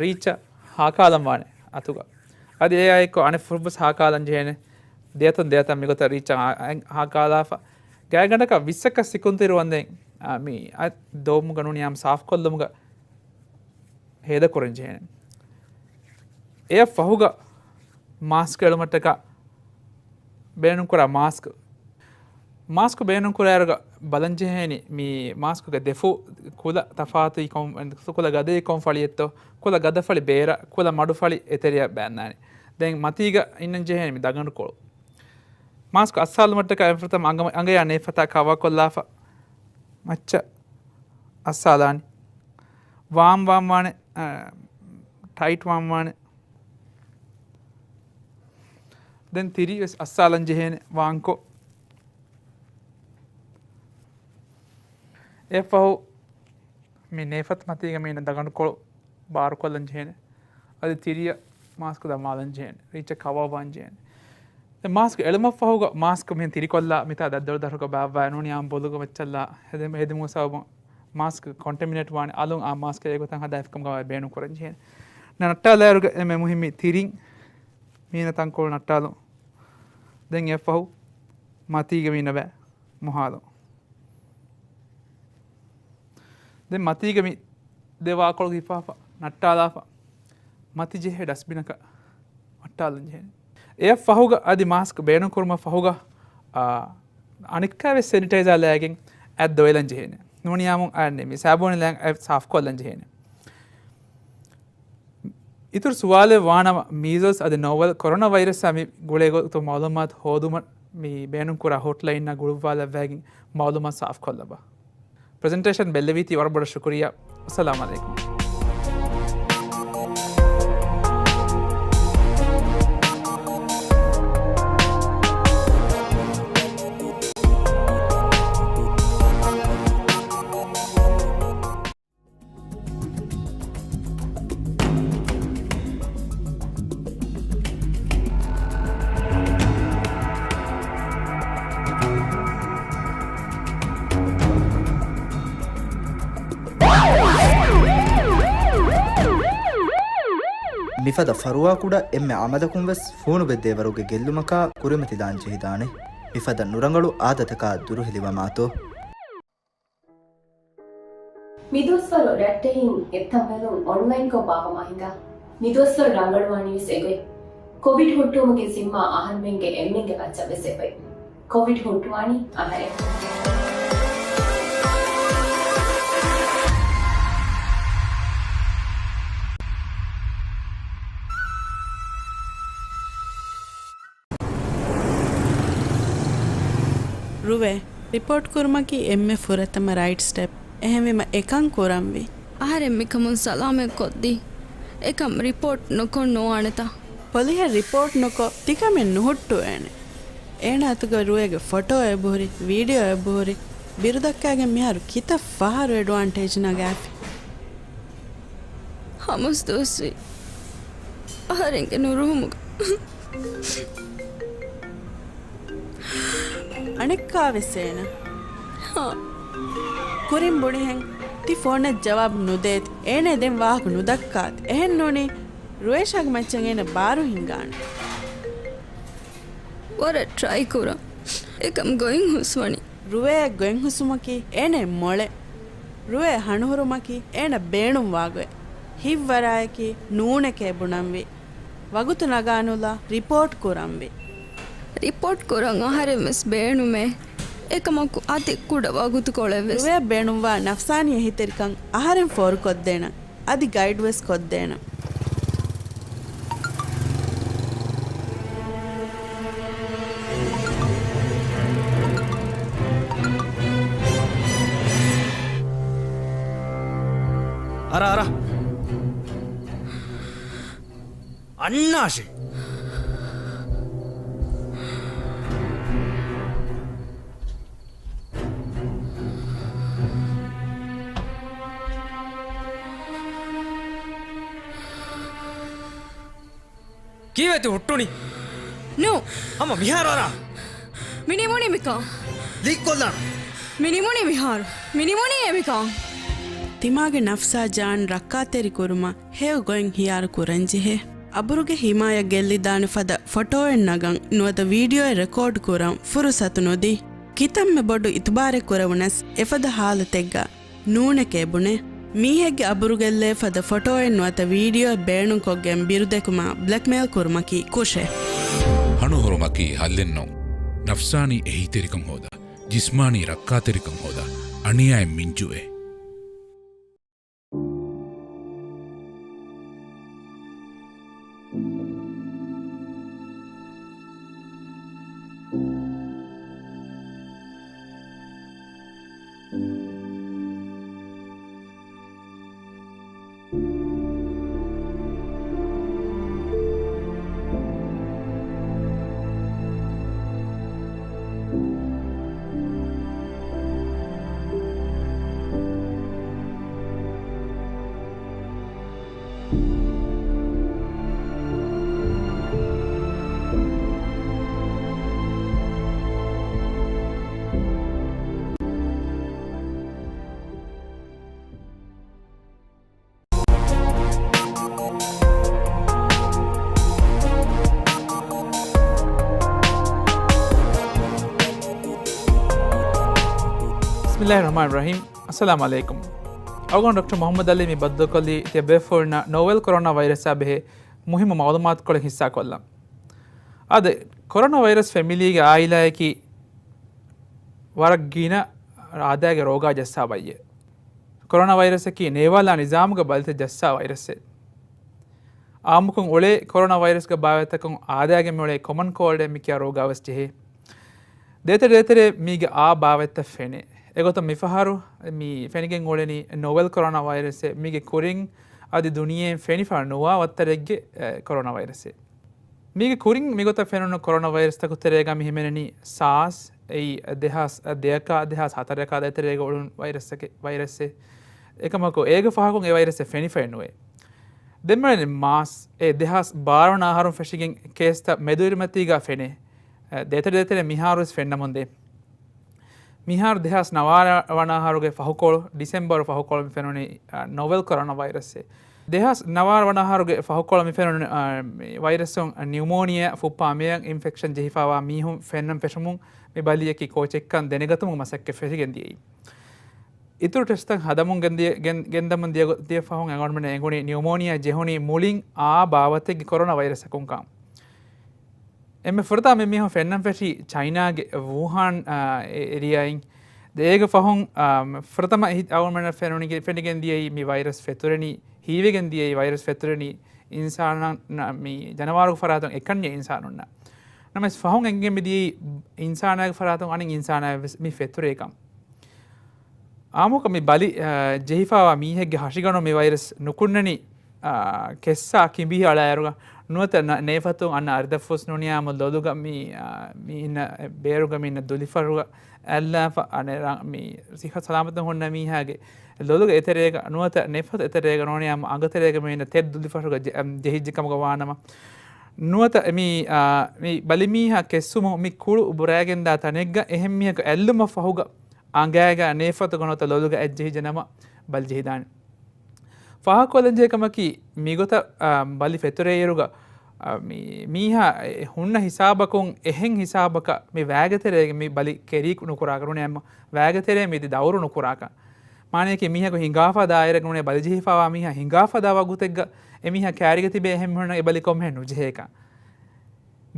ރީއްޗަށް ހާކާލަން ވާނެ އަތުގަ. އަދި އެއާއެއްކޮށް އަނެއް ފުށްވެސް ހާކާލަން ޖެހޭނެ. ދެއަތުން ދެއަތަށް މިގޮތަށް ރީއްޗަށް އާ-، އާ-، ހާކާލާފަ. ގާތްގަނޑަކަށް ވިއްސަކަށް ސިކުންތިރި ވަންދެން އާ، މި އަތް ދޮވުމުގަ ނޫނީ އާއްމު ސާފުކޮށްލުމުގަ ހޭދަކުރަން ޖެހޭނެ. އެއަށް ފަހުގަ މާސްކް އެޅުމަށްޓަކާ ބޭނުންކުރާ މާސްކް، މާސްކް ބޭނުންކުރާއިރުގަ ބަލަންޖެހޭނީ މި މާސްކްގެ ދެފުށް ކުލަ ތަފާތު ކޮން، ކުލަ ގަދައީ ކޮން ފަޅިއެއްތޯ، ކުލަ ގަދަފަޅި ބޭރަށް، ކުލަ މަޑުފަޅި އެތެރެއަށް ބައިންނާނެ. ދެން މަތީގަ އިންނަން ޖެހޭނީ މި ދަގަނޑުކޮޅު. މާސްކް އައްސާލުމަށްޓަކާ އެންމެ ފުރަތަމަ އަނގަ، އަނގަޔާ ނޭފަތާ ކަވާކޮށްލާފަ، މައްޗަށް އައްސާލާނީ. ވާމް ވާން ވާނެ، އަ، ޓައިޓް ވާން ވާނެ. ދެން ތިރި ވެސް އައްސާލަން ޖެހޭނެ ވާންކޮށް. އެއަށްފަހު މި ނޭފަތު މަތީގަ މީނަ ދަގަނޑުކޮޅު ބާރުކޮށްލަން ޖެހޭނެ. އަދި ތިރިއަށް މާސްކް ދަމާލަން ޖެހޭނެ. ރީއްޗަށް ކަވައްވާން ޖެހޭނެ. ދެން މާސްކް އެޅުމަށްފަހުގަ މާސްކް މިހެން ތިރިކޮށްލާ މިތާ ދައްދަޅު ދަށުގަ ބާއްވާ ނޫނީ އާއްމު ބޮލުގަ މައްޗަށްލާ ހެދެ، ހެދުމުގެ ސަބަބުން މާސްކް ކޮންޓެމިނޭޓް ވާނެ. އަލުން އާ މާސްކް އެގޮތަށް ހަދާ އެކަމަށް ބޭނުން ކުރަން ޖެހޭނެ. ނައްޓާލާއިރުގަ އެންމެ މުހިއްމީ ތިރިން މީނަ ތަންކޮޅު ނައްޓާލުން. ދެން އެއަށްފަހު މަތީގަ މީނަ ބައި މޮހާލުން. ދެން މަތީގަ މި ދެ ވާކޮޅު ހިފާފަ، ނައްޓާލާފަ، މަތި ޖެހޭ ޑަސްބިނަކަށް ނައްޓާލަން ޖެހޭނެ. އެއަށް ފަހުގަ އަދި މާސްކް ބޭނުން ކުރުމަށް ފަހުގަ، އާ، އަނެއްކާވެސް ސެނިޓައިޒާ ލައިގެން އަތް ދޮވެލަން ޖެހޭނެ. ނޫނީ އާއްމު އަނެއް މި ސާބޫނި ލައިގެން އަތް ސާފުކޮށްލަން ޖެހޭނެ. އިތުރު ސުވާލެއް ވާނަމަ، މީޒަލްސް އަދި ނޯވެލް ކޮރޯނާ ވައިރަސްއާ މި ގުޅޭ ގޮތު މައުލޫމާތު ހޯދުމަށް މި ބޭނުންކުރާ ހޮޓްލައިންއާ ގުޅުއްވާލައްވައިގެން މައުލޫމާތު ސާފުކޮށްލަބަ. ޕްރެޒެންޓޭޝަން ބެއްލެވީތީ ވަރަށް ބޮޑަށް ޝުކުރިއްޔާ. އައްސަލާމު ޢަލައިކުމް. މިފަދަ ފަރުވާކުޑަ އެންމެ އަމަލަކުން ވެސް ފޫނުބެއްދޭވަރުގެ ގެއްލުމަކާ ކުރިމަތިލާން ޖެހިދާނެ. މިފަދަ ނުރަނގަޅު އާދަތަކާ ދުރުހެލިވަމާތޯ. މިދުވަސްވަރު ރައްޓެހިން އެއްތަންވެލުން އޮންލައިންކޮށް ބާއްވަމާ ހިނގާ. މިދުވަސްވަރު ރަނގަޅުވާނީވެސް އެގޮތް. ކޮވިޑް ހުއްޓުވުމުގެ ޒިންމާ އަހަރުމެންގެ އެންމެންގެ މައްޗަށްވެސް އެބައޮތް. ކޮވިޑް ހުއްޓުވާނީ އަހަރެން. ރުވޭ، ރިޕޯޓް ކުރުމަކީ އެންމެ ފުރަތަމަ ރައިޓް ސްޓެޕް. އެހެންވީމަ އެކަން ކުރަންވީ. އަހަރެން މިކަމުން ސަލާމަތް ކޮށްދީ. އެކަމް ރިޕޯޓް ނުކޮށް ނުވާނެތަ؟ ޕޮލިހެއް ރިޕޯޓް ނުކޮށް ތިކަމެއް ނުހުއްޓުވޭނެ. އޭނަ އަތުގަ ރުވޭގެ ފޮޓޯ އެބަހުރި، ވީޑިއޯ އެބަހުރި، ބިރުދައްކާގެން މިހާރު ކިތައް ފަހަރު އެޑްވާންޓޭޖް ނަގާފި. ހަމަސް ދުވަސްވީ އަހަރެންގެ ނުރުހުމުގަ. އަނެއްކާވެސް އޭނަ. ހާ. ކުރިން ބުނިހެން ތި ފޯނަށް ޖަވާބު ނުދޭތި. އޭނަ ދެން ވާހަކަ ނުދައްކާތި. އެހެން ނޫނީ ރުވޭޝާގެ މައްޗަށް އޭނަ ބާރު ހިންގާނެ. ވަރަށް ޓްރައި ކުރަން. އެކަމް ގޮތް ހުސްވަނީ. ރުވޭ ގޮތް ހުސުމަކީ އޭނަ މޮޅެ. ރުވޭ ހަނުހުރުމަކީ އޭނަ ބޭނުންވާ ގޮތް. ހިތްވަރާއެކީ ނޫނެކޭ ބުނަންވީ. ވަގުތު ނަގާނުލާ ރިޕޯޓް ކުރަންވީ. ރިޕޯޓް ކުރަން އަހަރެން ވެސް ބޭނުމޭ. އެކަމަކު އަދި ކުޑަ ވަގުތުކޮޅެއް ވެސް. ރުވޭ ބޭނުންވާ ނަފްސާނީ އެހީތެރިކަން އަހަރެން ފޯރުކޮށްދޭނަން. އަދި ގައިޑް ވެސް ކޮށްދޭނަން. އަރާ، އަރާ. އަންނާށޭ. ކީއްވެތި ހުއްޓުނީ؟ ނޫ. ހަމަ މިހާރު އަރާ. މި ނިމުނީ މިކަން. ލީކްކޮށްލާނަން. މި ނިމުނީ މިހާރު. މި ނިމުނީ އެ މިކަން. ތިމާގެ ނަފްސާ ޖާން ރައްކާތެރި ކުރުމަށް ހެޔޮ ގޮތް ހިޔާރު ކުރަންޖެހޭ. އަބުރުގެ ހިމާޔަތް ގެއްލިދާނެ ފަދަ ފޮޓޯއެއް ނަގަން ނުވަތަ ވީޑިއޯއެއް ރެކޯޑް ކުރަން ފުރުސަތު ނުދީ. ކިތަންމެ ބޮޑު އިތުބާރެއް ކުރެވުނަސް އެފަދަ ހާލަތެއްގަ ނޫނެކޭ ބުނެ، މީހެއްގެ އަބުރުގެއްލޭ ފަދަ ފޮޓޯއެއް ނުވަތަ ވީޑިއޯއެއް ބޭނުންކޮށްގެން ބިރުދެކުމާ ބްލެކްމެއިލް ކުރުމަކީ ކުށެއް. ހަނުހުރުމަކީ ހައްލެއް ނޫން. ނަފްސާނީ އެހީތެރިކަން ހޯދާ، ޖިސްމާނީ ރައްކާތެރިކަން ހޯދާ، އަނިޔާއެއް މިންޖުއޭ. ބިސްމިއްލާހި ރަޙްމާނި ރަޙީމް. އައްސަލާމު ޢަލައިކުމް. އަޅުގަނޑު ޑޮކްޓަރ މުޙައްމަދު ޢަލީ މި ބައްދަލުކޮށްލީ ތިޔަބޭފުޅުންނަށް ނޯވެލް ކޮރޯނާ ވައިރަސްއާ ބެހޭ މުހިއްމު މަޢުލޫމާތުކޮޅެއް ހިއްސާކޮށްލަން. އާދެ، ކޮރޯނާ ވައިރަސް ފެމިލީގެ އާއިލާއަކީ ވަރަށް ގިނަ އާދައިގެ ރޯގާ ޖައްސާ ބައްޔެއް. ކޮރޯނާ ވައިރަސަކީ ނޭވާލާ ނިޒާމުގެ ބަލިތައް ޖައްސާ ވައިރަސެއް. އާއްމުކޮށް އުޅޭ ކޮރޯނާ ވައިރަސްގެ ބާވަތްތަކުން އާދައިގެ މިއުޅޭ ކޮމަން ކޯލްޑެއް މިކިޔާ ރޯގާވެސް ޖެހޭ. ދޭތެރެ ދޭތެރެ މީގެ އާ ބާވަތްތައް ފެނޭ. އެގޮތަށް މިފަހަރު މި ފެނިގެން އުޅެނީ ނޯވެލް ކޮރޯނާ ވައިރަސްއެއް. މީގެ ކުރިން އަދި ދުނިޔެއިން ފެނިފަ ނުވާ ވައްތަރެއްގެ، އެ، ކޮރޯނާ ވައިރަސެއް. މީގެ ކުރިން މިގޮތަށް ފެނުނު ކޮރޯނާ ވައިރަސްތަކު ތެރޭގަ މި ހިމެނެނީ ސާސް، އެއީ ދެހާސް ދެއަކާ ދެހާސް ހަތަރަކާ ދޭތެރޭގަ އުޅުނު ވައިރަސްއެއް، ވައިރަސްއެއް. އެކަމަކު އޭގެ ފަހަކުން އެ ވައިރަސްއެއް ފެނިފައެއް ނުވޭ. ދެން މިއުޅެނީ މާސް، އެ ދެހާސް ބާރަ ވަނަ އަހަރުން ފެށިގެން ކޭސްތައް މެދުއިރުމަތީގަ ފެނޭ. އެ، ދޭތެރެ ދޭތެރެ މިހާރުވެސް ފެންނަމުންދޭ. މިހާރު ދެހާސް ނަވާރަ ވަނަ އަހަރުގެ ފަހުކޮޅު، ޑިސެމްބަރު ފަހުކޮޅު މި ފެނުނީ، އަ، ނޯވެލް ކޮރޯނާ ވައިރަސްއެއް. ދެހާސް ނަވާރަ ވަނަ އަހަރުގެ ފަހުކޮޅު މި ފެނުނު، އަ، މި ވައިރަސުން ނިއުމޯނިއާ ފުއްޕާ މެޔަށް އިންފެކްޝަން ޖެހިފައިވާ މީހުން ފެންނަން ފެށުމުން މި ބަލިއަކީ ކޯޗެއްކަން ދެނެގަތުމުގެ މަސައްކަތް ފެށިގެން ދިޔައީ. އިތުރު ޓެސްޓްތައް ހަދަމުން ގެންދިޔަ-، ގެން-، ގެންދަމުން ދިޔަ ގޮ-، ދިޔަ ފަހުން އަޅުގަނޑުމެންނަށް އެނގުނީ ނިއުމޯނިއާ ޖެހުނީ މުޅިން އާ ބާވަތެއްގެ ކޮރޯނާ ވައިރަސްއަކުންކަން. އެންމެ ފުރަތަމަ މި މީހުން ފެންނަން ފެށީ ޗައިނާގެ ވޫހާން، އާ، އެ-، އެރިއާއިން. ދެ އޭގެ ފަހުން، އާ، ފުރަތަމަ އެހި-، އަޅުގަނޑުމެންނަށް ފެނުނިގެ-، ފެނިގެން ދިޔައީ މި ވައިރަސް ފެތުރެނީ، ހީވެގެން ދިޔައީ ވައިރަސް ފެތުރެނީ އިންސާނާ-، ނަ-، މި ޖަނަވާރުގެ ފަރާތުން އެކަންޏެއް އިންސާނުންނަށް. ނަމަވެސް ފަހުން އެނގިގެން މި ދިޔައީ އިންސާނާގެ ފަރާތުން އަނެއް އިންސާނާއަށް ވެސް މި ފެތުރޭކަން. އާއްމުކޮށް މި ބަލި، އާ، ޖެހިފައިވާ މީހެއްގެ ހަށިގަނޑު މި ވައިރަސް ނުކުންނަނީ، އާ، ކެއްސާ ކިނބި އަޅާއިރުގަ ނުވަތަ ނަ-، ނޭފަތުން އަންނަ އަރިދަށްފުސް ނޫނިއްޔާމު ލޮލުގަ މި، އާ، މި އިންނަ ބޭރުގަ މި އިންނަ ދުލިފަށުގަ އައްލާފަ އަނެއް ރަ-، މި ސިއްހަ ސަލާމަތުން ހުންނަ މީހާގެ ލޮލުގެ އެތެރޭގަ ނުވަތަ ނޭފަތު އެތެރޭގަ ނޫނިއްޔާމު އަނގަތެރޭގަ މި އިންނަ ތެދު ދުލިފަށުގަ ޖެ-، އަމް، ޖެހިއްޖެ ކަމުގަ ވާނަމަ، ނުވަތަ މި، އާ، މި ބަލިމީހާ ކެއްސުމުން މި ކުޅު ބުރައިގެންދާ ތަނެއްގަ އެހެން މީހަކު އެއްލުމަށް ފަހުގަ އަނގައިގަ ނޭފަތުގަ ނުވަތަ ލޮލުގަ އެއްޖެހިއްޖެ ނަމަ ބަލި ޖެހިދާނެ. ފާހަގަކޮށްލަންޖެހޭ ކަމަކީ، މިގޮތަށް، އާ، ބަލި ފެތުރޭއިރުގަ، އާ، މި-، މީހާ އެ ހުންނަ ހިސާބަކުން އެހެން ހިސާބަކަށް މި ވައިގެތެރޭގަ މި ބަލި ކެރީ ނުކުރާކަށް ނޫނީ އެމް ވައިގެތެރޭ މި ދައުރު ނުކުރާކަށް. މާނަޔަކީ މީހަކު ހިނގާފަ ދާއިރަކަށް ނޫނީ ބަލި ޖެހިފައިވާ މީހާ ހިނގާފަ ދާ ވަގުތެއްގަ އެ މީހާ ކާރިގަ ތިބޭ އެހެން މީހުންނަށް އެ ބަލި ކޮންމެހެން ނުޖެހޭކަށް.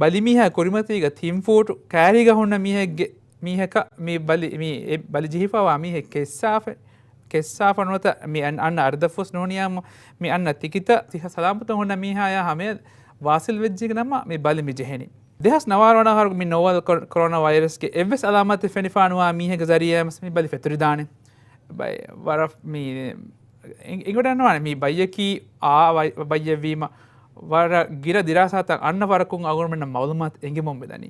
ބަލިމީހާ ކުރިމަތީގަ ތިން ފޫޓު ކާރީގަ ހުންނަ މީހެއްގެ، މީހަކަށް މި ބަލި، މި އެ ބަލި ޖެހިފައިވާ މީހެއް ކެއްސާފަ، ކެއްސާފަ ނުވަތަ މި އަން-، އަންނަ އަރިދަށްފުސް ނޫނިއްޔާމު މި އަންނަ ތިކިތައް ސިއްހަ ސަލާމަތުން ހުންނަ މީހާޔާ ހަމަޔަށް ވާސިލް ވެއްޖެ ނަމަ މި ބަލި މި ޖެހެނީ. ދެހާސް ނަވާރަ ވަނަ އަހަރު މި ނޯވެލް ކޮ-، ކޮރޯނާ ވައިރަސްގެ އެއްވެސް އަލާމާތެއް ފެނިފާ ނުވާ މީހެއްގެ ޒަރީއާ މި ބަލި ފެތުރިދާނެ. ބައި-، ވަރަށް މި އެ-، އެނގިވަޑަންވާނެ މި ބައްޔަކީ އާ ވައި-، ބައްޔެއްވީމަ، ވަރަށް ގިނަ ދިރާސާތައް އަންނަ ވަރަކުން އަޅުގަނޑުމެންނަށް މައުލޫމާތު އެނގިމުން މިދަނީ.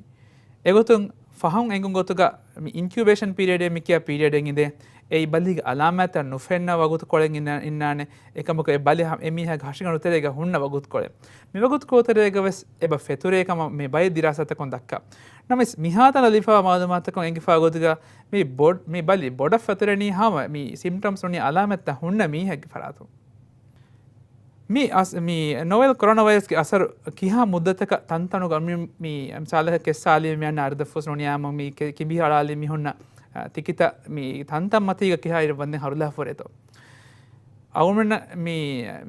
އެގޮތުން ފަހުން އެނގުން ގޮތުގަ މި އިންކިއުބޭޝަން ޕީރިއަޑޭ މި ކިޔާ ޕީރިއަޑެއް އިނދޭ، އެއީ ބަލީގެ އަލާމާތްތައް ނުފެންނަ ވަގުތުކޮޅެއް އިންނާ-، އިންނާނެ. އެކަމަކު އެ ބަލި ހަ-، އެ މީހާގެ ހަށިގަނޑު ތެރޭގަ ހުންނަ ވަގުތުކޮޅެއް. މި ވަގުތުކޮޅުތެރޭގަ ވެސް އެބަ ފެތުރޭ ކަމަށް މި ބައެއް ދިރާސާތަކުން ދައްކާ. ނަމަވެސް މިހާތަނަށް ލިބިފައިވާ މައުލޫމާތުތަކުން އެނގިފައި ގޮތުގަ މި ބޮޑް-، މި ބަލި ބޮޑަށް ފެތުރެނީ ހަމަ މި ސިމްޕްޓަމްސް ނޫނީ އަލާމާތްތައް ހުންނަ މީހެއްގެ ފަރާތުން. މި އަސް-، މި ނޮވެލް ކޮރޯނާ ވައިރަސްގެ އަސަރު ކިހާ މުއްދަތަކަށް ތަންތަނުގަ މި، މި މިސާލަކަށް ކެއްސާލީ މި އަންނަ އަރިދަށްފުސް ނޫނިއްޔާމު މި ކެ-، ކިނބި ހަޅާލި މިހުންނަ، އަ، ތިކިތައް މި ތަންތަން މަތީގަ ކިހާ އިރަށް ވަންދެން ހަރުލާފަ ހުރޭތޯ. އަޅުގަނޑުމެންނަށް މި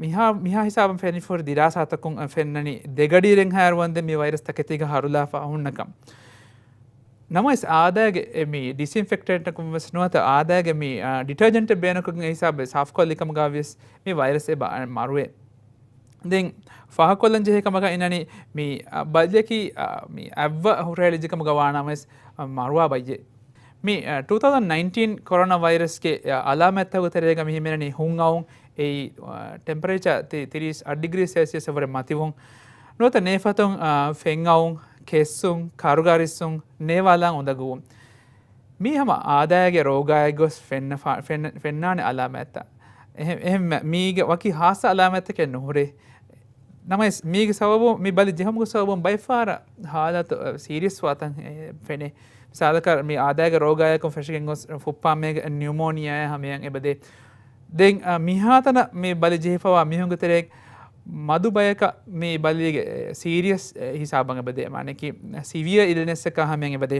މިހާ، މިހާ ހިސާބަށް ފެނިފަހުރި ދިރާސާތަކުން ފެންނަނީ ދެގަޑިއިރެއްހާއިރު ވަންދެން މި ވައިރަސް ތަކެތީގަ ހަރުލާފަ ހުންނަކަން. ނަމަވެސް އާދައިގެ އެ މި ޑިސްއިންފެކްޓެންޓަކުން ވެސް ނުވަތަ އާދައިގެ މި، އާ، ޑިޓަރޖެންޓެއް ބޭނުންކޮށްގެން އެ ހިސާބަށް ސާފުކޮށްލި ކަމުގަ ވިޔަސް މި ވައިރަސް އެބަ މަރުވޭ. ދެން ފާހަގަކޮށްލަން ޖެހޭ ކަމަކަށް އިންނަނީ މި، އަ، ބައްޔަކީ، އަ، މި އަތްވަ ހުށަހެޅިއްޖެ ކަމުގަ ވާނަމަވެސް، އަ، މަރުވާ ބައްޔެއް. މި، އަ، ޓޫ ތައުޒަންޑް ނައިންޓީން ކޮރޯނާ ވައިރަސްގެ، އަ، އަލާމާތްތަކުގެ ތެރޭގަ މި ހިމެނެނީ ހުން އައުން، އެއީ، އަ، ޓެމްޕަރޭޗާ ތި-، ތިރީސް އަށް ޑިގްރީ ސެލްސިއަސް އަށްވުރެ މަތިވުން، ނުވަތަ ނޭފަތުން، އަ، ފެން އައުން، ކެއްސުން، ކަރުގަރިއްސުން، ނޭވާލާން އުނދަގޫވުން. މީ ހަމަ އާދައިގެ ރޯގާއެއް ގޮސް ފެންނަ-، ފެން-، ފެންނާނެ އަލާމާތްތައް. އެހެ-، އެހެން މަ-، މީގެ ވަކި ހާއްސަ އަލާމާތްތަކެއް ނުހުރޭ. ނަމަވެސް، މީގެ ސަބަބުން، މި ބަލި ޖެހުމުގެ ސަބަބުން ބައެއްފަހަރަށް ހާލަތު، އަ، ސީރިއަސް ވާތަން، އެ، ފެނޭ. މިސާލަކަށް، މި އާދައިގެ ރޯގާއަކުން ފެށިގެން ގޮސް ފުއްޕާމޭގެ ނިއުމޯނިއާއާ ހަމަޔަށް އެބަދޭ. ދެން، އަ، މިހާތަނަށް މި ބަލި ޖެހިފަވާ މީހުންގެ ތެރޭގަ މަދު ބަޔަކަށް މި ބަލީގެ، އެ، ސީރިއަސް، އެ، ހިސާބަށް އެބަދޭ. މާނައަކީ، ސިވިއަ އިލްނެސްއަކާ ހަމަޔަށް އެބަދޭ.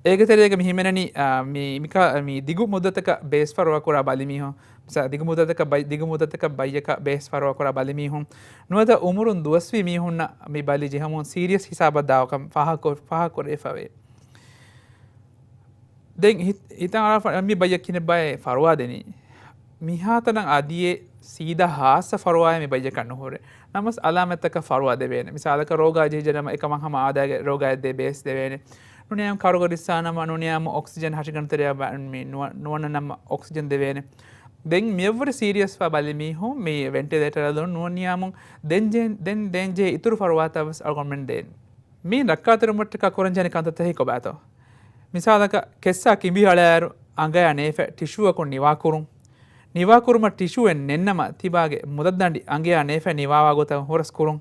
އޭގެ ތެރޭގަ މި ހިމެނެނީ، އާ، މި، މިކާ-، މި ދިގު މުއްދަތަކަށް ބޭސް ފަރުވާ ކުރާ ބަލިމީހުން، މިސާ، ދިގު މުއްދަތަކަށް ބައި-، ދިގު މުއްދަތަކަށް ބައްޔަކަށް ބޭސް ފަރުވާ ކުރާ ބަލިމީހުން، ނުވަތަ އުމުރުން ދުވަސްވީ މީހުންނަށް މި ބަލި ޖެހުމުން ސީރިއަސް ހިސާބަށް ދާކަން ފާހަގަ-، ފާހަގަކުރެވިފަވޭ. ދެން ހި-، ހިތަށް އަރާފަ މި ބައްޔަށް ކިހިނެއްބާއޭ ފަރުވާ ދެނީ؟ މިހާތަނަށް އަދިއޭ ސީދާ ހާއްސަ ފަރުވާއެއް މި ބައްޔަކަށް ނުހުރޭ. ނަމަވެސް އަލާމަތްތަކަށް ފަރުވާ ދެވޭނެ. މިސާލަކަށް ރޯގާ ޖެހިއްޖެނަމަ އެކަމަށް ހަމަ އާދައިގެ ރޯގާއެއް ދޭ ބޭސް ދެވޭނެ. ނޫނިއްޔާމު ކަރުގަރިއްސާނަމަ، ނޫނިއްޔާމު އޮކްސިޖަން ހަށިގަނޑު ތެރެއަށް ބަ-، މި ނުވަ-، ނުވަންނަނަމަ އޮކްސިޖަން ދެވޭނެ. ދެން މިއަށްވުރެ ސީރިއަސްވާ ބަލިމީހުން މި ވެންޓިލޭޓަރަށް ނޫނިއްޔާމު ދެން ޖެ-، ދެން، ދޭން ޖެހޭ އިތުރު ފަރުވާތައް ވެސް އަޅުގަނޑުމެން ދޭން. މި ރައްކާތެރިވުމަށްޓަކާ ކުރަންޖެހޭނެ ކަންތައްތަކެއް ކޮބާތޯ؟ މިސާލަކަށް، ކެއްސާ ކިނބި ހަޅާއިރު އަނގަޔާ ނޭފަ ޓިޝޫއަކުން ނިވާކުރުން. ނިވާކުރުމަށް ޓިޝޫއެއް ނެތްނަމަ، ތިބާގެ މުދައްދަނޑި އަނގަޔާ ނޭފަ ނިވާވާ ގޮތަށް ހުރަސް ކުރުން.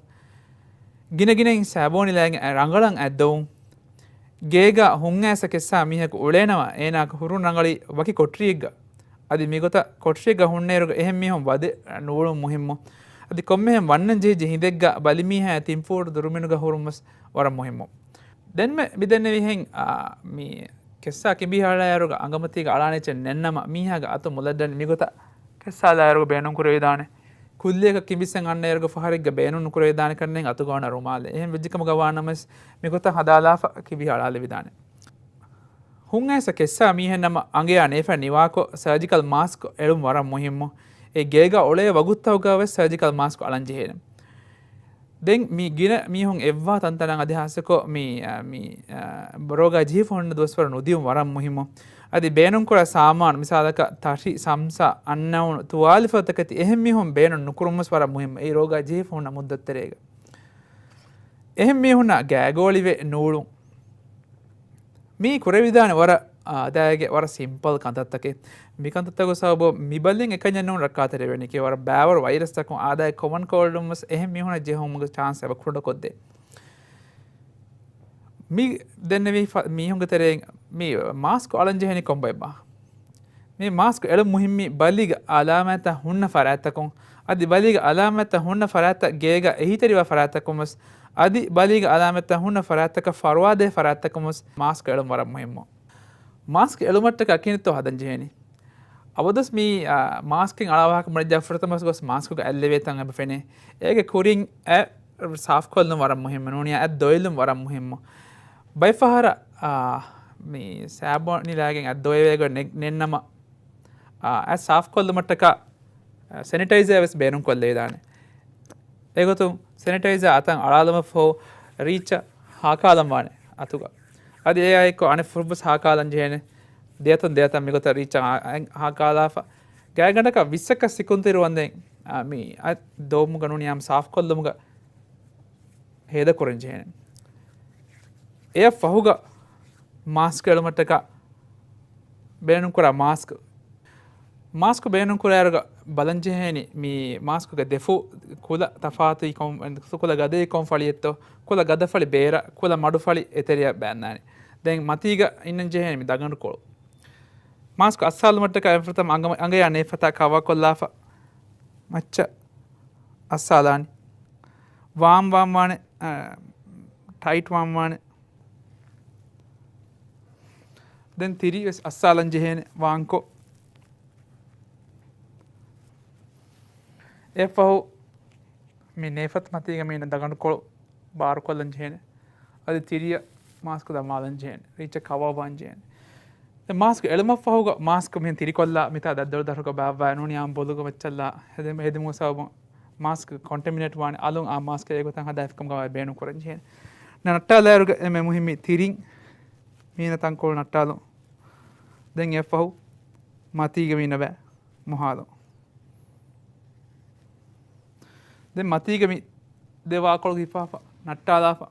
ގިނަގިނައިން ސާބޯނިލާގެން ރަނގަޅަށް އަތްދޮވުން. ގޭގަ ހުންއައިސް ކެއްސާ މީހަކު އުޅޭނަމަ، އޭނާގެ ހުރުން ރަނގަޅީ ވަކި ކޮޓަރިއެއްގަ. އަދި މިގޮތަށް ކޮޓަރިއެއްގަ ހުންނައިރުގަ އެހެން މީހުން ވަދެ ނޫޅުން މުހިއްމު. އަދި ކޮންމެހެން ވަންނަން ޖެހިއްޖެ ހިނދެއްގަ ބަލިމީހާ ތިން ފޫޓު ދުރުމިނުގަ ހުރުން ވެސް ވަރަށް މުހިއްމު. ދެންމެ މިދެންނެވިހެން، އާ، މި ކެއްސާ ކިނބި ހަޅާއިރުގަ އަނގަމަތީގަ އަޅާނެ އެއްޗެއް ނެތްނަމަ، މީހާގެ އަތު މުލައްދަނޑި މިގޮތަށް ކެއްސާލާއިރުގަ ބޭނުންކުރެވިދާނެ. ކުއްލިއަކަށް ކިނބިއްސަން އަންނައިރުގަ ފަހަރެއްގަ ބޭނުން ނުކުރެވިދާނެ ކަންނޭނގެ އަތުގަ އޮންނަ ރުމާލެއް. އެހެން ވެއްޖެ ކަމުގަ ވާނަމަވެސް މިގޮތަށް ހަދާލާފަ ކިބި ހަޅާލެވިދާނެ. ހުންއައިސް ކެއްސާ މީހެއްނަމަ އަނގަޔާ ނޭފަ ނިވާކޮށް ސަރޖިކަލް މާސްކް އެޅުން ވަރަށް މުހިއްމު. އެ ގޭގަ އުޅޭ ވަގުތުތަކުގަ ވެސް ސަރޖިކަލް މާސްކް އަޅަން ޖެހޭނެ. ދެން މި ގިނަ މީހުން އެއްވާ ތަންތަނަށް އަދި ހާއްސަކޮށް މި، އަ، މި، އަ، ރޯގާ ޖެހިފަ ހުންނަ ދުވަސްވަރު ނުދިއުން ވަރަށް މުހިއްމު. އަދި ބޭނުންކުރާ ސާމާނު، މިސާލަކަށް ތަށި، ސަމްސާ، އަންނައުނު، ތުވާލިފަދަ ތަކެތި އެހެން މީހުން ބޭނުން ނުކުރުން ވެސް ވަރަށް މުހިއްމު. އެއީ ރޯގާ ޖެހިފަ ހުންނަ މުއްދަތު ތެރޭގަ. އެހެން މީހުންނަށް ގާގޯޅިވެ ނޫޅުން. މީ ކުރެވިދާނެ ވަރަށް އާދައިގެ ވަރަށް ސިމްޕަލް ކަންތައްތަކެއް. މި ކަންތައްތަކުގެ ސަބަބުން މި ބަލިން އެކަންޏެއް ނޫން ރައްކާތެރިވެނީ. ކިޔެވި ވަރަށް ބައިވަރު ވައިރަސްތަކުން އާދައިގެ ކޮމަން ކޯލްޑުން ވެސް އެހެން މީހުންނަށް ޖެހުމުގެ ޗާންސް އެބަ ކުޑަކޮށްދޭ. މި ދެންނެވި ފަ-، މީހުންގެ ތެރެއިން މި މާސްކު އަޅަން ޖެހެނީ ކޮންބައެއްބާ؟ މި މާސްކު އެޅުން މުހިއްމީ ބަލީގެ އަލާމާތްތައް ހުންނަ ފަރާތްތަކުން، އަދި ބަލީގެ އަލާމާތްތައް ހުންނަ ފަރާތްތައް ގޭގަ އެހީތެރިވާ ފަރާތްތަކުން ވެސް، އަދި ބަލީގެ އަލާމާތްތައް ހުންނަ ފަރާތްތަކަށް ފަރުވާދޭ ފަރާތްތަކުން ވެސް މާސްކު އެޅުން ވަރަށް މުހިއްމު. މާސްކު އެޅުމަށްޓަކާ ކިހިނެއްތޯ ހަދަން ޖެހޭނީ؟ އަބަދުވެސް މި، އާ، މާސްކެއް އަޅާ ވާހަކަ ބުނެއްޖާ ފުރަތަމަ ވެސް ގޮސް މާސްކުގަ އަތްލެވޭ ތަން އެބަ ފެނޭ. އޭގެ ކުރިން އަތް ސާފުކޮށްލުން ވަރަށް މުހިއްމު. ނޫނީ އަތް ދޮވެލުން ވަރަށް މުހިއްމު. ބައެއްފަހަރަށް، އާ، މި ސާބޯނިލާގެން އަތް ދޮވެވޭ ގޮތް ނެ-، ނެތްނަމަ، އާ، އަތް ސާފުކޮށްލުމަށްޓަކާ، އާ، ސެނިޓައިޒާ ވެސް ބޭނުންކޮށްލެވިދާނެ. އެގޮތުން ސެނިޓައިޒާ އަތަށް އަޅާލުމަށްފަހު ރީއްޗަށް ހާކާލަން ވާނެ އަތުގަ. އަދި އެއާއެއްކޮށް އަނެއް ފުށްވެސް ހާކާލަން ޖެހޭނެ. ދެއަތުން ދެއަތަށް މިގޮތަށް ރީއްޗަށް އާ-، އަތް ހާކާލާފަ. ގާތްގަނޑަކަށް ވިއްސަކަށް ސިކުންތު އިރު ވަންދެން، އާ، މި އަތް ދޮވުމުގަ ނޫނީ އާ ސާފުކޮށްލުމުގަ ހޭދަކުރަން ޖެހޭނެ. އެއަށް ފަހުގަ މާސްކް އެޅުމަށްޓަކާ ބޭނުންކުރާ މާސްކް. މާސްކް ބޭނުންކުރާއިރުގަ ބަލަންޖެހޭނީ މި މާސްކުގެ ދެފުށް ކުލަ ތަފާތު ކޮން، ކުލަ ގަދައީ ކޮން ފަޅިއެއްތޯ، ކުލަ ގަދަފަޅި ބޭރަށް، ކުލަ މަޑުފަޅި އެތެރެއަށް ބައިންދާނެ. ދެން މަތީގަ އިންނަން ޖެހޭނީ މި ދަގަނޑުކޮޅު. މާސްކް އައްސާލުމަށްޓަކާ އެފަތަމަ އަނގަ-، އަނގަޔާ ނޭފަތާ ކަވާކޮށްލާފަ މައްޗަށް އައްސާލާނީ. ވާމް ވާން ވާނެ، އަ، ޓައިޓް ވާން ވާނެ. ދެން ތިރި ވެސް އައްސާލަން ޖެހޭނެ ވާންކޮށް. އެއަށްފަހު މި ނޭފަތު މަތީގަ މީނަ ދަގަނޑުކޮޅު ބާރުކޮށްލަން ޖެހޭނެ. އަދި ތިރިއަށް މާސްކު ދަމާލަން ޖެހޭނެ. ރީއްޗަށް ކަވާ ބާން ޖެހޭނެ. ދެން މާސްކު އެޅުމަށްފަހުގަ މާސްކު މިހެން ތިރިކޮށްލާ މިތާ ދައްދަޅު ދަށުގަ ބާއްވާ ނޫނީ އާން ބޮލުގަ މައްޗަށްލާ ހެދެމު-، ހެދެމުގެ ސަބަބުން މާސްކް ކޮންޓެމިނޭޓް ވާނެ އަލުން އާ މާސްކް އެގޮތަށް ހަދާފިކަމުގަ ބޭނުން ކުރަން ޖެހޭނެ. ނައްޓާލާއިރުގަ އެންމެ މުހިއްމީ ތިރިން މީނަ ތަންކޮޅު ނައްޓާލުން. ދެން އެއަށްފަހު މަތީގަ މީނަ ބައި މޮހާލުން. ދެން މަތީގަ މި ދެ ވާކޮޅު ހިފާފަ، ނައްޓާލާފަ،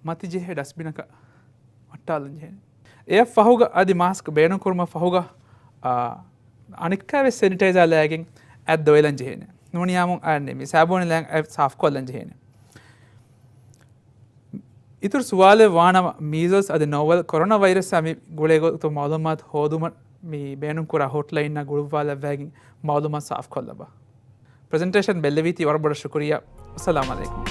މަތި ޖެހޭ ޑަސްބިނަކަށް ނައްޓާލަން ޖެހޭނެ. އެއަށް ފަހުގަ އަދި މާސްކް ބޭނުން ކުރުމަށް ފަހުގަ، އާ، އަނެއްކާވެސް ސެނިޓައިޒާ ލައިގެން އަތް ދޮވެލަން ޖެހޭނެ. ނޫނީ އާން އަނެއް މި ސާބޫނި ލައިގެން އަތް ސާފްކޮށްލަން ޖެހޭނެ. އިތުރު ސުވާލެއް ވާނަމަ، މީޒަލްސް އަދި ނޯވެލް ކޮރޯނާ ވައިރަސްއާ މި ގުޅޭ ގޮތުގެ މައުލޫމާތު ހޯދުމަށް މި ބޭނުން ކުރާ ހޮޓްލައިންއާ ގުޅުއްވާލައްވައިގެން މައުލޫމާތު ސާފްކޮށްލައްވާ. ޕްރެޒެންޓޭޝަން ބެއްލެވީތީ ވަރަށް ބޮޑަށް ޝުކުރިއްޔާ. އައްސަލާމު ޢަލައިކުމް.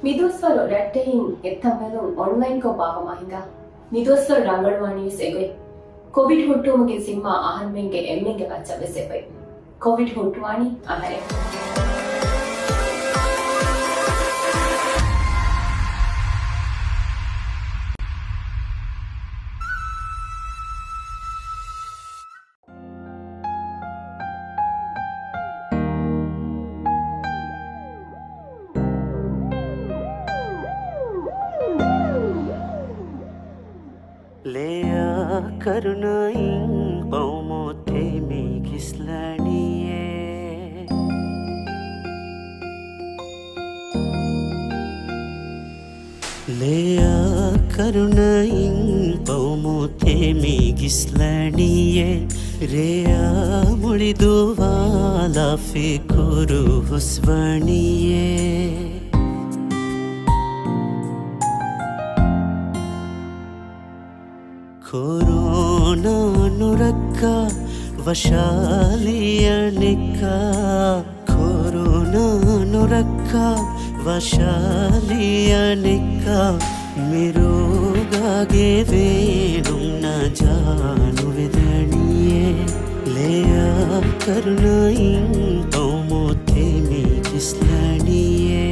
މިދުވަސްވަރު ރައްޓެހިން އެއްތަން ބެލުން އޮންލައިންކޮށް ބާއްވަމާ ހިނގާ. މިދުވަސްވަރު ރަނގަޅުވާނީވެސް އެގޮތް. ކޮވިޑް ހުއްޓުވުމުގެ ޒިންމާ އަހަރުމެންގެ އެންމެންގެ މައްޗަށް ވެސް އެބައޮތް. ކޮވިޑް ހުއްޓުވާނީ އަހަރެން. ލެޔާ ކަރުނައިން ބައުމު ތެމި ގިސްލަނީއޭ. ލެޔާ ކަރުނައިން ބައުމު ތެމި ގިސްލަނީއޭ. ރެޔާ މުޅި ދުވާލާ ފިކުރު ހުސްވަނީއޭ. ކޮރޯނާ ނުރައްކާ ވަށާލި އަނެއްކާ. ކޮރޯނާ ނުރައްކާ ވަށާލި އަނެއްކާ. މި ރޯގާގެ ވޭނުން ނަޖާ ނުވެދަނީއޭ. ލެޔާ ކަރުނައިން ބައުމު ތެމި ގިސްލަނީއޭ.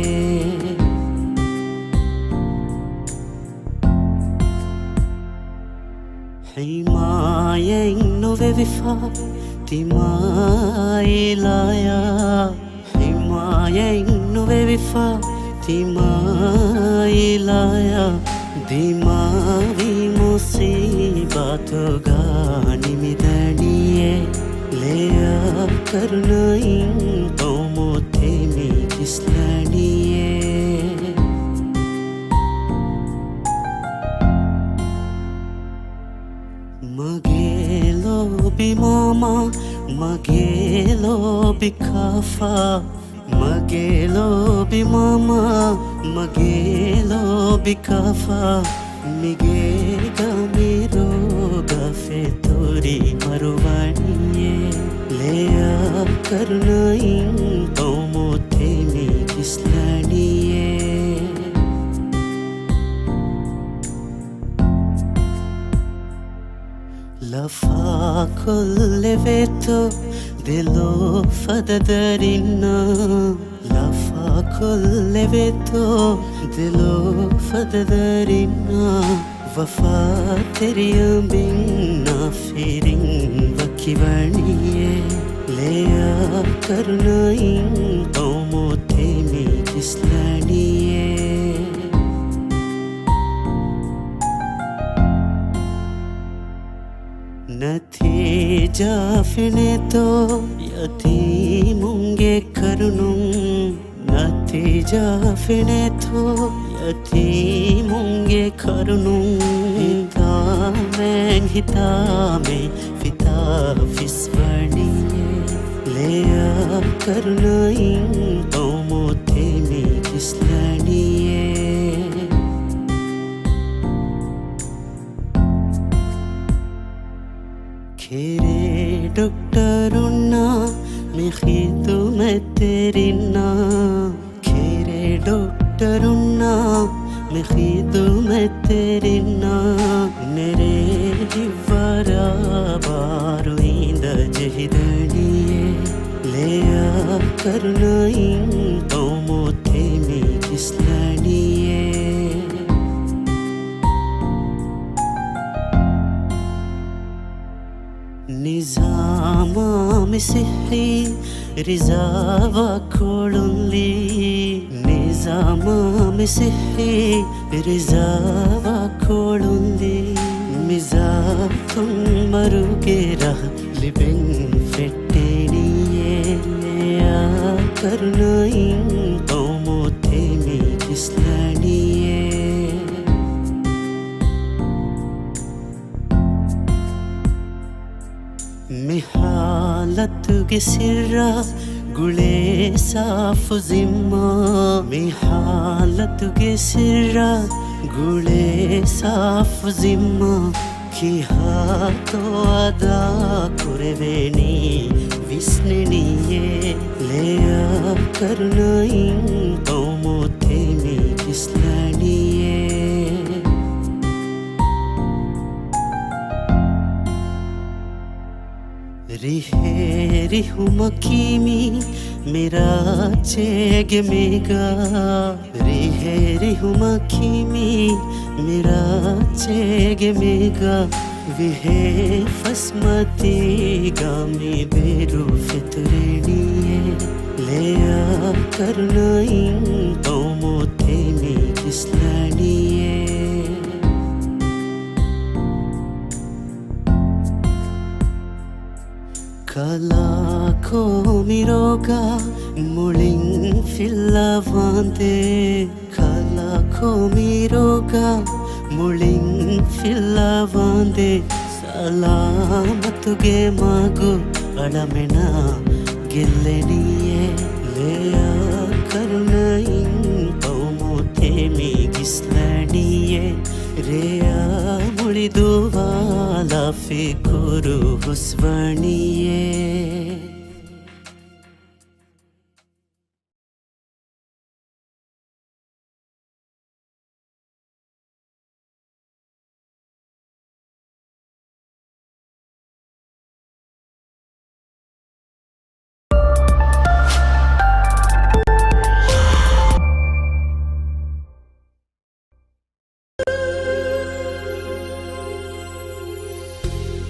ހިމާޔަތް ނުވެވިފަ ތިމާއިލާޔާ. ހިމާޔަތް ނުވެވިފަ ތިމާއިލާޔާ. ދިމާވި މުސީބާތުގަ ނިމިދަނީއޭ. ލެޔާ ކަރުނައިން ބައުމު ތެމި ގިސްލަނީއޭ. މަގޭ ލޯބި މާމާ، މަގޭ ލޯބި ކާފާ. މަގޭ ލޯބި މާމާ، މަގޭ ލޯބި ކާފާ. މިގޭގަ މި ރޯގާ ފެތުރި މަރުވަނީއޭ. ލެޔާ ކަރުނައިން ބައުމު ތެމި ގިސްލަނީއޭ. ލަފާކޮށްލެވޭތޯ ދެލޯ ފަދަ ދަރިންނާ. ލަފާކޮށްލެވޭތޯ ދެލޯ ފަދަ ދަރިންނާ. ވަފާތެރި އަނބިންނާ ފިރިން ވަކިވަނީއޭ. ލެޔާ ކަރުނައިން ބައުމު ތެމި ގިސްލަނީއޭ. ނަތީޖާ ފެނޭތޯ ޔަތީމުންގެ ކަރުނުން؟ ނަތީޖާ ފެނޭތޯ ޔަތީމުންގެ ކަރުނުން؟ ހިތާމެން ހިތާމެން ފިތާ ފިސްވަނީއޭ. ލެޔާ ކަރުނައިން ޤައުމު ތެމި ކިސްލަނީއޭ. ކެރޭ ޑޮކްޓަރުންނާ މި ޚިދުމަތްތެރިންނާ، ކެރޭ ޑޮކްޓަރުންނާ މި ޚިދުމަތްތެރިންނާ، ނެރޭ ހިތްވަރާ ބާރު އިނދަ ޖެހިދަނީއޭ. ލެޔާ ކަރުނައިން ޤައުމު ތެމި ކިސްލަނީއޭ. ނިޒާމާ މި ސިއްހީ ރިޒާވާ ކޮޅުންލީ. ނިޒާމާ މި ސިއްހީ ރިޒާވާ ކޮޅުންލީ. މިޒާތުން މަރުގެ ރަހަ ލިބެން ފެއްޓެނީއޭ. ލެޔާ ކަރުނައިން ޤައުމު ތެމި ކިސްލަނީއޭ. މި ހާލަތުގެ ސިއްރާ ގުޅޭ ސާފު ޒިންމާ. މި ހާލަތުގެ ސިއްރާ ގުޅޭ ސާފު ޒިންމާ. ކިހާތޯ އަދާ ކުރެވޭނީ ވިސްނެނީއޭ. ލެޔާ ކަރުނައިން ޤައުމު ތެމި ކިސްލަނީއޭ. ރިހޭ ރިހުމަކީ މި މިރާއްޗޭގެ މޭގާ. ރިހޭ ރިހުމަކީ މި މިރާއްޗޭގެ މޭގާ. ވިހޭ ފަސްމަތީގަ މި ބޭރު ފެތުރެނީއޭ. ލެޔާ ކަރުނައިން ޤައުމު ތެމި ކިސްލަނީއޭ. ކަލާކޯ މި ރޯގާ މުޅިން ފިއްލާ ވާނދޭ. ކަލާކޯ މި ރޯގާ މުޅިން ފިއްލާ ވާނދޭ. ސަލާމަތުގެ މަގު އަޅަމެނާ ގެއްލެނީއޭ. ލެޔާ ކަރުނައިން ޤައުމު ތެމި ކިސްލަނީއޭ. ރެޔާ މުޅި ދުވާލާ ފިކުރު ހުސްވަނީއޭ.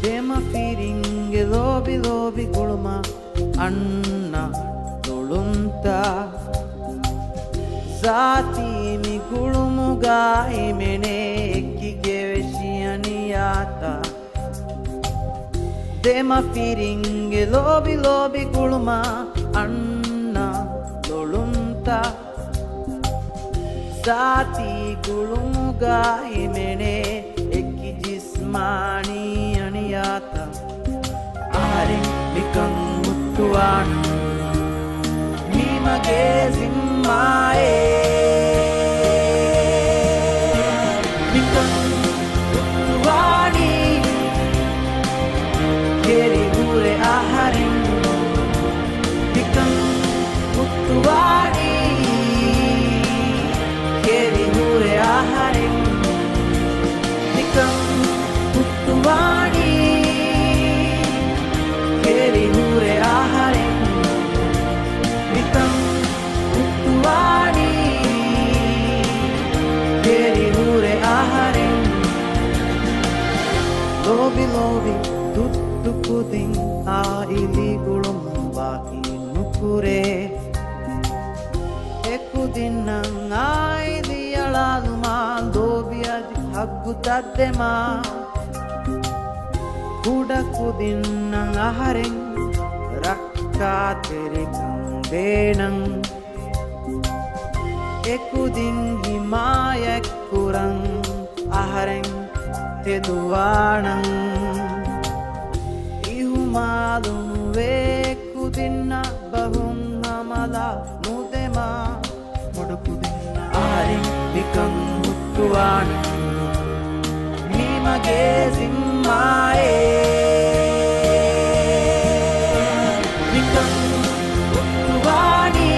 ދެމަފިރިންގެ ލޯބި ލޯބި ގުޅުމަށް އަންނަ ލޮޅުންތައް. ޒާތީ މި ގުޅުމުގައި މެނޭ އެކި ގެވެށި އަނިޔާތައް. ދެމަފިރިންގެ ލޯބި ލޯބި ގުޅުމަށް އަންނަ ލޮޅުންތައް. ޒާތީ ގުޅުމުގައި މެނޭ އެކި ޖިސްމާނީ އަނިޔާތައް. އަހަރެން މިކަން ހުއްޓުވާނީ މީމަގެ ޒިންމާއޭ. މިކަން ހުއްޓުވާނީ ކެރި ހުރެ އަހަރެން. މިކަން ހުއްޓުވާނީ ކެރި ހުރެ އަހަރެން. މިކަން ހުއްޓުވާނީ ކެރި ހުރެ އަހަރެން. މިކަން ހުއްޓުވާނީ ކެރި ހުރެ އަހަރެން. ލޯބި ލޯބި ތުއްތު ކުދިން އާއިލީ ގުޅުމުން ވާކީ ނުކުރޭ. އެކުދިންނަށް އާއިލީ އަޅާލުމާ، ލޯބި އަދި ހައްގުތައް ދެމާ. ކުޑަކުދިންނަށް އަހަރެން ރައްކާތެރިކަން ދޭނަން. އެކުދިން ހިމާޔަތްކުރަން އަހަރެން ތެދުވާނަން. އިހުމާލުނުވޭ ކުދިންނަށް ބަހުން ހަމަލާ ނުދެމާ. ބޮޑުކުދިންނަށް އަހަރެން މިކަން ހުއްޓުވާނަން. މީ މަގޭ ޒިންމާއޭ. މިކަން ހުއްޓުވާނީ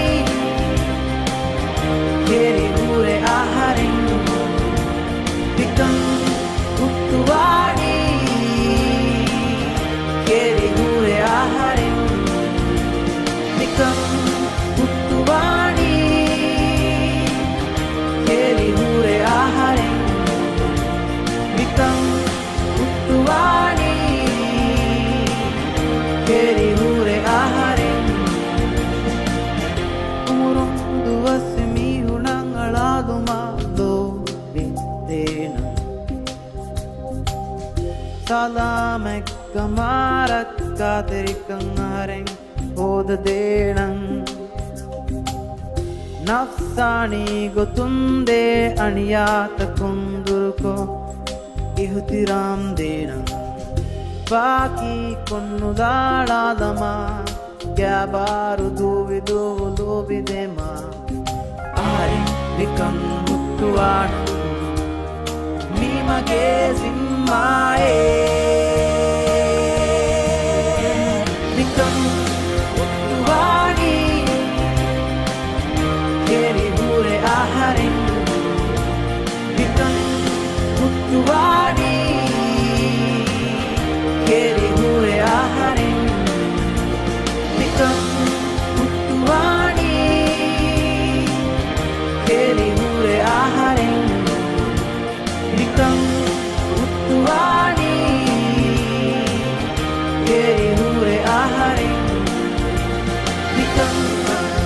ކެރިހުރެ އަހަރެން. މިކަން ހުއްޓުވާނީ ކެރިހުރެ އަހަރެން. މިކަން ހުއްޓުވާނީ ކެރިހުރެ އަހަރެން. މިކަން ހުއްޓުވާނީ ކެރިހުރެ އަހަރެން. އުމުރުން ދުވަސް މީހުނަށް އަޅާލުމާ ލޯބި ދޭނަން. ސަލާމަތްކަމާ ރައްކާތެރިކަން އަހަރެން ހޯދަދޭނަން. ނަފްސާނީ ގޮތުން ދޭ އަނިޔާތަކުން ދުރުކޮށް އިހުތިރާމް ދޭނަން. ފާކީ ކޮންނުލާޅާލަމާ ގާބާރު ދޫވި ދޫވު ލޯބި ދެމާ. އަހަރެން މިކަން ހުއްޓުވާނަން. މީ މަގޭ ޒިންމާއޭ. މިކަން ހުއްޓުވާނީ ކެރިހުރެ އަހަރެން. މިކަން ހުއްޓުވާނީ ކެރިހުރެ އަހަރެން. މިކަން ހުއްޓުވާނީ ކެރިހުރެ އަހަރެން. މިކަން ހުއްޓުވާނީ ކެރިހުރެ އަހަރެން. މިކަން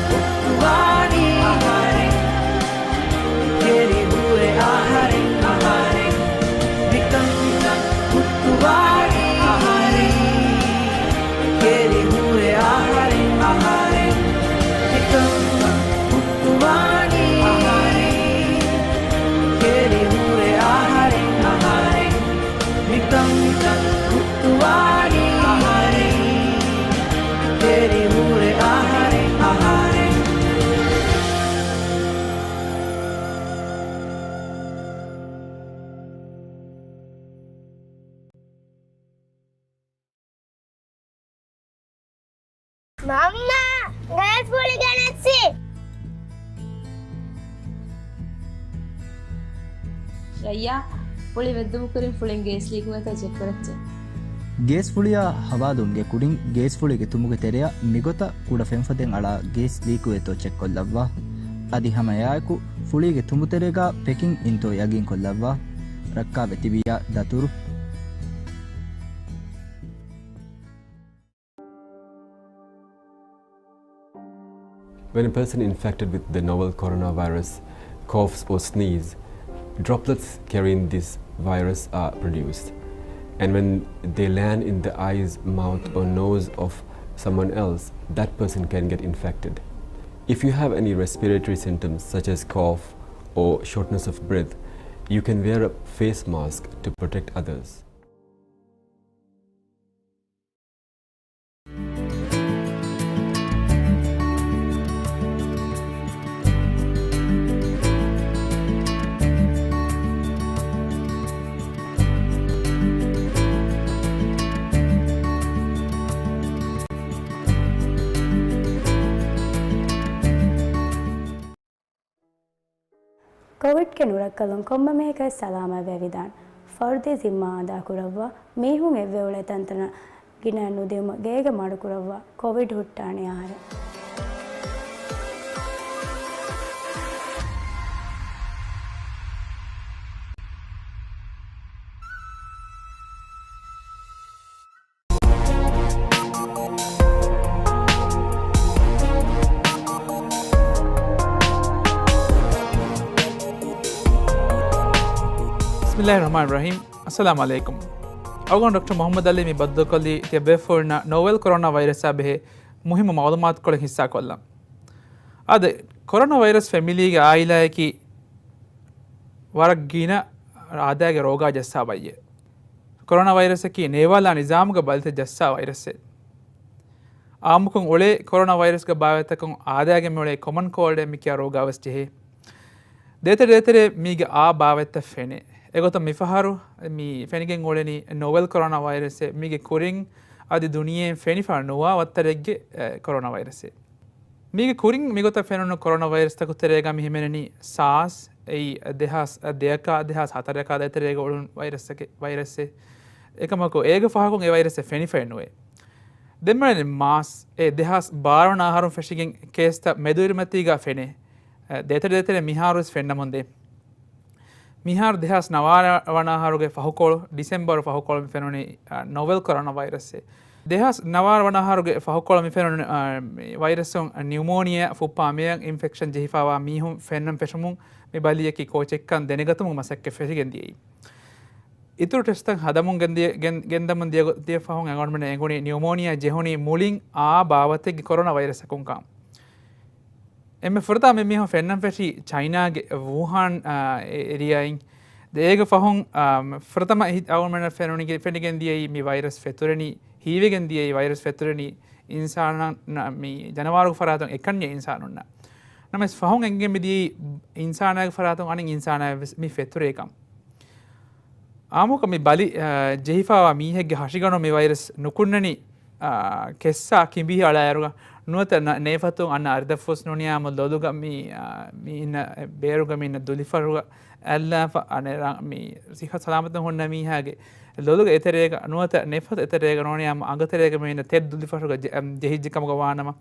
ހުއްޓުވާނީ ކެރިހުރެ އަހަރެން. މިކަން ހުއްޓުވާނީ ކެރިހުރެ އަހަރެން. މިކަން ހުއްޓުވާނީ ކެރިހުރެ އަހަރެން. މިކަން ހުއްޓުވާނީ ކެރިހުރެ އަހަރެން. މަންމާ، ގޭސް ފުޅި ގެނެއްސި. ރައްޔާ، ފުޅި ވެއްދުމުކުރިން ފުޅިން ގޭސް ލީކުވޭތޯ ޗެކްކުރައްޗޭ. ގޭސް ފުޅިއާ ހަވާލުވުމުގެ ކުރިން ގޭސް ފުޅިގެ ތުނބުގެ ތެރެއަށް މިގޮތަށް ކުޑަ ފެންފަދައިން އަޅާ ގޭސް ލީކުވޭތޯ ޗެކްކޮށްލައްވާ. އަދި ހަމައެއާއެކު ފުޅީގެ ތުނބުތެރޭގާ ޕެކިން އިންތޯ ޔަގީންކޮށްލައްވާ. ރައްކާވެ ތިބިއްޔާ ދަތުރު. When a person infected with the novel coronavirus coughs or sneezes, droplets carrying this virus are produced. And when they land in the eyes, mouth, or nose of someone else, that person can get infected. If you have any respiratory symptoms such as cough or shortness of breath, you can wear a face mask to protect others. ކޮވިޑްގެ ނުރައްކަލުން ކޮންމެ މީހަކަށް ސަލާމަތްވެވިދާނެ. ފަރުދީ ޒިންމާ އަދާކުރައްވާ. މީހުން އެއްވެ އުޅޭ ތަންތަނަށް ގިނައިން ނުދިއުމަށް ގޭގަ މަޑުކުރައްވާ. ކޮވިޑް ހުއްޓާނީ އަހަރެން. ބިސްމިއްލާހި ރަޙްމާނި ރަޙީމް. އައްސަލާމު ޢަލައިކުމް. އަޅުގަނޑު ޑޮކްޓަރ މުޙައްމަދު ޢަލީ މި ބައްދަލުކޮށްލީ ތިޔަބޭފުޅުންނަށް ނޯވެލް ކޮރޯނާ ވައިރަސްއާ ބެހޭ މުހިއްމު މަޢުލޫމާތުކޮޅެއް ހިއްސާކޮށްލަން. އާދެ، ކޮރޯނާ ވައިރަސް ފެމިލީގެ އާއިލާއަކީ ވަރަށް ގިނަ އާދައިގެ ރޯގާ ޖައްސާ ބައްޔެއް. ކޮރޯނާ ވައިރަސަކީ ނޭވާލާ ނިޒާމުގެ ބަލިތައް ޖައްސާ ވައިރަސެއް. އާއްމުކޮށް އުޅޭ ކޮރޯނާ ވައިރަސްގެ ބާވަތްތަކުން އާދައިގެ މިއުޅޭ ކޮމަން ކޯލްޑެއް މި ކިޔާ ރޯގާވެސް ޖެހޭ. ދޭތެރެ ދޭތެރެ މީގެ އާ ބާވަތްތައް ފެނޭ. އެގޮތަށް މިފަހަރު މި ފެނިގެން އުޅެނީ ނޯވެލް ކޮރޯނާ ވައިރަސްއެއް. މީގެ ކުރިން އަދި ދުނިޔެއިން ފެނިފަ ނުވާ ވައްތަރެއްގެ، އެ، ކޮރޯނާ ވައިރަސެއް. މީގެ ކުރިން މިގޮތަށް ފެނުނު ކޮރޯނާ ވައިރަސްތަކު ތެރޭގަ މި ހިމެނެނީ ސާސް، އެއީ ދެހާސް ދެއަކާ ދެހާސް ހަތަރަކާ ދޭތެރޭގަ އުޅުނު ވައިރަސްއެއް، ވައިރަސްއެއް. އެކަމަކު އޭގެ ފަހަކުން އެ ވައިރަސްއެއް ފެނިފައެއް ނުވޭ. ދެން މި މާސް، އެ ދެހާސް ބާރަ ވަނަ އަހަރުން ފެށިގެން ކޭސްތައް މެދުއިރުމަތީގަ ފެނޭ. އެ، ދޭތެރެ ދޭތެރެ މިހާރުވެސް ފެންނަމުންދޭ. މިހާރު ދެހާސް ނަވާރަ ވަނަ އަހަރުގެ ފަހުކޮޅު، ޑިސެމްބަރު ފަހުކޮޅު މި ފެނުނީ، އަ، ނޯވެލް ކޮރޯނާ ވައިރަސްއެއް. ދެހާސް ނަވާރަ ވަނަ އަހަރުގެ ފަހުކޮޅު މި ފެނުނު، އަ، މި ވައިރަސުން ނިއުމޯނިއާ ފުއްޕާ މެޔަށް އިންފެކްޝަން ޖެހިފައިވާ މީހުން ފެންނަން ފެށުމުން މި ބަލިއަކީ ކޯޗެއްކަން ދެނެގަތުމުގެ މަސައްކަތް ފެށިގެން ދިޔައީ. އިތުރު ޓެސްޓްތައް ހަދަމުން ގެންދިޔަ-، ގެން-، ގެންދަމުން ދިޔަ ގޮ-، ދިޔަ ފަހުން އަޅުގަނޑުމެންނަށް އެނގުނީ ނިއުމޯނިއާ ޖެހުނީ މުޅިން އާ ބާވަތެއްގެ ކޮރޯނާ ވައިރަސްއަކުންކަން. އެންމެ ފުރަތަމަ މި މީހުން ފެންނަން ފެށީ ޗައިނާގެ ވޫހާން، އާ، އެ-، އެރިއާއިން. ދެ އޭގެ ފަހުން، އާ، ފުރަތަމަ އިހި-، އަޅުގަނޑުމެންނަށް ފެނުނިގެ-، ފެނިގެން ދިޔައީ މި ވައިރަސް ފެތުރެނީ، ހީވެގެން ދިޔައީ ވައިރަސް ފެތުރެނީ އިންސާނާ-، މި ޖަނަވާރުގެ ފަރާތުން އެކަންޏެއް އިންސާނުންނަށް. ނަމަވެސް ފަހުން އެނގިގެން މިދިޔައީ އިންސާނާގެ ފަރާތުން އަނެއް އިންސާނާއަށް ވެސް މި ފެތުރޭކަން. އާއްމުކޮށް މި ބަލި، އާ، ޖެހިފައިވާ މީހެއްގެ ހަށިގަނޑު މި ވައިރަސް ނުކުންނަނީ، އާ، ކެއްސާ ކިނބިހި އަޅާއިރުގަ، ނުވަތަ ނަ-، ނޭފަތުން އަންނަ އަރިދަށްފުސް ނޫނިއްޔާމު ލޮލުގަ މި، އާ، މި އިންނަ ބޭރުގަ މި އިންނަ ދުލިފަށުގަ އައްލާފަ އަނެއް ރަ-، މި ސިއްހަ ސަލާމަތުން ހުންނަ މީހާގެ ލޮލުގެ އެތެރޭގަ ނުވަތަ ނޭފަތު އެތެރޭގަ ނޫނިއްޔާމު އަނގަތެރޭގަ މި އިންނަ ތެދު ދުލިފަށުގަ ޖެ-، އަމް، ޖެހިއްޖެ ކަމުގަ ވާނަމަ،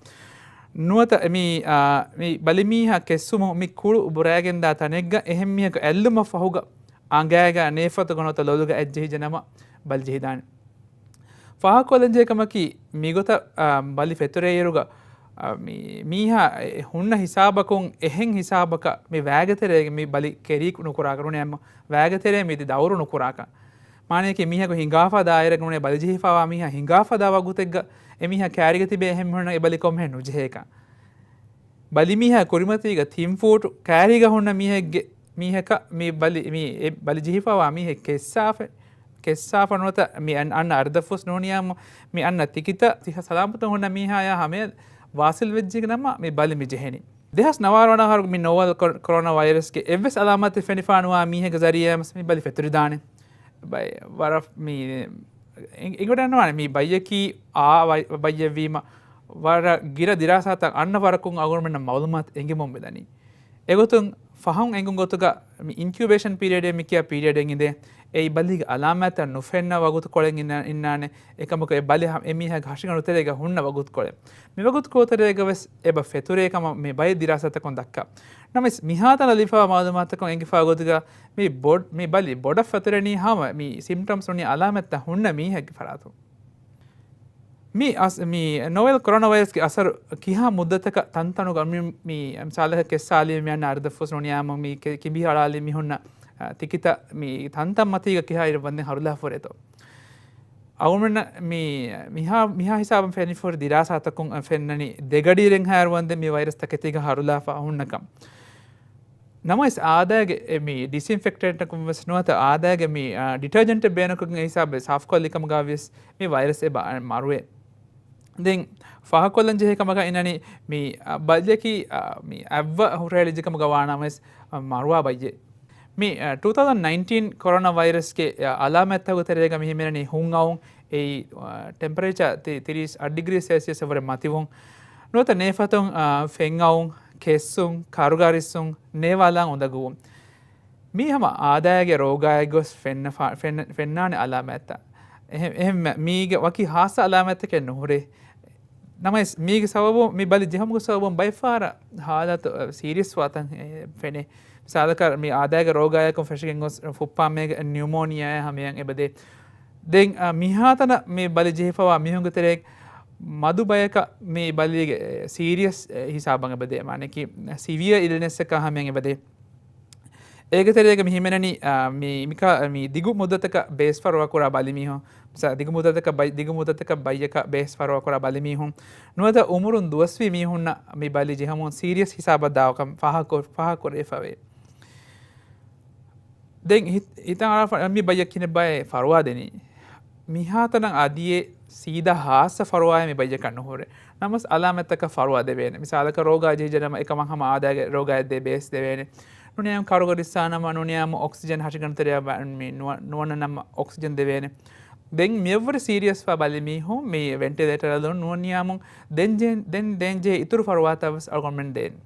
ނުވަތަ މި، އާ، މި ބަލިމީހާ ކެއްސުމުން މި ކުޅު ބުރައިގެންދާ ތަނެއްގަ އެހެން މީހަކު އެއްލުމަށް ފަހުގަ އަނގައިގަ ނޭފަތުގަ ނުވަތަ ލޮލުގަ އެއްޖެހިއްޖެ ނަމަ ބަލި ޖެހިދާނެ. ފާހަގަކޮށްލަންޖެހޭ ކަމަކީ، މިގޮތަށް، އާ، ބަލި ފެތުރޭއިރުގަ، އާ، މި މީހާ އެ ހުންނަ ހިސާބަކުން އެހެން ހިސާބަކަށް މި ވައިގެތެރޭގަ މި ބަލި ކެރީ ނުކުރާކަށް ނޫނީ އެއްމަ ވައިގެތެރޭ މި ދައުރު ނުކުރާކަށް. މާނަޔަކީ މީހަކު ހިނގާފަ ދާއިރަކަށް ނޫނީ ބަލި ޖެހިފައިވާ މީހާ ހިނގާފަ ދާ ވަގުތެއްގަ އެ މީހާ ކާރީގަ ތިބޭ އެހެން ހުންނަ އެ ބަލި ކޮންމެހެން ނުޖެހޭކަށް. ބަލިމީހާ ކުރިމަތީގަ ތިން ފޫޓު ކާރީގަ ހުންނަ މީހެއްގެ، މީހަކަށް މި ބަލި، މި އެ ބަލި ޖެހިފައިވާ މީހެއް ކެއްސާފަ، ކެއްސާފަ ނުވަތަ މި އަން-، އަންނަ އަރިދަށްފުސް ނޫނިއްޔާމު މި އަންނަ ތިކިތައް ތި ސަލާމަތުން ހުންނަ މީހާޔާ ހަމަޔަށް ވާސިލް ވެއްޖެ ނަމަ މި ބަލި މި ޖެހެނީ. ދެހާސް ނަވާރަ ވަނަ އަހަރު މި ނޯވެލް ކޮ-، ކޮރޯނާ ވައިރަސްގެ އެއްވެސް އަލާމާތެއް ފެނިފާ ނުވާ މީހެއްގެ ޒަރީއާ މި ބަލި ފެތުރިދާނެ. ބައި ވަރަށް މި އެ-، އެނގިވަޑަންނަވާނެ މި ބައްޔަކީ އާ ވައި-، ބައްޔެއްވީމަ، ވަރަށް ގިނަ ދިރާސާތައް އަންނަ ވަރަކުން އަޅުގަނޑުމެންނަށް މައުލޫމާތު އެނގިމުން މިދަނީ. އެގޮތުން ފަހުން އެނގުން ގޮތުގަ މި އިންކިއުބޭޝަން ޕީރިއަޑޭ މި ކިޔާ ޕީރިއަޑެއް އިނދޭ، އެއީ ބަލީގެ އަލާމާތްތައް ނުފެންނަ ވަގުތުކޮޅެއް އިންނާ-، އިންނާނެ. އެކަމަކު އެ ބަލި ހަ-، އެ މީހާގެ ހަށިގަނޑު ތެރޭގަ ހުންނަ ވަގުތުކޮޅެއް. މި ވަގުތު ކޯތެރޭގަ ވެސް އެބަ ފެތުރޭ ކަމަށް މި ބައެއް ދިރާސާތަކުން ދައްކާ. ނަމަވެސް މިހާތަނަށް ލިބިފައިވާ މައުލޫމާތުތަކުން އެނގިފައި ގޮތުގަ މި ބޮޑް-، މި ބަލި ބޮޑަށް ފެތުރެނީ ހަމަ މި ސިމްޓަމްސް ނޫނީ އަލާމަތްތައް ހުންނަ މީހެއްގެ ފަރާތުން. މި އަސް-، މި ނޯވެލް ކޮރޯނާ ވައިރަސްގެ އަސަރު ކިހާ މުއްދަތަކަށް ތަންތަނުގަ މި، މި މިސާލަކަށް ކެއްސާލީމަ މި އަންނަ އަރިދަށްފުސް ނޫނިއްޔާމު މި ކެ-، ކިނބި އަޅާލީ މި ހުންނަ، އަ، ތިކިތައް މި ތަންތަން މަތީގަ ކިހާ އިރަށް ވަންދެން ހަރުލާފަ ހުރޭތޯ. އަޅުގަނޑުމެންނަށް މި މިހާ، މިހާ ހިސާބަށް ފެނިފަ ހުރި ދިރާސާތަކުން ފެންނަނީ ދެ ގަޑިއިރެއްހާއިރު ވަންދެން މި ވައިރަސް ތަކެތީގަ ހަރުލާފަ ހުންނަކަން. ނަމަވެސް އާދައިގެ އެ މި ޑިސްއިންފެކްޓެންޓަކުން ވެސް ނުވަތަ އާދައިގެ މި، އާ، ޑިޓަރޖެންޓެއް ބޭނުންކޮށްގެން އެ ހިސާބަށް ސާފުކޮށްލި ކަމުގަ ވިޔަސް މި ވައިރަސް އެބަ މަރުވޭ. ދެން ފާހަގަކޮށްލަން ޖެހޭ ކަމަކަށް އިންނަނީ މި، އާ، ބައްޔަކީ، އާ، މި އަތްވަ ހުށަހެޅިއްޖެ ކަމުގަ ވާނަމަވެސް، އާ، މަރުވާ ބައްޔެއް. މި، އާ، ޓޫ ތައުޒަންޑް ނައިންޓީން ކޮރޯނާ ވައިރަސްގެ، އާ، އަލާމާތްތަކުގެ ތެރޭގަ މި ހިމެނެނީ ހުން އައުން، އެއީ، އާ، ޓެމްޕަރޭޗާ ތި-، ތިރީސް އަށް ޑިގްރީ ސެލްސިއަސް ވުރެ މަތިވުން، ނުވަތަ ނޭފަތުން، އާ، ފެންއައުން، ކެއްސުން، ކަރުގަރިއްސުން، ނޭވާލާން އުނދަގޫވުން. މީ ހަމަ އާދައިގެ ރޯގާއެއްގޮސް ފެންނަ-، ފެން-، ފެންނާނެ އަލާމާތްތައް. އެހެން، އެހެން މީގެ ވަކި ހާއްސަ އަލާމާތްތަކެއް ނުހުރޭ. ނަމަވެސް، މީގެ ސަބަބުން، މި ބަލި ޖެހުމުގެ ސަބަބުން ބައެއް ފަހަރަށް ހާލަތު، އަ، ސީރިއަސް ވާތަން، އެ، ފެނޭ. މިސާލަކަށް، މި އާދައިގެ ރޯގާޔަކުން ފެށިގެން ގޮސް ފުއްޕާމޭގެ ނިއުމޯނިއާއާ ހަމަޔަށް އެބަދޭ. ދެން، އަ، މިހާތަނަށް މި ބަލި ޖެހިފަވާ މީހުންގެ ތެރޭ މަދު ބަޔަކަށް މި ބަލީގެ، އެ، ސީރިއަސް، އެ، ހިސާބަށް އެބަދޭ. މާނައަކީ، ސިވިއަ އިލްނެސްއަކާ ހަމަޔަށް އެބަދޭ. އޭގެ ތެރޭގަ މި ހިމެނެނީ، އާ، މި، މިކާ-، މި ދިގު މުއްދަތަކަށް ބޭސް ފަރުވާ ކުރާ ބަލިމީހުން، މިސާ، ދިގު މުއްދަތަކަށް ބައި-، ދިގު މުއްދަތަކަށް ބައްޔަކަށް ބޭސް ފަރުވާ ކުރާ ބަލިމީހުން، ނުވަތަ އުމުރުން ދުވަސްވީ މީހުންނަށް މި ބަލި ޖެހެމުން ސީރިއަސް ހިސާބަށް ދާކަން ފާހަގަކޮށް-، ފާހަގަކުރެވިފަވޭ. ދެން ހި-، ހިތަށް އަރާފަ މި ބައްޔަށް ކިހިނެއްބާއޭ ފަރުވާ ދެނީ؟ މިހާތަނަށް އަދިއެއް ސީދާ ހާއްސަ ފަރުވާއެއް މި ބައްޔަކަށް ނުހުރޭ. ނަމަވެސް އަލާމަތްތަކަށް ފަރުވާ ދެވޭނެ. މިސާލަކަށް ރޯގާ ޖެހިއްޖެނަމަ އެކަމަށް ހަމަ އާދައިގެ ރޯގާއެއްދޭ ބޭސް ދެވޭނެ. ނޫނީ ނަމަ ކަރުގަ ރިއްސާނަމަ، ނޫނީ ނަމަ އޮކްސިޖަން ހަށިގަނޑު ތެރެއަށް ވަ-، މި ނުވަ-، ނުވަންނަ ނަމަ އޮކްސިޖަން ދެވޭނެ. ދެން މިއަށްވުރެ ސީރިއަސްވާ ބަލި މީހުން މި ވެންޓިލޭޓަރަށް ނޫނީ ނަމަ ދެން ޖެ-، ދެން، ދެން ޖެހޭ އިތުރު ފަރުވާތައް ވެސް އަޅުގަނޑުމެން ދޭނެ.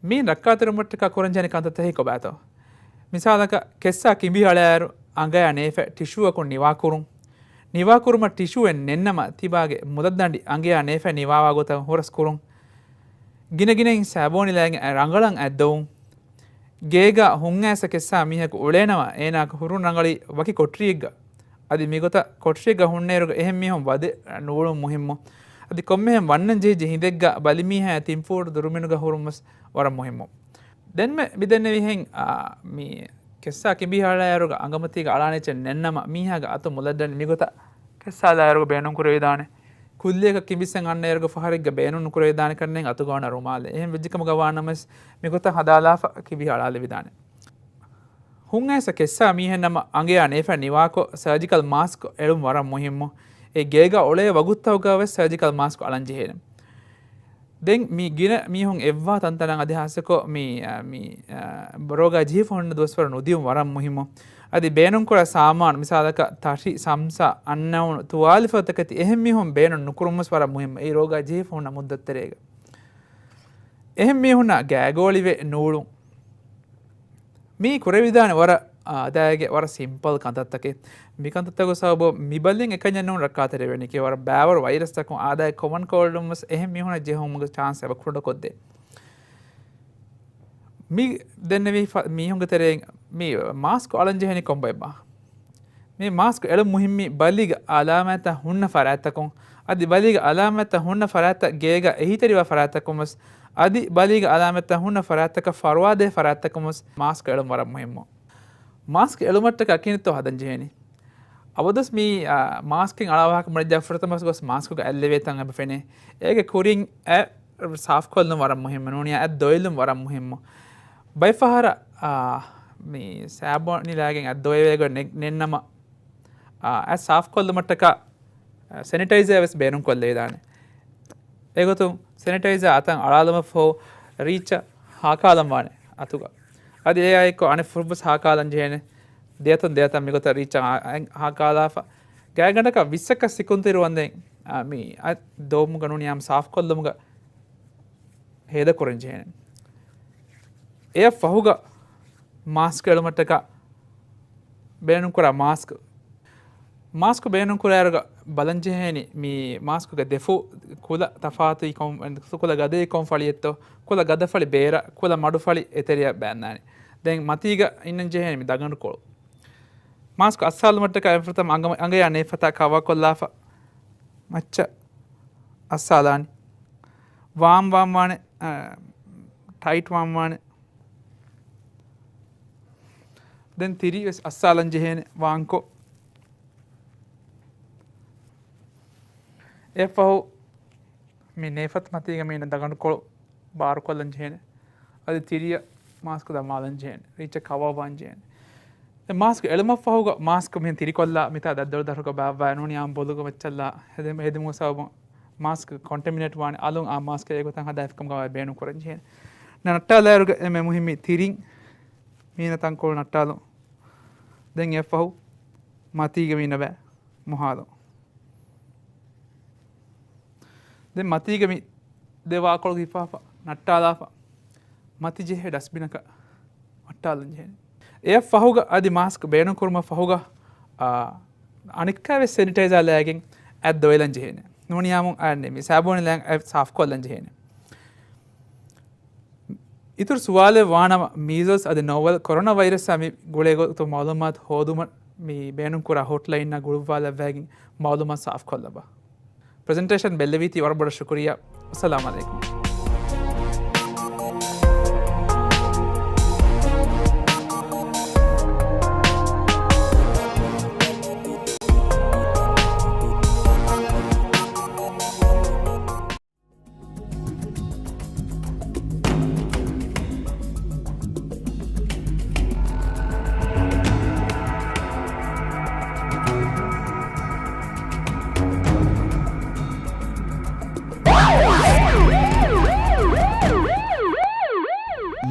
މި ރައްކާތެރިވުމަށްޓަކާ ކުރަންޖެހޭނެ ކަންތައްތަކެއް ކޮބާތޯ؟ މިސާލަކަށް، ކެއްސާ ކިނބި ހަޅާއިރު އަނގަޔާ ނޭފަ ޓިޝޫއަކުން ނިވާކުރުން. ނިވާކުރުމަށް ޓިޝޫއެއް ނެތްނަމަ، ތިބާގެ މުލައްދަނޑި އަނގަޔާ ނޭފަ ނިވާވާ ގޮތަށް ހުރަސް ކުރުން. ގިނަގިނައިން ސާބޯނިލައިގެން ރަނގަޅަށް އަތް ދޮވުން. ގޭގަ ހުންއައިސް ކެއްސާ މީހަކު އުޅޭނަމަ، އޭނާއަކަށް ހުރުން ރަނގަޅީ ވަކި ކޮޓަރިއެއްގަ. އަދި މިގޮތަށް ކޮޓަރިއެއްގަ ހުންނައިރުގަ އެހެން މީހުން ވަދެ ނޫޅުން މުހިއްމު. އަދި ކޮންމެހެން ވަންނަން ޖެހިއްޖެ ހިނދެއްގަ ބަލިމީހާ ތިންފޫޓު ދުރުމިނުގަ ހުރުން ވެސް ވަރަށް މުހިއްމު. ދެންމެ މިދެންނެވިހެން، އާ، މި ކެއްސާ ކިނބި ހަޅާއިރުގަ އަނގަމަތީގަ އަޅާނެ އެއްޗެއް ނެތްނަމަ، މީހާގެ އަތު މުލައްދަނޑި މިގޮތަށް ކެއްސާލާއިރުގަ ބޭނުން ކުރެވިދާނެ. ކުއްލިއަކަށް ކިނބިސްއެއް އަންނައިރުގަ ފަހަރެއްގަ ބޭނުން ނުކުރެވިދާނެ ކަންނޭނގެ އަތުގަ ވަނަ ރުމާލެއް. އެހެން ވެއްޖެކަމުގަ ވާނަމަވެސް މިގޮތަށް ހަދާލާފަ ކިނބި ހަޅާލެވިދާނެ. ހުންއައިސް ކެއްސާ މީހެއްނަމަ އަނގަޔާ ނޭފަ ނިވާކޮށް ސަރޖިކަލް މާސްކް އެޅުން ވަރަށް މުހިއްމު. އެ ގޭގަ އުޅޭ ވަގުތުތަކުގަ ވެސް ސަރޖިކަލް މާސްކް އަޅަން ޖެހޭނެ. ދެން މި ގިނަ މީހުން އެއްވާ ތަންތަނަށް އަދި ހާއްސަކޮށް މި، އަ، މި، އަ، ރޯގާ ޖެހިފަ ހުންނަ ދުވަސްވަރު ނުދިއުން ވަރަށް މުހިއްމު. އަދި ބޭނުންކުރާ ސާމާނު، މިސާލަކަށް ތަށި، ސަމްސާ، އަންނައުނު، ތުވާލިފަދަ ތަކެތި އެހެން މީހުން ބޭނުން ނުކުރުން ވެސް ވަރަށް މުހިއްމު. އެއީ ރޯގާ ޖެހިފަ ހުންނަ މުއްދަތު ތެރޭގަ. އެހެން މީހުންނާ ގާގޯޅިވެ ނޫޅުން. މީ ކުރެވިދާނެ ވަރަށް، އާ، އާދައިގެ ވަރަށް ސިމްޕަލް ކަންތައްތަކެއް. މި ކަންތައްތަކުގެ ސަބަބުން މި ބަލިން އެކަންޏެއް ނޫން ރައްކާތެރިވެނީ. ކިޔެވި ވަރަށް ބައިވަރު ވައިރަސްތަކުން އާދައިގެ ކޮމަން ކޯލްޑުން ވެސް އެހެން މީހުނަށް ޖެހުމުގެ ޗާންސް އެބަ ކުޑަކޮށްދޭ. މި ދެންނެވި ފަ-، މީހުންގެ ތެރެއިން މި މާސްކު އަޅަން ޖެހެނީ ކޮންބައެއްބާ؟ މި މާސްކު އެޅުން މުހިއްމީ ބަލީގެ އަލާމާތްތައް ހުންނަ ފަރާތްތަކުން، އަދި ބަލީގެ އަލާމާތްތައް ހުންނަ ފަރާތްތައް ގޭގަ އެހީތެރިވާ ފަރާތްތަކުން ވެސް، އަދި ބަލީގެ އަލާމާތްތައް ހުންނަ ފަރާތްތަކަށް ފަރުވާދޭ ފަރާތްތަކުން ވެސް މާސްކު އެޅުން ވަރަށް މުހިއްމު. މާސްކު އެޅުމަށްޓަކާ ކިހިނެއްތޯ ހަދަން ޖެހޭނީ؟ އަބަދުވެސް މި، އާ، މާސްކެއް އަޅާ ވާހަކަ ބުނެއްޖާ ފުރަތަމަ ގޮސް މާސްކުގަ އަތް ލެވޭ ތަން އެބަ ފެނޭ. އޭގެ ކުރިން އަތް ސާފްކޮށްލުން ވަރަށް މުހިއްމު. ނޫނީ އަތް ދޮވެލުން ވަރަށް މުހިއްމު. ބައެއް ފަހަރަށް، އާ، މި ސާބޯނިލާގެން އަތް ދޮވެވޭ ގޮތް ނެ-، ނެތްނަމަ، އާ، އަތް ސާފްކޮށްލުމަށްޓަކާ، އާ، ސެނިޓައިޒާ ވެސް ބޭނުންކޮށްލެވިދާނެ. އެގޮތުން ސެނިޓައިޒާ އަތަށް އަޅާލުމަށްފަހު ރީއްޗަށް ހާކާލަން ވާނެ އަތުގަ. އަދި އެއާއެއްކޮށް އަނެއް ފުށްވެސް ހާކާލަން ޖެހޭނެ. ދެއަތުން ދެއަތަށް މިގޮތަށް ރީއްޗަށް އާ-، އާ-، ހާކާލާފަ. ގާތްގަނޑަކަށް ވިއްސަކަށް ސިކުންތިރި ވަންދެން، އާ، މި އަތް ދޮވުމުގަ ނޫނީ ހަމަ ސާފްކޮށްލުމުގަ ހޭދަކުރަން ޖެހޭނެ. އެއަށް ފަހުގަ މާސްކް އެޅުމަށްޓަކާ ބޭނުންކުރާ މާސްކް. މާސްކް ބޭނުންކުރާއިރުގަ ބަލަންޖެހޭނީ މި މާސްކުގެ ދެފުށް ކުލަ ތަފާތު ކޮން، ކުލަ ގަދައީ ކޮން ފަޅިއެއްތޯ، ކުލަ ގަދަފަޅި ބޭރަށް، ކުލަ މަޑުފަޅި އެތެރެއަށް ބައިންދާނެ. ދެން މަތީގަ އިންނަން ޖެހޭނީ މި ދަގަނޑުކޮޅު. މާސްކު އައްސާލުމަށްޓަކާ އެފަރަތަމަ އަނގަ-، އަނގަޔާ ނޭފަތާ ކަވާކޮށްލާފަ މައްޗަށް އައްސާލާނީ. ވާމް ވާން ވާނެ، އަ، ޓައިޓް ވާން ވާނެ. ދެން ތިރި ވެސް އައްސާލަން ޖެހޭނެ ވާންކޮށް. އެއަށްފަހު މި ނޭފަތު މަތީގަ މީނަ ދަގަނޑުކޮޅު ބާރުކޮށްލަން ޖެހޭނެ. އަދި ތިރިއަށް މާސްކު ދަމާލަން ޖެހޭނެ. ރީއްޗަށް ކަވާ ވާން ޖެހޭނެ. ދެން މާސްކު އެޅުމަށްފަހުގަ މާސްކު މިހެން ތިރިކޮށްލާ މިތާ ދައްދޮޅު ދަށުގަ ބާއްވާ ނޫނީ އާން ބޮލުގަ މައްޗަށްލާ ހެދި-، ހެދިމުގެ ސަބަބުން މާސްކް ކޮންޓެމިނޭޓް ވާނެ، އަލުން އާ މާސްކް އެ ގޮތަށް ހަދާފިކަމުގަ ބޭނުން ކުރަން ޖެހޭނެ. ނައްޓާލާއިރުގަ އެންމެ މުހިއްމީ ތިރިން މީނަ ތަންކޮޅު ނައްޓާލުން. ދެން އެއަށްފަހު މަތީގަ މީނަ ބައި މޮހާލުން. ދެން މަތީގަ މި ދެ ވާކޮޅު ހިފާފަ ނައްޓާލާފަ މަތި ޖެހޭ ޑަސްބިނަކަށް ވައްޓާލަން ޖެހޭނެ. އެއަށް ފަހުގަ އަދި މާސްކް ބޭނުން ކުރުމަށް ފަހުގަ، އާ، އަނެއްކާވެސް ސެނިޓައިޒާ ލައިގެން އަތް ދޮވެލަން ޖެހޭނެ. ނޫނީ އާމު އަންނެ މި ސާބޫނި ލައިގެން އަތް ސާފްކޮށްލަން ޖެހޭނެ. އިތުރު ސުވާލެއް ވާނަމަ، މީޒަލްސް އަދި ނޯވެލް ކޮރޯނާ ވައިރަސްއާ މި ގުޅޭ ގޮތު މައުލޫމާތު ހޯދުމަށް މި ބޭނުންކުރާ ހޮޓްލައިންއާ ގުޅުއްވާލައްވައިގެން މައުލޫމާތު ސާފްކޮށްލަބަ. ޕްރެޒެންޓޭޝަން ބެއްލެވީތީ ވަރަށް ބޮޑަށް ޝުކުރިއްޔާ. އައްސަލާމު ޢަލައިކުމް.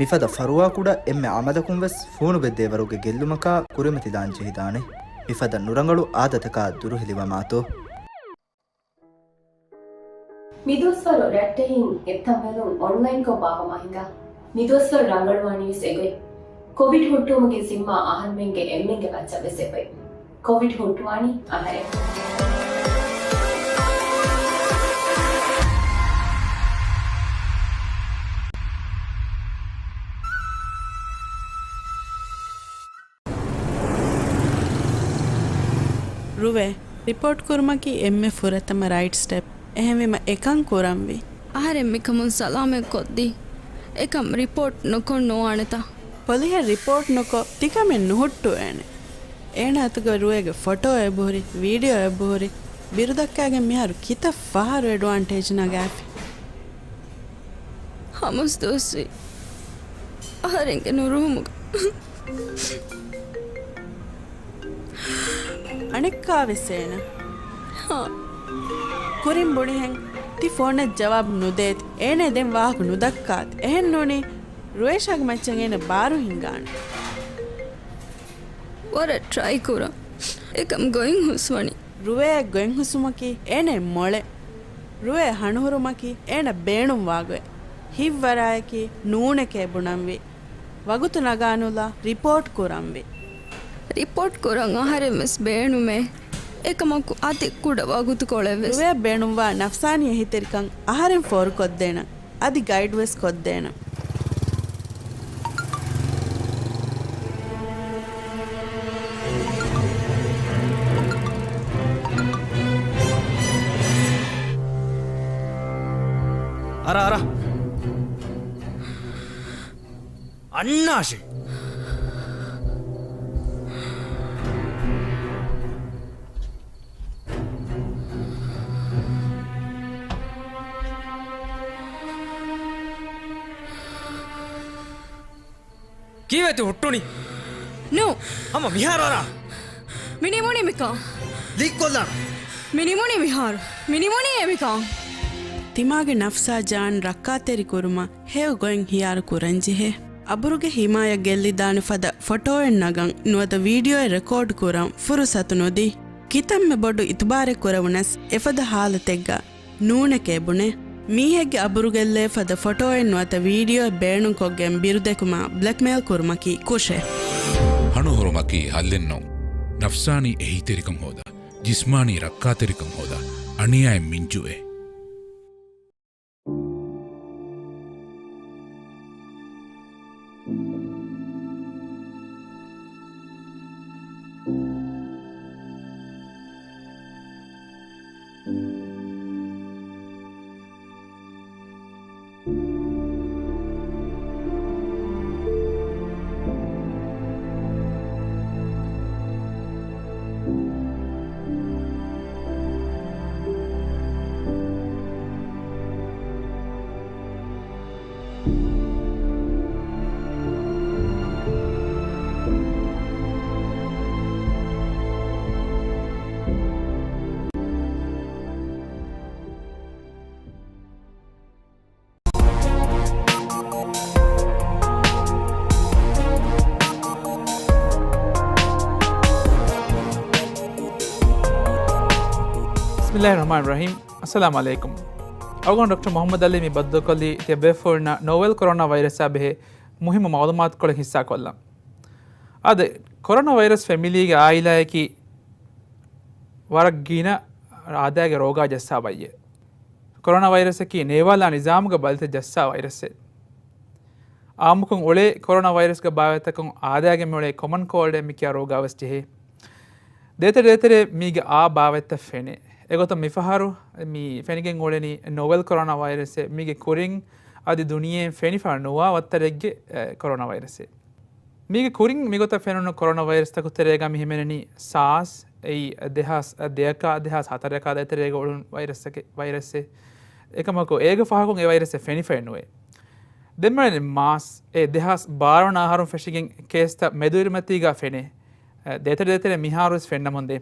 މިފަދަ ފަރުވާކުޑަ އެންމެ ޢަމަލަކުން ވެސް ފޫނުބެއްދޭވަރުގެ ގެއްލުމަކާ ކުރިމަތިލާން ޖެހިދާނެ. މިފަދަ ނުރަނގަޅު އާދަތަކާ ދުރުހެލިވަމާތޯ. މިދުވަސްވަރު ރައްޓެހިން އެއްތަންވެލުން އޮންލައިންކޮށް ބާއްވަމާ ހިނގާ. މިދުވަސްވަރު ރަނގަޅުވާނީވެސް އެގޮތް. ކޮވިޑް ހުއްޓުވުމުގެ ޒިންމާ އަހަރުމެންގެ އެންމެންގެ މައްޗަށް ވެސް އެބައޮތް. ކޮވިޑް ހުއްޓުވާނީ އަހަރެން. ރުވޭ، ރިޕޯޓް ކުރުމަކީ އެންމެ ފުރަތަމަ ރައިޓް ސްޓެޕް. އެހެންވީމަ އެކަން ކުރަންވީ. އަހަރެން މިކަމުން ސަލާމަތް ކޮށްދީ. އެކަން ރިޕޯޓް ނުކޮށް ނުވާނެތަ؟ ޕޮލިހަށް ރިޕޯޓް ނުކޮށް ތިކަމެއް ނުހުއްޓުވޭނެ. އޭނަ އަތުގަ ރުވޭގެ ފޮޓޯ އެބަހުރި، ވީޑިއޯ އެބަހުރި، ބިރުދައްކާގެން މިހާރު ކިތައް ފަހަރު އެޑްވާންޓޭޖް ނަގާފި. ހަމަސް ދުވަސްވީ. އަހަރެންގެ ނުރުހުމުގަ. އަނެއްކާވެސް އޭނަ. ހާ. ކުރިން ބުނިހެން ތި ފޯނަށް ޖަވާބު ނުދޭތި. އޭނަ ދެން ވާހަކަ ނުދައްކާތި. އެހެން ނޫނީ ރުއޭޝާގެ މައްޗަށް އޭނަ ބާރު ހިންގާނެ. ވަރަށް ޓްރައި ކުރަން. އެކަމް ގޮތް ހުސްވަނީ. ރުވޭ ގޮތް ހުސުމަކީ އޭނަ މޮޅެ. ރުވޭ ހަނުހުރުމަކީ އޭނަ ބޭނުންވާ ގޮތް. ހިތްވަރާއެކީ ނޫނެކޭ ބުނަންވީ. ވަގުތު ނަގާނުލާ ރިޕޯޓް ކުރަންވީ. ރިޕޯޓް ކުރަން އަހަރެން ވެސް ބޭނުމޭ. އެކަމަކު އަދި ކުޑަ ވަގުތުކޮޅެއް ވެސް. ރުވޭ ބޭނުންވާ ނަފްސާނީ އެހީތެރިކަން އަހަރެން ފޯރުކޮށްދޭނަން. އަދި ގައިޑް ވެސް ކޮށްދޭނަން. އަރާ، އަރާ. އަންނާށޭ. ކީއްވެތި ހުއްޓުނީ؟ ނޫ. ހަމަ މިހާރު އަރާ. މި ނިމުނީ މިކަން. ލީކްކޮށްލާނަން. މި ނިމުނީ މިހާރު. މި ނިމުނީ އެ މިކަން. ތިމާގެ ނަފްސާ ޖާން ރައްކާތެރި ކުރުމަށް ހެޔޮ ގޮތް ހިޔާރު ކުރަންޖެހޭ. އަބުރުގެ ހިމާޔަތް ގެއްލިދާނެ ފަދަ ފޮޓޯއެއް ނަގަން ނުވަތަ ވީޑިއޯއެއް ރެކޯޑް ކުރަން ފުރުސަތު ނުދީ. ކިތަންމެ ބޮޑު އިތުބާރެއް ކުރެވުނަސް އެފަދަ ހާލަތެއްގަ ނޫނެކޭ ބުނޭ. މީހެއްގެ އަބުރުގެއްލޭ ފަދަ ފޮޓޯއެއް ނުވަތަ ވީޑިއޯއެއް ބޭނުންކޮށްގެން ބިރުދެކުމާ ބްލެކްމެއިލް ކުރުމަކީ ކުށެއް. ހަނުހުރުމަކީ ހައްލެއްނޫން. ނަފްސާނީ އެހީތެރިކަން ހޯދާ، ޖިސްމާނީ ރައްކާތެރިކަން ހޯދާ، އަނިޔާއެއް މިންޖުއޭ. ބިސްމިއްލާހި ރަޙްމާނި ރަޙީމް. އައްސަލާމު ޢަލައިކުމް. އަޅުގަނޑު ޑޮކްޓަރ މުޙައްމަދު ޢަލީ މި ބައްދަލުކޮށްލީ ތިޔަބޭފުޅުންނަށް ނޯވެލް ކޮރޯނާ ވައިރަސާ ބެހޭ މުހިއްމު މަޢުލޫމާތުކޮޅެއް ހިއްސާކޮށްލަން. އާދެ، ކޮރޯނާ ވައިރަސް ފެމިލީގެ އާއިލާއަކީ ވަރަށް ގިނަ އާދައިގެ ރޯގާ ޖައްސާ ބައްޔެއް. ކޮރޯނާ ވައިރަސަކީ ނޭވާލާ ނިޒާމުގެ ބަލިތައް ޖައްސާ ވައިރަސެއް. އާއްމުކޮށް އުޅޭ ކޮރޯނާ ވައިރަސްގެ ބާވަތްތަކުން އާދައިގެ މިއުޅޭ ކޮމަން ކޯލްޑެއް މިކިޔާ ރޯގާވެސް ޖެހޭ. ދޭތެރެ ދޭތެރެ މީގެ އާ ބާވަތްތައް ފެނޭ. އެގޮތަށް މިފަހަރު މި ފެނިގެން އުޅެނީ ނޯވެލް ކޮރޯނާ ވައިރަސެއް. މީގެ ކުރިން އަދި ދުނިޔެއިން ފެނިފަ ނުވާ ވައްތަރެއްގެ، އެ، ކޮރޯނާ ވައިރަސެއް. މީގެ ކުރިން މިގޮތަށް ފެނުނު ކޮރޯނާ ވައިރަސްތަކު ތެރޭގަ މި ހިމެނެނީ ސާސް، އެއީ ދެހާސް ދެއަކާ ދެހާސް ހަތަރަކާ ދޭތެރޭގަ އުޅުނު ވައިރަސްއެކެ-، ވައިރަސެއް. އެކަމަކު އޭގެ ފަހަކުން އެ ވައިރަސްއެއް ފެނިފައެއް ނުވޭ. ދެން މިއުޅެނީ މާސް، އެ ދެހާސް ބާރަ ވަނަ އަހަރުން ފެށިގެން ކޭސްތައް މެދުއިރުމަތީގަ ފެނޭ. ދޭތެރެ ދޭތެރެ މިހާރުވެސް ފެންނަމުންދޭ.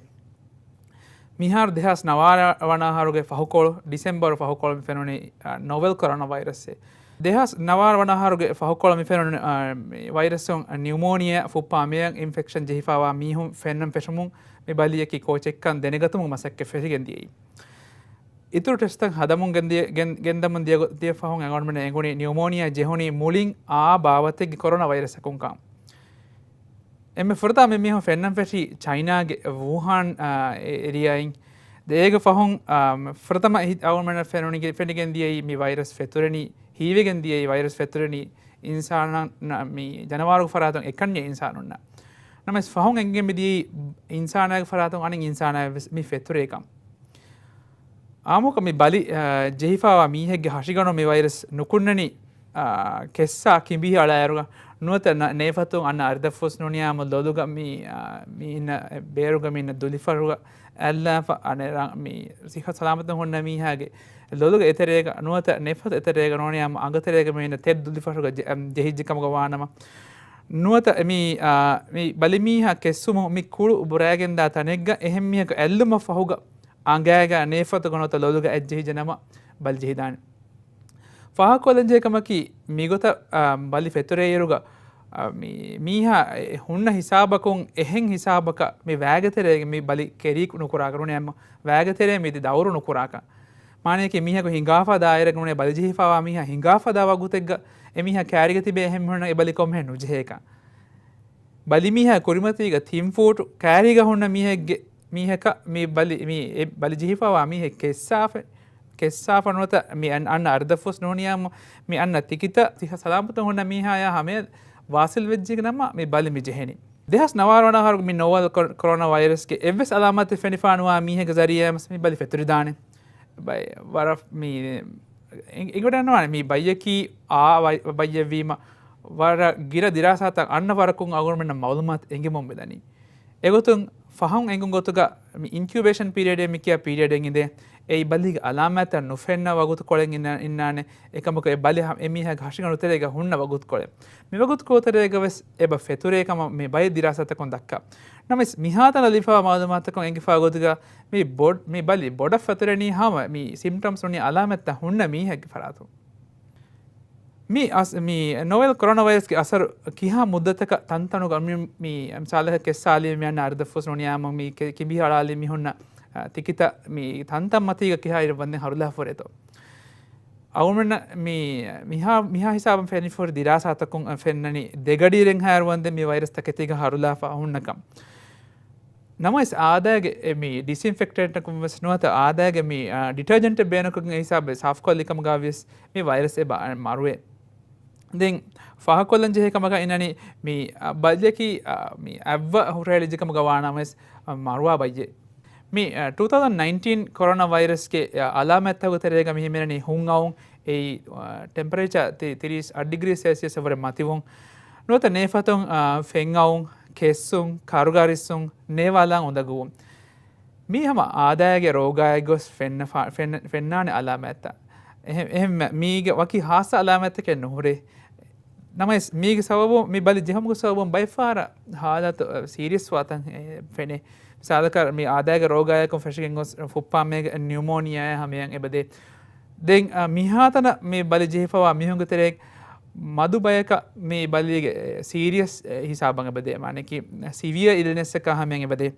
މިހާރު ދެހާސް ނަވާރަ ވަނަ އަހަރުގެ ފަހުކޮޅު، ޑިސެމްބަރު ފަހުކޮޅު މި ފެނުނީ، އަ، ނޯވެލް ކޮރޯނާ ވައިރަސްއެއް. ދެހާސް ނަވާރަ ވަނަ އަހަރުގެ ފަހުކޮޅަށް މި ފެނުނު، އާ، މި ވައިރަސުން ނިއުމޯނިއާ ފުއްޕާ މިއަށް އިންފެކްޝަން ޖެހިފައިވާ މީހުން ފެންނަން ފެށުމުން މި ބަލިއަކީ ކޯޗެއްކަން ދެނެގަތުމުގެ މަސައްކަތް ފެށިގެން ދިޔައީ. އިތުރު ޓެސްޓްތައް ހަދަމުން ގެންދިޔަ-، ގެން-، ގެންދަމުން ދިޔަ ގޮ-، ދިޔަ ފަހުން އަޅުގަނޑުމެންނަށް އެނގުނީ ނިއުމޯނިއާ ޖެހުނީ މުޅިން އާ ބާވަތެއްގެ ކޮރޯނާ ވައިރަސަކުން ކަން. އެންމެ ފުރަތަމަ މި މީހުން ފެންނަން ފެށީ ޗައިނާގެ ވޫހާން، އާ، އެ-، އެރިއާއިން. ދޭގެ ފަހުން، އާ، ފުރަތަމަ އެހި-، އަޅުގަނޑުމެންނަށް ފެނުނީ، ފެނިގެން ދިޔައީ މި ވައިރަސް ފެތުރެނީ، ހީވެގެން ދިޔައީ ވައިރަސް ފެތުރެނީ އިންސާނާ-، މި ޖަނަވާރުގެ ފަރާތުން އެކަންޏެއް އިންސާނުންނަށް. ނަމަވެސް ފަހުން އެނގިގެން މި ދިޔައީ އިންސާނާގެ ފަރާތުން އަނެއް އިންސާނާއަށް ވެސް މި ފެތުރޭ ކަން. އާއްމުކޮށް މި ބަލި، އާ، ޖެހިފައިވާ މީހެއްގެ ހަށިގަނޑު މި ވައިރަސް ނުކުންނަނީ، އާ، ކެއްސާ ކިނބި އަޅާއިރުގަ ނުވަތަ ނަ-، ނޭފަތުން އަންނަ އަރިދަށްފުސް ނޫނިޔާމު ލޮލުގަ މި، އާ، މި އިންނަ ބޭރުގަ މި އިންނަ ދުލިފަރުގަ އައްލާފަ އަނެއް ރަ-، މި ސިހަ ސަލާމަތުން ހުންނަ މީހާގެ ލޮލުގެ އެތެރޭގަ ނުވަތަ ނޭފަތު އެތެރޭގަ ނޫނިޔާމު އަނގަތެރޭގަ މި އިންނަ ތެދު ދުލިފަރުގަ ޖެ-، އަމް، ޖެހިއްޖެ ކަމުގަ ވާނަމަ ނުވަތަ މި، އާ، މި ބަލިމީހާ ކެއްސުމު މި ކުޅު ބުރައިގެންދާ ތަނެއްގަ އެހެން މީހަކު އެއްލުމަށް ފަހުގަ އަނގައިގަ ނޭފަތުގަ ނުވަތަ ލޮލުގަ އެއްޖެހިއްޖެ ނަމަ ބަލި ޖެހިދާނެ. ފާހަގަކޮށްލަންޖެހޭ ކަމަކީ، މިގޮތަށް، އާ، ބަލި ފެތުރޭއިރުގަ، އާ، މި-، މީހާ އެ ހުންނަ ހިސާބަކުން އެހެން ހިސާބަކަށް މި ވައިގެ ތެރޭގެ މި ބަލި ކެރީ ނުކުރާކަށް ނޫނޭ، އަމަ ވައިގެ ތެރޭ މި ދައުރު ނުކުރާކަށް. މާނަޔަކީ މީހަކު ހިނގާފާ ދާއިރަކަށް ނޫނޭ ބަލި ޖެހިފައިވާ މީހާ ހިނގާފާ ދާ ވަގުތެއްގަ އެ މީހާ ކާރީގަ ތިބޭ އެހެން މީހުންނަށް އެ ބަލި ކޮންމެހެން ނުޖެހޭކަށް. ބަލިމީހާ ކުރިމަތީގަ ތިން ފޫޓު ކާރީގަ ހުންނަ މީހެއްގެ މީހަކަށް މި ބަލި، މި އެ ބަލި ޖެހިފައިވާ މީހެއް ކެއްސާފަ، ކެއްސާފަ ނުވަތަ މި އަން-، އަންނަ އަރިދަށްފުސް ނޫނިޔާމު މި އަންނަ ތިކިތައް ތި ސަލާމަތުން ހުންނަ މީހާޔާ ހަމަޔަށް ވާސިލް ވެއްޖެ ނަމަ މި ބަލި މި ޖެހެނީ. ދެހާސް ނަވާރަ ވަނަ އަހަރުގެ މި ނޯވެލް ކޮ-، ކޮރޯނާ ވައިރަސްގެ އެއްވެސް އަލާމާތެއް ފެނިފާ ނުވާ މީހެއްގެ ޒަރީއާ މި ބަލި ފެތުރިދާނެ. ބައި ވަރަށް މި އި-، އިނގިވަޑަންވާނެ މި ބައްޔަކީ އާ ވައި-، ބައްޔެއްވީމަ، ވަރަށް ގިނަ ދިރާސާތައް އަންނަ ވަރަކުން އަޅުގަނޑުމެންނަށް މައުލޫމާތު އެނގިމުން މިދަނީ. އެގޮތުން ފަހުން އެނގުން ގޮތުގަ މި އިންކިއުބޭޝަން ޕީރިއަޑޭ މި ކިޔާ ޕީރިއަޑެއް އިނދޭ، އެއީ ބަލީގެ އަލާމާތްތައް ނުފެންނަ ވަގުތުކޮޅެއް އިންނާ-، އިންނާނެ. އެކަމަކު އެ ބަލި ހަ-، އެ މީހާގެ ހަށިގަނޑު ތެރޭގަ ހުންނަ ވަގުތުކޮޅެއް. މި ވަގުތުކޮޅު ތެރޭގަ ވެސް އެބަ ފެތުރޭ ކަމަށް މި ބައެއް ދިރާސާތަކުން ދައްކާ. ނަމަވެސް މިހާތަނަށް ލިބިފައިވާ މައުލޫމާތުތަކުން އެނގިފައި ގޮތުގަ މި ބޮޑް-، މި ބަލި ބޮޑަށް ފެތުރެނީ ހަމަ މި ސިމްޕްޓަމްސް ނޫނީ އަލާމަތްތައް ހުންނަ މީހެއްގެ ފަރާތުން. މި އަސް-، މި ނޯވެލް ކޮރޯނާ ވައިރަސްގެ އަސަރު ކިހާ މުއްދަތަކަށް ތަންތަނުގަ މި، މި މިސާލަކަށް ކެއްސާލީ މި އަންނަ އަރިދަށްފުސް ނޫނިޔާމު މި ކެ-، ކިނބި ހަޅާލި މި ހުންނަ، އަ، ތިކިތައް މި ތަންތަން މަތީގަ ކިހާ އިރަށް ވަންދެން ހަރުލާފަ ހުރޭތޯ. އަޅުގަނޑުމެންނަށް މި މިހާ، މިހާ ހިސާބަށް ފެނިފަހުރި ދިރާސާތަކުން ފެންނަނީ ދެގަޑިއިރެއްހާއިރު ވަންދެން މި ވައިރަސް ތަކެތީގަ ހަރުލާފަ ހުންނަކަން. ނަމަވެސް އާދައިގެ އެ މި ޑިސްއިންފެކްޓެންޓަކުން ވެސް ނުވަތަ އާދައިގެ މި، އާ، ޑިޓަރޖެންޓެއް ބޭނުންކޮށްގެން އެ ހިސާބަށް ސާފުކޮށްލި ކަމުގަ ވިޔަސް މި ވައިރަސް އެބަ މަރުވޭ. ދެން ފާހަގަކޮށްލަން ޖެހޭ ކަމަކަށް އިންނަނީ މި، އަ، ބައްޔަކީ، އަ، މި އަތްވަ ހުށަހެޅިއްޖެ ކަމުގަ ވާނަމަވެސް، އަ، މަރުވާ ބައްޔެއް. މި، އަ، ޓޫ ތައުޒަންޑް ނައިންޓީން ކޮރޯނާ ވައިރަސްގެ، އަ، އަލާމަތްތަކުގެ ތެރޭގަ މި ހިމެނެނީ ހުން އައުން، އެއީ، އަ، ޓެމްޕަރޭޗާ ތި-، ތިރީސް އަށް ޑިގްރީ ސެލްސިއަސް ވުރެ މަތިވުން، ނުވަތަ ނޭފަތުން، އަ، ފެން އައުން، ކެއްސުން، ކަރުގަރިއްސުން، ނޭވާލާން އުނދަގޫވުން. މީ ހަމަ އާދައިގެ ރޯގާއެއް ގޮސް ފެންނަފާ-، ފެން-، ފެންނާނެ އަލާމާތްތައް. އެހެ-، އެހެން މަ-، މީގެ ވަކި ހާއްސަ އަލާމާތްތަކެއް ނުހުރޭ. ނަމަވެސް، މީގެ ސަބަބުން މި ބަލި ޖެހުމުގެ ސަބަބުން ބައެއް ފަހަރަށް ހާލަތު، އަ، ސީރިއަސް ވާތަން، އެ، ފެނޭ. މިސާލަކަށް، މި އާދައިގެ ރޯގާއަކުން ފެށިގެން ގޮސް ފުއްޕާމޭގެ ނިއުމޯނިއާއާ ހަމަޔަށް އެބަދޭ. ދެން، އަ، މިހާތަނަށް މި ބަލި ޖެހިފައިވާ މީހުންގެ ތެރޭ މަދު ބަޔަކަށް މި ބަލީގެ، އެ، ސީރިއަސް، އެ، ހިސާބަށް އެބަދޭ. މާނައަކީ، ސިވިއަ އިލްނެސްއަކާ ހަމަޔަށް އެބަދޭ.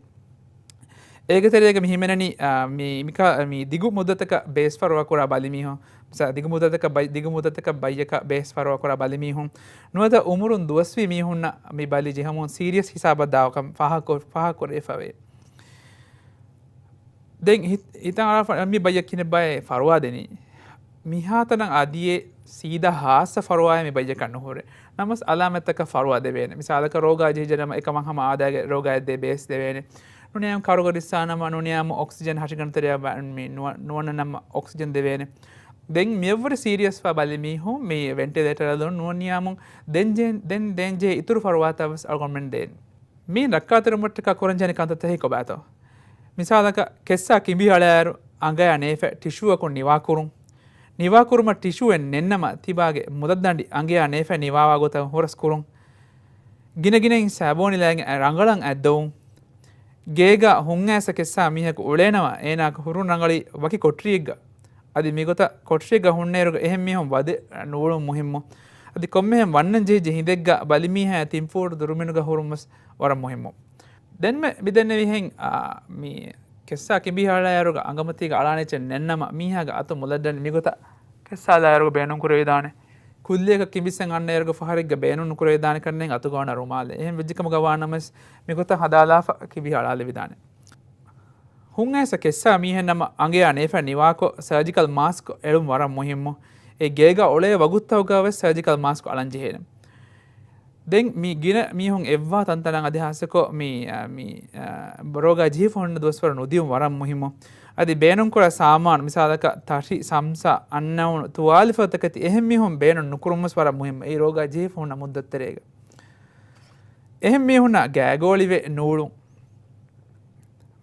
އޭގެ ތެރޭގަ މި ހިމެނެނީ، އާ، މި، މިކާ-، މި ދިގު މުއްދަތަކަށް ބޭސް ފަރުވާ ކުރާ ބަލިމީހުން. މިސާ، ދިގު މުއްދަތަކަށް ބައި-، ދިގު މުއްދަތަކަށް ބައްޔަކަށް ބޭސް ފަރުވާ ކުރާ ބަލިމީހުން. ނުވަތަ އުމުރުން ދުވަސްވީ މީހުންނަށް މި ބަލި ޖެހުމުން ސީރިއަސް ހިސާބަށް ދާކަން ފާހަގަ-، ފާހަގަކުރެވިފައެވެ. ދެން ހި-، ހިތަށް އަރާފަ-، މި ބައްޔަށް ކިހިނެއް ބައެއް ފަރުވާ ދެނީ؟ މިހާތަނަށް އަދިއެއް ސީދާ ހާއްސަ ފަރުވާއެއް މި ބައްޔަކަށް ނުހުރޭ. ނަމަވެސް އަލާމަތްތަކަށް ފަރުވާ ދެވޭނެ. މިސާލަކަށް ރޯގާ ޖެހިއްޖެ ނަމަ އެކަމަށް ހަމަ އާދައިގެ ރޯގާއަށް ދޭ ބޭސް ދެވޭނެ. ނޫނީ ކަރުގަރިއްސާ ނަމަ ނޫނީ އޮކްސިޖަން ހަށިގަނޑު ތެރެއަށް ވަ-، މި ނުވަ-، ނުވަންނަ ނަމަ އޮކްސިޖަން ދެވޭނެ. ދެން މިއަށްވުރެ ސީރިއަސްވާ ބަލި މީހުން މި ވެންޓިލޭޓަރަށް ނޫނީ ދެން، ދެން ޖެހޭ އިތުރު ފަރުވާތައް ވެސް އަޅުގަނޑުމެން ދޭނެ. މި ރައްކާތެރިވުމަށްޓަކާ ކުރަންޖެހޭނެ ކަންތައްތަކެއް ކޮބާތޯ؟ މިސާލަކަށް، ކެއްސާ ކިނބި އަޅާއިރު އަނގަޔާ ނޭފަ ޓިޝޫއަކުން ނިވާކުރުން. ނިވާކުރުމަށް ޓިޝޫއެއް ނެތްނަމަ ތިބާގެ މުދައްދަނޑި އަނގަޔާ ނޭފަ ނިވާވާ ގޮތަށް ހުރަސް ކުރުން. ގިނަގިނައިން ސާބޯނިލާގެ ރަނގަޅަށް އަތްދޮވުން. ގޭގަ ހުންއައިސް ކެއްސާ މީހަކު އުޅޭނަމަ އޭނާގެ ހުރުން ރަނގަޅީ ވަކި ކޮޓަރިއެއްގަ. އަދި މިގޮތަށް ކޮޓަރިއެއްގަ ހުންނައިރުގަ އެހެން މީހުން ވަދެ ނޫޅުން މުހިއްމު. އަދި ކޮންމެހެން ވަންނަން ޖެހިއްޖެ ހިނދެއްގަ ބަލިމީހާ ތިންފޫޓު ދުރުމިނުގަ ހުރުން ވެސް ވަރަށް މުހިއްމު. ދެންމެ މިދެންނެވިހެން، އާ، މި ކެއްސާ ކިނބިހަޅާއިރުގަ އަނގަމަތީގަ އަޅާނެ އެއްޗެއް ނެންނަމަ މީހާގެ އަތު މުލައްޑަނި މިގޮތަށް ކެއްސާލާއިރުގަ ބޭނުންކުރެވިދާނެ. ކުއްލިއަކަށް ކިނބިއްސަން އަންނައިރުގަ ފަހަރެއްގަ ބޭނުން ނުކުރެވިދާނެ ކަންނޭނގެ އަތުގަ ވާނެ ރުމާލެއް. އެހެން ވެއްޖެކަމުގަ ވާނަމަވެސް މިގޮތަށް ހަދާލާފަ ކިނބި އަޅާލެވިދާނެ. ހުން އައިސް ކެއްސާ މީހެއް ނަމަ އަނގަޔާ ނޭފަ ނިވާކޮށް ސަރޖިކަލް މާސްކް އެޅުން ވަރަށް މުހިއްމު. އެ ގޭގަ އުޅޭ ވަގުތުތަކުގަ ވެސް ސަރޖިކަލް މާސްކް އަޅަން ޖެހޭނެ. ދެން މި ގިނަ މީހުން އެއްވާ ތަންތަނަށް އަދި ހާއްސަކޮށް މި، އަ، މި، އަ، ރޯގާ ޖެހިފަ ހުންނަ ދުވަސްވަރު ނުދިޔުން ވަރަށް މުހިއްމު. އަދި ބޭނުންކުރާ ސާމާނު މިސާލަކަށް ތަށި، ސަމްސާ، އަންނައުނު، ތުވާލިފަދަ ތަކެތި އެހެން މީހުން ބޭނުން ނުކުރުން ވެސް ވަރަށް މުހިއްމު. އެއީ ރޯގާ ޖެހިފަ ހުންނަ މުއްދަތު ތެރޭގަ. އެހެން މީހުންނާ ގާގޯޅިވެ ނޫޅުން.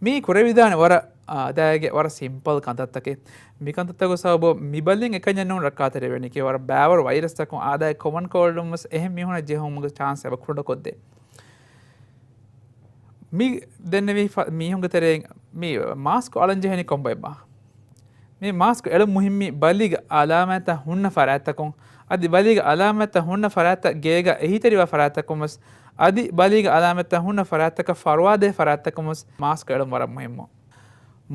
މީ ކުރެވިދާނެ ވަރަށް، އާ، އަދާއިގެ ވަރަށް ސިމްޕަލް ކަންތައްތަކެއް. މި ކަންތައްތަކުގެ ސަބަބުން މި ބަލިން އެކަންޏެއް ނޫން ރައްކާތެރިވެނީ. ކިޔަވަރަށް ބާވަރު ވައިރަސްތަކުން އާދައި ކޮމަން ކޯލްޑުން ވެސް އެހެން މީހުނަށް ޖެހުމުގެ ޗާންސް އެބަ ކުޑަކޮށްދޭ. މި ދެންނެވި ފަ-، މީހުންގެ ތެރެއިން މި މާސްކު އަޅަން ޖެހެނީ ކޮންބައެއްބާ؟ މި މާސްކު އެޅުން މުހިއްމީ ބަލީގެ އަލާމާތްތައް ހުންނަ ފަރާތްތަކުން، އަދި ބަލީގެ އަލާމާތްތައް ހުންނަ ފަރާތްތައް ގޭގަ އެހީތެރިވާ ފަރާތްތަކުން ވެސް، އަދި ބަލީގެ އަލާމާތްތައް ހުންނަ ފަރާތްތަކަށް ފަރުވާދޭ ފަރާތްތަކުން ވެސް މާސްކު އެޅުން ވަރަށް މުހިއްމު.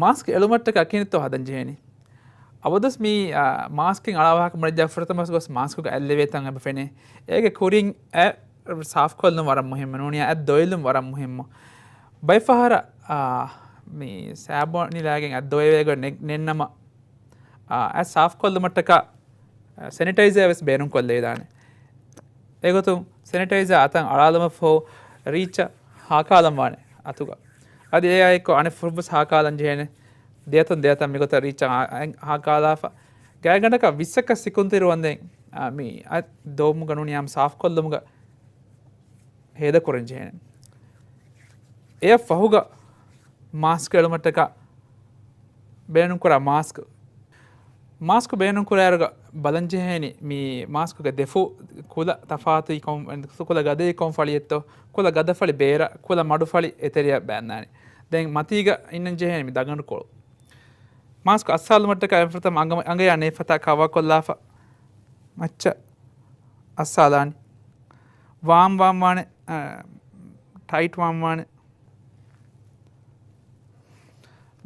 މާސްކު އެޅުމަށްޓަކާ ކިހިނެއްތޯ ހަދަން ޖެހޭނީ؟ އަބަދުވެސް މި، އާ، މާސްކެއް އަޅާ ވާހަކަ ބުނެއްޖާ ފުރަތަމަ ގޮސް މާސްކުގަ އަތް ލެވޭ ތަން އެބަ ފެނޭ. އޭގެ ކުރިން އަތް ސާފްކޮށްލުން ވަރަށް މުހިއްމު. ނޫނީ އަތް ދޮވެލުން ވަރަށް މުހިއްމު. ބައެއް ފަހަރަށް، އާ، މި ސާބޯނިލާގެން އަތް ދޮވެވޭ ގޮތް ނެ-، ނެންނަމަ، އާ، އަތް ސާފްކޮށްލުމަށްޓަކާ، އާ، ސެނިޓައިޒާ ވެސް ބޭނުންކޮށްލެވިދާނެ. އެގޮތުން ސެނިޓައިޒާ އަތަށް އަޅާލުމަށްފަހު ރީއްޗަށް ހާކާލަން ވާނެ އަތުގަ. އަދި އެއާއެއްކޮށް އަނެއް ފުށްވެސް ހާކާލަން ޖެހޭނެ. ދެއަތުން ދެއަތަށް މިގޮތަށް ރީއްޗަށް އާ-، އަތް ހާކާލާފަ. ގާތްގަނޑަކަށް ވިއްސަކަށް ސިކުންތިރި ވަންދެން، އާ، މި އަތް ދޮވުމުގަ ނޫނީ ހަމަ ސާފްކޮށްލުމުގަ ހޭދަކުރަން ޖެހޭނެ. އެއަށް ފަހުގަ މާސްކް އެޅުމަށްޓަކާ ބޭނުންކުރާ މާސްކް. މާސްކް ބޭނުންކުރާއިރުގަ ބަލަންޖެހޭނީ މި މާސްކުގެ ދެފޫ ކުލަ ތަފާތު ކޮން-، ކުލަ ގަދައީ ކޮން ފަޅިއެއްތޯ، ކުލަ ގަދަފަޅި ބޭރަށް، ކުލަ މަޑުފަޅި އެތެރެއަށް ބައިންދާނެ. ދެން މަތީގަ އިންނަން ޖެހޭނީ މި ދަގަނޑުކޮޅު. މާސްކް އައްސާލުމަށްޓަކާ އެފަތަމަ އަނގަ-، އަނގަޔާ ނޭފަތާ ކަވާކޮށްލާފަ މައްޗަށް އައްސާލާނީ. ވާމް ވާން ވާނެ، އަ، ޓައިޓް ވާން ވާނެ.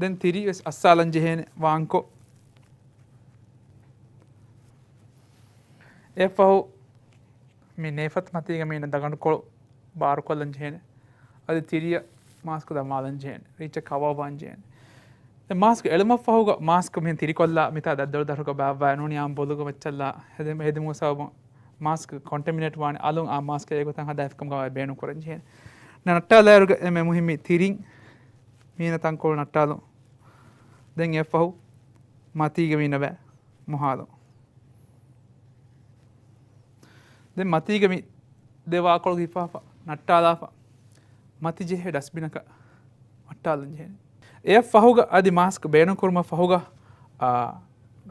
ދެން ތިރި ވެސް އައްސާލަން ޖެހޭނެ ވާންކޮށް. އެއަށްފަހު މި ނޭފަތު މަތީގަ މީނަ ދަގަނޑުކޮޅު ބާރުކޮށްލަން ޖެހޭނެ. އަދި ތިރިއަށް މާސްކު ދަމާލަން ޖެހޭނެ. ރީއްޗަށް ކަވާބާން ޖެހޭނެ. ދެން މާސްކު އެޅުމަށްފަހުގަ މާސްކު މިހެން ތިރިކޮށްލާ މިތާ ދައްދޮޅު ދަށުގަ ބާއްވާ ނޫނީ އާން ބޮލުގަ މައްޗަށްލާ ހެދެމު-، ހެދެމުގެ ސަބަބުން މާސްކް ކޮންޓެމިނޭޓް ވާނެ އަލުން އާ މާސްކް އެގޮތަށް ހަދާފިކަމުގަ ބޭނުން ކުރަން ޖެހޭނެ. ނައްޓާލާއިރުގަ އެންމެ މުހިއްމީ ތިރިން މީނަ ތަންކޮޅު ނައްޓާލުން. ދެން އެއަށްފަހު މަތީގަ މީނަ ބައި މޮހާލުން. ދެން މަތީގަ މި ދެ ވާކޮޅު ހިފާފަ، ނައްޓާލާފަ، މަތި ޖެހޭ ޑަސްބިނަކަށް ނައްޓާލަން ޖެހޭނެ. އެއަށް ފަހުގަ އަދި މާސްކް ބޭނުން ކުރުމަށް ފަހުގަ، އާ،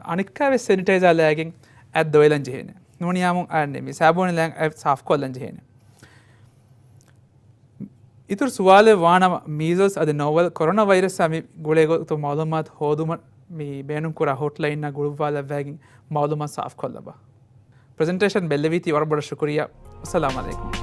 އަނެއްކާވެސް ސެނިޓައިޒާ ލައިގެން އަތް ދޮވެލަން ޖެހޭނެ. ނޫނީ އާމު އަ، މި ސާބޫނި ލައިގެން އަތް ސާފްކޮށްލަން ޖެހޭނެ. އިތުރު ސުވާލެއް ވާނަމަ، މީޒަލްސް އަދި ނޯވެލް ކޮރޯނާ ވައިރަސްއާ މި ގުޅޭ ގޮތު މައުލޫމާތު ހޯދުމަށް މި ބޭނުންކުރާ ހޮޓްލައިންއާ ގުޅުއްވާލައްވައިގެން މައުލޫމާތު ސާފްކޮށްލަބަ. ޕްރެޒެންޓޭޝަން ބެއްލެވީތީ ވަރަށް ބޮޑަށް ޝުކުރިއްޔާ. އައްސަލާމު ޢަލައިކުމް.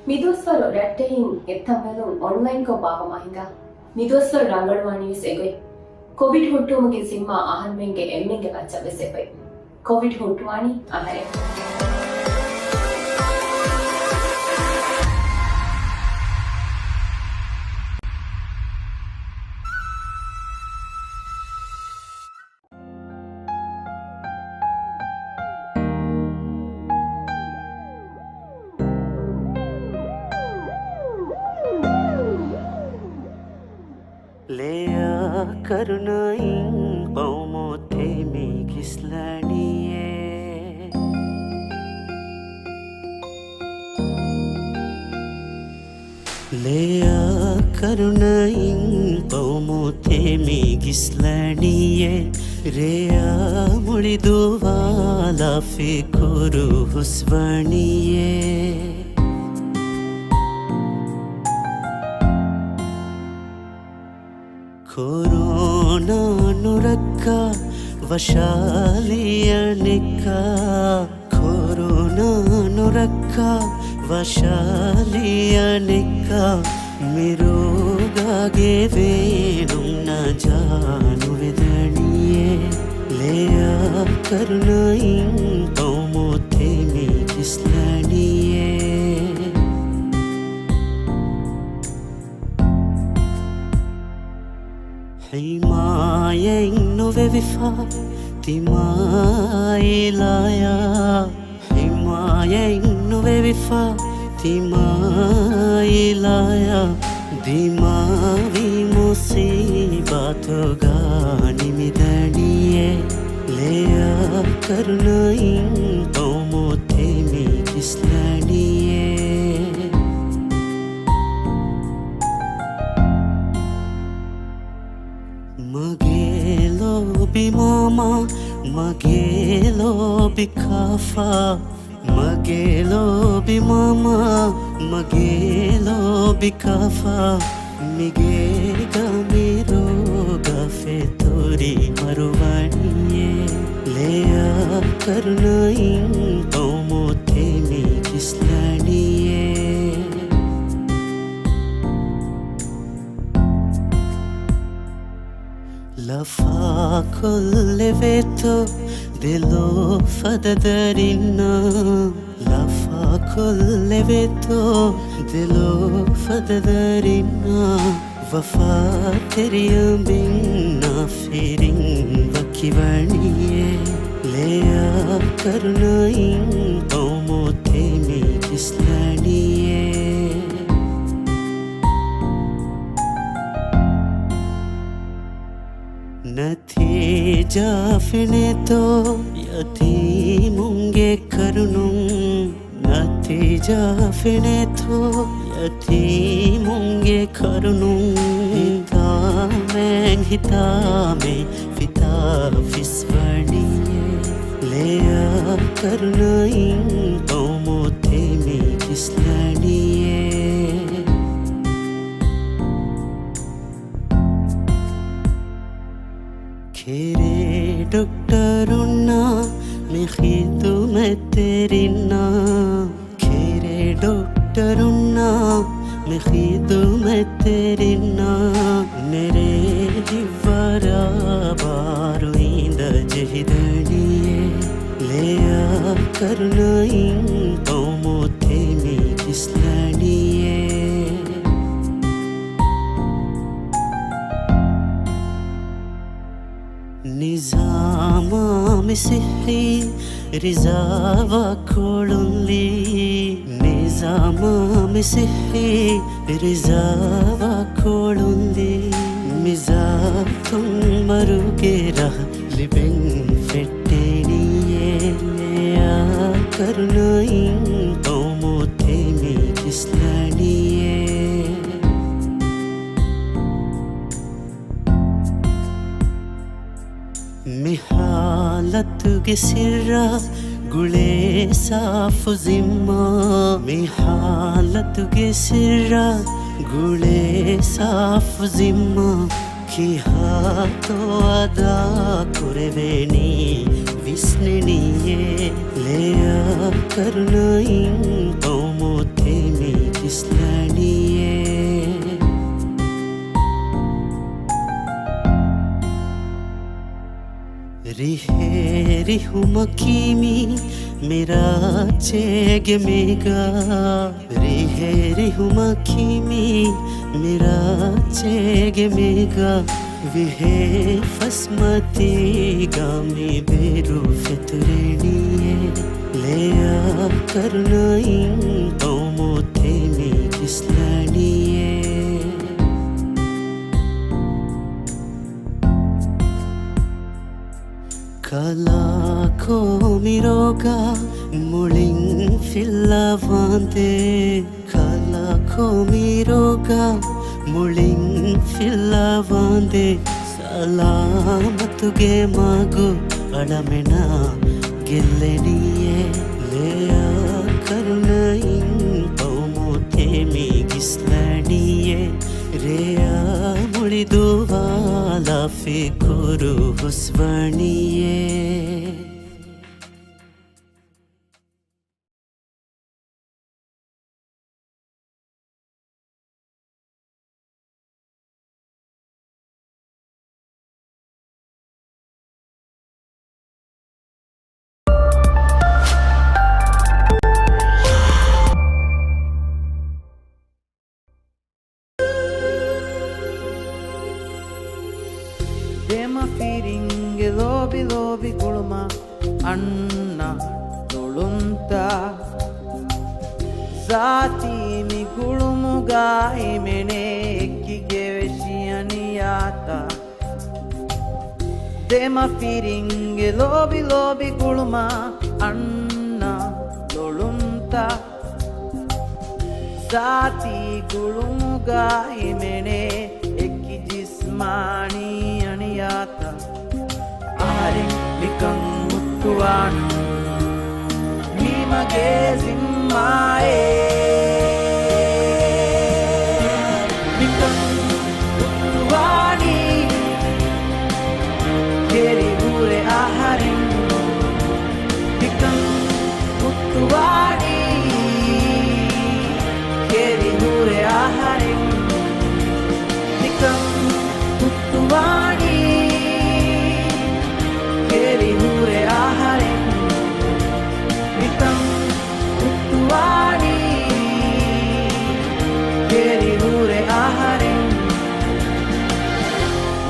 މިދުވަސްވަރު ރައްޓެހިން އެއްތަން ބެލުން އޮންލައިންކޮށް ބާއްވަމާ ހިނގާ. މިދުވަސްވަރު ރަނގަޅުވާނީވެސް އެގޮތް. ކޮވިޑް ހުއްޓުވުމުގެ ޒިންމާ އަހަރުމެންގެ އެންމެންގެ މައްޗަށްވެސް އެބައޮތް. ކޮވިޑް ހުއްޓުވާނީ އަހަރެން. ލެޔާ ކަރުނައިން ޤައުމު ތެމި ކިސްލަނީއޭ. ލެޔާ ކަރުނައިން ޤައުމު ތެމި ކިސްލަނީއޭ. ރެޔާ މުޅި ދުވާލާ ފިކުރު ހުސްވަނީއޭ. ކޮރޯނާ ނުރައްކާ ވަށާލި އަނެއްކާ، ކޮރޯނާ ނުރައްކާ ވަށާލި އަނެއްކާ، މި ރޯގާގެ ވޭނުން ނަޖާ ނުވެދަނީއޭ. ލެޔާ ކަރުނައިން ޤައުމު ތެމި ކިސްލަނީއޭ. ޙިމާޔަތް ނުވެވިފަ ތިމާ އިލާޔާ، ޙިމާޔަތް ނުވެވިފަ ތިމާ އިލާޔާ، ދިމާވި މުޞީބާތުގަ ނިމިދަނީއޭ. ލެޔާ ކަރުނައިން ޤައުމު ތެމި ކިސްލަނީއޭ. މަގޭ ލޯބި މާމާ، މަގޭ ލޯބި ކާފާ، މަގޭ ލޯބި މާމާ، މަގޭ ލޯބި ކާފާ، މިގޭގަ މި ރޯގާ ފެތުރި މަރުވަނީއޭ. ލެޔާ ކަރުނައިން ޤައުމު ތެމި ކިސްލަނީއޭ. ލަފާކޮށްލެވޭތޯ ދެލޯ ފަދަ ދަރިންނާ، ލަފާކޮށްލެވޭތޯ ދެލޯ ފަދަ ދަރިންނާ، ވަފާތެރި އަނބިންނާ ފިރިން ވަކިވަނީއޭ. ލެޔާ ކަރުނައިން ޤައުމު ތެމި ކިސްލަނީއޭ. ނަތީޖާ ފެނޭތޯ ޔަތީމުންގެ ކަރުނުން، ނަތީޖާ ފެނޭތޯ ޔަތީމުންގެ ކަރުނުން. ހިތާމެން ހިތާމެން ފިތާ ފިސްވަނީއޭ. ލެޔާ ކަރުނައިން ޤައުމު ތެމި ކިސްލަނީއޭ. ކެރޭ ޑޮކްޓަރުންނާ މި ޚިދުމަތްތެރިންނާ، ކެރޭ ޑޮކްޓަރުންނާ މި ޚިދުމަތްތެރިންނާ، ނެރޭ ހިތްވަރާ ބާރު އިނދަ ޖެހިދަނީއޭ. ލެޔާ ކަރުނައިން ޤައުމު ތެމި ކިސްލަނީއޭ. ނިޒާމާ މި ސިއްހީ ރިޒާވާ ކޮޅުންލީ، ނިޒާމާ މި ސިއްހީ ރިޒާވާ ކޮޅުންލީ. މިޒާތުން މަރުގެ ރަހަ ލިބެން ފެއްޓެނީއޭ. ލެޔާ ކަރުނައިން ޤައުމު ތެމި ކިސްލަނީއޭ. މި ހާލަތުގެ ސިއްރާ ގުޅޭ ސާފު ޒިންމާ، މި ހާލަތުގެ ސިއްރާ ގުޅޭ ސާފު ޒިންމާ، ކިހާތޯ އަދާ ކުރެވޭނީ ވިސްނެނީއޭ. ލެޔާ ކަރުނައިން ޤައުމު ތެމި ކިސްލަނީއޭ. ރިހޭ ރިހުމަކީ މި މިރާއްޖޭގެ މޭގާ، ރިހޭ ރިހުމަކީ މި މިރާއްޖޭގެ މޭގާ، ވިހޭ ފަސްމަތީގަ މި ބޭރު ފެތުރެނީއޭ. ލެޔާ ކަރުނައިން ޤައުމު ތެމި ކިސްލަނީއޭ. ކަލާކޯ މިރޯގާ މުޅިން ފިއްލަވާނދޭ. ކަލާކޯ މިރޯގާ މުޅިން ފިއްލަވާނދޭ. ސަލާމަތުގެ މަގު އަޅަމެނާ ގެއްލެނީއޭ. ލެޔާ ކަރުނައިން ޤައުމު ތެމި ގިސްލަނީއޭ. ރެޔާ މުޅި ދުވާލާ ފިކުރު ހުސްވަނީއޭ. ދެމަފިރިންގެ ލޯބި ލޯބި ގުޅުމަށް އަންނަ ލޮޅުންތައް. ޒާތީ މި ގުޅުމުގަ ހިމެނޭ އެކި ގެވެށި އަނިޔާތައް. ދެމަފިރިންގެ ލޯބި ލޯބި ގުޅުމަށް އަންނަ ލޮޅުންތައް. ޒާތީ ގުޅުމުގަ ހިމެނޭ އެކި ޖިސްމާނީ އަނިޔާތައް. އަހަރެން މިކަން ހުއްޓުވާނީ މީ މަގޭ ޒިންމާއޭ. މިކަން ހުއްޓުވާނީ ކެރި ހުރެ އަހަރެން. މިކަން ހުއްޓުވާނީ ކެރި ހުރެ އަހަރެން. މިކަން ހުއްޓުވާނީ ކެރި ހުރެ އަހަރެން. މިކަން ހުއްޓުވާނީ ކެރި ހުރެ އަހަރެން.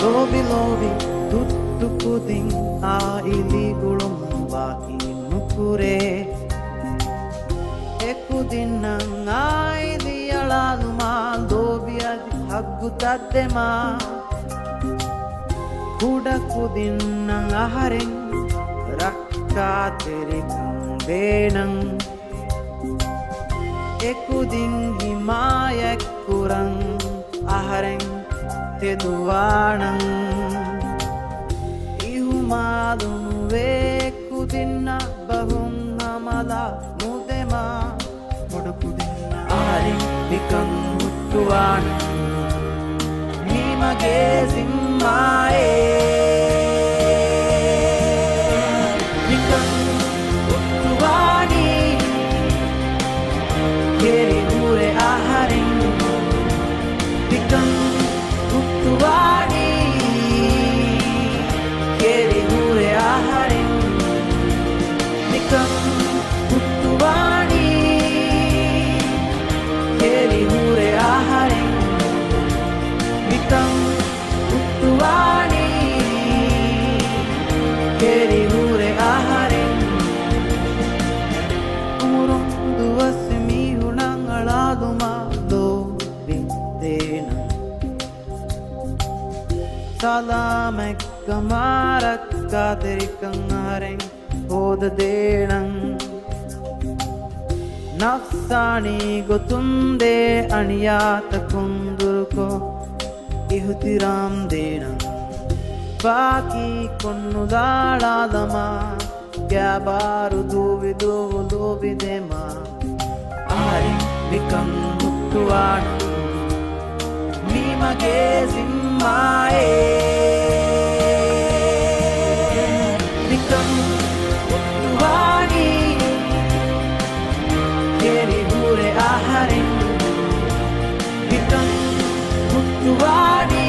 ލޯބި ލޯބި ތުއްތު ކުދިން އާއިލީ ގުޅުމުން ވާހި ނުކުރޭ. އެކުދިންނަށް އާއިލީ އަޅާލުމާ ލޯބި އަދި ހައްގުތައް ދެމާ. ކުޑަކުދިންނަށް އަހަރެން ރައްކާތެރިކަން ދޭނަން. އެކުދިން ހިމާޔަތްކުރަން އަހަރެން ތެދުވާނަން. އިހުމާލު ނުވޭ ކުދިންނަށް ބަހުން ހަމަލާ ނުދެމާ. ބޮޑު ކުދިންނަށް އަހަރެން މިކަން ހުއްޓުވާނީ މީ މަގޭ ޒިންމާއޭ. މިކަން ހުއްޓުވާނީ ކެރި ހުރެ އަހަރެން. މިކަން ހުއްޓުވާނީ ކެރި ހުރެ އަހަރެން. މިކަން ހުއްޓުވާނީ ކެރި ހުރެ އަހަރެން. މިކަން ހުއްޓުވާނީ ކެރި ހުރެ އަހަރެން. އުމުރުން ދުވަސް މީހުނަށް އަޅާލުމާ ލޯބި ދޭނަން. ސަލާމަތްކަމާ ރައްކާތެރިކަން އަހަރެން ހޯދަދޭނަން. ނަފްސާނީ ގޮތުން ދޭ އަނިޔާތަކުން ދުރުކޮށް އިހުތިރާމް ދޭނަން. ބާކީ ކޮށް ނުލާޅާލަމާ ގާބާރު ދޫވި ދޫވު ލޯބި ދެމާ. އަހަރެން މިކަން ހުއްޓުވާނީ މީ މަގޭ ޒިންމާއޭ. މިކަން ހުއްޓުވާނީ ކެރި ހުރެ އަހަރެން. މިކަން ހުއްޓުވާނީ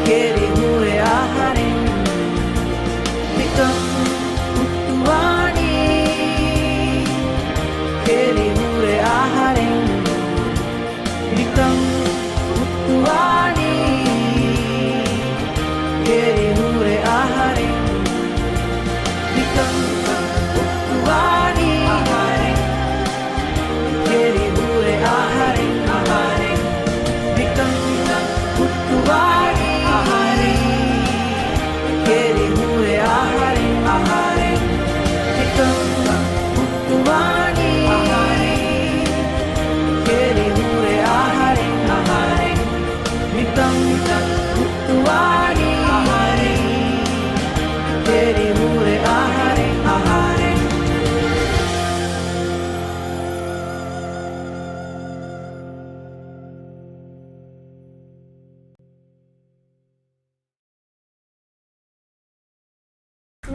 ކެރި ހުރެ އަހަރެން. މިކަން ހުއްޓުވާނީ ކެރި ހުރެ އަހަރެން. މިކަން ހުއްޓުވާނީ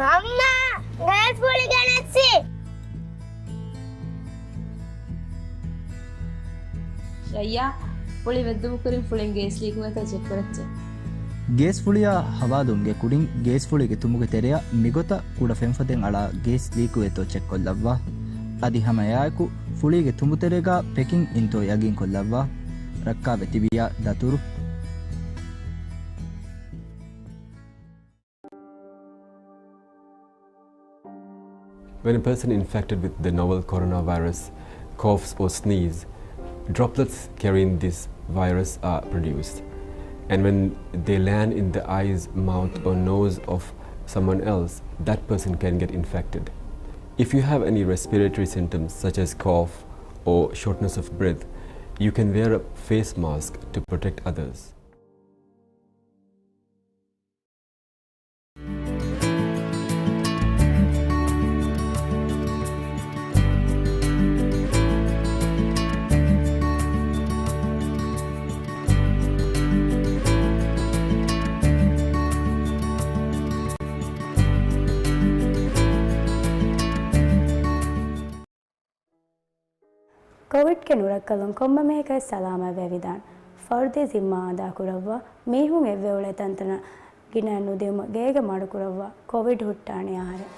މަންމާ، ގޭސް ފުޅި ގެނެއްސި. ޝައްޔާ، ފުޅި ވެއްދުމުކުރިން ފުޅިން ގޭސް ލީކުވޭތޯ ޗެކްކުރައްޗޭ. ގޭސް ފުޅިއާ ހަވާލުންގެ ކުޑިން ގޭސް ފުޅިގެ ތުނބުގެ ތެރެއަށް މިގޮތަށް ކުޑަ ފެންފޮދެއް އަޅާ ގޭސް ލީކުވޭތޯ ޗެކްކޮށްލައްވާ. އަދި ހަމައެއާއެކު ފުޅީގެ ތުނބުތެރޭގަ ޕެކިން އިންތޯ ޔަގީންކޮށްލައްވާ. ރައްކާވެ ތިބިޔާ ދަތުރު. When a person infected with the novel coronavirus coughs or sneezes, droplets carrying this virus are produced. And when they land in the eyes, mouth, or nose of someone else, that person can get infected. If you have any respiratory symptoms such as cough or shortness of breath, you can wear a face mask to protect others. ކޮވިޑްގެ ނުރައްކަލުން ކޮންމެ މީހަކަށް ސަލާމަތްވެވިދާނެ. ފަރުދީ ޒިންމާ އަދާކުރައްވާ، މީހުން އެއްވެ އުޅޭ ތަންތަނަށް ގިނައިން ނުދިއުމަށް ގޭގަ މަޑުކުރައްވާ، ކޮވިޑް ހުއްޓާނެ އަހަރެއް.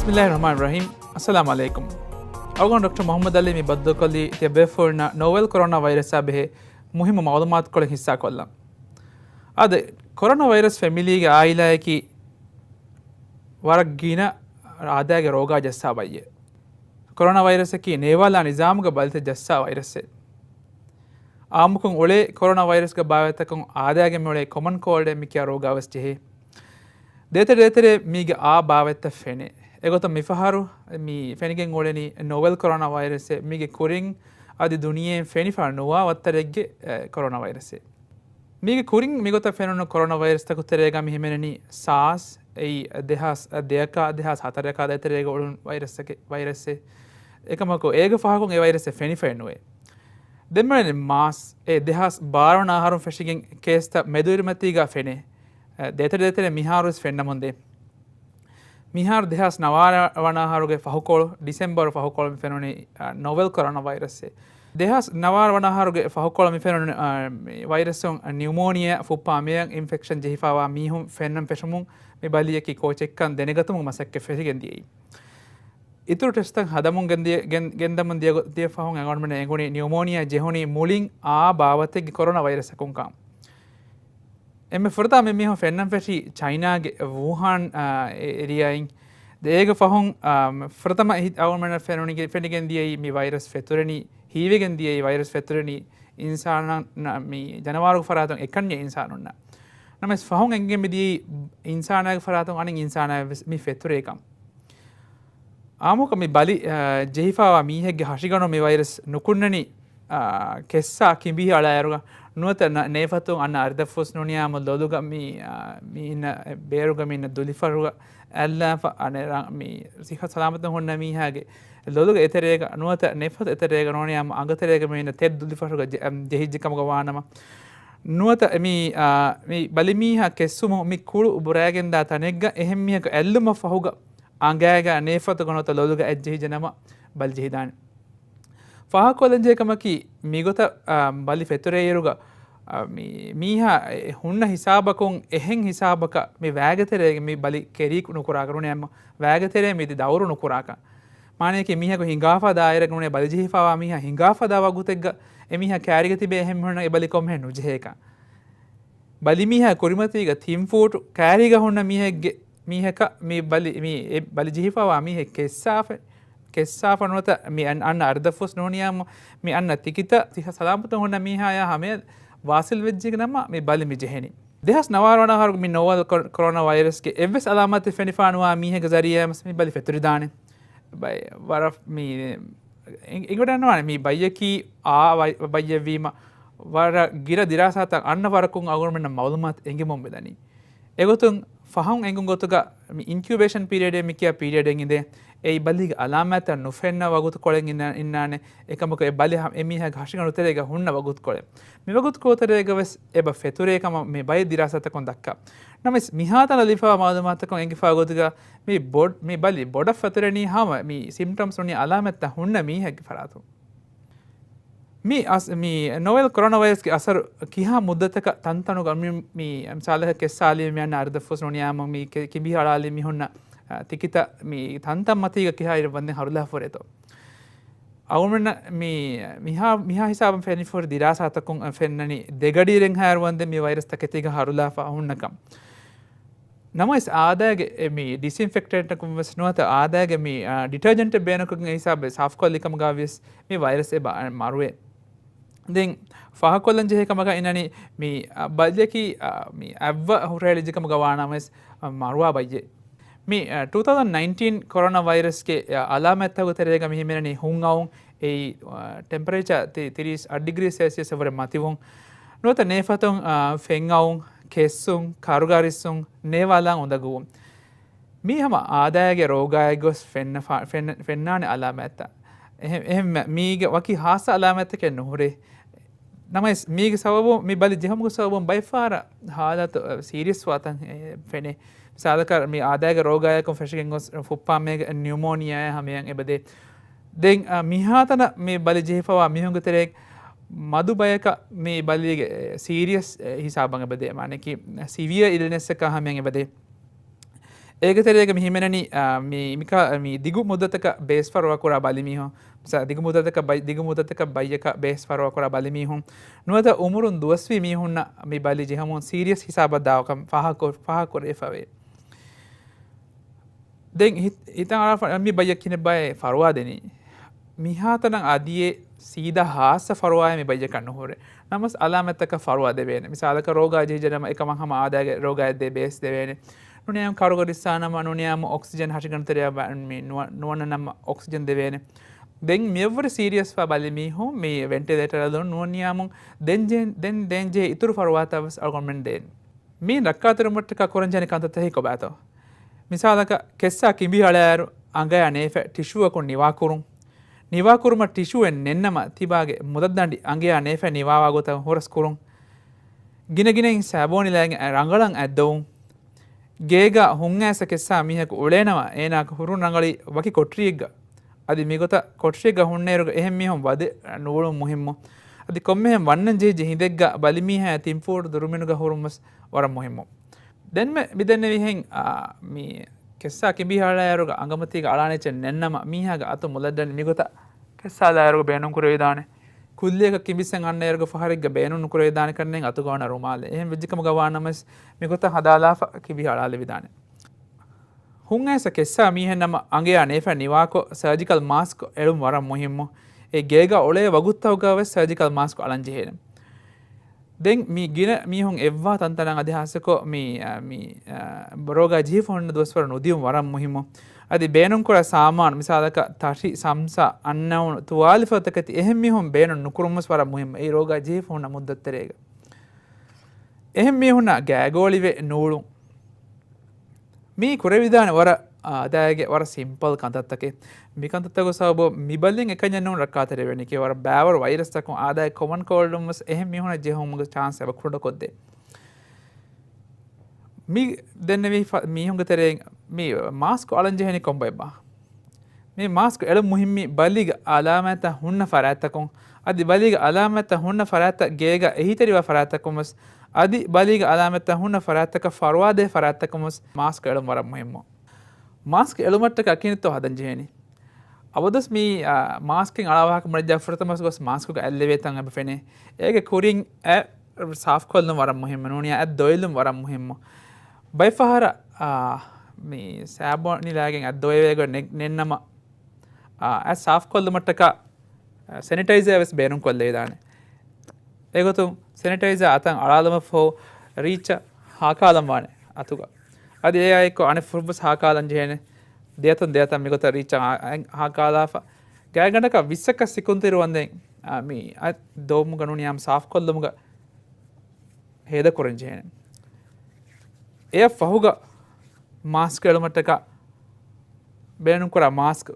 ބިސްމިއްލާހި ރަޙްމާނި ރަޙީމް. އައްސަލާމު ޢަލައިކުމް. އަޅުގަނޑު ޑޮކްޓަރ މުޙައްމަދު ޢަލީ މި ބައްދަލުކޮށްލީ ތިޔަބޭފުޅުންނަށް ނޯވެލް ކޮރޯނާ ވައިރަސްއާ ބެހޭ މުހިއްމު މަޢުލޫމާތުކޮޅެއް ހިއްސާކޮށްލަން. އާދެ، ކޮރޯނާ ވައިރަސް ފެމިލީގެ އާއިލާއަކީ ވަރަށް ގިނަ އާދައިގެ ރޯގާ ޖައްސާ ބައްޔެއް. ކޮރޯނާ ވައިރަސަކީ ނޭވާލާ ނިޒާމުގެ ބަލިތައް ޖައްސާ ވައިރަސެއް. އާއްމުކޮށް އުޅޭ ކޮރޯނާ ވައިރަސްގެ ބާވަތްތަކުން އާދައިގެ މިއުޅޭ ކޮމަން ކޯލްޑެއް މި ކިޔާ ރޯގާވެސް ޖެހޭ. ދޭތެރެ ދޭތެރެ މީގެ އާ ބާވަތްތައް ފެނޭ. އެގޮތަށް މިފަހަރު މި ފެނިގެން އުޅެނީ ނޯވެލް ކޮރޯނާ ވައިރަސެއް. މީގެ ކުރިން އަދި ދުނިޔެއިން ފެނިފަ ނުވާ ވައްތަރެއްގެ، އެ، ކޮރޯނާ ވައިރަސެއް. މީގެ ކުރިން މިގޮތަށް ފެނުނު ކޮރޯނާ ވައިރަސްތަކު ތެރޭގަ މި ހިމެނެނީ ސާސް، އެއީ ދެހާސް ދެއަކާ ދެހާސް ހަތަރަކާ ދޭތެރޭގަ އުޅުނު ވައިރަސްއެއް، ވައިރަސެއް. އެކަމަކު އޭގެ ފަހަކުން އެ ވައިރަސްއެއް ފެނިފައެއް ނުވޭ. ދެން މިއުޅެނީ މާސް، އެ ދެހާސް ބާރަ ވަނަ އަހަރުން ފެށިގެން ކޭސްތައް މެދުއިރުމަތީގަ ފެނޭ. އެ، ދޭތެރެ ދޭތެރެ މިހާރުވެސް ފެންނަމުންދޭ. މިހާރު ދެހާސް ނަވާރަ ވަނަ އަހަރުގެ ފަހުކޮޅު، ޑިސެމްބަރު ފަހުކޮޅު މި ފެނުނީ، އަ، ނޯވެލް ކޮރޯނާ ވައިރަސްއެއް. ދެހާސް ނަވާރަ ވަނަ އަހަރުގެ ފަހުކޮޅު މި ފެނުނު، އަ، މި ވައިރަސުން ނިއުމޯނިއާ ފުއްޕާ މެޔަށް އިންފެކްޝަން ޖެހިފައިވާ މީހުން ފެންނަން ފެށުމުން މި ބަލިއަކީ ކޯޗެއްކަން ދެނެގަތުމުގެ މަސައްކަތް ފެށިގެން ދިޔައީ. އިތުރު ޓެސްޓްތައް ހަދަމުން ގެންދިޔަ-، ގެން-، ގެންދަމުން ދިޔަ-، ދިޔަ ފަހުން އަޅުގަނޑުމެންނަށް އެނގުނީ ނިއުމޯނިއާ ޖެހުނީ މުޅިން އާ ބާވަތެއްގެ ކޮރޯނާ ވައިރަސްއަކުންކަން. އެންމެ ފުރަތަމަ މި މީހުން ފެންނަން ފެށީ ޗައިނާގެ ވޫހާން، އާ، އެ-، އެރިއާއިން. ދެ އޭގެ ފަހުން، އާ، ފުރަތަމަ އެހި-، އަޅުގަނޑުމެންނަށް ފެނުނިގެ-، ފެނިގެން ދިޔައީ މި ވައިރަސް ފެތުރެނީ، ހީވެގެން ދިޔައީ ވައިރަސް ފެތުރެނީ އިންސާނަށް ނަ-، މި ޖަނަވާރުގެ ފަރާތުން އެކަންޏެއް އިންސާނުންނަށް. ނަމަވެސް ފަހުން އެނގެން މި ދިޔައީ އިންސާނާގެ ފަރާތުން އަނެއް އިންސާނާއަށް ވެސް މި ފެތުރޭކަން. އާއްމުކޮށް މި ބަލި، އާ، ޖެހިފައިވާ މީހެއްގެ ހަށިގަނޑު މި ވައިރަސް ނުކުންނަނީ، އާ، ކެއްސާ ކިނބިހި އަޅާއިރުގަ ނުވަތަ ނަ-، ނޭފަތުން އަންނަ އަރިދަށްފުސް ނޫނިއްޔާމު ލޮލުގަ މި، އާ، މި އިންނަ ބޭރުގަ މި އިންނަ ދުލިފަށުގަ އައްލާފަ އަނެއް ރަ-، މި ސިއްހަ ސަލާމަތުން ހުންނަ މީހާގެ ލޮލުގެ އެތެރޭގަ ނުވަތަ ނޭފަތު އެތެރޭގަ ނޫނިއްޔާމު އަނގަތެރޭގަ މި އިންނަ ތެދު ދުލިފަށުގަ ޖެ-، އަ، ޖެހިއްޖެ ކަމުގަ ވާނަމަ ނުވަތަ މި، އާ، މި ބަލިމީހާ ކެއްސުމުން މި ކުޅު ބުރައިގެންދާ ތަނެއްގަ އެހެން މީހަކު އެއްލުމަށް ފަހުގަ އަނގައިގަ ނޭފަތުގަ ނުވަތަ ލޮލުގަ އެއްޖެހިއްޖެ ނަމަ ބަލި ޖެހިދާނެ. ފާހަގަކޮށްލަންޖެހޭ ކަމަކީ، މިގޮތަށް، އާ، ބަލި ފެތުރޭއިރުގަ، އާ، މި-، މީހާ އެ ހުންނަ ހިސާބަކުން އެހެން ހިސާބަކަށް މި ވައިގެ ތެރޭގަ މި ބަލި ކެރީ ނުކުރާކަށް ނޫނީ އެމް ވައިގެ ތެރޭ މި ދައުރު ނުކުރާކަށް. މާނަޔަކީ މީހަކު ހިނގާފަ ދާއިރަކު ނޫނީ ބަލި ޖެހިފައިވާ މީހާ ހިނގާފަ ދާ ވަގުތެއްގަ އެ މީހާ ކައިރިގަ ތިބޭ އެހެން މީހުންނަށް އެ ބަލި ކޮންމެހެން ނުޖެހޭކަން. ބަލިމީހާ ކުރިމަތީގަ ތިން ފޫޓު ކައިރީގަ ހުންނަ މީހެއްގެ މީހަކަށް މި ބަލި، މި އެ ބަލި ޖެހިފައިވާ މީހެއް ކެއްސާފަ، ކެއްސާފަ ނުވަތަ މި އަން-، އަންނަ އަރިދަށްފުސް ނޫނިއްޔާމު މި އަންނަ ތިކިތައް ސިއްހަ ސަލާމަތުން ހުންނަ މީހާޔާ ހަމަޔަށް ވާސިލް ވެއްޖެ ނަމަ މި ބަލި މި ޖެހެނީ. ދެހާސް ނަވާރަ ވަނަ އަހަރުގެ މި ނޯވެލް ކޮ-، ކޮރޯނާ ވައިރަސްގެ އެއްވެސް އަލާމާތެއް ފެނިފާ ނުވާ މީހެއްގެ ޒަރީއާ މި ބަލި ފެތުރިދާނެ. ބައި-، ވަރަށް މި އިން-، އިނގޮޑަން ވާނެ މި ބައްޔަކީ އާ ވައި-، ބައްޔެއްވީމަ، ވަރަށް ގިނަ ދިރާސާތައް އަންނަ ވަރަކުން އަޅުގަނޑުމެންނަށް މައުލޫމާތު އެނގެމުން މިދަނީ. އެގޮތުން ފަހުން އެނގުން ގޮތުގަ މި އިންކިއުބޭޝަން ޕީރިއަޑޭ މި ކިޔާ ޕީރިއަޑެއް އިނދޭ، އެއީ ބަލީގެ އަލާމާތްތައް ނުފެންނަ ވަގުތުކޮޅެއް އިންނާ-، އިންނާނެ. އެކަމަކު އެ ބަލި ހަ-، އެ މީހާގެ ހަށިގަނޑު ތެރޭގަ ހުންނަ ވަގުތުކޮޅެއް. މި ވަގުތުކޮޅު ތެރޭގަ ވެސް އެބަ ފެތުރޭ ކަމަށް މި ބައެއް ދިރާސާތަކުން ދައްކާ. ނަމަވެސް މިހާތަނަށް ލިބިފައިވާ މައުލޫމާތަކުން އެނގިފައި ގޮތުގަ މި ބޮޑް-، މި ބަލި ބޮޑަށް ފެތުރެނީ ހަމަ މި ސިމްޕްޓަމްސް ނޫނީ އަލާމާތްތައް ހުންނަ މީހެއްގެ ފަރާތުން. މި އަސް-، މި ނޯވެލް ކޮރޯނާ ވައިރަސްގެ އަސަރު ކިހާ މުއްދަތަކަށް ތަންތަނުގަ މި، މި މިސާލަކަށް ކެއްސާލީ މި އަންނަ އަރިދަށްފުސް ނޫނިއްޔާމު މި ކި-، ކިނބި ހަޅާލި މި ހުންނަ، އަ، ތިކިތައް މި ތަންތަން މަތީގަ ކިހާ އިރެއް ވަންދެން ހަރުލާ ފުރޭތޯ. އަޅުގަނޑުމެންނަށް މި މިހާ، މިހާ ހިސާބަށް ފެނިފަހުރި ދިރާސާތަކުން ފެންނަނީ ދެގަޑިއިރެއްހާއިރު ވަންދެން މި ވައިރަސް ތަކެތީގަ ހަރުލާފަ ހުންނަކަން. ނަމަވެސް އާދައިގެ އެ މި ޑިސްއިންފެކްޓެންޓަކުން ވެސް ނުވަތަ އާދައިގެ މި، އާ، ޑިޓަރޖެންޓެއް ބޭނުންކޮށްގެން ހިސާބެއް ސާފުކޮށްލި ކަމުގަ ވިޔަސް މި ވައިރަސް އެބަ މަރުވޭ. ދެން ފާހަގަކޮށްލަން ޖެހޭ ކަމަކަށް އިންނަނީ މި، އަ، ބަލިޔަކީ، އަ، މި އަތްވަ ހުށަހެޅިއްޖެ ކަމުގަ ވާނަމަވެސް، އަ، މަރުވާ ބައްޔެއް. މި، އަ، ޓޫ ތައުޒަންޑް ނައިންޓީން ކޮރޯނާ ވައިރަސްގެ، އަ، އަލާމާތްތަކުގެ ތެރޭގަ މި ހިމެނެނީ ހުން އައުން، އެއީ، އަ، ޓެމްޕަރޭޗާ ތި-، ތިރީސް އަށް ޑިގްރީ ސެލްސިއަސް ވުރެ މަތިވުން. ނުވަތަ ނޭފަތުން، އާ، ފެން އައުން، ކެއްސުން، ކަރުގަރިއްސުން، ނޭވާލާން އުނދަގޫވުން. މީ ހަމަ އާދައިގެ ރޯގާއެއް ގޮސް ފެންނަ-، ފެންނަ-، ފެންނާނެ އަލާމާތްތައް. އެހެ-، އެހެން މީގެ ވަކި ހާއްސަ އަލާމާތްތަކެއް ނުހުރޭ. ނަމަވެސް މީގެ ސަބަބުން، މި ބަލި ޖެހުމުގެ ސަބަބުން ބައެއްފަހަރަށް ހާލަތު، އަ، ސީރިއަސް ވާތަން، އެ، ފެނޭ. މިސާލަކަށް މި އާދައިގެ ރޯގާއަކުން ފެށިގެން ގޮސް ފުއްޕާމޭގެ ނިއުމޯނިއާއާ ހަމަޔަށް އެބަދޭ. ދެން، އަ، މިހާތަނަށް މި ބަލި ޖެހިފަވާ މީހުންގެ ތެރެއިން މަދު ބަޔަކަށް މި ބަލީގެ، އެ، ސީރިއަސް، އެ، ހިސާބަށް އެބަދޭ. މާނައަކީ ސިވިއަ އިލްނެސްއަކާ ހަމަޔަށް އެބަދޭ. އޭގެ ތެރޭގަ މި ހިމެނެނީ، އާ، މި، މިކާ-، މި ދިގު މުއްދަތަކަށް ބޭސް ފަރުވާ ކުރާ ބަލިމީހުން. މިސާ، ދިގު މުއްދަތަކަށް ބައި-، ދިގު މުއްދަތަކަށް ބައްޔަކަށް ބޭސް ފަރުވާ ކުރާ ބަލިމީހުން. ނުވަތަ އުމުރުން ދުވަސްވީ މީހުންނަށް މި ބަލި ޖެހުމުން ސީރިއަސް ހިސާބަށް ދާކަން ފާހަގަ-، ފާހަގަކުރެވިފަވޭ. ދެން ހި-، ހިތަށް އަރާފަ މި ބައްޔަށް ކިހިނެއްބާ ފަރުވާ ދެނީ؟ މިހާތަނަށް އަދިއެއް ސީދާ ހާއްސަ ފަރުވާއެއް މި ބައްޔަކަށް ނުހުރޭ. ނަމަވެސް އަލާމަތްތަކަށް ފަރުވާ ދެވޭނެ. މިސާލަކަށް ރޯގާ ޖެހިއްޖެނަމަ އެކަމަށް ހަމަ އާދައިގެ ރޯގާއެއް ދޭ ބޭސް ދެވޭނެ. ނޫނިއްޔާމު ކަރުގަރިއްސާނަމަ ނޫނިއްޔާމު އޮކްސިޖަން ހަށިގަނޑު ތެރެއަށް ވަ-، މި ނުވަ-، ނުވަންނަނަމަ އޮކްސިޖަން ދެވޭނެ. ދެން މިއަށްވުރެ ސީރިއަސްވާ ބަލި މީހުން މި ވެންޓިލޭޓަރަށް ލުން ނޫނިއްޔާމު ދެން ޖެ-، ދެން، ދޭން ޖެހޭ އިތުރު ފަރުވާތައް ވެސް އަޅުގަނޑުމެން ދޭން. މީން ރައްކާތެރިވުމަށްޓަކާ ކުރަންޖެހޭނެ ކަންތައްތަކެއް ކޮބާތޯ؟ މިސާލަކަށް، ކެއްސާ ކިނބި ހަޅާއިރު އަނގަޔާ ނޭފަ ޓިޝޫއަކުން ނިވާކުރުން. ނިވާކުރުމަށް ޓިޝޫއެއް ނެންނަމަ ތިބާގެ މުދައްދަނޑި އަނގަޔާ ނޭފަ ނިވާވާ ގޮތަށް ހުރަސް ކުރުން. ގިނަ ގިނައިން ސާބޯނިލާގެން ރަނގަޅަށް އަތްދޮވުން. ގޭގަ ހުންއައިސް ކެއްސާ މީހަކު އުޅޭނަމަ އޭނާގެ ހުރުން ރަނގަޅީ ވަކި ކޮޓަރިއެއްގަ. އަދި މިގޮތަށް ކޮޓަރިއެއްގަ ހުންނައިރުގަ އެހެން މީހުން ވަދެ ނޫޅުން މުހިއްމު. އަދި ކޮންމެހެން ވަންނަން ޖެހިއްޖެ ހިނދެއްގަ ބަލިމީހާ ތިން ފޫޓު ދުރުމިނުގަ ހުރުން ވެސް ވަރަށް މުހިއްމު. ދެންމެ މިދެންނެވިހެން، އާ، މި ކެއްސާ ކިނބި ހަޅާއިރުގަ އަނގަމަތީގަ އަޅާނެ އެއްޗެއް ނެންނަމަ މީހާގެ އަތު މުލައްޑަން މިގޮތަށް ކެއްސާލާއިރުގަ ބޭނުންކުރެވިދާނެ. ކުއްލިއަކަށް ކިނބިއްސަން އަންނައިރުގަ ފަހަރެއްގަ ބޭނުން ނުކުރެވިދާނެ ކަންނޭނގެ އަތުގަ ވަނަ ރުމާލެއް. އެހެން ވެއްޖެކަމުގަ ވާނަމަވެސް މިގޮތަށް ހަދާލާފަ ކިބި ހަޅާލެވިދާނެ. ހުންއައިސް ކެއްސާ މީހެއްނަމަ އަނގަޔާ ނޭފަ ނިވާކޮށް ސަރޖިކަލް މާސްކް އެޅުން ވަރަށް މުހިއްމު. އެ ގޭގަ އުޅޭ ވަގުތުތަކުގަ ވެސް ސަރޖިކަލް މާސްކް އަޅަން ޖެހޭނެ. ދެން މި ގިނަ މީހުން އެއްވާ ތަންތަނަށް އަދި ހާއްސަކޮށް މި، އަ، މި، އަ، ރޯގާ ޖެހިފަ ހުންނަ ދުވަސްވަރު ނުދިއުން ވަރަށް މުހިއްމު. އަދި ބޭނުންކުރާ ސާމާނު މިސާލަކަށް ތަށި، ސަމްސާ، އަންނައުނު، ތުވާލިފަދަ ތަކެތި އެހެން މީހުން ބޭނުން ނުކުރުން ވެސް ވަރަށް މުހިއްމު އެ ރޯގާ ޖެހިފަ ހުންނަ މުއްދަތު ތެރޭގަ. އެހެން މީހުންނާ ގާގޯޅިވެ ނޫޅުން. މީ ކުރެވިދާނެ ވަރަށް އާދައިގެ ވަރަށް ސިމްޕަލް ކަންތައްތަކެއް. މި ކަންތައްތަކުގެ ސަބަބުން މި ބަލިން އެކަންޏެއް ނޫން ރައްކާތެރިވެނީ. އެކި ވަރަށް ބައިވަރު ވައިރަސްތަކުން އާދައިގެ ކޮމަން ކޯލްޑުން ވެސް އެހެން މީހުނަށް ޖެހުމުގެ ޗާންސް އެބަ ކުޑަކޮށްދޭ. މި ދެންނެވި ފަ-، މީހުންގެ ތެރެއިން މި މާސްކު އަޅަން ޖެހެނީ ކޮންބައެއްބާ؟ މި މާސްކު އެޅުން މުހިއްމީ ބަލީގެ އަލާމާތްތައް ހުންނަ ފަރާތްތަކުން، އަދި ބަލީގެ އަލާމާތްތައް ހުންނަ ފަރާތްތައް ގޭގަ އެހީތެރިވާ ފަރާތްތަކުން ވެސް، އަދި ބަލީގެ އަލާމާތްތައް ހުންނަ ފަރާތްތަކަށް ފަރުވާދޭ ފަރާތްތަކުން ވެސް މާސްކު އެޅުން ވަރަށް މުހިއްމު. މާސްކު އެޅުމަށްޓަކާ ކިހިނެއްތޯ ހަދަން ޖެހޭނީ؟ އަބަދުވެސް މި، އާ، މާސްކެއް އަޅާ ވާހަކަ މަޑިއްޖާ ފުރަތަމަ ގޮސް މާސްކުގެ އަތްލެވޭ ތަން އެބަ ފެނޭ. އޭގެ ކުރިން އަތް ސާފުކޮށްލުން ވަރަށް މުހިއްމު. ނޫނީ އަތް ދޮވެލުން ވަރަށް މުހިއްމު. ބައެއްފަހަރަށް، އާ، މި ސާބޯނިލާގެން އަތް ދޮވެވޭ ގޮތް ނެ-، ނެންނަމަ، އާ، އަތް ސާފުކޮށްލުމަށްޓަކާ، އާ، ސެނިޓައިޒާ ވެސް ބޭނުންކޮށްލެވިދާނެ. އެގޮތުން ސެނިޓައިޒާ އަތަށް އަޅާލުމަށްފަހު ރީއްޗަށް ހާކާލަން ވާނެ އަތުގަ. އަދި އެއާއެއްކޮށް އަނެއް ފުށްވެސް ހާކާލަން ޖެހޭނެ. ދެއަތުން ދެއަތަށް މިގޮތަށް ރީއްޗަށް އާ-، އާ-، ހާކާލާފަ. ގާތްގަނޑަކަށް ވިއްސަކަށް ސިކުންތިރި ވަންދެން އާ، މި އަތް ދޮވުމުގަ ނޫނީ އާއްމު ސާފުކޮށްލުމުގަ ހޭދަކުރަން ޖެހޭނެ. އެއަށް ފަހުގަ މާސްކް އެޅުމަށްޓަކާ ބޭނުންކުރާ މާސްކް،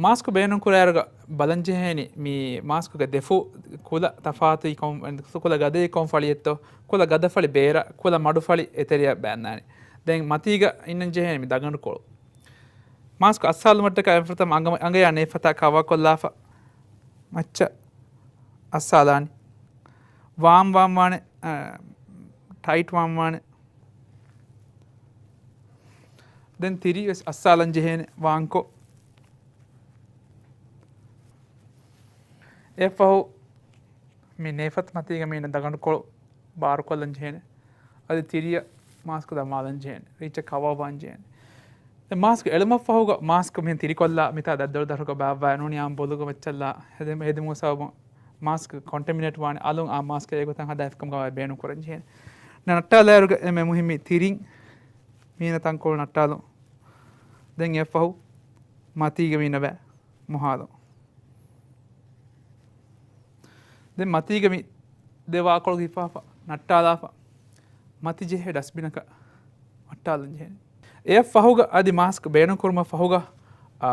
މާސްކް ބޭނުންކުރާއިރުގަ ބަލަންޖެހޭނީ މި މާސްކުގެ ދެފުށް ކުލަ ތަފާތު ކޮން، ކުލަ ގަދައީ ކޮން ފަޅިއެއްތޯ، ކުލަ ގަދަފަޅި ބޭރަށް، ކުލަ މަޑުފަޅި އެތެރެއަށް ބައިންދާނެ. ދެން މަތީގަ އިންނަން ޖެހޭނީ މި ދަގަނޑުކޮޅު. މާސްކް އައްސާލުމަށްޓަކާ އެފަތަ އަނގަ، އަނގަޔާ ނޭފަތާ ކަވާކޮށްލާފަ، މައްޗަށް އައްސާލާނީ. ވާމް ވާން ވާނެ، އަ، ޓައިޓް ވާން ވާނެ. ދެން ތިރިވެސް އައްސާލަން ޖެހޭނެ ވާންކޮށް. އެއަށްފަހު މި ނޭފަތު މަތީގަ މީނަ ދަގަނޑުކޮޅު ބާރުކޮށްލަން ޖެހޭނެ. އަދި ތިރިއަށް މާސްކު ދަމާލަން ޖެހޭނެ. ރީއްޗަށް ކަވާ ވާން ޖެހޭނެ. ދެން މާސްކް އެޅުމަށްފަހުގަ މާސްކް މިހެން ތިރިކޮށްލާ މިތާ ދައްދަޅު ދަށުގަ ބާއްވާ ނޫނީ އާއްމު ބޮލުގަ މައްޗަށްލާ ހެދެ، ހެދުމުގެ ސަބަބުން މާސްކް ކޮންޓެމިނޭޓް ވާނެ. އަލުން އާ މާސްކް އެގޮތަށް ހަދާ އެފަކަމުގަ ބޭނުން ކުރަން ޖެހޭނެ. ނައްޓާލާއިރުގަ އެންމެ މުހިއްމީ ތިރިން މީނަ ތަންކޮޅު ނައްޓާލުން. ދެން އެއަށްފަހު މަތީގަ މީނަ ބައި މޮހާލުން. ދެން މަތީގަ މި ދެ ވާކޮޅު ހިފާފަ، ނައްޓާލާފަ، މަތި ޖެހޭ ޑަސްބިނަކަށް ނައްޓާލަން ޖެހޭނެ. އެއަށް ފަހުގަ އަދި މާސްކް ބޭނުން ކުރުމަށް ފަހުގަ، އާ،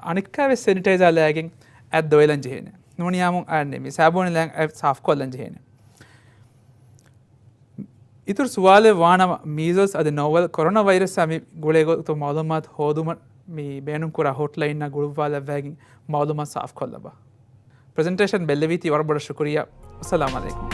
އަނެއްކާވެސް ސެނިޓައިޒާ ލައިގެން އަތް ދޮވެލަން ޖެހޭނެ. ނޫނީ އާއްމު އަންނެ މި ސާބޫނި ލައިގެން އަތް ސާފުކޮށްލަން ޖެހޭނެ. އިތުރު ސުވާލެއް ވާނަމަ، މީޒަލްސް އަދި ނޯވެލް ކޮރޯނާ ވައިރަސްއާ މި ގުޅޭ ގޮތު މައުލޫމާތު ހޯދުމަށް މި ބޭނުންކުރާ ހޮޓްލައިންއާ ގުޅުއްވާލައްވައިގެން މައުލޫމާތު ސާފުކޮށްލަބަ. ޕްރެޒެންޓޭޝަން ބެއްލެވީތީ ވަރަށް ބޮޑަށް ޝުކުރިއްޔާ. އައްސަލާމު ޢަލައިކުމް.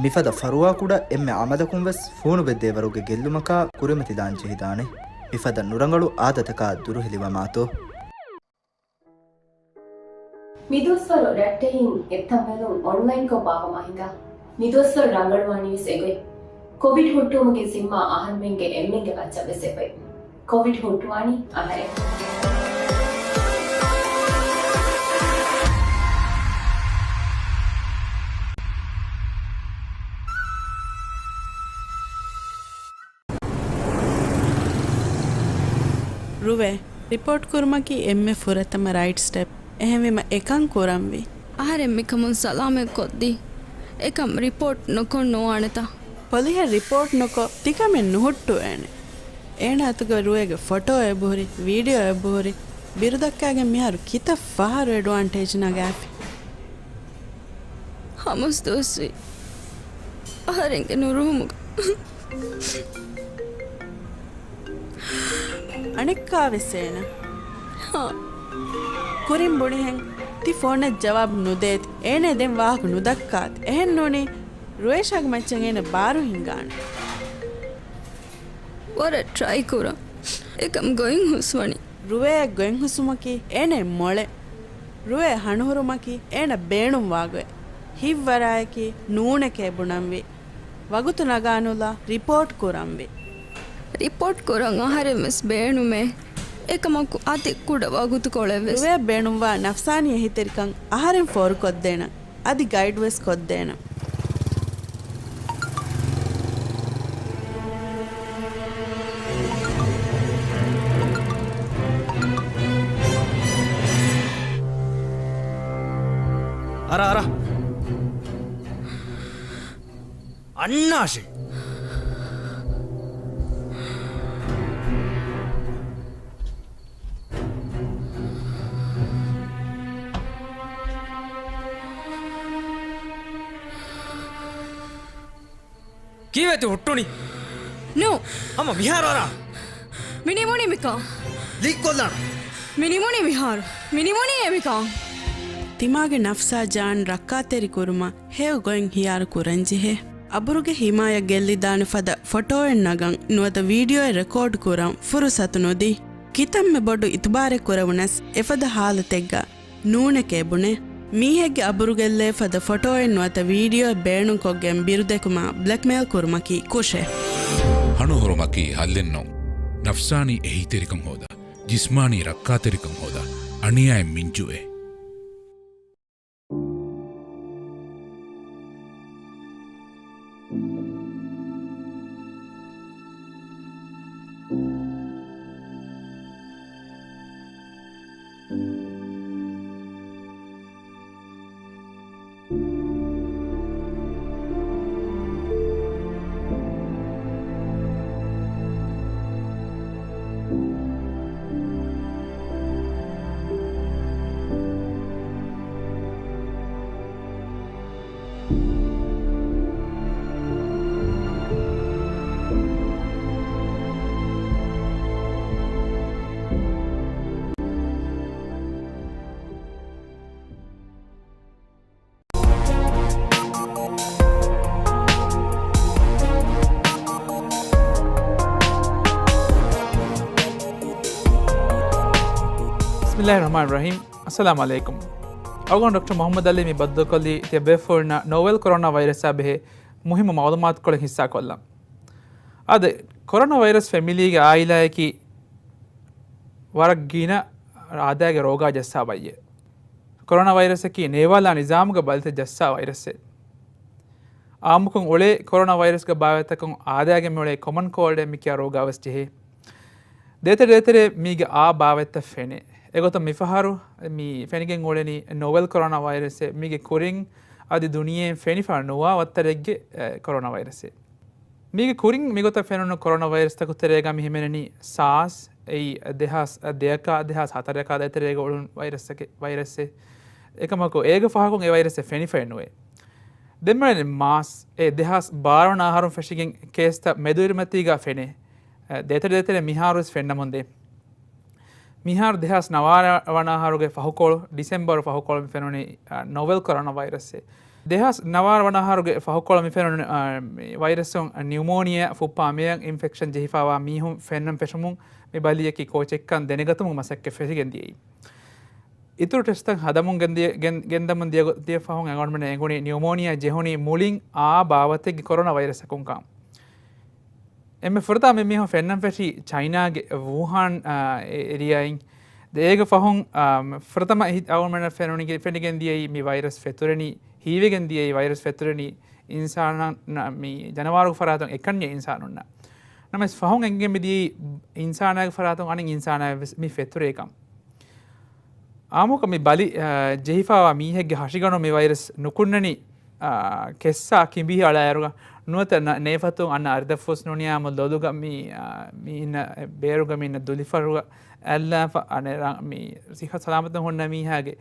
މިފަދަ ފަރުވާކުޑަ އެންމެ އަމަލަކުން ވެސް ފޫނުބެއްދޭވަރުގެ ގެއްލުމަކާ ކުރިމަތިލާން ޖެހިދާނެ. މިފަދަ ނުރަނގަޅު އާދަތަކާ ދުރުހެލިވަމާތޯ. މިދުވަސްވަރު ރައްޓެހިން އެއްތަން ބެލުން އޮންލައިންކޮށް ބާއްވަމާ ހިނގާ. މިދުވަސްވަރު ރަނގަޅުވާނީވެސް އެގޮތް. ކޮވިޑް ހުއްޓުވުމުގެ ޒިންމާ އަހަރުމެންގެ އެންމެންގެ މައްޗަށް ވެސް އެބައި. ކޮވިޑް ހުއްޓުވާނީ އަހަރެން. ރުވޭ، ރިޕޯޓް ކުރުމަކީ އެންމެ ފުރަތަމަ ރައިޓް ސްޓެޕް. އެހެންވީމަ އެކަން ކުރަންވީ. އަހަރެން މިކަމުން ސަލާމަތް ކޮށްދީ. އެކަމް ރިޕޯޓް ނުކޮށް ނުވާނެތަ؟ ޕޮލިހެއް ރިޕޯޓް ނުކޮށް ތިކަމެއް ނުހުއްޓުވޭނެ. އޭނަ އަތުގަ ރުވޭގެ ފޮޓޯ އެބަހުރި، ވީޑިއޯ އެބަހުރި، ބިރުދައްކާގެން މިހާރު ކިތައް ފަހަރު އެޑްވާންޓޭޖް ނަގާފި. ހަމަސް ދުވަސްވީ އަހަރެންގެ ނުރުހުމުގަ. އަނެއްކާވެސް އޭނަ. ހާ. ކުރިން ބުނިހެން ތި ފޯނަށް ޖަވާބު ނުދޭތި. އޭނަ ދެން ވާހަކަ ނުދައްކާތި. އެހެން ނޫނީ ރުއޭޝާގެ މައްޗަށް އޭނަ ބާރު ހިންގާނެ. ވަރަށް ޓްރައި ކުރަން. އެކަމް ގޮތް ހުސްވަނީ. ރުވޭ ގޮތް ހުސުމަކީ އޭނަ މޮޅެ. ރުވޭ ހަނުހުރުމަކީ އޭނަ ބޭނުންވާގޮތް. ހިތްވަރާއެކީ ނޫނެކޭ ބުނަންވީ. ވަގުތު ނަގާނުލާ ރިޕޯޓް ކުރަންވީ. ރިޕޯޓް ކުރަން އަހަރެން ވެސް ބޭނުމޭ. އެކަމަކު އަދި ކުޑަ ވަގުތުކޮޅެއް ވެސް. ރުވޭ ބޭނުންވާ ނަފްސާނީ އެހީތެރިކަން އަހަރެން ފޯރުކޮށްދޭނަން. އަދި ގައިޑް ވެސް ކޮށްދޭނަން. އަރާ، އަރާ. އަންނާށޭ. ކީއްވެތި ހުއްޓުނީ؟ ނޫ. ހަމަ މިހާރު އަރާ. މި ނިމުނީ މިކާ. ލީކް ކޮށްލާނަ. މި ނިމުނީ މިހާރު. މި ނިމުނީ އެ މިކާ. ތިމާގެ ނަފްސާ ޖާން ރައްކާތެރި ކުރުމަށް ހެޔޮ ގޮތް ހިޔާރު ކުރަން ޖެހޭ. އަބުރުގެ ހިމާޔަތް ގެއްލިދާނެ ފަދަ ފޮޓޯއެއް ނަގަން ނުވަތަ ވީޑިއޯއެއް ރެކޯޑް ކުރަން ފުރުސަތު ނުދީ. ކިތަންމެ ބޮޑު އިތުބާރެއް ކުރެވުނަސް އެފަދަ ހާލަތެއްގަ ނޫނެކޭ ބުނެ، މީހެއްގެ އަބުރުގެއްލޭ ފަދަ ފޮޓޯއެއް ނުވަތަ ވީޑިއޯއެއް ބޭނުންކޮށްގެން ބިރުދެކުމާ ބްލެކްމެއިލް ކުރުމަކީ ކުށެއް. ހަނުހުރުމަކީ ހައްލެއް ނޫން. ނަފްސާނީ އެހީތެރިކަން ހޯދާ، ޖިސްމާނީ ރައްކާތެރިކަން ހޯދާ، އަނިޔާއެއް މިންޖުއޭ. ބިސްމިއްލާހި ރަޙްމާނި ރަޙީމް. އައްސަލާމު ޢަލައިކުމް. އަޅުގަނޑު ޑޮކްޓަރ މުޙައްމަދު ޢަލީ މި ބައްދަލުކޮށްލީ ތިޔަބޭފުޅުންނަށް ނޯވެލް ކޮރޯނާ ވައިރަސްއާ ބެހޭ މުހިއްމު މަޢުލޫމާތުކޮޅެއް ހިއްސާކޮށްލަން. އާދެ، ކޮރޯނާ ވައިރަސް ފެމިލީގެ އާއިލާއަކީ ވަރަށް ގިނަ އާދައިގެ ރޯގާ ޖައްސާ ބައްޔެއް. ކޮރޯނާ ވައިރަސަކީ ނޭވާލާ ނިޒާމުގެ ބަލިތައް ޖައްސާ ވައިރަސެއް. އާއްމުކޮށް އުޅޭ ކޮރޯނާ ވައިރަސްގެ ބާވަތްތަކުން އާދައިގެ މިއުޅޭ ކޮމަން ކޯލްޑެއް މިކިޔާ ރޯގާވެސް ޖެހޭ. ދޭތެރޭ ދޭތެރޭ މީގެ އާ ބާވަތްތައް ފެނޭ. އެގޮތަށް މިފަހަރު މި ފެނިގެން އުޅެނީ ނޯވެލް ކޮރޯނާ ވައިރަސެއް. މީގެ ކުރިން އަދި ދުނިޔެއިން ފެނިފަ ނުވާ ވައްތަރެއްގެ، އެ، ކޮރޯނާ ވައިރަސެއް. މީގެ ކުރިން މިގޮތަށް ފެނުނު ކޮރޯނާ ވައިރަސްތަކު ތެރޭގަ މި ހިމެނެނީ ސާސް، އެއީ ދެހާސް ދެއަކާ ދެހާސް ހަތަރަކާ ދޭތެރޭގަ އުޅުނު ވައިރަސްއެއް، ވައިރަސްއެއް. އެކަމަކު އޭގެ ފަހަކުން އެ ވައިރަސްއެއް ފެނިފައެއް ނުވޭ. ދެން މި މާސް، އެ ދެހާސް ބާރަ ވަނަ އަހަރުން ފެށިގެން ކޭސްތައް މެދުއިރުމަތީގަ ފެނޭ. އެ، ދޭތެރެ ދޭތެރެ މިހާރުވެސް ފެންނަމުންދޭ. މިހާރު ދެހާސް ނަވާރަ ވަނަ އަހަރުގެ ފަހުކޮޅު، ޑިސެމްބަރު ފަހުކޮޅު މި ފެނުނީ، އަ، ނޯވެލް ކޮރޯނާ ވައިރަސްއެއް. ދެހާސް ނަވާރަ ވަނަ އަހަރުގެ ފަހުކޮޅު މި ފެނުނު، އަ، މި ވައިރަސުން ނިއުމޯނިއާ ފުއްޕާ މެޔަށް އިންފެކްޝަން ޖެހިފައިވާ މީހުން ފެންނަން ފެށުމުން މި ބަލިއަކީ ކޯޗެއްކަން ދެނެގަތުމުގެ މަސައްކަތް ފެށިގެން ދިޔައީ. އިތުރު ޓެސްޓްތައް ހަދަމުން ގެންދިޔަ-، ގެން-، ގެންދަމުން ދިޔަ ގޮ-، ދިޔަ ފަހުން އަޅުގަނޑުމެންނަށް އެނގުނީ ނިއުމޯނިއާ ޖެހުނީ މުޅިން އާ ބާވަތެއްގެ ކޮރޯނާ ވައިރަސްއަކުން ކަން. އެންމެ ފުރަތަމަ މި މީހުން ފެންނަން ފެށީ ޗައިނާގެ ވޫހާން، އާ، އެ-، އެރިއާއިން. ދެ އޭގެ ފަހުން، އާ، ފުރަތަމަ އެހި-، އަޅުގަނޑުމެންނަށް ފެނުނިގެ-، ފެނިގެން ދިޔައީ މި ވައިރަސް ފެތުރެނީ، ހީވެގެން ދިޔައީ ވައިރަސް ފެތުރެނީ އިންސާނާ-، މި ޖަނަވާރުގެ ފަރާތުން އެކަންޏެއް އިންސާނުންނަށް. ނަމަވެސް ފަހުން އެނގިގެން މިދިޔައީ އިންސާނާގެ ފަރާތުން އަނެއް އިންސާނާއަށް ވެސް މި ފެތުރޭކަން. އާއްމުކޮށް މި ބަލި، އާ، ޖެހިފައިވާ މީހެއްގެ ހަށިގަނޑު މި ވައިރަސް ނުކުންނަނީ، އާ، ކެއްސާ ކިނބި އަޅާއިރުގަ ނުވަތަ ނަ-، ނޭފަތުން އަންނަ އަރިދަށްފުސް ނޫނިއްޔާމު ލޮލުގަ މި، އާ، މި އިންނަ ބޭރުގަ މި އިންނަ ދުލިފަށުގަ އައްލާފަ އަނެއް ރަ-، މި ސިއްހަ ސަލާމަތުން ހުންނަ މީހާގެ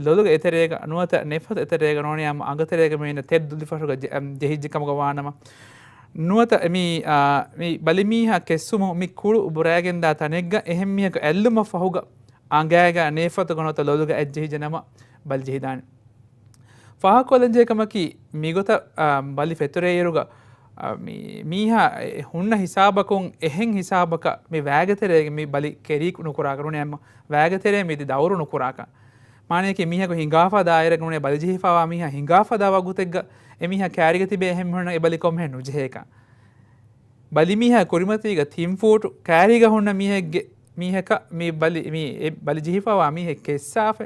ލޮލުގެ އެތެރޭގަ ނުވަތަ ނޭފަތު އެތެރޭގަ ނޫނިއްޔާމު އަނގަތެރޭގަ މި އިންނަ ތެއް ދުލިފަށުގަ ޖެ-، އަމް، ޖެހިއްޖެ ކަމުގަ ވާނަމަ، ނުވަތަ މި، އާ، މި ބަލިމީހާ ކެއްސުމުން މި ކުޅު ބުރައިގެންދާ ތަނެއްގަ އެހެން މީހަކު އެއްލުމަށް ފަހުގަ އަނގައިގަ ނޭފަތުގަ ނުވަތަ ލޮލުގަ އެއްޖެހިއްޖެ ނަމަ ބަލި ޖެހިދާނެ. ފާހަގަކޮށްލަންޖެހޭ ކަމަކީ، މިގޮތަށް، އާ، ބަލި ފެތުރޭއިރުގަ، އާ، މި-، މީހާ އެ ހުންނަ ހިސާބަކުން އެހެން ހިސާބަކަށް މި ވައިގެތެރޭގަ މި ބަލި ކެރީ ނުކުރާކަށް ނޫނީ އެމް ވައިގެތެރޭ މި ދައުރު ނުކުރާކަށް. މާނަޔަކީ މީހަކު ހިނގާފަ ދާއިރަކަށް ނޫނީ ބަލި ޖެހިފައިވާ މީހާ ހިނގާފަ ދާ ވަގުތެއްގަ އެ މީހާ ކައިރީގަ ތިބޭ އެހެން މީހުންނަށް އެ ބަލި ކޮންމެހެން ނުޖެހޭކަށް. ބަލިމީހާ ކުރިމަތީގަ ތިން ފޫޓު ކައިރީގަ ހުންނަ މީހެއްގެ، މީހަކަށް މި ބަލި، މި އެ ބަލި ޖެހިފައިވާ މީހެއް ކެއްސާފަ،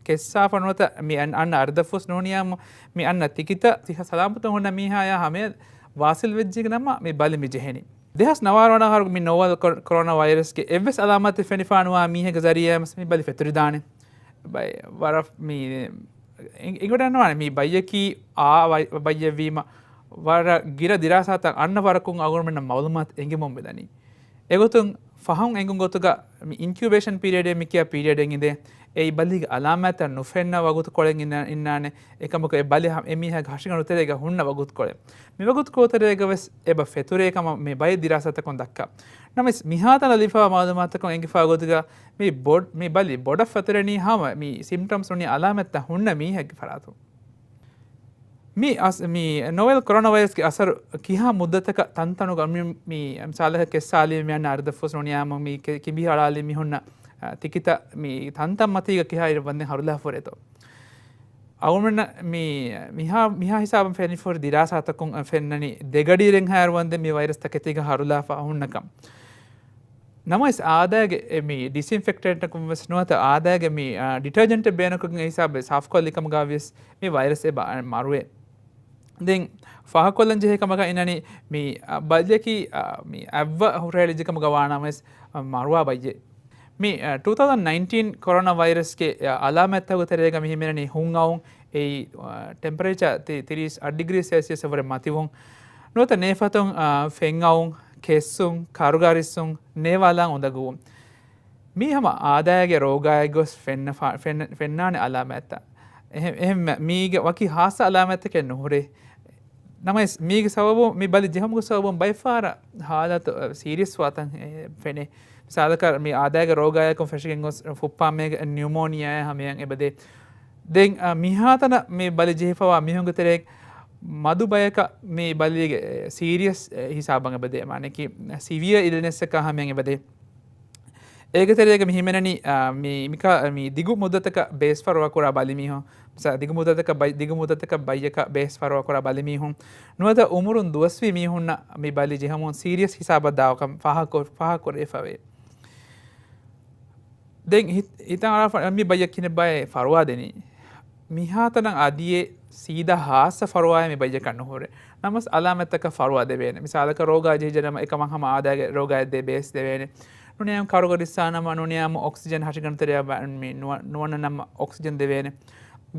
ކެއްސާފަ ނުވަތަ މި އަން-، އަންނަ އަރިދަށްފުސް ނޫނިއްޔާމު މި އަންނަ ތިކިތައް ސިއްހަ ސަލާމަތުން ހުންނަ މީހާޔާ ހަމަޔަށް ވާސިލް ވެއްޖެ ނަމަ މި ބަލި މި ޖެހެނީ. ދެހާސް ނަވާރަ ވަނަ އަހަރު މި ނޯވެލް ކޮ-، ކޮރޯނާ ވައިރަސްގެ އެއްވެސް އަލާމާތެއް ފެނިފާ ނުވާ މީހެއްގެ ޒަރީއާ މި ބަލި ފެތުރިދާނެ. ބައި-، ވަރަށް މި އި-، އިނގޮޑަންނަވާނެ މި ބައްޔަކީ އާ ވައި-، ބައްޔެއްވީމަ، ވަރަށް ގިނަ ދިރާސާތައް އަންނަ ވަރަކުން އަޅުގަނޑުމެންނަށް މައުލޫމާތު އެނގިމުން މިދަނީ. އެގޮތުން ފަހުން އެނގުން ގޮތުގަ މި އިންކިއުބޭޝަން ޕީރިއަޑޭ މި ކިޔާ ޕީރިއަޑެއް އިނދޭ، އެއީ ބަލީގެ އަލާމާތްތައް ނުފެންނަ ވަގުތުކޮޅެއް އިންނާ-، އިންނާނެ. އެކަމަކު އެ ބަލި ހަ-، އެ މީހާގެ ހަށިގަނޑު ތެރޭގަ ހުންނަ ވަގުތުކޮޅެއް. މި ވަގުތުކޮޅުތެރޭގަ ވެސް އެބަ ފެތުރޭ ކަމަށް މި ބައެއް ދިރާސާތަކުން ދައްކާ. ނަމަވެސް މިހާތަނަށް ލިބިފައިވާ މައުލޫމާތުތަކުން އެނގިފައި ގޮތުގަ މި ބޮޑް-، މި ބަލި ބޮޑަށް ފެތުރެނީ ހަމަ މި ސިމްޓަމްސް ނޫނީ އަލާމަތްތައް ހުންނަ މީހެއްގެ ފަރާތުން. މި އަސް-، މި ނޮވެލް ކޮރޯނާ ވައިރަސްގެ އަސަރު ކިހާ މުއްދަތަކަށް ތަންތަނުގަ މި، މި މިސާލަކަށް ކެއްސާލީ މިއަންނަ އަރިދަށްފުސް ނޫނިއްޔާމު މި ކެ-، ކިނބިހަޅާލި މިހުންނަ، އަ، ތިކިތައް މި ތަންތަން މަތީގަ ކިހާ އިރަށް ވަންދެން ހަރުލާފަ ހުރޭތޯ؟ އަޅުގަނޑުމެންނަށް މި މިހާ، މިހާ ހިސާބަށް ފެނިފަހުރި ދިރާސާތަކުން ފެންނަނީ ދެ ގަޑިއިރެއްހާއިރު ވަންދެން މި ވައިރަސް ތަކެތީގަ ހަރުލާފަ ހުންނަކަން. ނަމަވެސް އާދައިގެ އެ މި ޑިސްއިންފެކްޓެންޓަކުން ވެސް ނުވަތަ އާދައިގެ މި، އާ، ޑިޓަރޖެންޓެއް ބޭނުންކޮށްގެން އެ ހިސާބެއް ސާފުކޮށްލި ކަމުގަ ވިޔަސް މި ވައިރަސް އެބަ މަރުވޭ. ދެން ފާހަގަކޮށްލަން ޖެހޭ ކަމަކަށް އިންނަނީ މި، އަ، ބައްޔަކީ، އަ، މި އަތްވަ ހުށަހެޅިއްޖެ ކަމުގަ ވާނަމަވެސް، އަ، މަރުވާ ބައްޔެއް. މި، އަ، ޓޫ ތައުޒަންޑް ނައިންޓީން ކޮރޯނާ ވައިރަސްގެ، އަ، އަލާމާތްތަކުގެ ތެރޭގަ މި ހިމެނެނީ ހުން އައުން، އެއީ، އަ، ޓެމްޕަރޭޗާ ތި-، ތިރީސް އަށް ޑިގްރީ ސެލްސިއަސް އަށްވުރެ މަތިވުން، ނުވަތަ ނޭފަތުން، އަ، ފެން އައުން، ކެއްސުން، ކަރުގަރިއްސުން، ނޭވާލާން އުނދަގޫވުން. މީ ހަމަ އާދައިގެ ރޯގާއެއް ގޮސް ފެންނަ-، ފެން-، ފެންނާނެ އަލާމާތްތައް. އެހެން، އެހެން މަ-، މީގެ ވަކި ހާއްސަ އަލާމާތްތަކެއް ނުހުރޭ. ނަމަވެސް، މީގެ ސަބަބުން، މި ބަލި ޖެހުމުގެ ސަބަބުން ބައެއްފަހަރަށް ހާލަތު، އަ، ސީރިއަސް ވާތަން، އެ، ފެނޭ. މިސާލަކަށް، މި އާދައިގެ ރޯގާއަކުން ފެށިގެން ގޮސް ފުއްޕާމޭގެ ނިއުމޯނިއާއާ ހަމަޔަށް އެބަދޭ. ދެން، އަ، މިހާތަނަށް މި ބަލި ޖެހިފަވާ މީހުންގެ ތެރޭގަ މަދު ބަޔަކަށް މި ބަލީގެ، އެ، ސީރިއަސް، އެ، ހިސާބަށް އެބަދޭ. މާނައަކީ، ސިވިއަ އިލްނެސްއަކާ ހަމަޔަށް އެބަދޭ. އޭގެ ތެރޭގަ މި ހިމެނެނީ، އާ، މި، މިކާ-، މި ދިގު މުއްދަތަކަށް ބޭސް ފަރުވާ ކުރާ ބަލިމީހުން، މިސާ، ދިގު މުއްދަތަކަށް ބައި-، ދިގު މުއްދަތަކަށް ބައްޔަކަށް ބޭސް ފަރުވާ ކުރާ ބަލިމީހުން، ނުވަތަ އުމުރުން ދުވަސްވީ މީހުންނަށް މި ބަލި ޖެހުމުން ސީރިއަސް ހިސާބަށް ދާކަން ފާހަގަ-، ފާހަގަކުރެވިފަވޭ. ދެން ހި-، ހިތަށް އަރާފަ-، މި ބައްޔަށް ކިހިނެއްބާއޭ ފަރުވާ ދެނީ؟ މިހާތަނަށް އަދިއޭ ސީދާ ހާއްސަ ފަރުވާއެއް މި ބައްޔަކަށް ނުހުރޭ. ނަމަވެސް އަލާމަތްތަކަށް ފަރުވާ ދެވޭނެ. މިސާލަކަށް ރޯގާ ޖެހިއްޖެނަމަ އެކަމަށް ހަމަ އާދައިގެ ރޯގާއެއް ދޭ ބޭސް ދެވޭނެ. ނޫނިއްޔާމު ކަރުގަރިއްސާނަމަ ނޫނިއްޔާމު އޮކްސިޖަން ހަށިގަނޑު ތެރެއަށް ވަ-، މި ނުވަ-، ނުވަންނަނަމަ އޮކްސިޖަން ދެވޭނެ.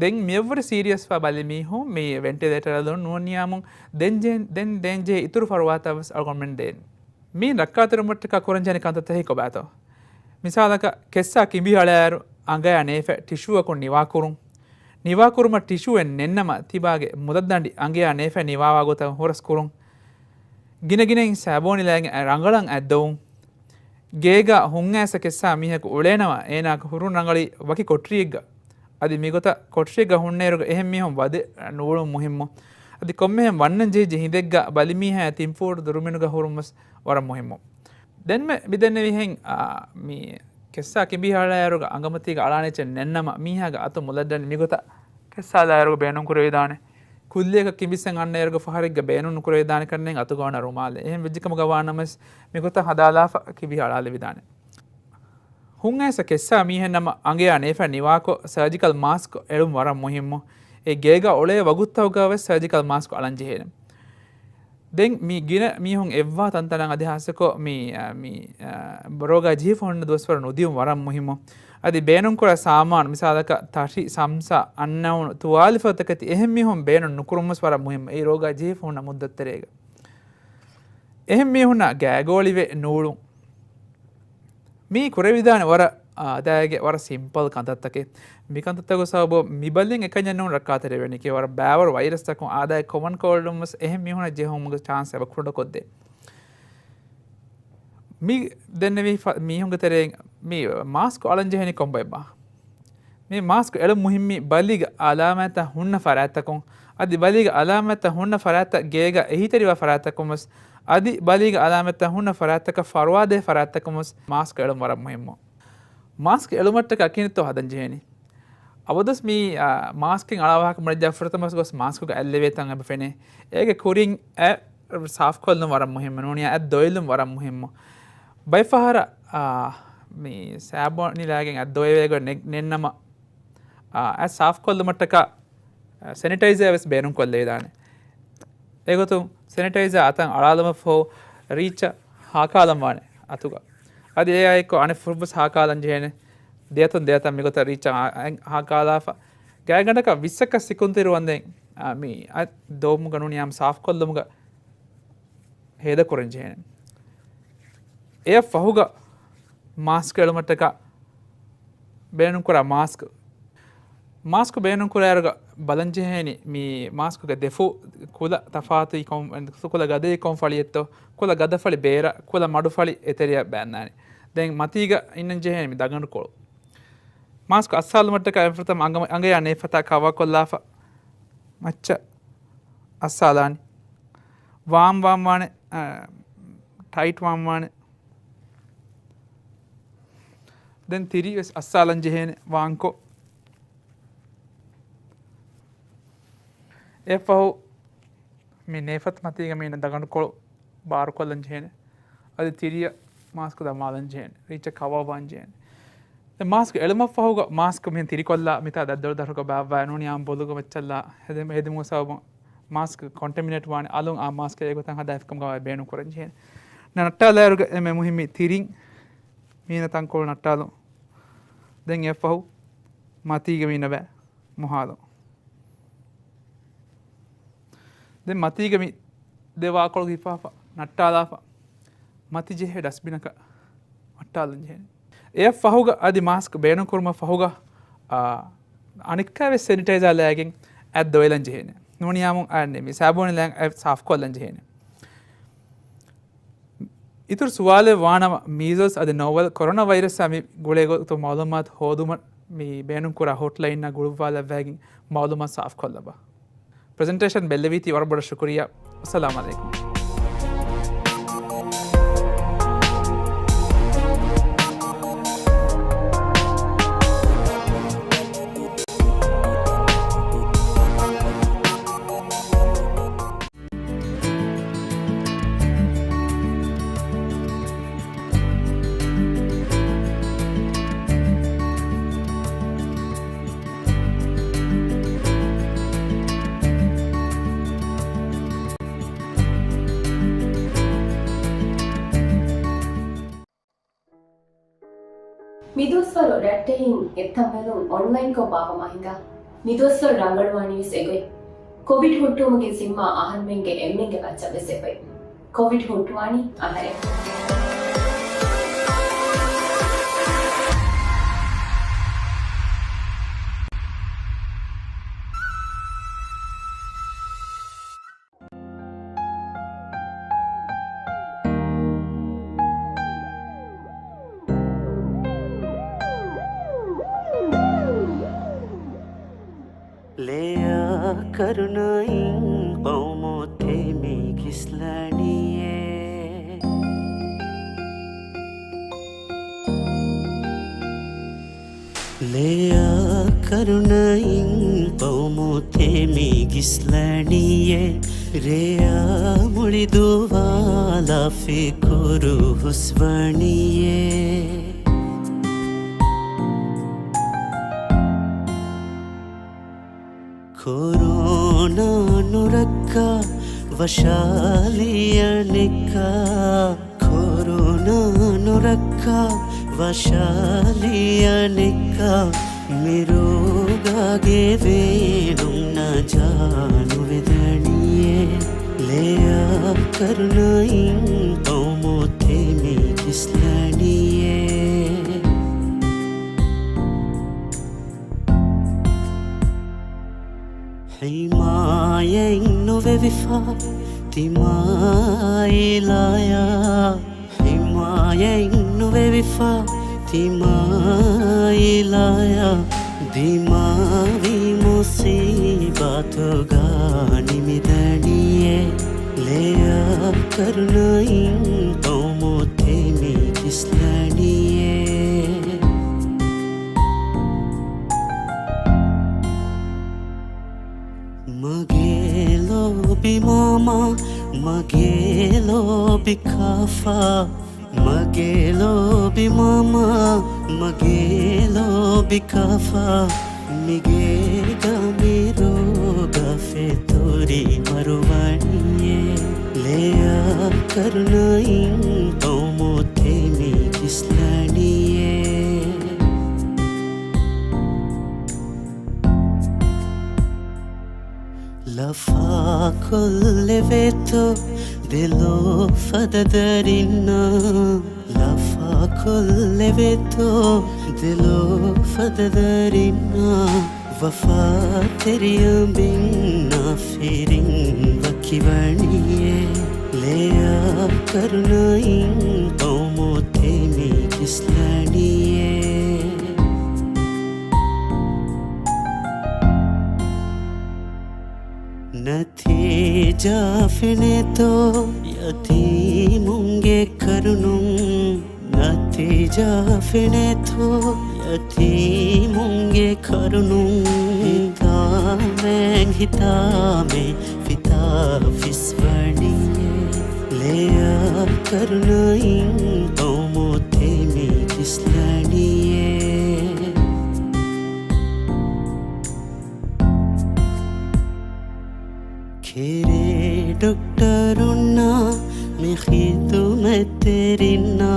ދެން މިއަށްވުރެ ސީރިއަސްވާ ބަލި މީހުން މި ވެންޓިލޭޓަރަށް ނޫނިއްޔާމު ދެން ޖެ-، ދެން ދޭންޖެހޭ އިތުރު ފަރުވާތައް ވެސް އަޅުގަނޑުމެން ދޭން. މީން ރައްކާތެރިވުމަށްޓަކާ ކުރަންޖެހޭނެ ކަންތައްތަކެއް ކޮބާތޯ؟ މިސާލަކަށް، ކެއްސާ ކިނބިހަޅާއިރު އަނގަޔާ ނޭފަ ޓިޝޫއަކުން ނިވާކުރުން. ނިވާކުރުމަށް ޓިޝޫއެއް ނެތްނަމަ ތިބާގެ މުދައްދަނޑި އަނގަޔާ ނޭފަ ނިވާވާ ގޮތަށް ހުރަސް ކުރުން. ގިނަގިނައިން ސާބޯނިލާގެން ރަނގަޅަށް އަތްދޮވުން. ގޭގަ ހުންއައިސް ކެއްސާ މީހަކު އުޅޭނަމަ އޭނާގެ ހުރުން ރަނގަޅީ ވަކި ކޮޓަރިއެއްގަ. އަދި މިގޮތަށް ކޮޓަރިއެއްގަ ހުންނައިރުގަ އެހެން މީހުން ވަދެ ނުއުޅުން މުހިއްމު. އަދި ކޮންމެހެން ވަންނަން ޖެހިއްޖެ ހިނދެއްގަ ބަލިމީހާ ތިންފޫރު ދުރުމިނުގަ ހުރުން ވެސް ވަރަށް މުހިއްމު. ދެންމެ މިދެންނެވިހެން، އާ، މި ކެއްސާ ކިނބިހަޅާއިރުގަ އަނގަމަތީގަ އަޅާނެ އެއްޗެއް ނެތްނަމަ، މީހާގެ އަތު މުލައްޑަނި މިގޮތަށް ކެއްސާލާއިރުގަ ބޭނުންކުރެވިދާނެ. ކުއްލިއަކަށް ކިނބިއްސަން އަންނައިރުގަ ފަހަރެއްގަ ބޭނުން ނުކުރެވިދާނެ ކަންނޭނގެ އަތުގަ ވަނަ ރުމާލެއް. އެހެން ވެއްޖެކަމުގަ ވާނަމަވެސް މިގޮތަށް ހަދާލާފަ ކިބި އަޅާލެވިދާނެ. ހުންއައިސް ކެއްސާ މީހެއްނަމަ އަނގަޔާ ނޭފަ ނިވާކޮށް ސަރޖިކަލް މާސްކް އެޅުން ވަރަށް މުހިއްމު. އެ ގޭގަ އުޅޭ ވަގުތުތަކުގަ ވެސް ސަރޖިކަލް މާސްކް އަޅަން ޖެހޭނެ. ދެން މި ގިނަ މީހުން އެއްވާ ތަންތަނަށް އަދި ހާއްސަކޮށް މި، އަ، މި، އަ، ރޯގާ ޖެހިފަ ހުންނަ ދުވަސްވަރު ނުދިއުން ވަރަށް މުހިއްމު. އަދި ބޭނުންކުރާ ސާމާނު، މިސާލަކަށް ތަށި، ސަމްސާ، އަންނައުނު، ތުވާލިފޮތްތަކެތި އެހެން މީހުން ބޭނުން ނުކުރުން ވެސް ވަރަށް މުހިއްމު. އެއީ ރޯގާ ޖެހިފަ ހުންނަ މުއްދަތު ތެރޭގަ. އެހެން މީހުންނަށް ގާގޯޅިވެ ނޫޅުން. މީ ކުރެވިދާނެ ވަރަށް އާދައިގެ ވަރަށް ސިމްޕަލް ކަންތައްތަކެއް. މި ކަންތައްތަކުގެ ސަބަބުން މި ބަލިން އެކަންޏެއް ނޫން ރައްކާތެރިވެނީކީ ވަރަށް ބާވަރު ވައިރަސްތަކުން އާދައިގެ ކޮމަން ކޯލްޑުން ވެސް އެހެން މީހުނަށް ޖެހުމުގެ ޗާންސް އެބަ ކުޑަކޮށްދޭ. މި ދެންނެވި ފަ-، މީހުންގެ ތެރެއިން މި މާސްކު އަޅަން ޖެހެނީ ކޮންބައެއްބާ؟ މި މާސްކު އެޅުން މުހިއްމީ ބަލީގެ އަލާމާތްތައް ހުންނަ ފަރާތްތަކުން، އަދި ބަލީގެ އަލާމާތްތައް ހުންނަ ފަރާތްތައް ގޭގަ އެހީތެރިވާ ފަރާތްތަކުން ވެސް، އަދި ބަލީގެ އަލާމާތްތައް ހުންނަ ފަރާތްތަކަށް ފަރުވާދޭ ފަރާތްތަކުން ވެސް މާސްކު އެޅުން ވަރަށް މުހިއްމު. މާސްކު އެޅުމަށްޓަކާ ކިހިނެއްތޯ ހަދަން ޖެހޭނީ؟ އަބަދުވެސް މި، އާ، މާސްކެއް އަޅާ ވާހަކަ މުޅިއްޔާ ފުރަތަމަ ވެސް ގޮސް މާސްކުގަ އަތްލެވޭ ތަން އެބަ ފެނޭ. އޭގެ ކުރިން އަތް ސާފުކޮށްލުން ވަރަށް މުހިއްމު. ނޫނީ އަތް ދޮވެލުން ވަރަށް މުހިއްމު. ބައެއް ފަހަރަށް، އާ، މި ސާބޯނިލާގެން އަތް ދޮވެވޭ ގޮތް ނެ-، ނެތްނަމަ، އާ، އަތް ސާފުކޮށްލުމަށްޓަކާ، އާ، ސެނިޓައިޒާ ވެސް ބޭނުންކޮށްލެވިދާނެ. އެގޮތުން ސެނިޓައިޒާ އަތަށް އަޅާލުމަށްފަހު ރީއްޗަށް ހާކާލަން ވާނެ އަތުގަ. އަދި އެއާއެއްކޮށް އަނެއް ފުށްވެސް ހާކާލަން ޖެހޭނެ. ދެއަތުން ދެއަތަށް މިގޮތަށް ރީއްޗަށް އާ-، އާ-، ހާކާލާފަ. ގާތްގަނޑަކަށް ވިއްސަކަށް ސިކުންތިރި ވަންދެން، އާ، މި އަތް ދޮވުމުގަ ނޫނިއްޔާމު ސާފުކޮށްލުމުގަ ހޭދަކުރަން ޖެހޭނެ. އެއަށް ފަހުގަ މާސްކް އެޅުމަށްޓަކާ ބޭނުންކުރާ މާސްކް. މާސްކް ބޭނުންކުރާއިރުގަ ބަލަންޖެހޭނީ މި މާސްކުގެ ދެފުށް ކުލަ ތަފާތު ކޮން-، ކުލަ ގަދައީ ކޮން ފަޅިއެއްތޯ، ކުލަ ގަދަފަޅި ބޭރަށް، ކުލަ މަޑުފަޅި އެތެރެއަށް ބައިންދާނެ. ދެން މަތީގަ އިންނަން ޖެހޭނީ މި ދަގަނޑުކޮޅު. މާސްކް އައްސާލުމަށްޓަކާ އެންމެ ފުރަތަމަ އަނގަ-، އަނގަޔާ ނޭފަތާ ކަވާކޮށްލާފަ މައްޗަށް އައްސާލާނީ. ވާމް ވާން ވާނެ، އަ، ޓައިޓް ވާން ވާނެ. ދެން ތިރި ވެސް އައްސާލަން ޖެހޭނެ ވާންކޮށް. އެއަށްފަހު މި ނޭފަތު މަތީގަ މީނަ ދަގަނޑުކޮޅު ބާރުކޮށްލަން ޖެހޭނެ. އަދި ތިރިއަށް މާސްކު ދަމާލަން ޖެހޭނެ. ރީއްޗަށް ކަވަރ ވާން ޖެހޭނެ. ދެން މާސްކު އެޅުމަށްފަހުގަ މާސްކު މިހެން ތިރިކޮށްލާ މިތާ ދަތްދޮރު ދަށުގަ ބާއްވާ ނޫނީ އާން ބޮލުގަ މައްޗަށްލާ ހެދެ-، ހެދުމުގެ ސަބަބުން މާސްކް ކޮންޓެމިނޭޓް ވާނެ. އަލުން އާ މާސްކް އެގޮތަށް ހަދާ އެކަމަށް ބޭނުން ކުރަން ޖެހޭނެ. ނައްޓާލާއިރުގަ އެންމެ މުހިއްމީ ތިރިން މީނަ ތަންކޮޅު ނައްޓާލުން. ދެން އެއަށްފަހު މަތީގަ މީނަ ބައި މޮހާލުން. ދެން މަތީގަ މި ދެ ވާކޮޅު ހިފާފަ ނައްޓާލާފަ މަތި ޖެހޭ ޑަސްބިނަކަށް ނައްޓާލަން ޖެހޭނެ. އެއަށް ފަހުގަ އަދި މާސްކް ބޭނުން ކުރުމަށް ފަހުގަ، އާ، އަނެއްކާވެސް ސެނިޓައިޒާ ލައިގެން އަތް ދޮވެލަން ޖެހޭނެ. ނޫނީ އާންމު އަނެއް މި ސާބޫނި ލައިގެން އަތް ސާފްކޮށްލަން ޖެހޭނެ. އިތުރު ސުވާލެއް ވާނަމަ، މީޒަލްސް އަދި ނޯވެލް ކޮރޯނާ ވައިރަސްއާ މި ގުޅޭ ގޮތުގެ މައުލޫމާތު ހޯދުމަށް މި ބޭނުންކުރާ ހޮޓްލައިންއާ ގުޅުއްވާލައްވައިގެން މައުލޫމާތު ސާފްކޮށްލައްވާ. ޕްރެޒެންޓޭޝަން ބެއްލެވީތީ ވަރަށް ބޮޑަށް ޝުކުރިއްޔާ. އައްސަލާމު ޢަލައިކުމް. މިދުވަސްވަރު ރައްޓެހިން އެއްތަން ބެލުން އޮންލައިންކޮށް ބާއްވަމާ ހިނގާ. މިދުވަސްވަރު ރަނގަޅުވާނީވެސް އެގޮތް. ކޮވިޑް ހުއްޓުވުމުގެ ޒިންމާ އަހަރުމެންގެ އެންމެންގެ މައްޗަށް ވެސް އެބައި. ކޮވިޑް ހުއްޓުވާނީ އަހަރެން. ލެޔާ ކަރުނައިން ޤައުމު ތެމި ގިސްލަނީއޭ. ލެޔާ ކަރުނައިން ޤައުމު ތެމި ގިސްލަނީއޭ. ރެޔާ މުޅި ދުވާލާ ފިކުރު ހުސްވަނީއޭ. ކޮރޯނާ ނުރައްކާ ވަށާލި އަނެއްކާ، ކޮރޯނާ ނުރައްކާ ވަށާލި އަނެއްކާ، މި ރޯގާގެ ވޭނުން ނަޖާ ނުވެދަނީއޭ. ލެޔާ ކަރުނައިން ޤައުމު ތެމި ގިސްލަނީއޭ. ހިމާޔަތް ނުވެވިފަ ތިމާއިލާޔާ، ހިމާޔަތް ނުވެވިފަ ތިމާއިލާޔާ، ދިމާވި މުސީބާތުގަ ނިމިދަނީއޭ. ލެޔާ ކަރުނައިން ޤައުމު ތެމި ގިސްލަނީއޭ. މަގޭ ލޯބި މާމާ، މަގޭ ލޯބި ކާފާ، މަގޭ ލޯބި މާމާ، މަގޭ ލޯބި ކާފާ، މިގޭގަ މި ރޯގާ ފެތުރި މަރުވަނީއޭ. ލެޔާ ކަރުނައިން ޤައުމު ތެމި ގިސްލަނީއޭ. ލަފާކޮށްލެވޭތޯ ދެލޯ ފަދަ ދަރިންނާ، ލަފާކޮށްލެވޭތޯ ދެލޯ ފަދަ ދަރިންނާ، ވަފާތެރި އަނބިންނާ ފިރިން ވަކިވަނީއޭ. ލެޔާ ކަރުނައިން ޤައުމު ތެމި ގިސްލަނީއޭ. ނަ ނަތީޖާ ފެނޭތޯ ޔަތީމުންގެ ކަރުނުން؟ ނަތީޖާ ފެނޭތޯ ޔަތީމުންގެ ކަރުނުން؟ ހިތާމެން ހިތާމެން ފިތާ ފިސްވަނީއޭ. ލެޔާ ކަރުނައިން ގައުމު ތެމި ކިސްލަނީއޭ. ކެރޭ ޑޮކްޓަރުންނާ މި ޚިދުމަތްތެރިންނާ،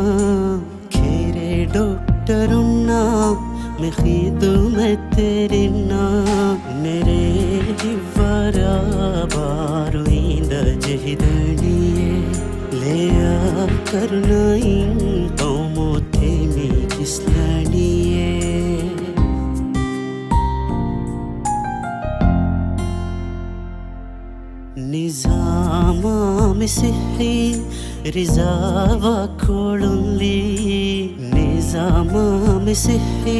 ކެރޭ ޑޮކްޓަރުންނާ މި ޚިދުމަތްތެރިންނާ، ނެރޭ ހިތްވަރާ ބާރު އިނދަ ޖެހިދަނީއޭ. ލެޔާ ކަރުނައިން ގައުމު ތެމި ކިސްލަނީއޭ. ނިޒާމާ މި ސިއްހީ ރިޒާވާ ކޮޅުންލީ. ނިޒާމާ މި ސިއްހީ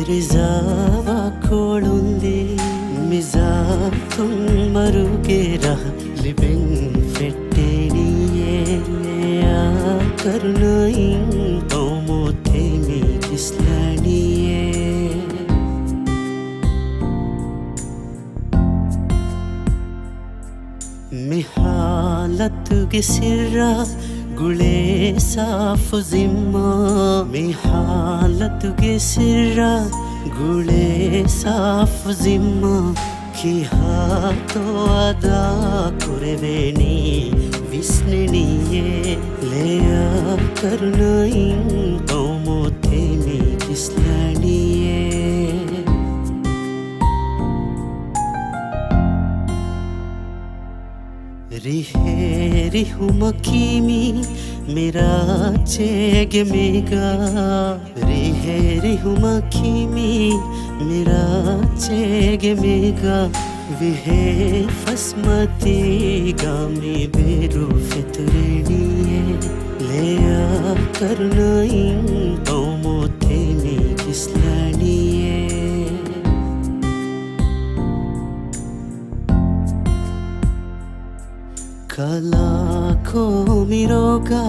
ރިޒާވާ ކޮޅުންލީ. މިޒާތުން މަރުގެ ރަހަ ލިބެން ފެއްޓެނީއޭ. ލެޔާ ކަރުނައިން ގައުމު ތެމި ކިސްލަނީއޭ. މި ހާލަތުގެ ސިއްރާ ގުޅޭ ސާފު ޒިންމާ. މި ހާލަތުގެ ސިއްރާ ގުޅޭ ސާފު ޒިންމާ. ކިހާތޯ އަދާ ކުރެވޭނީ ވިސްނެނީއޭ. ލެޔާ ކަރުނައިން ގައުމު ތެމި ކިސްލަނީއޭ. ރިހޭ ރިހުމަކީ މި މިރާއްޖޭގެ މޭގަ. ރިހޭ ރިހުމަކީ މި މިރާއްޖޭގެ މޭގަ. ވިހޭ ފަސްމަތީގަ މި ބޭރު ފެތުރެނީއޭ. ލެޔާ ކަރުނައިން ގައުމު ތެމި ކިސްލަނީއޭ. ކަލާކޯ މި ރޯގާ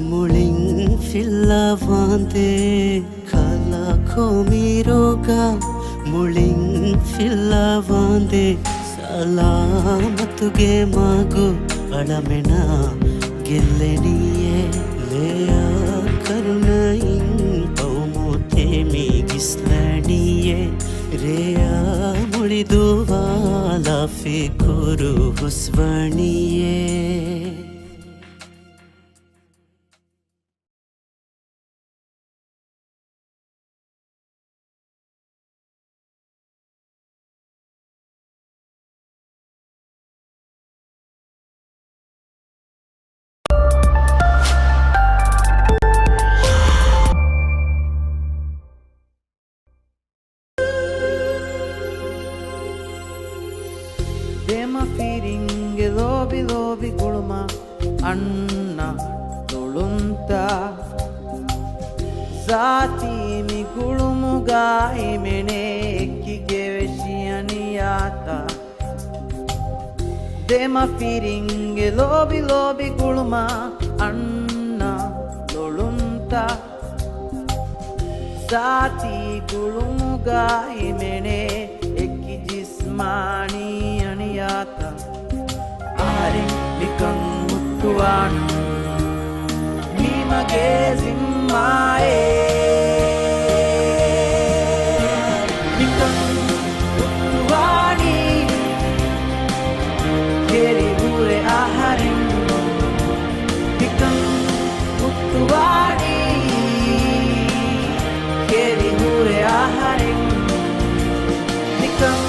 މުޅިން ފިއްލަވާނދޭ. ކަލާކޯ މި ރޯގާ މުޅިން ފިއްލަވާނދޭ. ސަލާމަތުގެ މަގު އަޅަމެނާ ގެއްލެނީއޭ. ލެޔާ ކަރުނައިން ގައުމު ތެމި ކިސްލަނީއޭ. ރެޔާ މުޅި ދުވާލާ ފިކުރު ހުސްވަނީއޭ. ދެމަފިރިންގެ ލޯބި ލޯބި ގުޅުމަށް އަންނަ ލޮޅުންތައް. ޒާތީ މި ގުޅުމުގަ ހިމެނޭ އެކިގެ ވެށި އަނިޔާތައް. ދެމަފިރިންގެ ލޯބި ލޯބި ގުޅުމަށް އަންނަ ލޮޅުންތައް. ޒާތީ ގުޅުމުގަ ހިމެނޭ އެކި ޖިސްމާނީ އަނިޔާތައް. އަހަރެން ނިކަން ހުއްޓުވާނީ މީ މަގޭ ޒިންމާއޭ. ނިކަން ހުއްޓުވާނީ ކެރި ހުރެ އަހަރެން. ނިކަން ހުއްޓުވާނީ ކެރި ހުރެ އަހަރެން. ނިކަން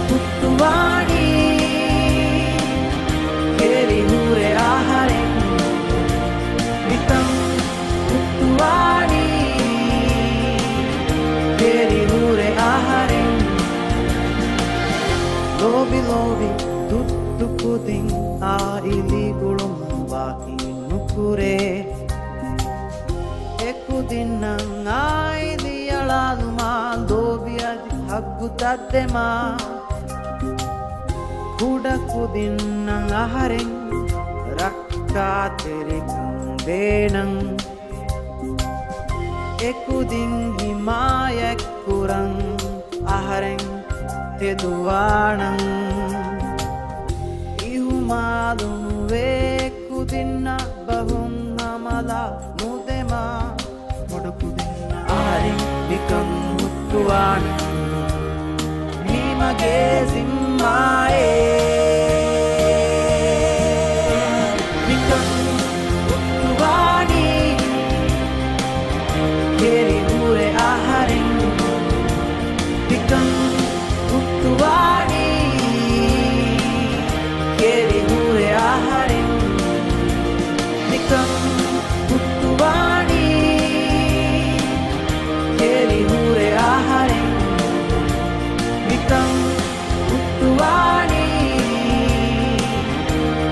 ހުއްޓުވާނީ ކެރި ހުރެ އަހަރެން. ނިކަން ހުއްޓުވާނީ ކެރި ހުރެ އަހަރެން. ލޯބި ލޯބި ތުއްތު ކުދިން އާއިލީ ގުޅުމުން ވާހި ނުކުރޭ. އެކުދިންނަށް އާއިލީ އަޅާލުމާ ލޯބި އަދި ހައްގުތައް ދެމާ. ކުޑަކުދިންނަށް އަހަރެން ރައްކާތެރިކަން ދޭނަން. އެކުދިން ހިމާޔަތްކުރަން އަހަރެން ތެދުވާނަން. އިހުމާލުނުވޭ ކުދިންނަށް ބަހުން ހަމަލާ ނުދެމާ. ބޮޑުކުދިންނަށް އަހަރެން މިކަން ހުއްޓުވާނަން. މީ މަގޭ ޒިންމާއޭ. މިކަން ހުއްޓުވާނީ ކެރިހުރެ އަހަރެން. މިކަން ހުއްޓުވާނީ ކެރިހުރެ އަހަރެން. މިކަން ހުއްޓުވާނީ ކެރިހުރެ އަހަރެން. މިކަން ހުއްޓުވާނީ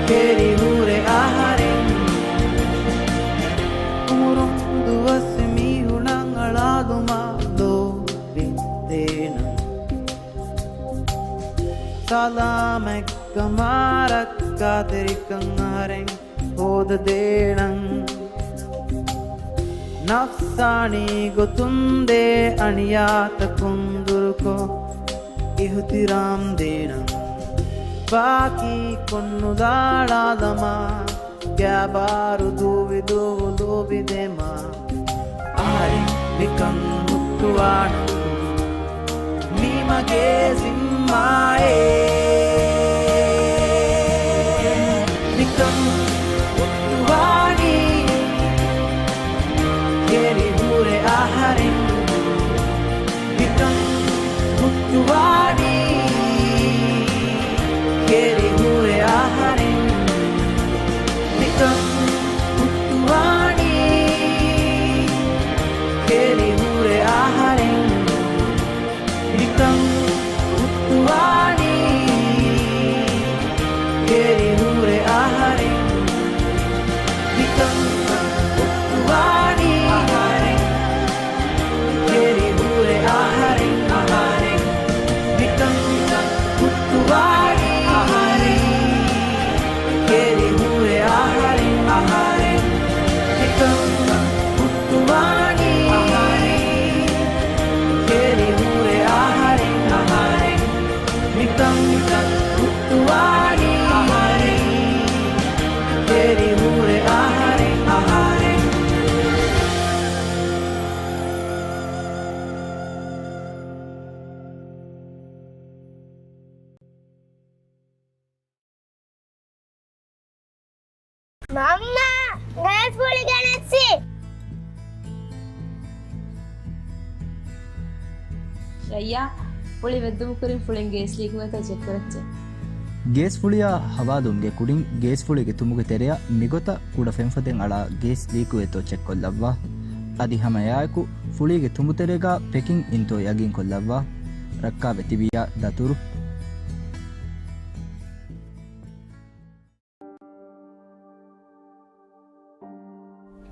ކެރިހުރެ އަހަރެން. އުމުރުން ދުވަސް މީހުނަށް އަޅާލުމާ ލޯބި ދޭނަން. ސަލާމަތްކަމާ ރައްކާތެރިކަން އަހަރެން ހޯދަދޭނަން. ނަފްސާނީ ގޮތުން ދޭ އަނިޔާތަކުން ދުރުކޮށް، އިހުތިރާމް ދޭނަން. ބާކީ ކޮށްނުލާޅާލަމާ، ގާބާރު ދޫވި ދޫވު ލޯބި ދެމާ. އަހަރެން މިކަން ހުއްޓުވާނަން. މީ މަގޭ ޒިންމާއޭ. މިކަން ހުއްޓުވާނީ ކެރިހުރެ އަހަރެން. މިކަން ހުއްޓުވާނީ ކެރިހުރެ އަހަރެން. މިކަން ހުއްޓުވާނީ ކެރިހުރެ އަހަރެން. މިކަން ހުއްޓުވާނީ ކެރިހުރެ އަހަރެން. މިކަން ހުއްޓުވާނީ ކެރިހުރެ އަހަރެން. މިކަން ހުއްޓުވާނީ ކެރިހުރެ އަހަރެން. މިކަން ހުއްޓުވާނީ ކެރިހުރެ އަހަރެން. މިކަން ހުއްޓުވާނީ ކެރިހުރެ އަހަރެން. މަންމާ، ގޭސް ފުޅި ގެނެއްސި. ރައްޔާ، ފުޅި ވެއްދުމުކުރިން ފުޅިން ގޭސް ލީކުވޭތޯ ޗެކްކުރައްޗޭ. ގޭސް ފުޅިއާ ހަވާލުވުމުގެ ކުރިން ގޭސް ފުޅިގެ ތުނބުގެ ތެރެއަށް މިގޮތަށް ކުޑަ ފެންފޮދެއް އަޅާ ގޭސް ލީކުވޭތޯ ޗެކްކޮށްލައްވާ. އަދި ހަމައެއާއެކު ފުޅީގެ ތުނބުތެރޭގާ ޕެކިން އިންތޯ ޔަގީންކޮށްލައްވާ. ރައްކާވެ ތިބިއްޔާ ދަތުރު.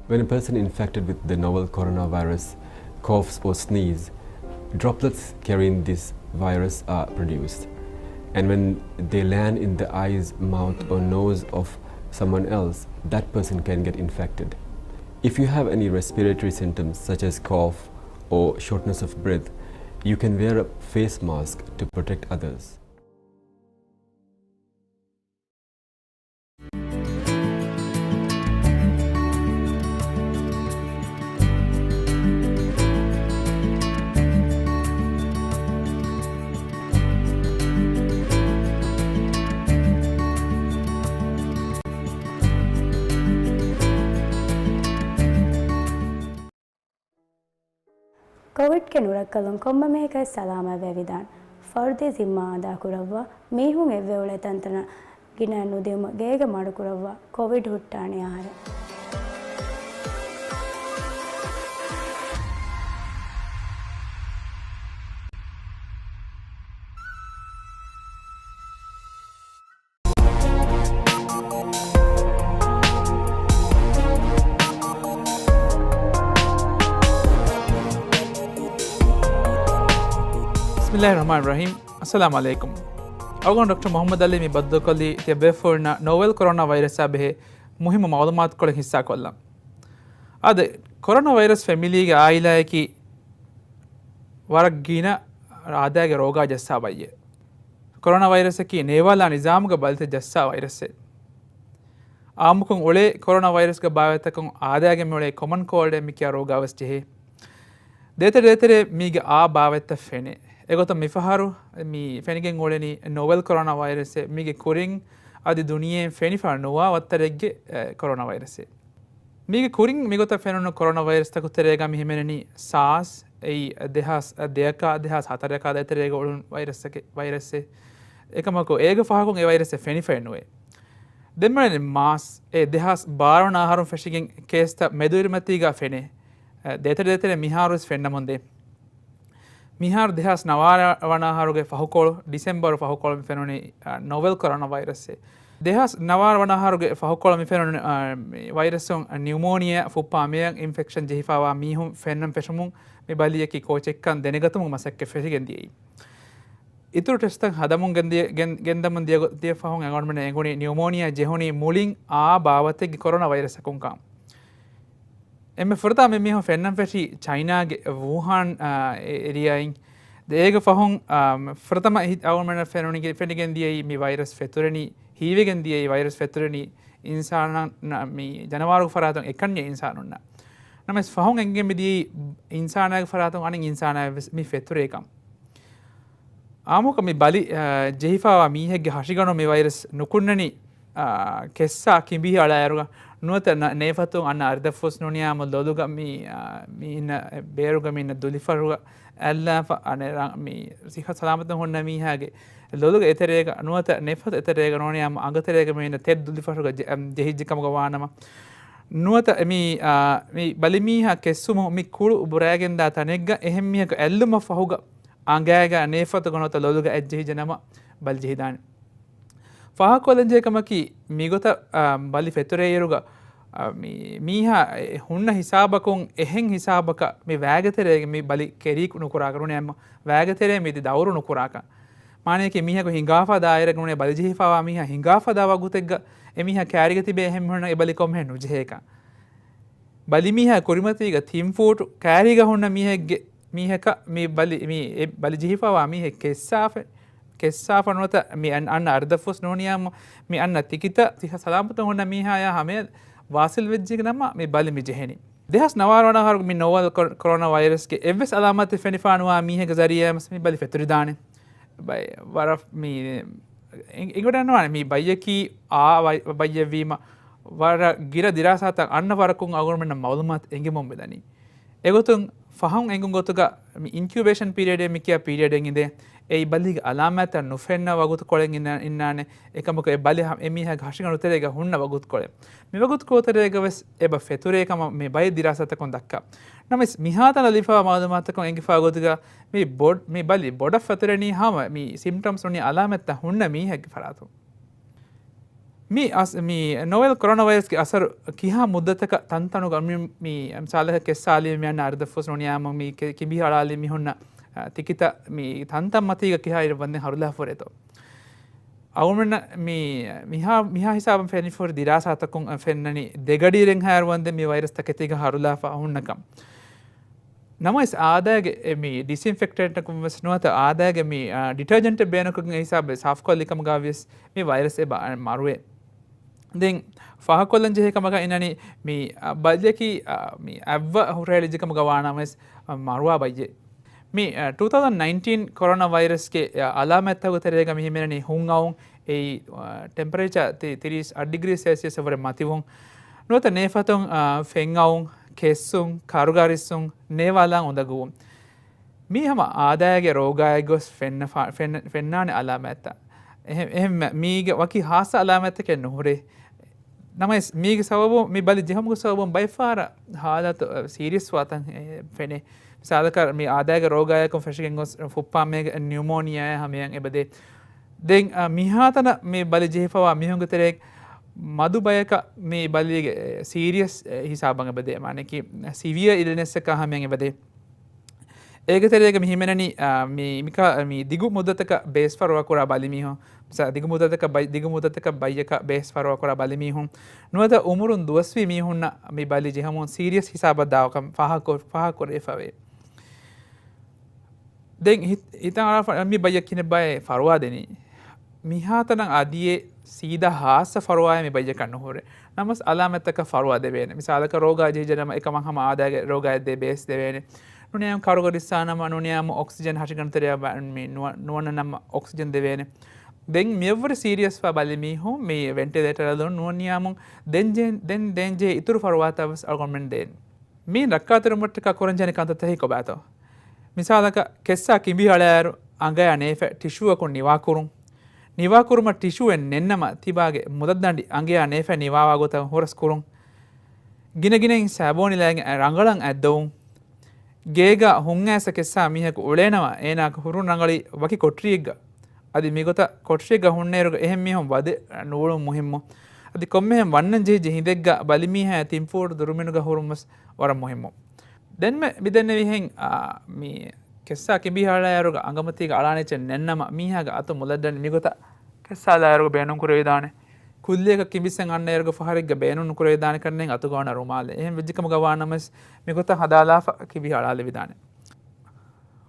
When a person infected with the novel coronavirus coughs or sneezes, droplets carrying this virus are produced. And when they land in the eyes, mouth, or nose of someone else, that person can get infected. If you have any respiratory symptoms such as cough or shortness of breath, you can wear a face mask to protect others. ކޮވިޑްގެ ނުރައްކަލުން ކޮންމެ މީހަކަށް ސަލާމަތްވެވިދާނެ. ފަރުދީ ޒިންމާ އަދާކުރައްވާ، މީހުން އެއްވެ އުޅޭ ތަންތަނަށް ގިނައިން ނުދިއުމަށް ގޭގަ މަޑުކުރައްވާ، ކޮވިޑް ހުއްޓާނީ އަހަރެން. ބިސްމިއްލާހި ރަޙްމާނި ރަޙީމް. އައްސަލާމު ޢަލައިކުމް. އަޅުގަނޑު ޑޮކްޓަރ މުޙައްމަދު ޢަލީ މި ބައްދަލުކޮށްލީ ތިޔަބޭފުޅުންނަށް ނޯވެލް ކޮރޯނާ ވައިރަސާ ބެހޭ މުހިއްމު މަޢުލޫމާތުކޮޅެއް ހިއްސާކޮށްލަން. އާދެ، ކޮރޯނާ ވައިރަސް ފެމިލީގެ އާއިލާއަކީ ވަރަށް ގިނަ އާދައިގެ ރޯގާ ޖައްސާ ބައްޔެއް. ކޮރޯނާ ވައިރަސަކީ ނޭވާލާ ނިޒާމުގެ ބަލިތައް ޖައްސާ ވައިރަސެއް. އާއްމުކޮށް އުޅޭ ކޮރޯނާ ވައިރަސްގެ ބާވަތްތަކުން އާދައިގެ މިއުޅޭ ކޮމަން ކޯލްޑޭ މި ކިޔާ ރޯގާވެސް ޖެހޭ. ދޭތެރެ ދޭތެރެ މީގެ އާ ބާވަތްތައް ފެނޭ. އެގޮތަށް މިފަހަރު މި ފެނިގެން އުޅެނީ ނޯވެލް ކޮރޯނާ ވައިރަސްއެއް. މީގެ ކުރިން އަދި ދުނިޔެއިން ފެނިފަ ނުވާ ވައްތަރެއްގެ، އެ، ކޮރޯނާ ވައިރަސެއް. މީގެ ކުރިން މިގޮތަށް ފެނުނު ކޮރޯނާ ވައިރަސްތަކު ތެރޭގަ މި ހިމެނެނީ ސާސް، އެއީ ދެހާސް ދެއަކާ ދެހާސް ހަތަރަކާ ދޭތެރޭގަ އުޅުނު ވައިރަސްއެއް، ވައިރަސްއެއް. އެކަމަކު އޭގެ ފަހަކުން އެ ވައިރަސްއެއް ފެނިފައެއް ނުވޭ. ދެން މިއުޅެނީ މާސް، އެ ދެހާސް ބާރަ ވަނަ އަހަރުން ފެށިގެން ކޭސްތައް މެދުއިރުމަތީގަ ފެނޭ. އެ، ދޭތެރެ ދޭތެރެ މިހާރުވެސް ފެންނަމުންދޭ. މިހާރު ދެހާސް ނަވާރަ ވަނަ އަހަރުގެ ފަހުކޮޅު، ޑިސެމްބަރު ފަހުކޮޅު މި ފެނުނީ، އަ، ނޯވެލް ކޮރޯނާ ވައިރަސްއެއް. ދެހާސް ނަވާރަ ވަނަ އަހަރުގެ ފަހުކޮޅު މި ފެނުނު، އަ، މި ވައިރަސުން ނިއުމޯނިއާ ފުއްޕާ މެޔަށް އިންފެކްޝަން ޖެހިފައިވާ މީހުން ފެންނަން ފެށުމުން މި ބަލިއަކީ ކޯޗެއްކަން ދެނެގަތުމުގެ މަސައްކަތް ފެށިގެން ދިޔައީ. އިތުރު ޓެސްޓްތައް ހަދަމުން ގެންދިޔަ-، ގެން-، ގެންދަމުން ދިޔަ ގޮ-، ދިޔަ ފަހުން އަޅުގަނޑުމެންނަށް އެނގުނީ ނިއުމޯނިއާ ޖެހުނީ މުޅިން އާ ބާވަތެއްގެ ކޮރޯނާ ވައިރަސްއަކުންކަން. އެންމެ ފުރަތަމަ މި މީހުން ފެންނަން ފެށީ ޗައިނާގެ ވޫހާން، އާ، އެ-، އެރިއާއިން. ދެ އޭގެ ފަހުން، އާ، ފުރަތަމަ އިހި-، އަޅުގަނޑުމެންނަށް ފެނުނިގެ-، ފެނިގެން ދިޔައީ މި ވައިރަސް ފެތުރެނީ، ހީވެގެން ދިޔައީ ވައިރަސް ފެތުރެނީ އިންސާނާ-، މި ޖަނަވާރުގެ ފަރާތުން އެކަންޏެއް އިންސާނުންނަށް. ނަމަވެސް ފަހުން އެނގިގެން މިދިޔައީ އިންސާނާގެ ފަރާތުން އަނެއް އިންސާނާއަށް ވެސް މި ފެތުރޭކަން. އާއްމުކޮށް މި ބަލި، އާ، ޖެހިފައިވާ މީހެއްގެ ހަށިގަނޑު މި ވައިރަސް ނުކުންނަނީ، އާ، ކެއްސާ ކިނބިހި އަޅާއިރުގަ ނުވަތަ ނަ-، ނޭފަތުން އަންނަ އަރިދަށްފުސް ނޫނިއްޔާމު ލޮލުގަ މި، އާ، މި އިންނަ ބޭރުގަ މި އިންނަ ދުލިފަށުގަ އައްލާފަ އަނެއް ރަ-، މި ސިއްހަ ސަލާމަތުން ހުންނަ މީހާގެ ލޮލުގެ އެތެރޭގަ ނުވަތަ ނޭފަތު އެތެރޭގަ ނޫނިއްޔާމު އަނގަތެރޭގަ މި އިންނަ ތެދު ދުލިފަށުގަ ޖެ-، އަމް، ޖެހިއްޖެ ކަމުގަ ވާނަމަ، ނުވަތަ މި، އާ، މި ބަލިމީހާ ކެއްސުމުން މި ކުޅު ބުރައިގެންދާ ތަނެއްގަ އެހެން މީހަކު އެއްލުމަށް ފަހުގަ އަނގައިގަ ނޭފަތުގަ ނުވަތަ ލޮލުގަ އެއްޖެހިއްޖެ ނަމަ ބަލި ޖެހިދާނެ. ފާހަގަކޮށްލަންޖެހޭ ކަމަކީ، މިގޮތަށް، އާ، ބަލި ފެތުރޭއިރުގަ، އާ، މި-، މީހާ އެ ހުންނަ ހިސާބަކުން އެހެން ހިސާބަކަށް މި ވައިގެތެރޭގެ މި ބަލި ކެރީ ނުކުރާކަށް ނޫނީ އެމް ވައިގެތެރޭ މި ދައުރު ނުކުރާކަށް. މާނަޔަކީ މީހަކު ހިނގާފަ ދާއިރަކަށް ނޫނީ ބަލި ޖެހިފައިވާ މީހާ ހިނގާފަ ދާ ވަގުތެއްގަ އެ މީހާ ކާރިގަ ތިބޭ އެހެން މީހުންނަށް އެ ބަލި ކޮންމެހެން ނުޖެހޭކަށް. ބަލިމީހާ ކުރިމަތީގަ ތިން ފޫޓު ކާރީގަ ހުންނަ މީހެއްގެ، މީހަކަށް މި ބަލި، މި އެ ބަލި ޖެހިފައިވާ މީހެއް ކެއްސާފަ، ކެއްސާފަ ނުވަތަ މި އަން-، އަންނަ އަރިދަށްފުސް ނޫނިއްޔާމު މި އަންނަ ތިކިތައް ސިއްހަ ސަލާމަތުން ހުންނަ މީހާޔާ ހަމަޔަށް ވާސިލް ވެއްޖެ ނަމަ މި ބަލި މި ޖެހެނީ. ދެހާސް ނަވާރަ ވަނަ އަހަރުގެ މި ނޯވެލް ކޮ-، ކޮރޯނާ ވައިރަސްގެ އެއްވެސް އަލާމާތެއް ފެނިފާ ނުވާ މީހެއްގެ ޒަރީއާ މި ބަލި ފެތުރިދާނެ. ބައި-، ވަރަށް މި އެ-، އެނގިވަޑަންވާނެ މި ބައްޔަކީ އާ ވައި-، ބައްޔެއްވީމަ، ވަރަށް ގިނަ ދިރާސާތައް އަންނަ ވަރަކުން އަޅުގަނޑުމެންނަށް މައުލޫމާތު އެނގިމުން މިދަނީ. އެގޮތުން ފަހުން އެނގުން ގޮތުގަ މި އިންކިއުބޭޝަން ޕީރިއަޑޭ މި ކިޔާ ޕީރިއަޑެއް އިނދޭ، އެއީ ބަލީގެ އަލާމާތްތައް ނުފެންނަ ވަގުތުކޮޅެއް އިންނާ-، އިންނާނެ. އެކަމަކު އެ ބަލި ހަ-، އެ މީހާގެ ހަށިގަނޑު ތެރޭގަ ހުންނަ ވަގުތުކޮޅެއް. މި ވަގުތުކޮޅު ތެރޭގަ ވެސް އެބަ ފެތުރޭ ކަމަށް މި ބައެއް ދިރާސާތަކުން ދައްކާ. ނަމަވެސް މިހާތަނަށް ލިބިފައިވާ މައުލޫމާތުތަކުން އެނގިފައި ގޮތުގަ މި ބޮޑް-، މި ބަލި ބޮޑަށް ފެތުރެނީ ހަމަ މި ސިމްޓަމްސް ނޫނީ އަލާމަތްތައް ހުންނަ މީހެއްގެ ފަރާތުން. މި އަސް-، މި ނޯވެލް ކޮރޯނާ ވައިރަސްގެ އަސަރު ކިހާ މުއްދަތަކަށް ތަންތަނުގަ މި، މި މިސާލަކަށް ކެއްސާލީމަ މި އަންނަ އަރިދަށްފުސް ނޫނިއްޔާމު މި ކެ-، ކިނބިހި އަޅާލީ މީހުންނަށް، އަ، ތިކިތައް މި ތަންތަން މަތީގަ ކިހާ އިރެއް ވަންދެން ހަރުލާފަ ހުރޭތޯ. އަޅުގަނޑުމެންނަށް މި، މިހާ، މިހާ ހިސާބަށް ފެނިފަ ހުރި ދިރާސާތަކުން ފެންނަނީ ދެގަޑިއިރެއްހާއިރު ވަންދެން މި ވައިރަސް ތަކެތީގަ ހަރުލާފަ ހުންނަކަން. ނަމަވެސް އާދައިގެ އެ މި ޑިސްއިންފެކްޓެންޓަކުން ވެސް ނުވަތަ އާދައިގެ މި، އާ، ޑިޓަރޖެންޓެއް ބޭނުންކޮށްގެން އެ ހިސާބެއް ސާފުކޮށްލި ކަމުގަ ވިޔަސް މި ވައިރަސް އެބަ މަރުވޭ. ދެން ފާހަގަކޮށްލަން ޖެހޭ ކަމަކަށް އިންނަނީ މި، އާ، ބަލިއަކީ، އާ، މި އަތްވަ ހުށަހެޅިއްޖެ ކަމުގަ ވާނަމަވެސް، އާ، މަރުވާ ބައްޔެއް. މި، އާ، ޓޫ ތައުޒަންޑް ނައިންޓީން ކޮރޯނާ ވައިރަސްގެ، އާ، އަލާމަތްތަކުގެ ތެރޭގަ މި ހިމެނެނީ ހުން އައުން، އެއީ، އާ، ޓެމްޕަރޭޗާ ތި-، ތިރީސް އަށް ޑިގްރީ ސެލްސިއަސް ވުރެ މަތިވުން، ނުވަތަ ނޭފަތުން، އާ، ފެން އައުން، ކެއްސުން، ކަރުގަރިއްސުން، ނޭވާލާން އުނދަގޫވުން. މީ ހަމަ އާދައިގެ ރޯގާއެއް ގޮސް ފެންނަ-، ފެން-، ފެންނާނެ އަލާމާތްތައް. އެހެން، އެހެން މީގެ ވަކި ހާއްސަ އަލާމާތްތަކެއް ނުހުރޭ. ނަމަވެސް، މީގެ ސަބަބުން، މި ބަލި ޖެހުމުގެ ސަބަބުން ބައެއް ފަހަރަށް ހާލަތު، އަ، ސީރިއަސް ވާތަން، އެ، ފެނޭ. މިސާލަކަށް، މި އާދައިގެ ރޯގާޔަކުން ފެށިގެން ގޮސް، ފުއްޕާމޭގެ ނިއުމޯނިއާއާ ހަމަޔަށް އެބަދޭ. ދެން، އަ، މިހާތަނަށް މި ބަލި ޖެހިފަވާ މީހުންގެ ތެރޭ މަދު ބަޔަކަށް މި ބަލީގެ، އެ، ސީރިއަސް، އެ، ހިސާބަށް އެބަދޭ. މާނައަކީ، ސިވިއަ އިލްނެސްއަކާ ހަމަޔަށް އެބަދޭ. އޭގެ ތެރޭގަ މި ހިމެނެނީ، އާ، މި، މިކާ-، މި ދިގު މުއްދަތަކަށް ބޭސް ފަރުވާ ކުރާ ބަލިމީހުން، މިސާ ދިގު މުއްދަތަކަށް ބައި-، ދިގު މުއްދަތަކަށް ބައްޔަކަށް ބޭސް ފަރުވާ ކުރާ ބަލިމީހުން، ނުވަތަ އުމުރުން ދުވަސްވީ މީހުންނަށް މި ބަލި ޖެހެމުން ސީރިއަސް ހިސާބަށް ދާކަން ފާހަގަ-، ފާހަގަކުރެވިފަވޭ. ދެން ހި-، ހިތަށް އަރާފަ މި ބައްޔަށް ކިހިނެއްބާއޭ ފަރުވާ ދެނީ؟ މިހާތަނަށް އަދިއެއް ސީދާ ހާއްސަ ފަރުވާއެއް މި ބައްޔަކަށް ނުހުރޭ. ނަމަވެސް އަލާމަތްތަކަށް ފަރުވާ ދެވޭނެ. މިސާލަކަށް ރޯގާ ޖެހިއްޖެނަމަ އެކަމަށް ހަމަ އާދައިގެ ރޯގާއެއް ދޭ ބޭސް ދެވޭނެ. ނޫނީ އާއްމު ކަރުގަ ރިއްސާނަމަ ނޫނީ އާއްމު އޮކްސިޖަން ހަށިގަނޑު ތެރެއަށް ވަ-، މި ނުވަ-، ނުވަންނަނަމަ އޮކްސިޖަން ދެވޭނެ. ދެން މިއަށްވުރެ ސީރިއަސްވާ ބަލި މީހުން މި ވެންޓިލޭޓަރަށް ނޫނީ އާއްމު ދެން ޖެ-، ދެން، ދެން ޖެހޭ އިތުރު ފަރުވާތައް ވެސް އަޅުގަނޑުމެން ދޭން. މި ރައްކާތެރިވުމަށްޓަކާ ކުރަންޖެހޭނެ ކަންތައްތަކެއް ކޮބާތޯ؟ މިސާލަކަށް ކެއްސާ ކިނބި ހަޅާއިރު އަނގަޔާ ނޭފަ ޓިޝޫއަކުން ނިވާކުރުން. ނިވާކުރުމަށް ޓިޝޫއެއް ނެތްނަމަ ތިބާގެ މުދައްދަނޑި އަނގަޔާ ނޭފަ ނިވާވާ ގޮތަށް ހުރަސް ކުރުން. ގިނަ ގިނައިން ސާބޯނިލައިގެން ރަނގަޅަށް އަތްދޮވުން. ގޭގަ ހުންއައިސް ކެއްސާ މީހަކު އުޅޭނަމަ އޭނާގެ ހުރުން ރަނގަޅީ ވަކި ކޮޓަރިއެއްގަ. އަދި މިގޮތަށް ކޮޓަރިއެއްގަ ހުންނައިރުގަ އެހެން މީހުން ވަދެ ނޫޅުން މުހިއްމު. އަދި ކޮންމެހެން ވަންނަން ޖެހިއްޖެ ހިނދެއްގަ ބަލިމީހާ ތިންފޫޓު ދުރުމިނުގަ ހުރުން ވެސް ވަރަށް މުހިއްމު. ދެންމެ މިދެންނެވިހެން، އާ، މި ކެއްސާ ކިނބި ހަޅާއިރުގަ އަނގަމަތީގަ އަޅާނެ އެއްޗެއް ނެތްނަމަ މީހާގެ އަތު މުލައްޑަން މިގޮތަށް ކެއްސާލާއިރުގަ ބޭނުން ކުރެވިދާނެ. ކުއްލިއަކަށް ކިނބިއްސަން އަންނައިރުގަ ފަހަރެއްގަ ބޭނުން ނުކުރެވިދާނެ ކަންނޭނގެ އަތުގަ އޮންނަ ރުމާލެއް. އެހެން ވެއްޖެކަމުގަ ވާނަމަވެސް މިގޮތަށް ހަދާލާފަ ކިނބި ހަޅާލެވިދާނެ.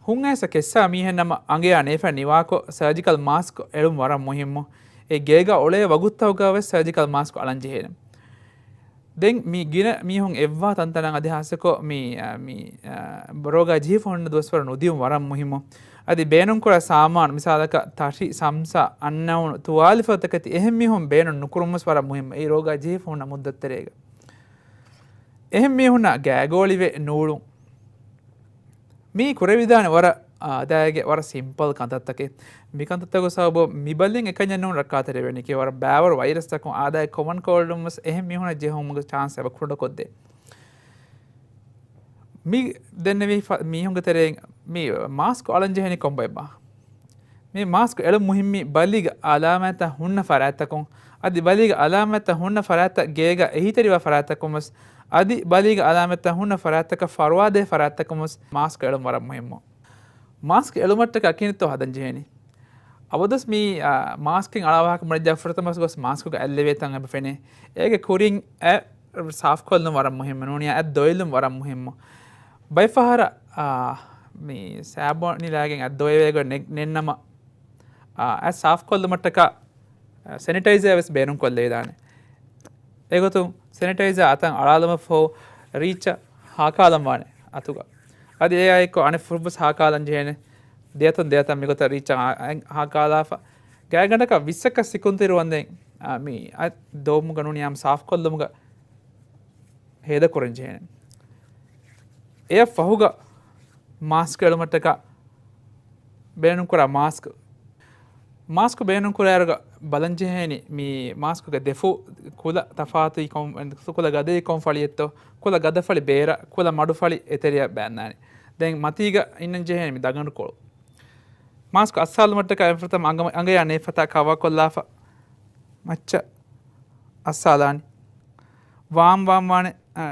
ހުންއައިސް ކެއްސާ މީހެއްނަމަ އަނގަޔާ ނޭފަ ނިވާކޮށް ސަރޖިކަލް މާސްކް އެޅުން ވަރަށް މުހިއްމު. އެ ގޭގަ އުޅޭ ވަގުތުތަކުގަ ވެސް ސަރޖިކަލް މާސްކް އަޅަން ޖެހޭނެ. ދެން މި ގިނަ މީހުން އެއްވާ ތަންތަނަށް އަދި ހާއްސަކޮށް މި، އަ، މި، އަ، ރޯގާ ޖެހިފަ ހުންނަ ދުވަސްވަރު ނުދިއުން ވަރަށް މުހިއްމު. އަދި ބޭނުންކުރާ ސާމާނު މިސާލަކަށް ތަށި، ސަމްސާ، އަންނައުނު، ތުވާލިފަދަ ތަކެތި އެހެން މީހުން ބޭނުން ނުކުރުން ވެސް ވަރަށް މުހިއްމު. އެއީ ރޯގާ ޖެހިފަ ހުންނަ މުއްދަތު ތެރޭގަ. އެހެން މީހުންނަށް ގާގޯޅިވެ ނޫޅުން. މީ ކުރެވިދާނެ ވަރަށް އާދައިގެ ވަރަށް ސިމްޕަލް ކަންތައްތަކެއް. މި ކަންތައްތަކުގެ ސަބަބުން މި ބަލިން އެކަންޏެއް ނޫން ރައްކާތެރިވެނީ. ކިޔެވި ވަރަށް ބައިވަރު ވައިރަސްތަކުން އާދައިގެ ކޮމަން ކޯލްޑުން ވެސް އެހެން މީހުންނަށް ޖެހުމުގެ ޗާންސް އެބަ ކުޑަކޮށްދޭ. މި ދެންނެވި ފަ-، މީހުންގެ ތެރެއިން މި މާސްކު އަޅަން ޖެހެނީ ކޮންބައެއްބާ؟ މި މާސްކު އެޅުން މުހިއްމީ ބަލީގެ އަލާމާތްތައް ހުންނަ ފަރާތްތަކުން، އަދި ބަލީގެ އަލާމާތްތައް ހުންނަ ފަރާތްތައް ގޭގަ އެހީތެރިވާ ފަރާތްތަކުން ވެސް، އަދި ބަލީގެ އަލާމާތްތައް ހުންނަ ފަރާތްތަކަށް ފަރުވާދޭ ފަރާތްތަކުން ވެސް މާސްކު އެޅުން ވަރަށް މުހިއްމު. މާސްކު އެޅުމަށްޓަކާ ކިހިނެއްތޯ ހަދަން ޖެހޭނީ؟ އަބަދުވެސް މި، އާ، މާސްކެއް އަޅާ ވާހަކަ މުޅިއްޔާ ފުރަތަމަ ގޮސް މާސްކުގަ އަތް ލެވޭ ތަން އެބަ ފެނޭ. އޭގެ ކުރިން އަތް ސާފްކޮށްލުން ވަރަށް މުހިއްމު. ނޫނީ އަތް ދޮވެލުން ވަރަށް މުހިއްމު. ބައެއް ފަހަރަށް، އާ، މި ސާބޯނިލާގެން އަތް ދޮވެވޭ ގޮތް ނެ-، ނެތްނަމަ، އާ، އަތް ސާފްކޮށްލުމަށްޓަކާ، އާ، ސެނިޓައިޒާ ވެސް ބޭނުން ކޮށްލެވިދާނެ. އެގޮތުން ސެނިޓައިޒާ އަތަށް އަޅާލުމަށްފަހު ރީއްޗަށް ހާކާލަން ވާނެ އަތުގަ. އަދި އެއާއެއްކޮ އަނެއް ފުށްވެސް ހާކާލަން ޖެހޭނެ. ދެއަތުން ދެއަތަށް މިގޮތަށް ރީއްޗަށް އާ-، އަތް ހާކާލާފަ. ގާތްގަނޑަކަށް ވިއްސަކަށް ސިކުންތިރި ވަންދެން، އާ، މި އަތް ދޮވުމުގަ ނޫނީ އާއްމު ސާފްކޮށްލުމުގަ ހޭދަކުރަން ޖެހޭނެ. އެއަށް ފަހުގަ މާސްކް އެޅުމަށްޓަކާ ބޭނުންކުރާ މާސްކް. މާސްކް ބޭނުންކުރާއިރުގަ ބަލަން ޖެހޭނީ މި މާސްކުގެ ދެފުށް ކުލަ ތަފާތު ކޮން-، ކުލަ ގަދައީ ކޮން ފަޅިއެއްތޯ، ކުލަ ގަދަފަޅި ބޭރަށް، ކުލަ މަޑުފަޅި އެތެރެއަށް ބާންދާނެ. ދެން މަތީގަ އިންނަން ޖެހޭނީ މި ދަގަނޑުކޮޅު. މާސްކު އައްސާލުމަށްޓަކާ އެފަރަތަމަ އަނގަ-، އަނގަޔާ ނޭފަތާ ކަވާކޮށްލާފަ މައްޗަށް އައްސާލާނީ. ވާމް ވާން ވާނެ، އަ،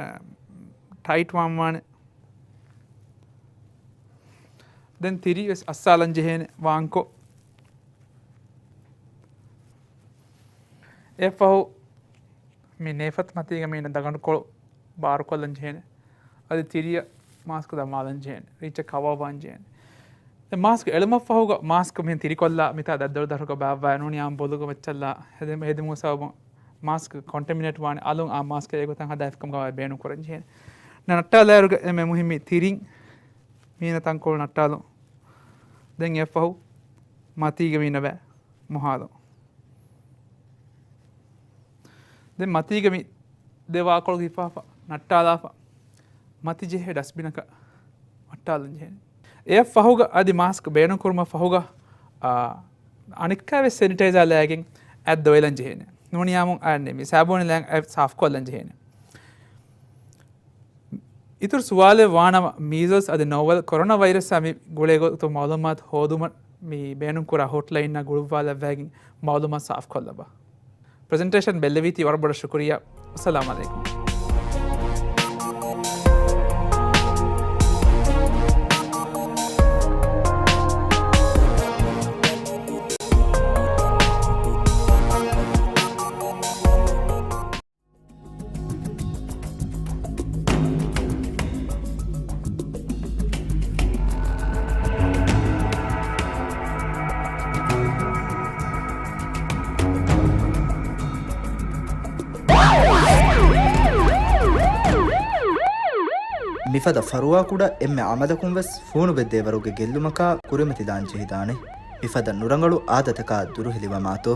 ޓައިޓް ވާން ވާނެ. ދެން ތިރި ވެސް އައްސާލަން ޖެހޭނެ ވާންކޮށް. އެއަށްފަހު މި ނޭފަތު މަތީގަ މީނަ ދަގަނޑުކޮޅު ބާރުކޮށްލަން ޖެހޭނެ. އަދި ތިރިއަށް މާސްކު ދަމާލަން ޖެހޭނެ. ރީއްޗަށް ކަވައިވާން ޖެހޭނެ. ދެން މާސްކު އެޅުމަށްފަހުގަ މާސްކު މިހެން ތިރިކޮށްލާ މިތާ ދަތްދޮޅު ދަށުގަ ބާއްވާ ނޫނީ އާއްމު ބޮލުގަ މައްޗަށްލާ ހެދެ-، ހެދުމުގެ ސަބަބުން މާސްކް ކޮންޓެމިނޭޓް ވާނެ. އަލުން އާ މާސްކް އެގޮތަށް ހަދާފިކަމުގަ ބޭނުން ކުރަން ޖެހޭނެ. ނައްޓާލާއިރުގަ އެންމެ މުހިއްމީ ތިރިން މީނަ ތަންކޮޅު ނައްޓާލުން. ދެން އެއަށްފަހު މަތީގަ މީނަ ބައި މޮހާލުން. ދެން މަތީގަ މި ދެ ވާކޮޅު ހިފާފަ ނައްޓާލާފަ މަތި ޖެހޭ ޑަސްބިނަކަށް ނައްޓާލަން ޖެހޭނެ. އެއަށް ފަހުގަ އަދި މާސްކް ބޭނުން ކުރުމަށް ފަހުގަ، އާ، އަނެއްކާވެސް ސެނިޓައިޒާ ލައިގެން އަތް ދޮވެލަން ޖެހޭނެ. ނޫނީ އާއްމު އަނެއް މި ސާބޫނި ލައިގެން އަތް ސާފްކޮށްލަން ޖެހޭނެ. އިތުރު ސުވާލެއް ވާނަމަ، މީޒަލްސް އަދި ނޯވެލް ކޮރޯނާ ވައިރަސްއާ މި ގުޅޭ ގޮތުން މައުލޫމާތު ހޯދުމަށް މި ބޭނުންކުރާ ހޮޓްލައިންއާ ގުޅުއްވާލައްވައިގެން މައުލޫމާތު ސާފްކޮށްލައްވާ. ޕްރެޒެންޓޭޝަން ބެއްލެވީތީ ވަރަށް ބޮޑަށް ޝުކުރިއްޔާ. އައްސަލާމު ޢަލައިކުމް. މިފަދަ ފަރުވާކުޑަ އެންމެ ޢަމަލަކުން ވެސް ފޫނުބެއްދޭވަރުގެ ގެއްލުމަކާ ކުރިމަތިލާން ޖެހިދާނެ. މިފަދަ ނުރަނގަޅު އާދަތަކާ ދުރުހެލިވަމާތޯ.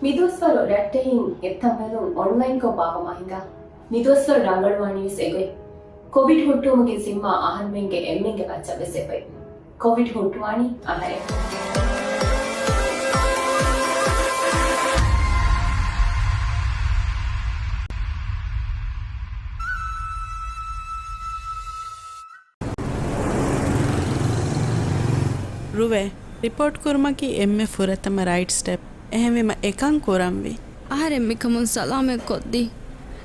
މިދުވަސްވަރު ރައްޓެހިން އެއްތަން ބެލުން އޮންލައިންކޮށް ބާއްވަމާ ހިނގާ. މިދުވަސްވަރު ރަނގަޅުވާނީވެސް އެގޮތް. ކޮވިޑް ހުއްޓުވުމުގެ ޒިންމާ އަހަރުމެންގެ އެންމެންގެ މައްޗަށް ވެސް އެބައި. ކޮވިޑް ހުއްޓުވާނީ އަހަރެން. ރުވޭ، ރިޕޯޓް ކުރުމަކީ އެންމެ ފުރަތަމަ ރައިޓް ސްޓެޕް. އެހެންވީމަ އެކަން ކުރަންވީ. އަހަރެން މިކަމުން ސަލާމަތް ކޮށްދީ.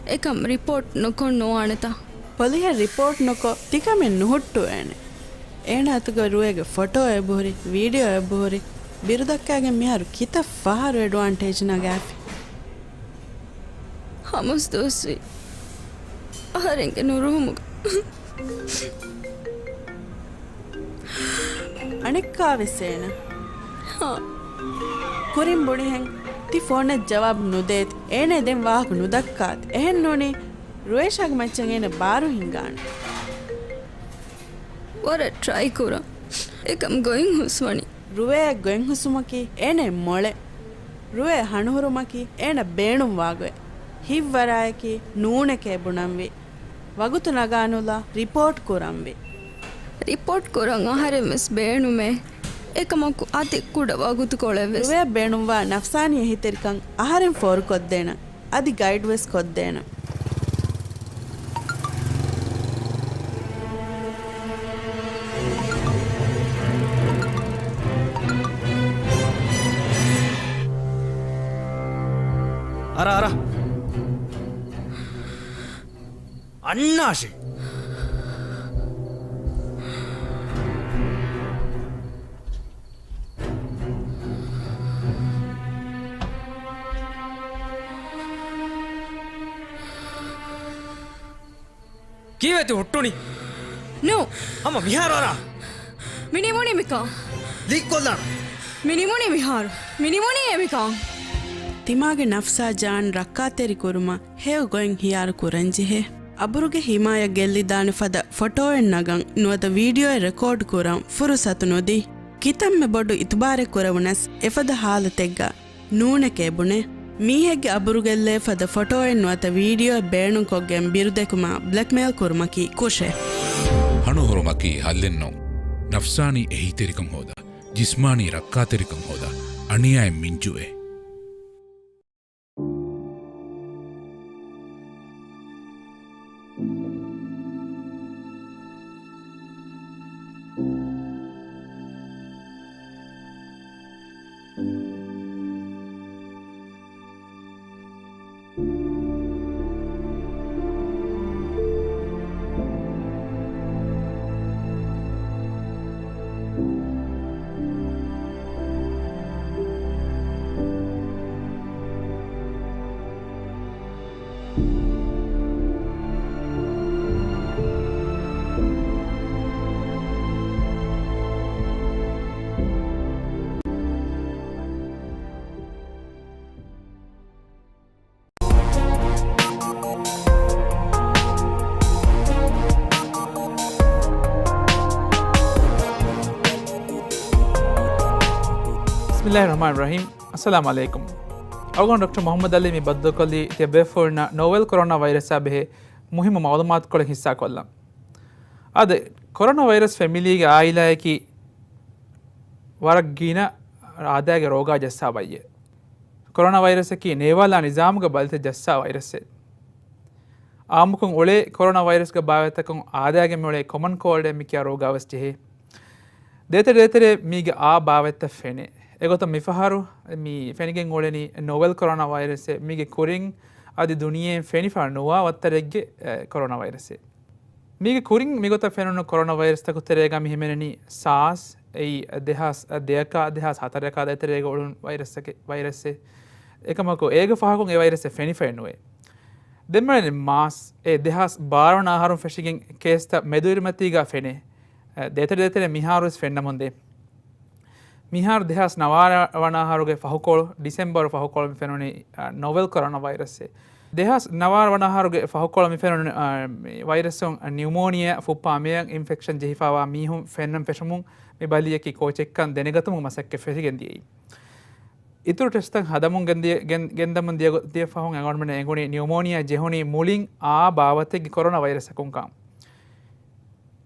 އެކަން ރިޕޯޓް ނުކޮށް ނުވާނެތަ؟ ޕޮލިހެއް ރިޕޯޓް ނުކޮށް ތިކަމެއް ނުހުއްޓުވޭނެ. އޭނާ އަތުގަ ރުވޭގެ ފޮޓޯ އެބަހުރި، ވީޑިއޯ އެބަހުރި، ބިރުދައްކާގެން މިހާރު ކިތައް ފަހަރު އެޑްވާންޓޭޖް ނަގާފި. ހަމަސް ދުވަސްވީ. އަހަރެންގެ ނުރުހުމުގަ. އަނެއްކާވެސް އޭނަ. ހާ. ކުރިން ބުނިހެން ތި ފޯނަށް ޖަވާބު ނުދޭތި. އޭނަ ދެން ވާހަކަ ނުދައްކާތި. އެހެން ނޫނީ ރުވޭޝާގެ މައްޗަށް އޭނަ ބާރު ހިނގާނެ. ވަރަށް ޓްރައި ކުރަން. އެކަމް ގޮތް ހުސްވަނީ. ރުވޭ ގޮތް ހުސުމަކީ އޭނަ މޮޅެ. ރުވޭ ހަނުހުރުމަކީ އޭނަ ބޭނުންވާގޮތް. ހިތްވަރާއެކީ ނޫނެކޭ ބުނަންވީ. ވަގުތު ނަގާނުލާ ރިޕޯޓް ކުރަންވީ. ރިޕޯޓް ކުރަން އަހަރެން ވެސް ބޭނުމޭ. އެކަމަކު އަދި ކުޑަ ވަގުތުކޮޅެއް ވެސް. ރުވޭ ބޭނުންވާ ނަފްސާނީ އެހީތެރިކަން އަހަރެން ފޯރުކޮށްދޭނަން. އަދި ގައިޑް ވެސް ކޮށްދޭނަން. އަރާ، އަރާ. އަންނާށޭ. ކީއްވެތި ހުއްޓުނީ؟ ނޫ. ހަމަ މިހާރު އަރާ. މި ނިމުނީ މިކާ. ލީކްކޮށްލާނަން. މި ނިމުނީ މިހާރު. މި ނިމުނީ އެ މިކާ. ތިމާގެ ނަފްސާ ޖާން ރައްކާތެރި ކުރުމަށް ހެޔޮ ގޮތް ހިޔާރު ކުރަންޖެހޭ. އަބުރުގެ ހިމާޔަތް ގެއްލިދާނެ ފަދަ ފޮޓޯއެއް ނަގަން ނުވަތަ ވީޑިއޯއެއް ރެކޯޑް ކުރަން ފުރުސަތު ނުދީ. ކިތަންމެ ބޮޑު އިތުބާރެއް ކުރެވުނަސް އެފަދަ ހާލަތެއްގަ ނޫނެކޭ ބުނެ. މީހެއްގެ އަބުރުގެއްލޭ ފަދަ ފޮޓޯއެއް ނުވަތަ ވީޑިއޯއެއް ބޭނުންކޮށްގެން ބިރުދެކުމާ ބްލެކްމެއިލް ކުރުމަކީ ކުށެއް. ހަނުހުރުމަކީ ހައްލެއްނޫން. ނަފްސާނީ އެހީތެރިކަން ހޯދާ، ޖިސްމާނީ ރައްކާތެރިކަން ހޯދާ، އަނިޔާއެއް މިންޖުއޭ. ބިސްމިއްލާހި ރަޙްމާނި ރަޙީމް. އައްސަލާމު ޢަލައިކުމް. އަޅުގަނޑު ޑޮކްޓަރ މުޙައްމަދު ޢަލީ މި ބައްދަލުކޮށްލީ ތިޔަބޭފުޅުންނަށް ނޯވެލް ކޮރޯނާ ވައިރަސާ ބެހޭ މުހިއްމު މަޢުލޫމާތުކޮޅެއް ހިއްސާކޮށްލަން. އާދެ، ކޮރޯނާ ވައިރަސް ފެމިލީގެ އާއިލާއަކީ ވަރަށް ގިނަ އާދައިގެ ރޯގާ ޖައްސާ ބައްޔެއް. ކޮރޯނާ ވައިރަސަކީ ނޭވާލާ ނިޒާމުގެ ބަލިތައް ޖައްސާ ވައިރަސެއް. އާއްމުކޮށް އުޅޭ ކޮރޯނާ ވައިރަސްގެ ބާވަތްތަކުން އާދައިގެ މިއުޅޭ ކޮމަން ކޯލްޑޭ މި ކިޔާ ރޯގާވެސް ޖެހޭ. ދޭތެރެ ދޭތެރެ މީގެ އާ ބާވަތްތައް ފެނޭ. އެގޮތަށް މިފަހަރު މި ފެނިގެން އުޅެނީ ނޯވެލް ކޮރޯނާ ވައިރަސެއް. މީގެ ކުރިން އަދި ދުނިޔެއިން ފެނިފަ ނުވާ ވައްތަރެއްގެ، އެ، ކޮރޯނާ ވައިރަސެއް. މީގެ ކުރިން މިގޮތަށް ފެނުނު ކޮރޯނާ ވައިރަސްތަކު ތެރޭގަ މި ހިމެނެނީ ސާސް، އެއީ ދެހާސް ދެއަކާ ދެހާސް ހަތަރަކާ ދޭތެރޭގަ އުޅުނު ވައިރަސްއެއް، ވައިރަސްއެއް. އެކަމަކު އޭގެ ފަހަކުން އެ ވައިރަސްއެއް ފެނިފައެއް ނުވޭ. ދެން މިއުޅެނީ މާސް، އެ ދެހާސް ބާރަ ވަނަ އަހަރުން ފެށިގެން ކޭސްތައް މެދުއިރުމަތީގަ ފެނޭ. ދޭތެރެ ދޭތެރެ މިހާރުވެސް ފެންނަމުންދޭ. މިހާރު ދެހާސް ނަވާރަ ވަނަ އަހަރުގެ ފަހުކޮޅު، ޑިސެމްބަރު ފަހުކޮޅު މި ފެނުނީ، އަ، ނޯވެލް ކޮރޯނާ ވައިރަސްއެއް. ދެހާސް ނަވާރަ ވަނަ އަހަރުގެ ފަހުކޮޅަށް މި ފެނުނު، އާ، މި ވައިރަސުން ނިއުމޯނިއާ ފުއްޕާ މޭއަށް އިންފެކްޝަން ޖެހިފައިވާ މީހުން ފެންނަން ފެށުމުން މި ބަލިއަކީ ކޯޗެއްކަން ދެނެގަތުމުގެ މަސައްކަތް ފެށިގެން ދިޔައީ. އިތުރު ޓެސްޓްތައް ހަދަމުން ގެންދިޔަ-، ގެން-، ގެންދަމުން ދިޔަ-، ދިޔަ ފަހުން އަޅުގަނޑުމެންނަށް އެނގުނީ ނިއުމޯނިއާ ޖެހުނީ މުޅިން އާ ބާވަތެއްގެ ކޮރޯނާ ވައިރަސަކުންކަން.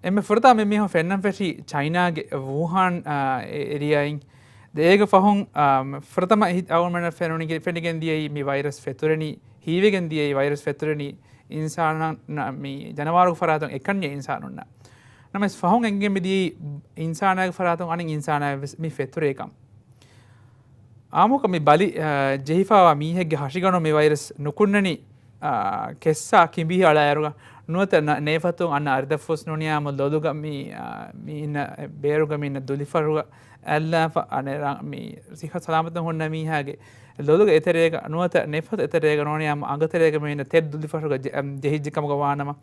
އެންމެ ފުރަތަމަ މި މީހުން ފެންނަން ފެށީ ޗައިނާގެ ވޫހާން، އާ، އެ-، އެރިއާއިން. ދޭގެ ފަހުން، އާ، ފުރަތަމަ އެހި-، އަޅުގަނޑުމެންނަށް ފެނުނިގެ-، ފެނިގެން ދިޔައީ މި ވައިރަސް ފެތުރެނީ، ހީވެގެން ދިޔައީ ވައިރަސް ފެތުރެނީ އިންސާނާ-، މި ޖަނަވާރުގެ ފަރާތުން އެކަންޏެއް އިންސާނުންނަށް. ނަމަވެސް ފަހުން އެނގިގެން މި ދިޔައީ އިންސާނާގެ ފަރާތުން އަނެއް އިންސާނާއަށް ވެސް މި ފެތުރޭކަން. އާއްމުކޮށް މި ބަލި، އާ، ޖެހިފައިވާ މީހެއްގެ ހަށިގަނޑު މި ވައިރަސް ނުކުންނަނީ، އާ، ކެއްސާ ކިނބި އަޅާއިރުގަ ނުވަތަ ނަ-، ނޭފަތުން އަންނަ އަރިދަށްފުސް ނޫނިއްޔާމު ލޮލުގަ މި، އާ، މި އިންނަ ބޭރުގަ މި އިންނަ ދުލިފަށުގަ އައްލާފަ އަނެއް ރަ-، މި ސިއްހަ ސަލާމަތުން ހުންނަ މީހާގެ ލޮލުގެ އެތެރޭގަ ނުވަތަ ނޭފަތު އެތެރޭގަ ނޫނިއްޔާމު އަނގަތެރޭގަ މި އިންނަ ތެދު ދުލިފަށުގަ ޖެ-، އަމް، ޖެހިއްޖެ ކަމުގަ ވާނަމަ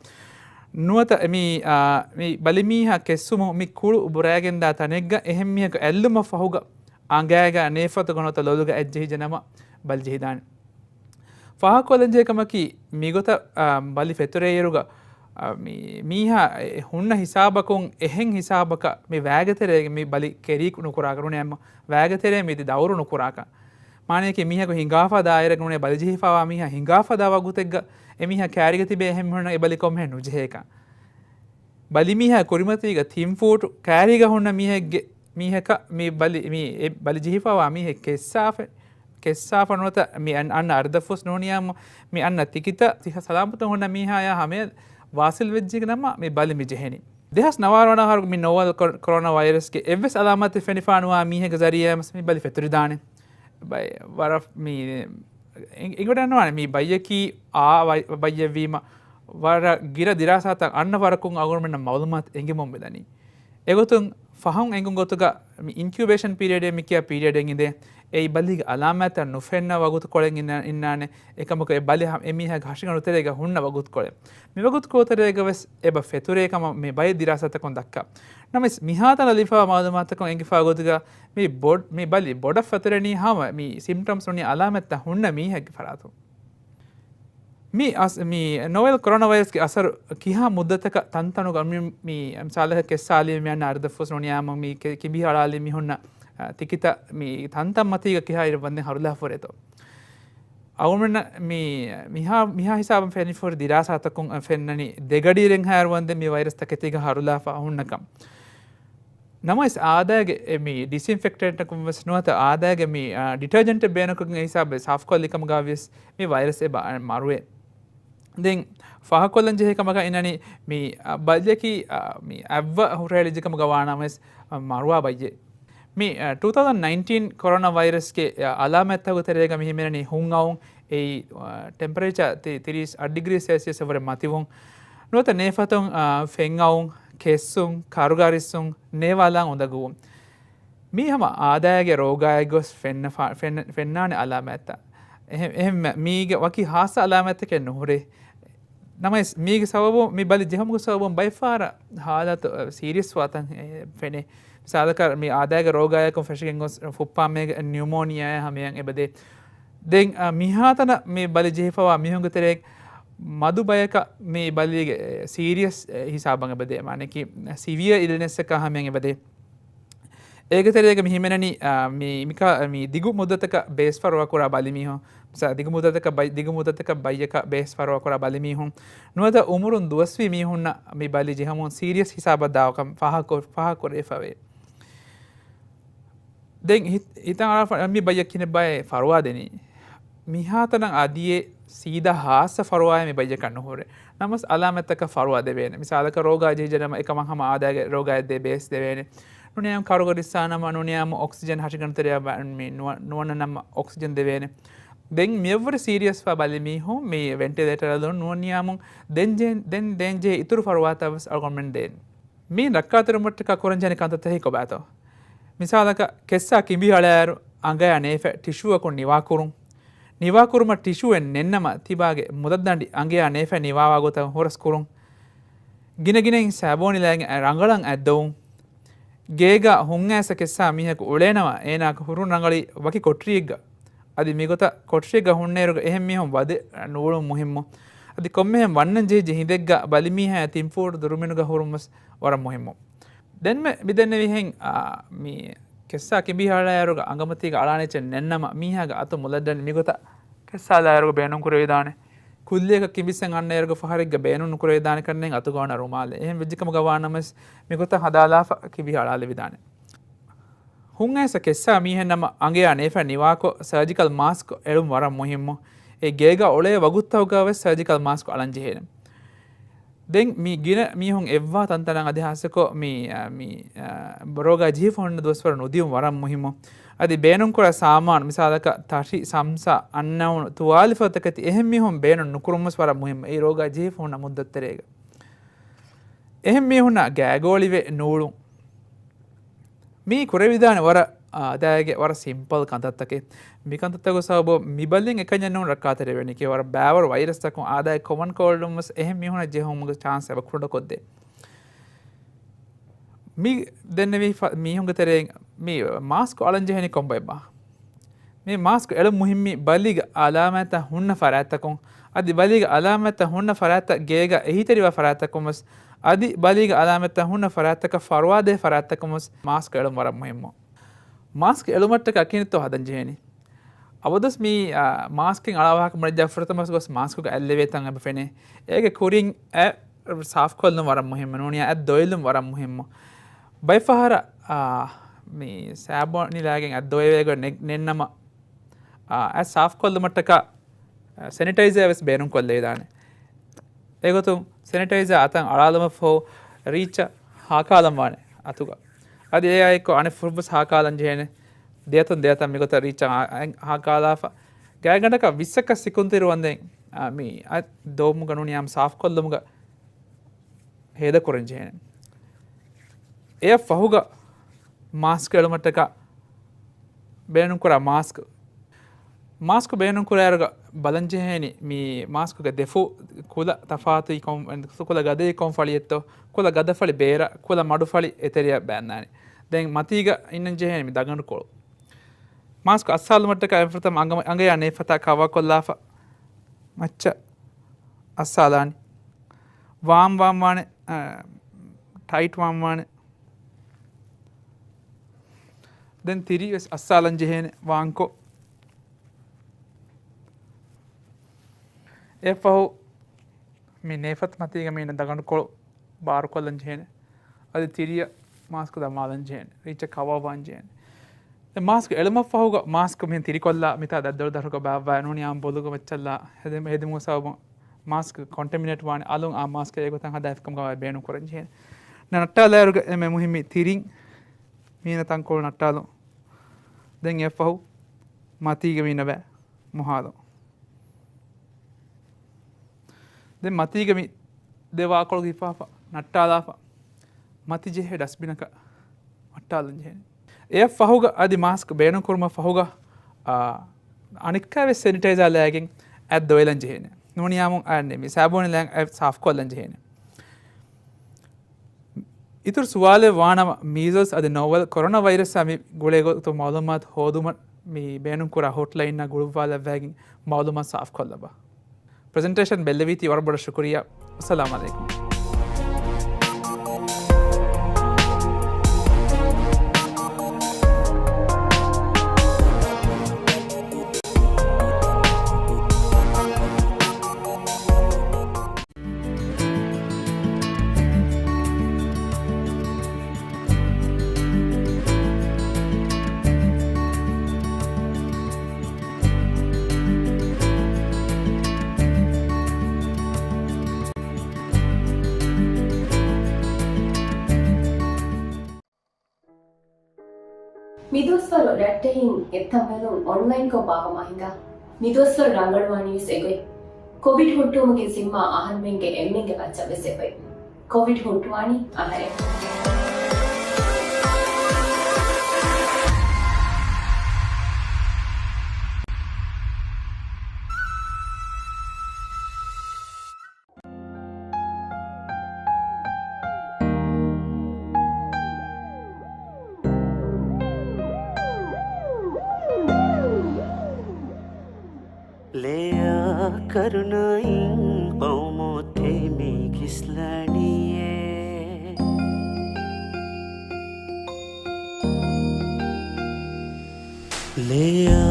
ނުވަތަ މި، އާ، މި ބަލިމީހާ ކެއްސުމުން މި ކުޅު ބުރައިގެންދާ ތަނެއްގަ އެހެން މީހަކު އެއްލުމަށް ފަހުގަ އަނގައިގަ ނޭފަތުގަ ނުވަތަ ލޮލުގަ އެއްޖެހިއްޖެ ނަމަ ބަލި ޖެހިދާނެ. ފާހަގަކޮށްލަންޖެހޭ ކަމަކީ، މިގޮތަށް، އާ، ބަލި ފެތުރޭއިރުގަ، އާ، މި-، މީހާ އެ-، ހުންނަ ހިސާބަކުން އެހެން ހިސާބަކަށް މި ވައިގެ ތެރޭގަ މި ބަލި ކެރީ ނުކުރާކަށް ނޫނޭ، އަމަ ވައިގެ ތެރޭ މި ދައުރު ނުކުރާކަށް. މާނަޔަކީ މީހަކު ހިނގާފަ ދާއިރަކަށް ނޫނޭ ބަލި ޖެހިފައިވާ މީހާ ހިނގާފަ ދާ ވަގުތެއްގަ އެމީހާ ކާރީގަ ތިބޭ އެހެން މީހުންނަށް އެ ބަލި ކޮންމެހެން ނުޖެހޭކަށް. ބަލިމީހާ ކުރިމަތީގަ ތިން ފޫޓު ކާރީގަ ހުންނަ މީހެއްގެ، މީހަކަށް މި ބަލި، މި އެ ބަލި ޖެހިފައިވާ މީހެއް ކެއްސާފަ، ކެއްސާފަ ނުވަތަ މި އަން-، އަންނަ އަރިދަށްފުސް ނޫނިއްޔާމު މި އަންނަ ތިކިތައް ސިއްހަ ސަލާމަތުން ހުންނަ މީހާޔާ ހަމަޔަށް ވާސިލް ވެއްޖެ ނަމަ މި ބަލި މި ޖެހެނީ. ދެހާސް ނަވާރަ ވަނަ އަހަރު މި ނޯވެލް ކޮ-، ކޮރޯނާ ވައިރަސްގެ އެއްވެސް އަލާމާތެއް ފެނިފާ ނުވާ މީހެއްގެ ޒަރީއާ މި ބަލި ފެތުރިދާނެ. ބައި ވަރަށް މި އި-، އިނގިވަޑަންވާނެ މި ބައްޔަކީ އާ ވައި-، ބައްޔެއްވީމަ، ވަރަށް ގިނަ ދިރާސާތައް އަންނަ ވަރަކުން އަޅުގަނޑުމެންނަށް މައުލޫމާތު އެނގިމުން މިދަނީ. އެގޮތުން ފަހުން އެނގުން ގޮތުގަ މި އިންކިއުބޭޝަން ޕީރިއަޑޭ މި ކިޔާ ޕީރިއަޑެއް އިނދޭ. އެއީ ބަލީގެ އަލާމާތްތައް ނުފެންނަ ވަގުތުކޮޅެއް އިންނާ-، އިންނާނެ. އެކަމަކު އެ ބަލި ހަ-، އެމީހާގެ ހަށިގަނޑު ތެރޭގަ ހުންނަ ވަގުތުކޮޅެއް. މި ވަގުތުކޮޅު ތެރޭގަ ވެސް އެބަ ފެތުރޭ ކަމަށް މި ބައެއް ދިރާސާތަކުން ދައްކާ. ނަމަވެސް މިހާތަނަށް ލިބިފައިވާ މައުލޫމާތަކުން އެނގިފައި ގޮތުގަ މި ބޮޑް-، މި ބަލި ބޮޑަށް ފެތުރެނީ ހަމަ މި ސިމްޕްޓަމްސް ނޫނީ އަލާމަތްތައް ހުންނަ މީހެއްގެ ފަރާތުން. މި އަސް-، މި ނޯވެލް ކޮރޯނާ ވައިރަސްގެ އަސަރު ކިހާ މުއްދަތަކަށް ތަންތަނުގަ މި، މި މިސާލަކަށް ކެއްސާލީ މި އަންނަ އަރިދަށްފުސް ނޫނިއްޔާމު މި ކެ-، ކިނބި ހަޅާލި މި ހުންނަ، އަ، ތިކިތައް މި ތަންތަން މަތީގަ ކިހާ އިރެއް ވަންދެން ހަރުލާފަ ހުރޭތޯ. އަޅުގަނޑުމެންނަށް މި މިހާ، މިހާ ހިސާބަށް ފެނިފަ ހުރި ދިރާސާތަކުން ފެންނަނީ ދެގަޑިއިރެއްހާއިރު ވަންދެން މި ވައިރަސް ތަކެތީގަ ހަރުލާފަ ހުންނަކަން. ނަމަވެސް އާދައިގެ އެ މި ޑިސްއިންފެކްޓެންޓަކުން ވެސް ނުވަތަ އާދައިގެ މި، އާ، ޑިޓަރޖެންޓެއް ބޭނުންކޮށްގެން ހިސާބެއް ސާފުކޮށްލި ކަމުގަ ވިޔަސް މި ވައިރަސް އެބަ މަރުވޭ. ދެން ފާހަގަކޮށްލަން ޖެހޭ ކަމަކަށް އިންނަނީ މި، އަ، ބައްޔަކީ، އަ، މި އަތްވަ ހުށަހެޅިއްޖެ ކަމުގަ ވާނަމަވެސް، އަ، މަރުވާ ބައްޔެއް. މި، އަ، ޓޫ ތައުޒަންޑް ނައިންޓީން ކޮރޯނާ ވައިރަސްގެ، އަ، އަލާމަތްތަކުގެ ތެރޭގަ މި ހިމެނެނީ ހުން އައުން، އެއީ، އަ، ޓެމްޕަރޭޗާ ތި-، ތިރީސް އަށް ޑިގްރީ ސެލްސިއަސް ވުރެ މަތިވުން، ނުވަތަ ނޭފަތުން، އަ، ފެން އައުން، ކެއްސުން، ކަރުގަ ރިއްސުން، ނޭވާލާން އުނދަގޫވުން. މީ ހަމަ އާދައިގެ ރޯގާއެއްގޮސް ފެންނަފާ-، ފެން-، ފެންނާނެ އަލާމާތްތައް. އެހެ-، އެހެންމެ މީގެ ވަކި ހާއްސަ އަލާމާތްތަކެއް ނުހުރޭ. ނަމަވެސް، މީގެ ސަބަބުން، މި ބަލި ޖެހުމުގެ ސަބަބުން ބައެއްފަހަރަށް ހާލަތު، އަ، ސީރިއަސް ވާތަން، އެ، ފެނޭ. މިސާލަކަށް، މި އާދައިގެ ރޯގާއަކުން ފެށިގެން ގޮސް ފުއްޕާމޭގެ ނިއުމޯނިއާއާ ހަމަޔަށް އެބަދޭ. ދެން، އަ، މިހާތަނަށް މި ބަލި ޖެހިފައިވާ މީހުންގެ ތެރޭ މަދު ބަޔަކަށް މި ބަލީގެ، އެ، ސީރިއަސް، އެ، ހިސާބަށް އެބަދޭ. މާނައަކީ، ސިވިއަ އިލްނެސްއަކާ ހަމަޔަށް އެބަދޭ. އޭގެ ތެރޭގަ މި ހިމެނެނީ، އާ، މި، މިކާ-، މި ދިގު މުއްދަތަކަށް ބޭސް ފަރުވާ ކުރާ ބަލިމީހުން. މިސާ، ދިގު މުއްދަތަކަށް ބައި-، ދިގު މުއްދަތަކަށް ބައްޔަކަށް ބޭސް ފަރުވާ ކުރާ ބަލިމީހުން. ނުވަތަ އުމުރުން ދުވަސްވީ މީހުންނަށް މި ބަލި ޖެހުމުން ސީރިއަސް ހިސާބަށް ދާކަން ފާހަގަ-، ފާހަގަކުރެވިފަވޭ. ދެން ހި-، ހިތަށް އަރާފަ-، މި ބައްޔަށް ކިހިނެއް ބައެއް ފަރުވާ ދެނީ. މިހާތަނަށް އަދިއެއް ސީދާ ހާއްސަ ފަރުވާއެއް މި ބައްޔަކަށް ނުހުރޭ. ނަމަވެސް އަލާމަތްތަކަށް ފަރުވާ ދެވޭނެ. މިސާލަކަށް ރޯގާ ޖެހިއްޖެ ނަމަ އެކަމަށް ހަމަ އާދައިގެ ރޯގާއެއް ދޭ ބޭސް ދެވޭނެ. ނޫނީ ކަރުގަ ރިއްސާ ނަމަ ނޫނީ އޮކްސިޖަން ހަށިގަނޑު ތެރެއަށް ބަ-، މި ނުވަ-، ނުވަންނަ ނަމަ އޮކްސިޖަން ދެވޭނެ. ދެން މިއަށްވުރެ ސީރިއަސްވާ ބަލި މީހުން މި ވެންޓިލޭޓަރަށް ނޫނީ ދެން، ދެން ޖެހޭ އިތުރު ފަރުވާތައް ވެސް އަޅުގަނޑުމެން ދޭނެ. މި ރައްކާތެރިވުމަށްޓަކާ ކުރަންޖެހޭނެ ކަންތައްތަކެއް ކޮބާތޯ؟ މިސާލަކަށް، ކެއްސާ ކިނބި ހަޅާއިރު އަނގަޔާ ނޭފަ ޓިޝޫއަކުން ނިވާކުރުން. ނިވާކުރުމަށް ޓިޝޫއެއް ނެތްނަމަ، ތިބާގެ މުދައްދަނޑި އަނގަޔާ ނޭފަ ނިވާވާ ގޮތަށް ހުރަސް ކުރުން. ގިނަގިނައިން ސާބޯނިލައިގެން ރަނގަޅަށް އަތްދޮވުން. ގޭގަ ހުންއައިސް ކެއްސާ މީހަކު އުޅޭނަމަ، އޭނާގެ ހުރުން ރަނގަޅީ ވަކި ކޮޓަރިއެއްގަ. އަދި މިގޮތަށް ކޮޓަރިއެއްގަ ހުންނައިރުގަ އެހެން މީހުން ވަދެ ނޫޅުން މުހިއްމު. އަދި ކޮންމެހެން ވަންނަން ޖެހިއްޖެ ހިނދެއްގަ ބަލިމީހާ ތިން ފޫޓު ދުރުމިނުގަ ހުރުން ވެސް ވަރަށް މުހިއްމު. ދެންމެ މި ދެންނެވިހެން، އާ، މި ކެއްސާ ކިނބި ހަޅާއިރުގަ އަނގަމަތީގަ އަޅާނެ އެއްޗެއް ނެންނަމަ މީހާގެ އަތު މުލައްޑަނި މިގޮތަށް ކެއްސާލާއިރުގަ ބޭނުން ކުރެވިދާނެ. ކުއްލިއަކަށް ކިނބިއްސެއް އަންނައިރުގަ ފަހަރެއްގަ ބޭނުން ނުކުރެވިދާނެ ކަންނޭނގެ އަތުގަ ވާނެ ރުމާލެއް. އެހެން ވެއްޖެކަމުގަ ވާނަމަވެސް މިގޮތަށް ހަދާލާފަ ކިބި ހަޅާލެވިދާނެ. ހުން އައިސް ކެއްސާ މީހެއް ނަމަ އަނގަޔާ ނޭފަ ނިވާކޮށް ސަރޖިކަލް މާސްކް އެޅުން ވަރަށް މުހިއްމު. އެ ގޭގަ އުޅޭ ވަގުތުތަކުގަ ވެސް ސަރޖިކަލް މާސްކް އަޅަން ޖެހޭނެ. ދެން މި ގިނަ މީހުން އެއްވާ ތަންތަނަށް އަދި ހާއްސަކޮށް މި، އަ، މި، އަ، ރޯގާ ޖެހިފަ ހުންނަ ދުވަސްވަރު ނުދިޔުން ވަރަށް މުހިއްމު. އަދި ބޭނުންކުރާ ސާމާނު، މިސާލަކަށް ތަށި، ސަމްސާ، އަންނައުނު، ތުވާލި ފަދަ ތަކެތި އެހެން މީހުން ބޭނުން ނުކުރުން ވެސް ވަރަށް މުހިއްމު. އެއީ ރޯގާ ޖެހިފަ ހުންނަ މުއްދަތު ތެރޭގަ. އެހެން މީހުންނާ ގާގޯޅިވެ ނޫޅުން. މީ ކުރެވިދާނެ ވަރަށް، އާ، އަދާއިގެ ވަރަށް ސިމްޕަލް ކަންތައްތަކެއް. މި ކަންތައްތަކުގެ ސަބަބުން މި ބަލިން އެކަންޏެއް ނޫން ރައްކާތެރިވެނީ. ކި ވަރަށް ބާވަރު ވައިރަސްތަކުން އާދައިގެ ކޮމަން ކޯލްޑުން ވެސް އެހެން މީހުނަށް ޖެހުމުގެ ޗާންސް އެބަ ކުޑަކޮށްދޭ. މި ދެންނެވި ފަ-، މީހުންގެ ތެރެއިން މި މާސްކު އަޅަން ޖެހެނީ ކޮންބައެއްބާ؟ މި މާސްކު އެޅުން މުހިއްމީ ބަލީގެ އަލާމާތްތައް ހުންނަ ފަރާތްތަކުން، އަދި ބަލީގެ އަލާމާތްތައް ހުންނަ ފަރާތްތައް ގޭގަ އެހީތެރިވާ ފަރާތްތަކުން ވެސް، އަދި ބަލީގެ އަލާމާތްތައް ހުންނަ ފަރާތްތަކަށް ފަރުވާދޭ ފަރާތްތަކުން ވެސް މާސްކު އެޅުން ވަރަށް މުހިއްމު. މާސްކު އެޅުމަށްޓަކާ ކިހިނެއްތޯ ހަދަން ޖެހޭނީ؟ އަބަދުވެސް މި، އާ، މާސްކެއް އަޅާ ވާހަކަ މުޅިއްޔާ ފުރަތަމަ ގޮސް މާސްކުގަ އަތް ލެވޭ ތަން އެބަ ފެނޭ. އޭގެ ކުރިން އަތް ސާފްކޮށްލުން ވަރަށް މުހިއްމު. ނޫނީ އަތް ދޮވެލުން ވަރަށް މުހިއްމު. ބައެއް ފަހަރަށް، އާ، މި ސާބޯނިލާގެން އަތް ދޮވެވޭ ގޮތް ނެ-، ނެންނަމަ، އާ، އަތް ސާފްކޮށްލުމަށްޓަކާ، އާ، ސެނިޓައިޒާ ވެސް ބޭނުންކޮށްލެވިދާނެ. އެގޮތުން ސެނިޓައިޒާ އަތަށް އަޅާލުމަށްފަހު ރީއްޗަށް ހާކާލަން ވާނެ އަތުގަ. އަދި އެއާއެއްކޮށް އަނެއް ފުށްވެސް ހާކާލަން ޖެހޭނެ. ދެއަތުން ދެއަތަށް މިގޮތަށް ރީއްޗަށް އާ-، އާ-، ހާކާލާފަ. ގާތްގަނޑަކަށް ވިއްސަކަށް ސިކުންތިރި ވަންދެން، އާ، މި އަތް ދޮވުމުގަ ނޫނީ ހަމަ ސާފްކޮށްލުމުގަ ހޭދަކުރަން ޖެހޭނެ. އެއަށް ފަހުގަ މާސްކް އެޅުމަށްޓަކާ ބޭނުންކުރާ މާސްކް. މާސްކް ބޭނުންކުރާއިރުގަ ބަލަންޖެހޭނީ މި މާސްކުގެ ދެފުށް ކުލަ ތަފާތު ކޮން، ކުލަ ގަދައީ ކޮން ފަޅިއެއްތޯ، ކުލަ ގަދަފަޅި ބޭރަށް، ކުލަ މަޑުފަޅި އެތެރެއަށް ބައިންދާނެ. ދެން މަތީގަ އިންނަން ޖެހޭނީ މި ދަގަނޑުކޮޅު. މާސްކް އައްސާލުމަށްޓަކާ އެފަރަތަމަ އަނގަ-، އަނގަޔާ ނޭފަތާ ކަވާކޮށްލާފަ މައްޗަށް އައްސާލާނީ. ވާމް ވާމް ވާނެ، އަ، ޓައިޓް ވާމް ވާނެ. ދެން ތިރި ވެސް އައްސާލަން ޖެހޭނެ ވާންކޮށް. އެއަށްފަހު މި ނޭފަތު މަތީގަ މީނަ ދަގަނޑުކޮޅު ބާރުކޮށްލަން ޖެހޭނެ. އަދި ތިރިއަށް މާސްކު ދަމާލަން ޖެހޭނެ. ރީއްޗަށް ކަވާވާން ޖެހޭނެ. ދެން މާސްކު އެޅުމަށްފަހުގަ މާސްކު މިހެން ތިރިކޮށްލާ މިތާ ދައްދޮޅު ދަށުގަ ބާއްވާ ނޫނީ އާން ބޮލުގަ މައްޗަށްލާ ހެދި-، ހެދިމުގެ ސަބަބުން މާސްކް ކޮންޓެމިނޭޓް ވާނެ. އަލުން އާ މާސްކް އެގޮތަށް ހަދާފިކަމުގަ ބޭނުން ކުރަން ޖެހޭނެ. ނައްޓާލާއިރުގަ އެންމެ މުހިއްމީ ތިރިން މީނަ ތަންކޮޅު ނައްޓާލުން. ދެން އެއަށްފަހު މަތީގަ މީނަ ބައި މޮހާލުން. ދެން މަތީގަ މި ދެ ވާކޮޅުގަ ހިފާފަ ނައްޓާލާފަ މަތި ޖެހޭ ޑަސްބިނަކަށް ނައްޓާލަން ޖެހޭނެ. އެއަށް ފަހުގަ އަދި މާސްކް ބޭނުން ކުރުމަށް ފަހުގަ، އާ، އަނެއްކާވެސް ސެނިޓައިޒާ ލައިގެން އަތް ދޮވެލަން ޖެހޭނެ. ނޫނީ އާމު އަންނެ މި ސާބޫނި ލައިގެން އަތް ސާފްކޮށްލަން ޖެހޭނެ. އިތުރު ސުވާލެއް ވާނަމަ، މީޒަލްސް އަދި ނޯވެލް ކޮރޯނާ ވައިރަސްއާ މި ގުޅޭ ގޮތު މައުލޫމާތު ހޯދުމަށް މި ބޭނުންކުރާ ހޮޓްލައިންއާ ގުޅުއްވާލައްވައިގެން މައުލޫމާތު ސާފްކޮށްލަބަ. ޕްރެޒެންޓޭޝަން ބެއްލެވީތީ ވަރަށް ބޮޑަށް ޝުކުރިއްޔާ. އައްސަލާމު ޢަލައިކުމް. މިދުވަސްވަރު ރައްޓެހިން އެއްތަން ބެލުން އޮންލައިންކޮށް ބާއްވަމާ ހިނގާ. މިދުވަސްވަރު ރަނގަޅުވާނީވެސް އެގޮތް. ކޮވިޑް ހުއްޓުވުމުގެ ޒިންމާ އަހަރުމެންގެ އެންމެންގެ މައްޗަށްވެސް އެބައޮތް. ކޮވިޑް ހުއްޓުވާނީ އަހަރެން. ލެޔާ ކަރުނައިން ޤައުމު ތެމި ކިސްލަނީއޭ. ލެޔާ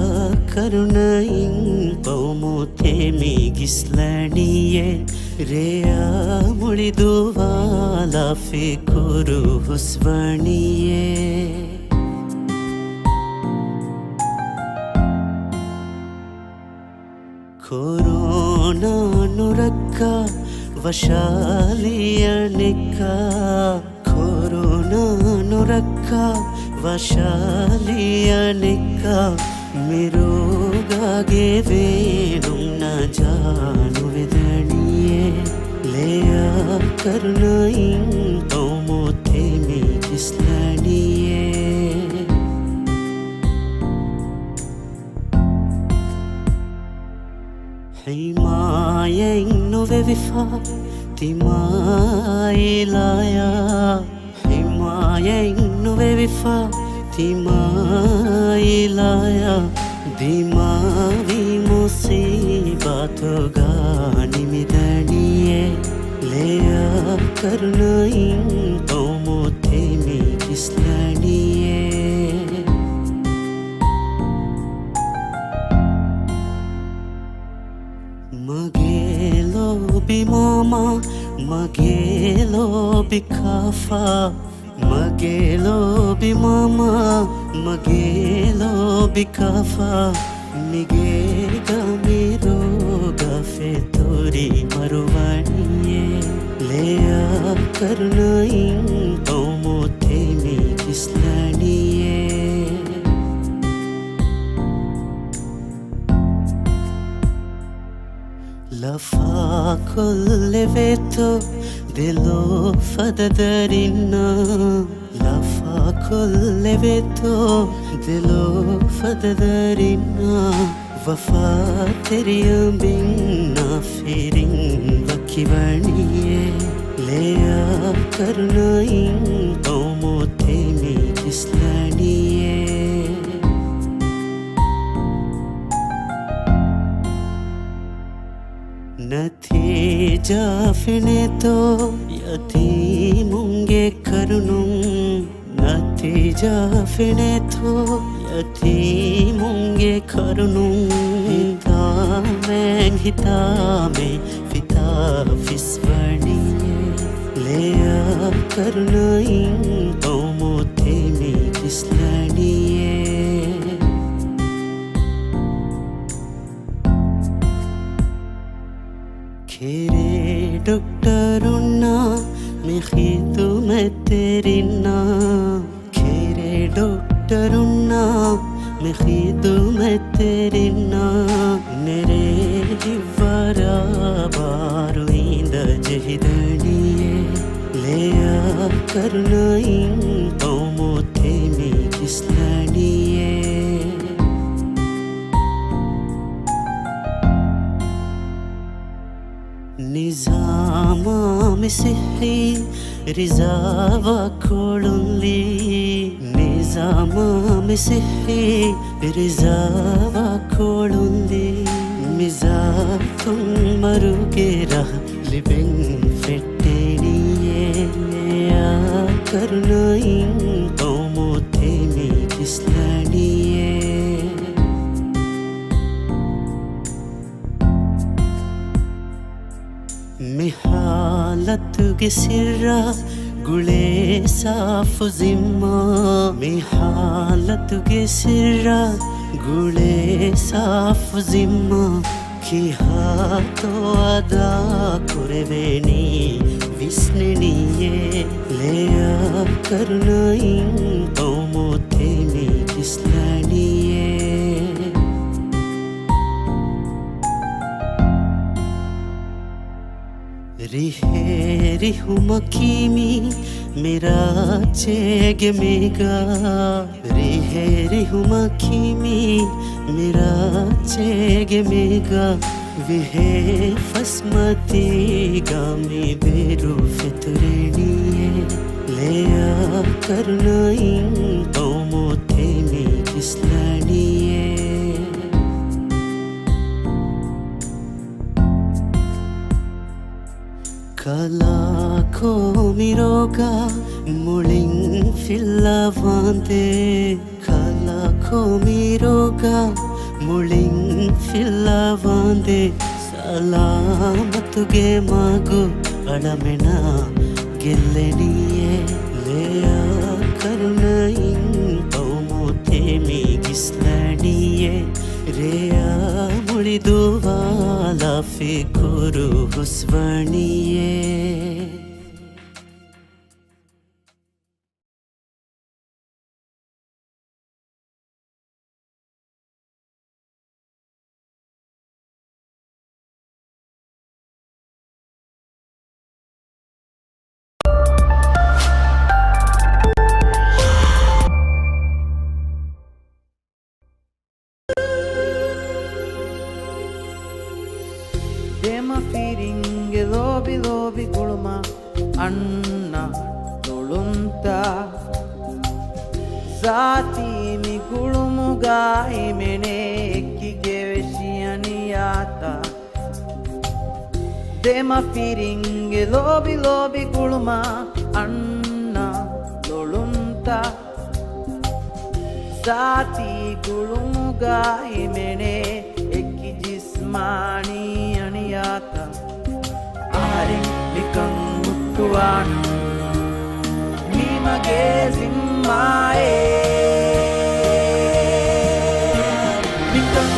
ކަރުނައިން ޤައުމު ތެމި ކިސްލަނީއޭ. ރެޔާ މުޅި ދުވާލާ ފިކުރު ހުސްވަނީއޭ. ކޮރޯނާ ނުރައްކާ ވަށާލި އަނެއްކާ، ކޮރޯނާ ނުރައްކާ ވަށާލި އަނެއްކާ، މި ރޯގާގެ ވޭނުން ނަޖާ ނުވެދަނީއޭ. ލެޔާ ކަރުނައިން ޤައުމު ތެމި ކިސްލަނީއޭ. ހިމާޔަތް ނުވެވިފަ ތިމާއިލާޔާ، ހިމާޔަތް ނުވެވިފަ ތިމާއިލާޔާ، ދިމާވި މުސީބާތުގަ ނިމިދަނީއޭ. ލެޔާ ކަރުނައިން ޤައުމު ތެމި ކިސްލަނީއޭ. މަގޭ ލޯބި މާމާ، މަގޭ ލޯބި ކާފާ، މަގޭ ލޯބި މާމާ، މަގޭ ލޯބި ކާފާ، މިގޭގަ މި ރޯގާ ފެތުރި މަރުވަނީއޭ. ލެޔާ ކަރުނައިން ޤައުމު ތެމި ކިސްލަނީއޭ. ލަފާކޮށްލެވޭތޯ ދެލޯ ފަދަ ދަރިންނާ، ލަފާކޮށްލެވޭތޯ ދެލޯ ފަދަ ދަރިންނާ، ވަފާތެރި އަނބިންނާ ފިރިން ވަކިވަނީއޭ. ލެޔާ ކަރުނައިން ޤައުމު ތެމި ކިސްލަނީއޭ. ނަތީޖާ ފެނޭތޯ ޔަތީމުންގެ ކަރުނުން، ނަތީޖާ ފެނޭތޯ ޔަތީމުންގެ ކަރުނުން. ހިތާމެން ހިތާމެން ފިތާ ފިސްވަނީއޭ. ލެޔާ ކަރުނައިން ޤައުމު ތެމި ކިސްލަނީއޭ. ކެރޭ ޑޮކްޓަރުންނާ މި ޚިދުމަތްތެރިންނާ، ކެރޭ ޑޮކްޓަރުންނާ މި ޚިދުމަތްތެރިންނާ، ނެރޭ ހިތްވަރާ ބާރު އިނދަ ޖެހިދަނީއޭ. ލެޔާ ކަރުނައިން ޤައުމު ތެމި ކިސްލަނީއޭ. ނިޒާމާ މި ސިއްހީ ރިޒާވާ ކޮޅުންލީ، ނިޒާމާ މި ސިއްހީ ރިޒާވާ ކޮޅުންލީ، މިޒާތުން މަރުގެ ރަހަ ލިބެން ފެއްޓެނީއޭ. ކަރުނައިން ޤައުމު ތެމި ކިސްލަނީއޭ. މި ހާލަތުގެ ސިއްރާ ގުޅޭ ސާފު ޒިންމާ، މި ހާލަތުގެ ސިއްރާ ގުޅޭ ސާފު ޒިންމާ، ކިހާތޯ އަދާ ކުރެވޭނީ ވިސްނެނީއޭ. ލެޔާ ކަރުނައިން ޤައުމު ތެމި ކިސްލަނީއޭ. ރިހޭ ރިހުމަކީ މި މިރާއްޖޭގެ މޭގާ، ރިހޭ ރިހުމަކީ މި މިރާއްޖޭގެ މޭގާ، ވިހޭ ފަސްމަތީގަ މި ބޭރު ފެތުރެނީއޭ. ލެޔާ ކަރުނައިން ޤައުމު ތެމި ކިސްލަނީއޭ. ކަލާކޯ މިރޯގާ މުޅިން ފިއްލަވާނދޭ. ކަލާކޯ މިރޯގާ މުޅިން ފިއްލަވާނދޭ. ސަލާމަތުގެ މަގު އަޅަމެނާ ގެއްލެނީއޭ. ލެޔާ ކަރުނައިން ޤައުމު ތެމި ގިސްލަނީއޭ. ރެޔާ މުޅި ދުވާލާ ފިކުރު ހުސްވަނީއޭ. ދެމަފިރިންގެ ލޯބި ލޯބި ގުޅުމަށް އަންނަ ލޮޅުންތައް. ޒާތީ މި ގުޅުމުގަ ހިމެނޭ އެކިގެ ވެށި އަނިޔާތައް. ދެމަފިރިންގެ ލޯބި ލޯބި ގުޅުމަށް އަންނަ ލޮޅުންތައް. ޒާތީ ގުޅުމުގަ ހިމެނޭ އެކި ޖިސްމާނީ އަނިޔާތައް. އަހަރެން މިކަން ހުއްޓުވާނަން މީ މަގޭ ޒިންމާއޭ. މިކަން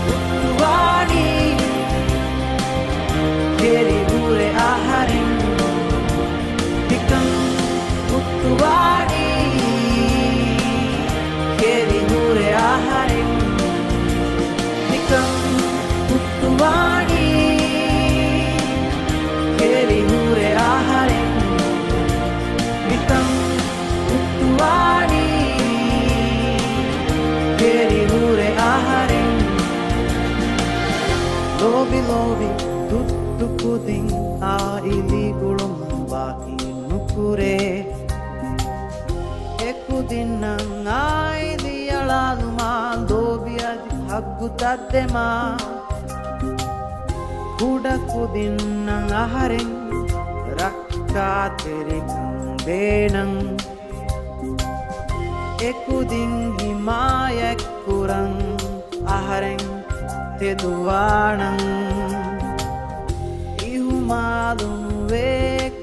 ހުއްޓުވާނީ ކެރި ހުރެ އަހަރެން. މިކަން ހުއްޓުވާނީ ކެރި ހުރެ އަހަރެން. މިކަން ހުއްޓުވާނީ ކެރި ހުރެ އަހަރެން. މިކަން ހުއްޓުވާނީ ކެރި ހުރެ އަހަރެން. ލޯބި ލޯބި ތުއްތު ކުދިން އާއިލީ ގުޅުމުން ބާކީ ނުކުރޭ. އެކުދިންނަށް އާއިލީ އަޅާލުމާ ލޯބި އަދި ހައްގުތައް ދެމާ. ކުޑަކުދިންނަށް އަހަރެން ރައްކާތެރިކަން ދޭނަން. އެކުދިން ހިމާޔަތްކުރަން އަހަރެން ތެދުވާނަން. އިހުމާލުނުވޭ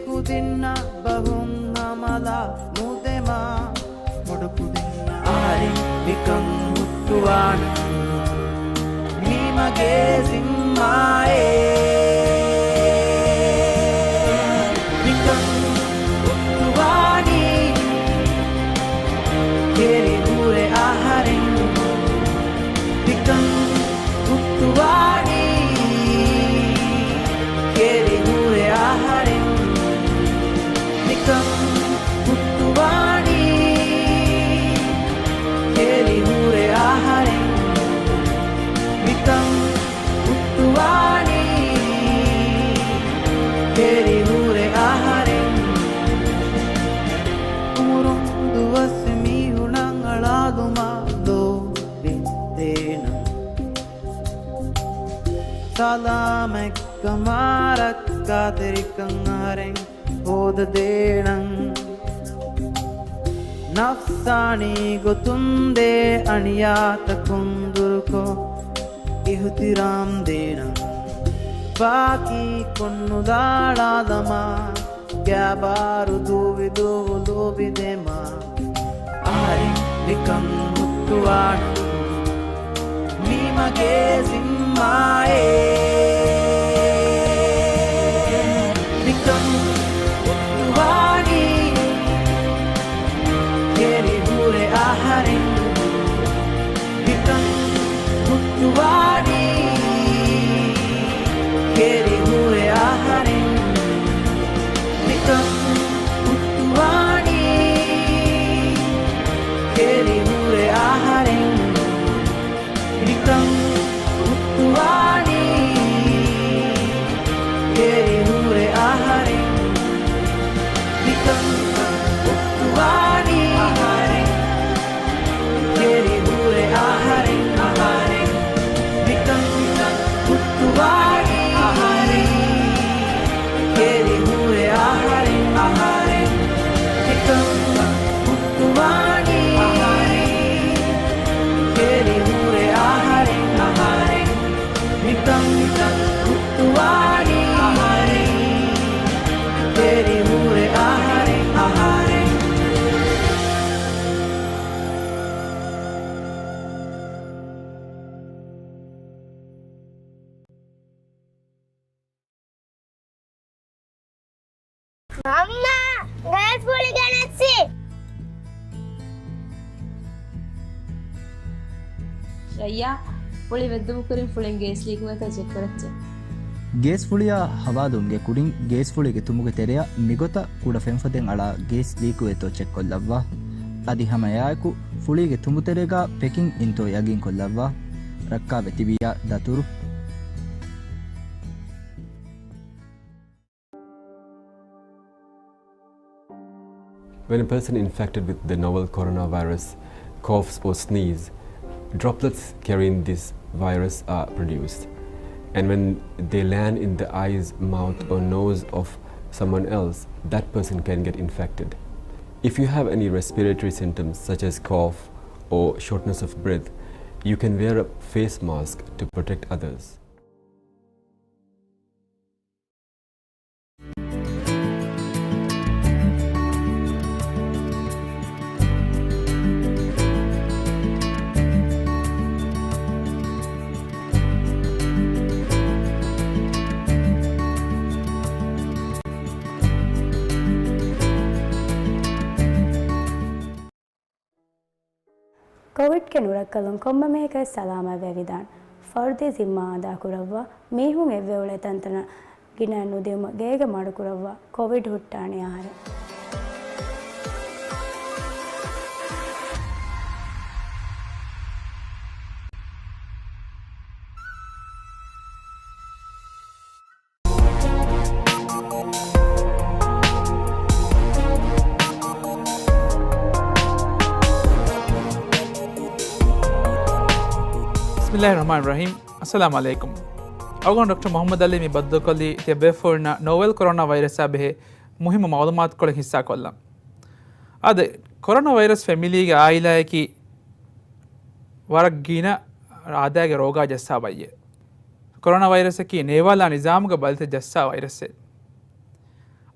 ކުދިންނަށް ބަހުން ހަމަލާ ނުދެމާ. ބޮޑު ކުދިންނަށް އަހަރެން މިކަން ހުއްޓުވާނަން މީ މަގޭ ޒިންމާއޭ. މިކަން ހުއްޓުވާނީ ކެރި ހުރެ އަހަރެން. މިކަން ހުއްޓުވާނީ ކެރި ހުރެ އަހަރެން. މިކަން ހުއްޓުވާނީ ކެރި ހުރެ އަހަރެން. މިކަން ހުއްޓުވާނީ ކެރި ހުރެ އަހަރެން. އުމުރުން ދުވަސް މީހުނަށް އަޅާލުމާ ލޯބި ދޭނަން. ސަލާމަތްކަމާ ރައްކާތެރިކަން އަހަރެން ހޯދަދޭނަން. ނަފްސާނީ ގޮތުން ދޭ އަނިޔާތަކުން ދުރުކޮށް އިހުތިރާމް ދޭނަން. ބާކީ ކޮށްނުލާޅާލަމާ ގާބާރު ދޫވި ދޫވު ލޯބި ދެމާ. އަހަރެން މިކަން ހުއްޓުވާނަން މީ މަގޭ ޒިންމާއޭ. މިކަން ހުއްޓުވާނީ ކެރި ހުރެ އަހަރެން. މިކަން ހުއްޓުވާނީ ކެރި ހުރެ އަހަރެން. މިކަން ހުއްޓުވާނީ ކެރި ހުރެ އަހަރެން. މިކަން ހުއްޓުވާނީ އެއްޔާ، ފުޅި ވެއްދުމުކުރިން ފުޅިން ގޭސް ލީކުވޭތޯ ޗެކްކުރައްޗޭ. ގޭސް ފުޅިއާ ހަވާލުވުމުގެ ކުރިން ގޭސް ފުޅީގެ ތުނބުގެ ތެރެއަށް މިގޮތަށް ކުޑަ ފެންފޮދެއް އަޅާ ގޭސް ލީކުވޭތޯ ޗެކްކޮށްލައްވާ. އަދި ހަމައެއާއެކު ފުޅީގެ ތުނބުތެރޭގާ ޕެކިން އިންތޯ ޔަގީންކޮށްލައްވާ. ރައްކާވެ ތިބިއްޔާ ދަތުރު. When a person infected with the novel coronavirus coughs or sneezes, droplets carrying this virus are produced. And when they land in the eyes, mouth, or nose of someone else, that person can get infected. If you have any respiratory symptoms such as cough or shortness of breath, you can wear a face mask to protect others. ކޮވިޑްގެ ނުރައްކަލުން ކޮންމެ މީހަކަށް ސަލާމަތްވެވިދާނެ. ފަރުދީ ޒިންމާ އަދާކުރައްވާ، މީހުން އެއްވެ އުޅޭ ތަންތަނަށް ގިނައިން ނުދިއުމަށް ގޭގަ މަޑުކުރައްވާ، ކޮވިޑް ހުއްޓާނެ އަހަރެއް. ބިސްމިއްލާހި ރަޙްމާނި ރަޙީމް. އައްސަލާމު ޢަލައިކުމް. އަޅުގަނޑު ޑޮކްޓަރ މުޙައްމަދު ޢަލީ މި ބައްދަލުކޮށްލީ ތިޔަބޭފުޅުންނަށް ނޯވެލް ކޮރޯނާ ވައިރަސްއާ ބެހޭ މުހިއްމު މަޢުލޫމާތުކޮޅެއް ހިއްސާކޮށްލަން. އާދެ، ކޮރޯނާ ވައިރަސް ފެމިލީގެ އާއިލާއަކީ ވަރަށް ގިނަ އާދައިގެ ރޯގާ ޖައްސާ ބައްޔެއް. ކޮރޯނާ ވައިރަސަކީ ނޭވާލާ ނިޒާމުގެ ބަލިތައް ޖައްސާ ވައިރަސެއް.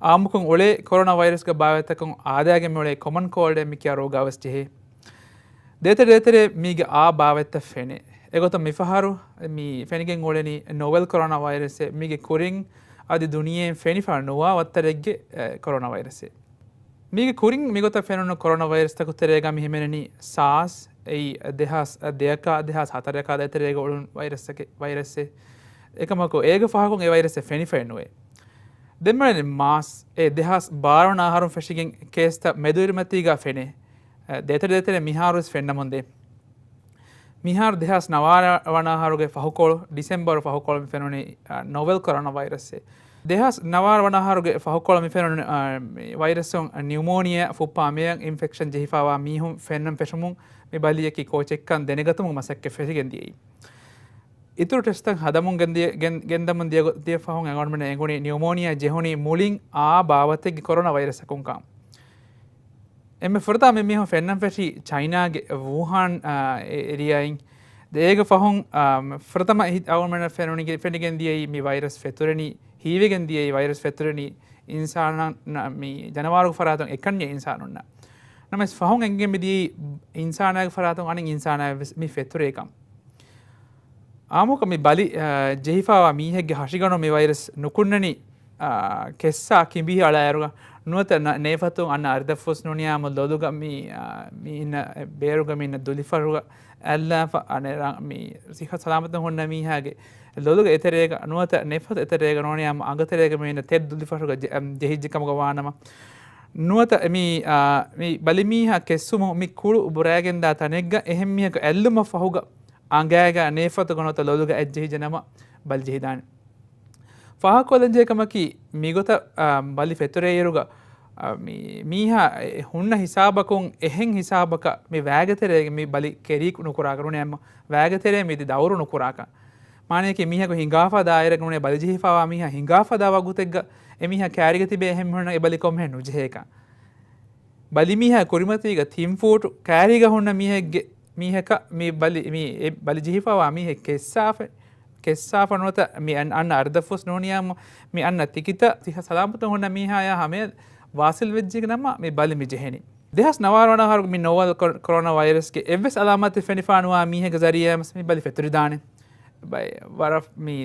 އާއްމުކޮށް އުޅޭ ކޮރޯނާ ވައިރަސްގެ ބާވަތްތަކުން އާދައިގެ މިއުޅޭ ކޮމަން ކޯލްޑޭ މި ކިޔާ ރޯގާވެސް ޖެހޭ. ދޭތެރޭ ދޭތެރޭ މީގެ އާ ބާވަތްތައް ފެނޭ. އެގޮތަށް މިފަހަރު މި ފެނިގެން އުޅެނީ ނޯވެލް ކޮރޯނާ ވައިރަސެއް. މީގެ ކުރިން އަދި ދުނިޔެއިން ފެނިފަ ނުވާ ވައްތަރެއްގެ، އެ، ކޮރޯނާ ވައިރަސެއް. މީގެ ކުރިން މިގޮތަށް ފެނުނު ކޮރޯނާ ވައިރަސްތަކު ތެރޭގަ މި ހިމެނެނީ ސާސް، އެއީ ދެހާސް ދެއަކާ ދެހާސް ހަތަރަކާ ދޭތެރޭގަ އުޅުނު ވައިރަސްތަކެއް، ވައިރަސެއް. އެކަމަކު އޭގެ ފަހަކުން އެ ވައިރަސެއް ފެނިފައެއް ނުވޭ. ދެން މިއުޅެނީ މާސް، އެ ދެހާސް ބާރަ ވަނަ އަހަރުން ފެށިގެން ކޭސްތައް މެދުއިރުމަތީގަ ފެނޭ. އެ، ދޭތެރެ ދޭތެރެ މިހާރުވެސް ފެންނަމުންދޭ. މިހާރު ދެހާސް ނަވާރަ ވަނަ އަހަރުގެ ފަހުކޮޅު، ޑިސެމްބަރު ފަހުކޮޅު މި ފެނުނީ، އަ، ނޯވެލް ކޮރޯނާ ވައިރަސްއެއް. ދެހާސް ނަވާރަ ވަނަ އަހަރުގެ ފަހުކޮޅު މި ފެނުނު، އަ، މި ވައިރަސުން ނިއުމޯނިއާ ފުއްޕާ މެޔަށް އިންފެކްޝަން ޖެހިފައިވާ މީހުން ފެންނަން ފެށުމުން މި ބަލިއަކީ ކޯޗެއްކަން ދެނެގަތުމުގެ މަސައްކަތް ފެށިގެން ދިޔައީ. އިތުރު ޓެސްޓްތައް ހަދަމުން ގެންދިޔަ-، ގެން-، ގެންދަމުން ދިޔަ ގޮ-، ދިޔަ ފަހުން އަޅުގަނޑުމެންނަށް އެނގުނީ ނިއުމޯނިއާ ޖެހުނީ މުޅިން އާ ބާވަތެއްގެ ކޮރޯނާ ވައިރަސަކުންކަން. އެންމެ ފުރަތަމަ މި މީހުން ފެންނަން ފެށީ ޗައިނާގެ ވޫހާން، އާ، އެ-، އެރިއާއިން. ދެ އޭގެ ފަހުން، އާ، ފުރަތަމަ އިހި-، އަޅުގަނޑުމެންނަށް ފެނުނިގެ-، ފެނިގެން ދިޔައީ މި ވައިރަސް ފެތުރެނީ، ހީވެގެން ދިޔައީ ވައިރަސް ފެތުރެނީ އިންސާނާ-، މި ޖަނަވާރުގެ ފަރާތުން އެކަންޏެއް އިންސާނުންނަށް. ނަމަވެސް ފަހުން އެނގެން މިދިޔައީ އިންސާނާގެ ފަރާތުން އަނެއް އިންސާނާއަށް ވެސް މި ފެތުރޭކަން. އާއްމުކޮށް މި ބަލި، އާ، ޖެހިފައިވާ މީހެއްގެ ހަށިގަނޑު މި ވައިރަސް ނުކުންނަނީ، އާ، ކެއްސާ ކިނބިހި އަޅާއިރުގަ ނުވަތަ ނަ-، ނޭފަތުން އަންނަ އަރިދަށްފުސް ނޫނިއްޔާމު ލޮލުގަ މި، އާ، މި އިންނަ ބޭރުގަ މި އިންނަ ދުލިފަރުގަ އައްލާފަ އަނެއް ރަ-، މި ސިއްހަ ސަލާމަތުން ހުންނަ މީހާގެ ލޮލުގެ އެތެރޭގަ ނުވަތަ ނޭފަތު އެތެރޭގަ ނޫނިއްޔާމު އަނގަތެރޭގަ މި އިންނަ ތެދު ދުލިފަރުގަ ޖެ-، އަމް، ޖެހިއްޖެ ކަމުގަ ވާނަމަ ނުވަތަ މި، އާ، މި ބަލިމީހާ ކެއްސުމުން މި ކުޅު ބުރައިގެންދާ ތަނެއްގަ އެހެން މީހަކު އެއްލުމަށް ފަހުގަ އަނގައިގަ ނޭފަތުގަ ނުވަތަ ލޮލުގަ އެއްޖެހިއްޖެ ނަމަ ބަލި ޖެހިދާނެ. ފާހަގަކޮށްލަންޖެހޭ ކަމަކީ، މިގޮތަށް، އާ، ބަލި ފެތުރޭއިރުގަ، އާ، މި މީހާ އެ ހުންނަ ހިސާބަކުން އެހެން ހިސާބަކަށް މި ވައިގެ ތެރޭގަ މި ބަލި ކެރީ ނުކުރާކަށް ނޫނޭ، އަމަ ވައިގެ ތެރޭ މި ދައުރު ނުކުރާކަށް. މާނަޔަކީ މީހަކު ހިނގާފަ ދާއިރަކަށް ނޫނޭ ބަލި ޖެހިފައިވާ މީހާ ހިނގާފަ ދާ ވަގުތެއްގަ އެ މީހާ ކާރީގަ ތިބޭ އެހެން މީހުންނަށް އެ ބަލި ކޮންމެހެން ނުޖެހޭކަށް. ބަލިމީހާ ކުރިމަތީގަ ތިން ފޫޓު ކާރީގަ ހުންނަ މީހެއްގެ، މީހަކަށް މި ބަލި، މި އެ ބަލި ޖެހިފައިވާ މީހެއް ކެއްސާފަ، ކެއްސާފަ ނުވަތަ މި އަން-، އަންނަ އަރިދަށްފުސް ނޫނިއްޔާމު މި އަންނަ ތިކިތައް ސިއްހަ ސަލާމަތުން ހުންނަ މީހާޔާ ހަމަޔަށް ވާސިލް ވެއްޖެ ނަމަ މި ބަލި މި ޖެހެނީ. ދެހާސް ނަވާރަ ވަނަ އަހަރު މި ނޯވަލް ކޮ-، ކޮރޯނާ ވައިރަސްގެ އެއްވެސް އަލާމާތެއް ފެނިފާ ނުވާ މީހެއްގެ ޒަރީއާ މި ބަލި ފެތުރިދާނެ. ބައި ވަރަށް މި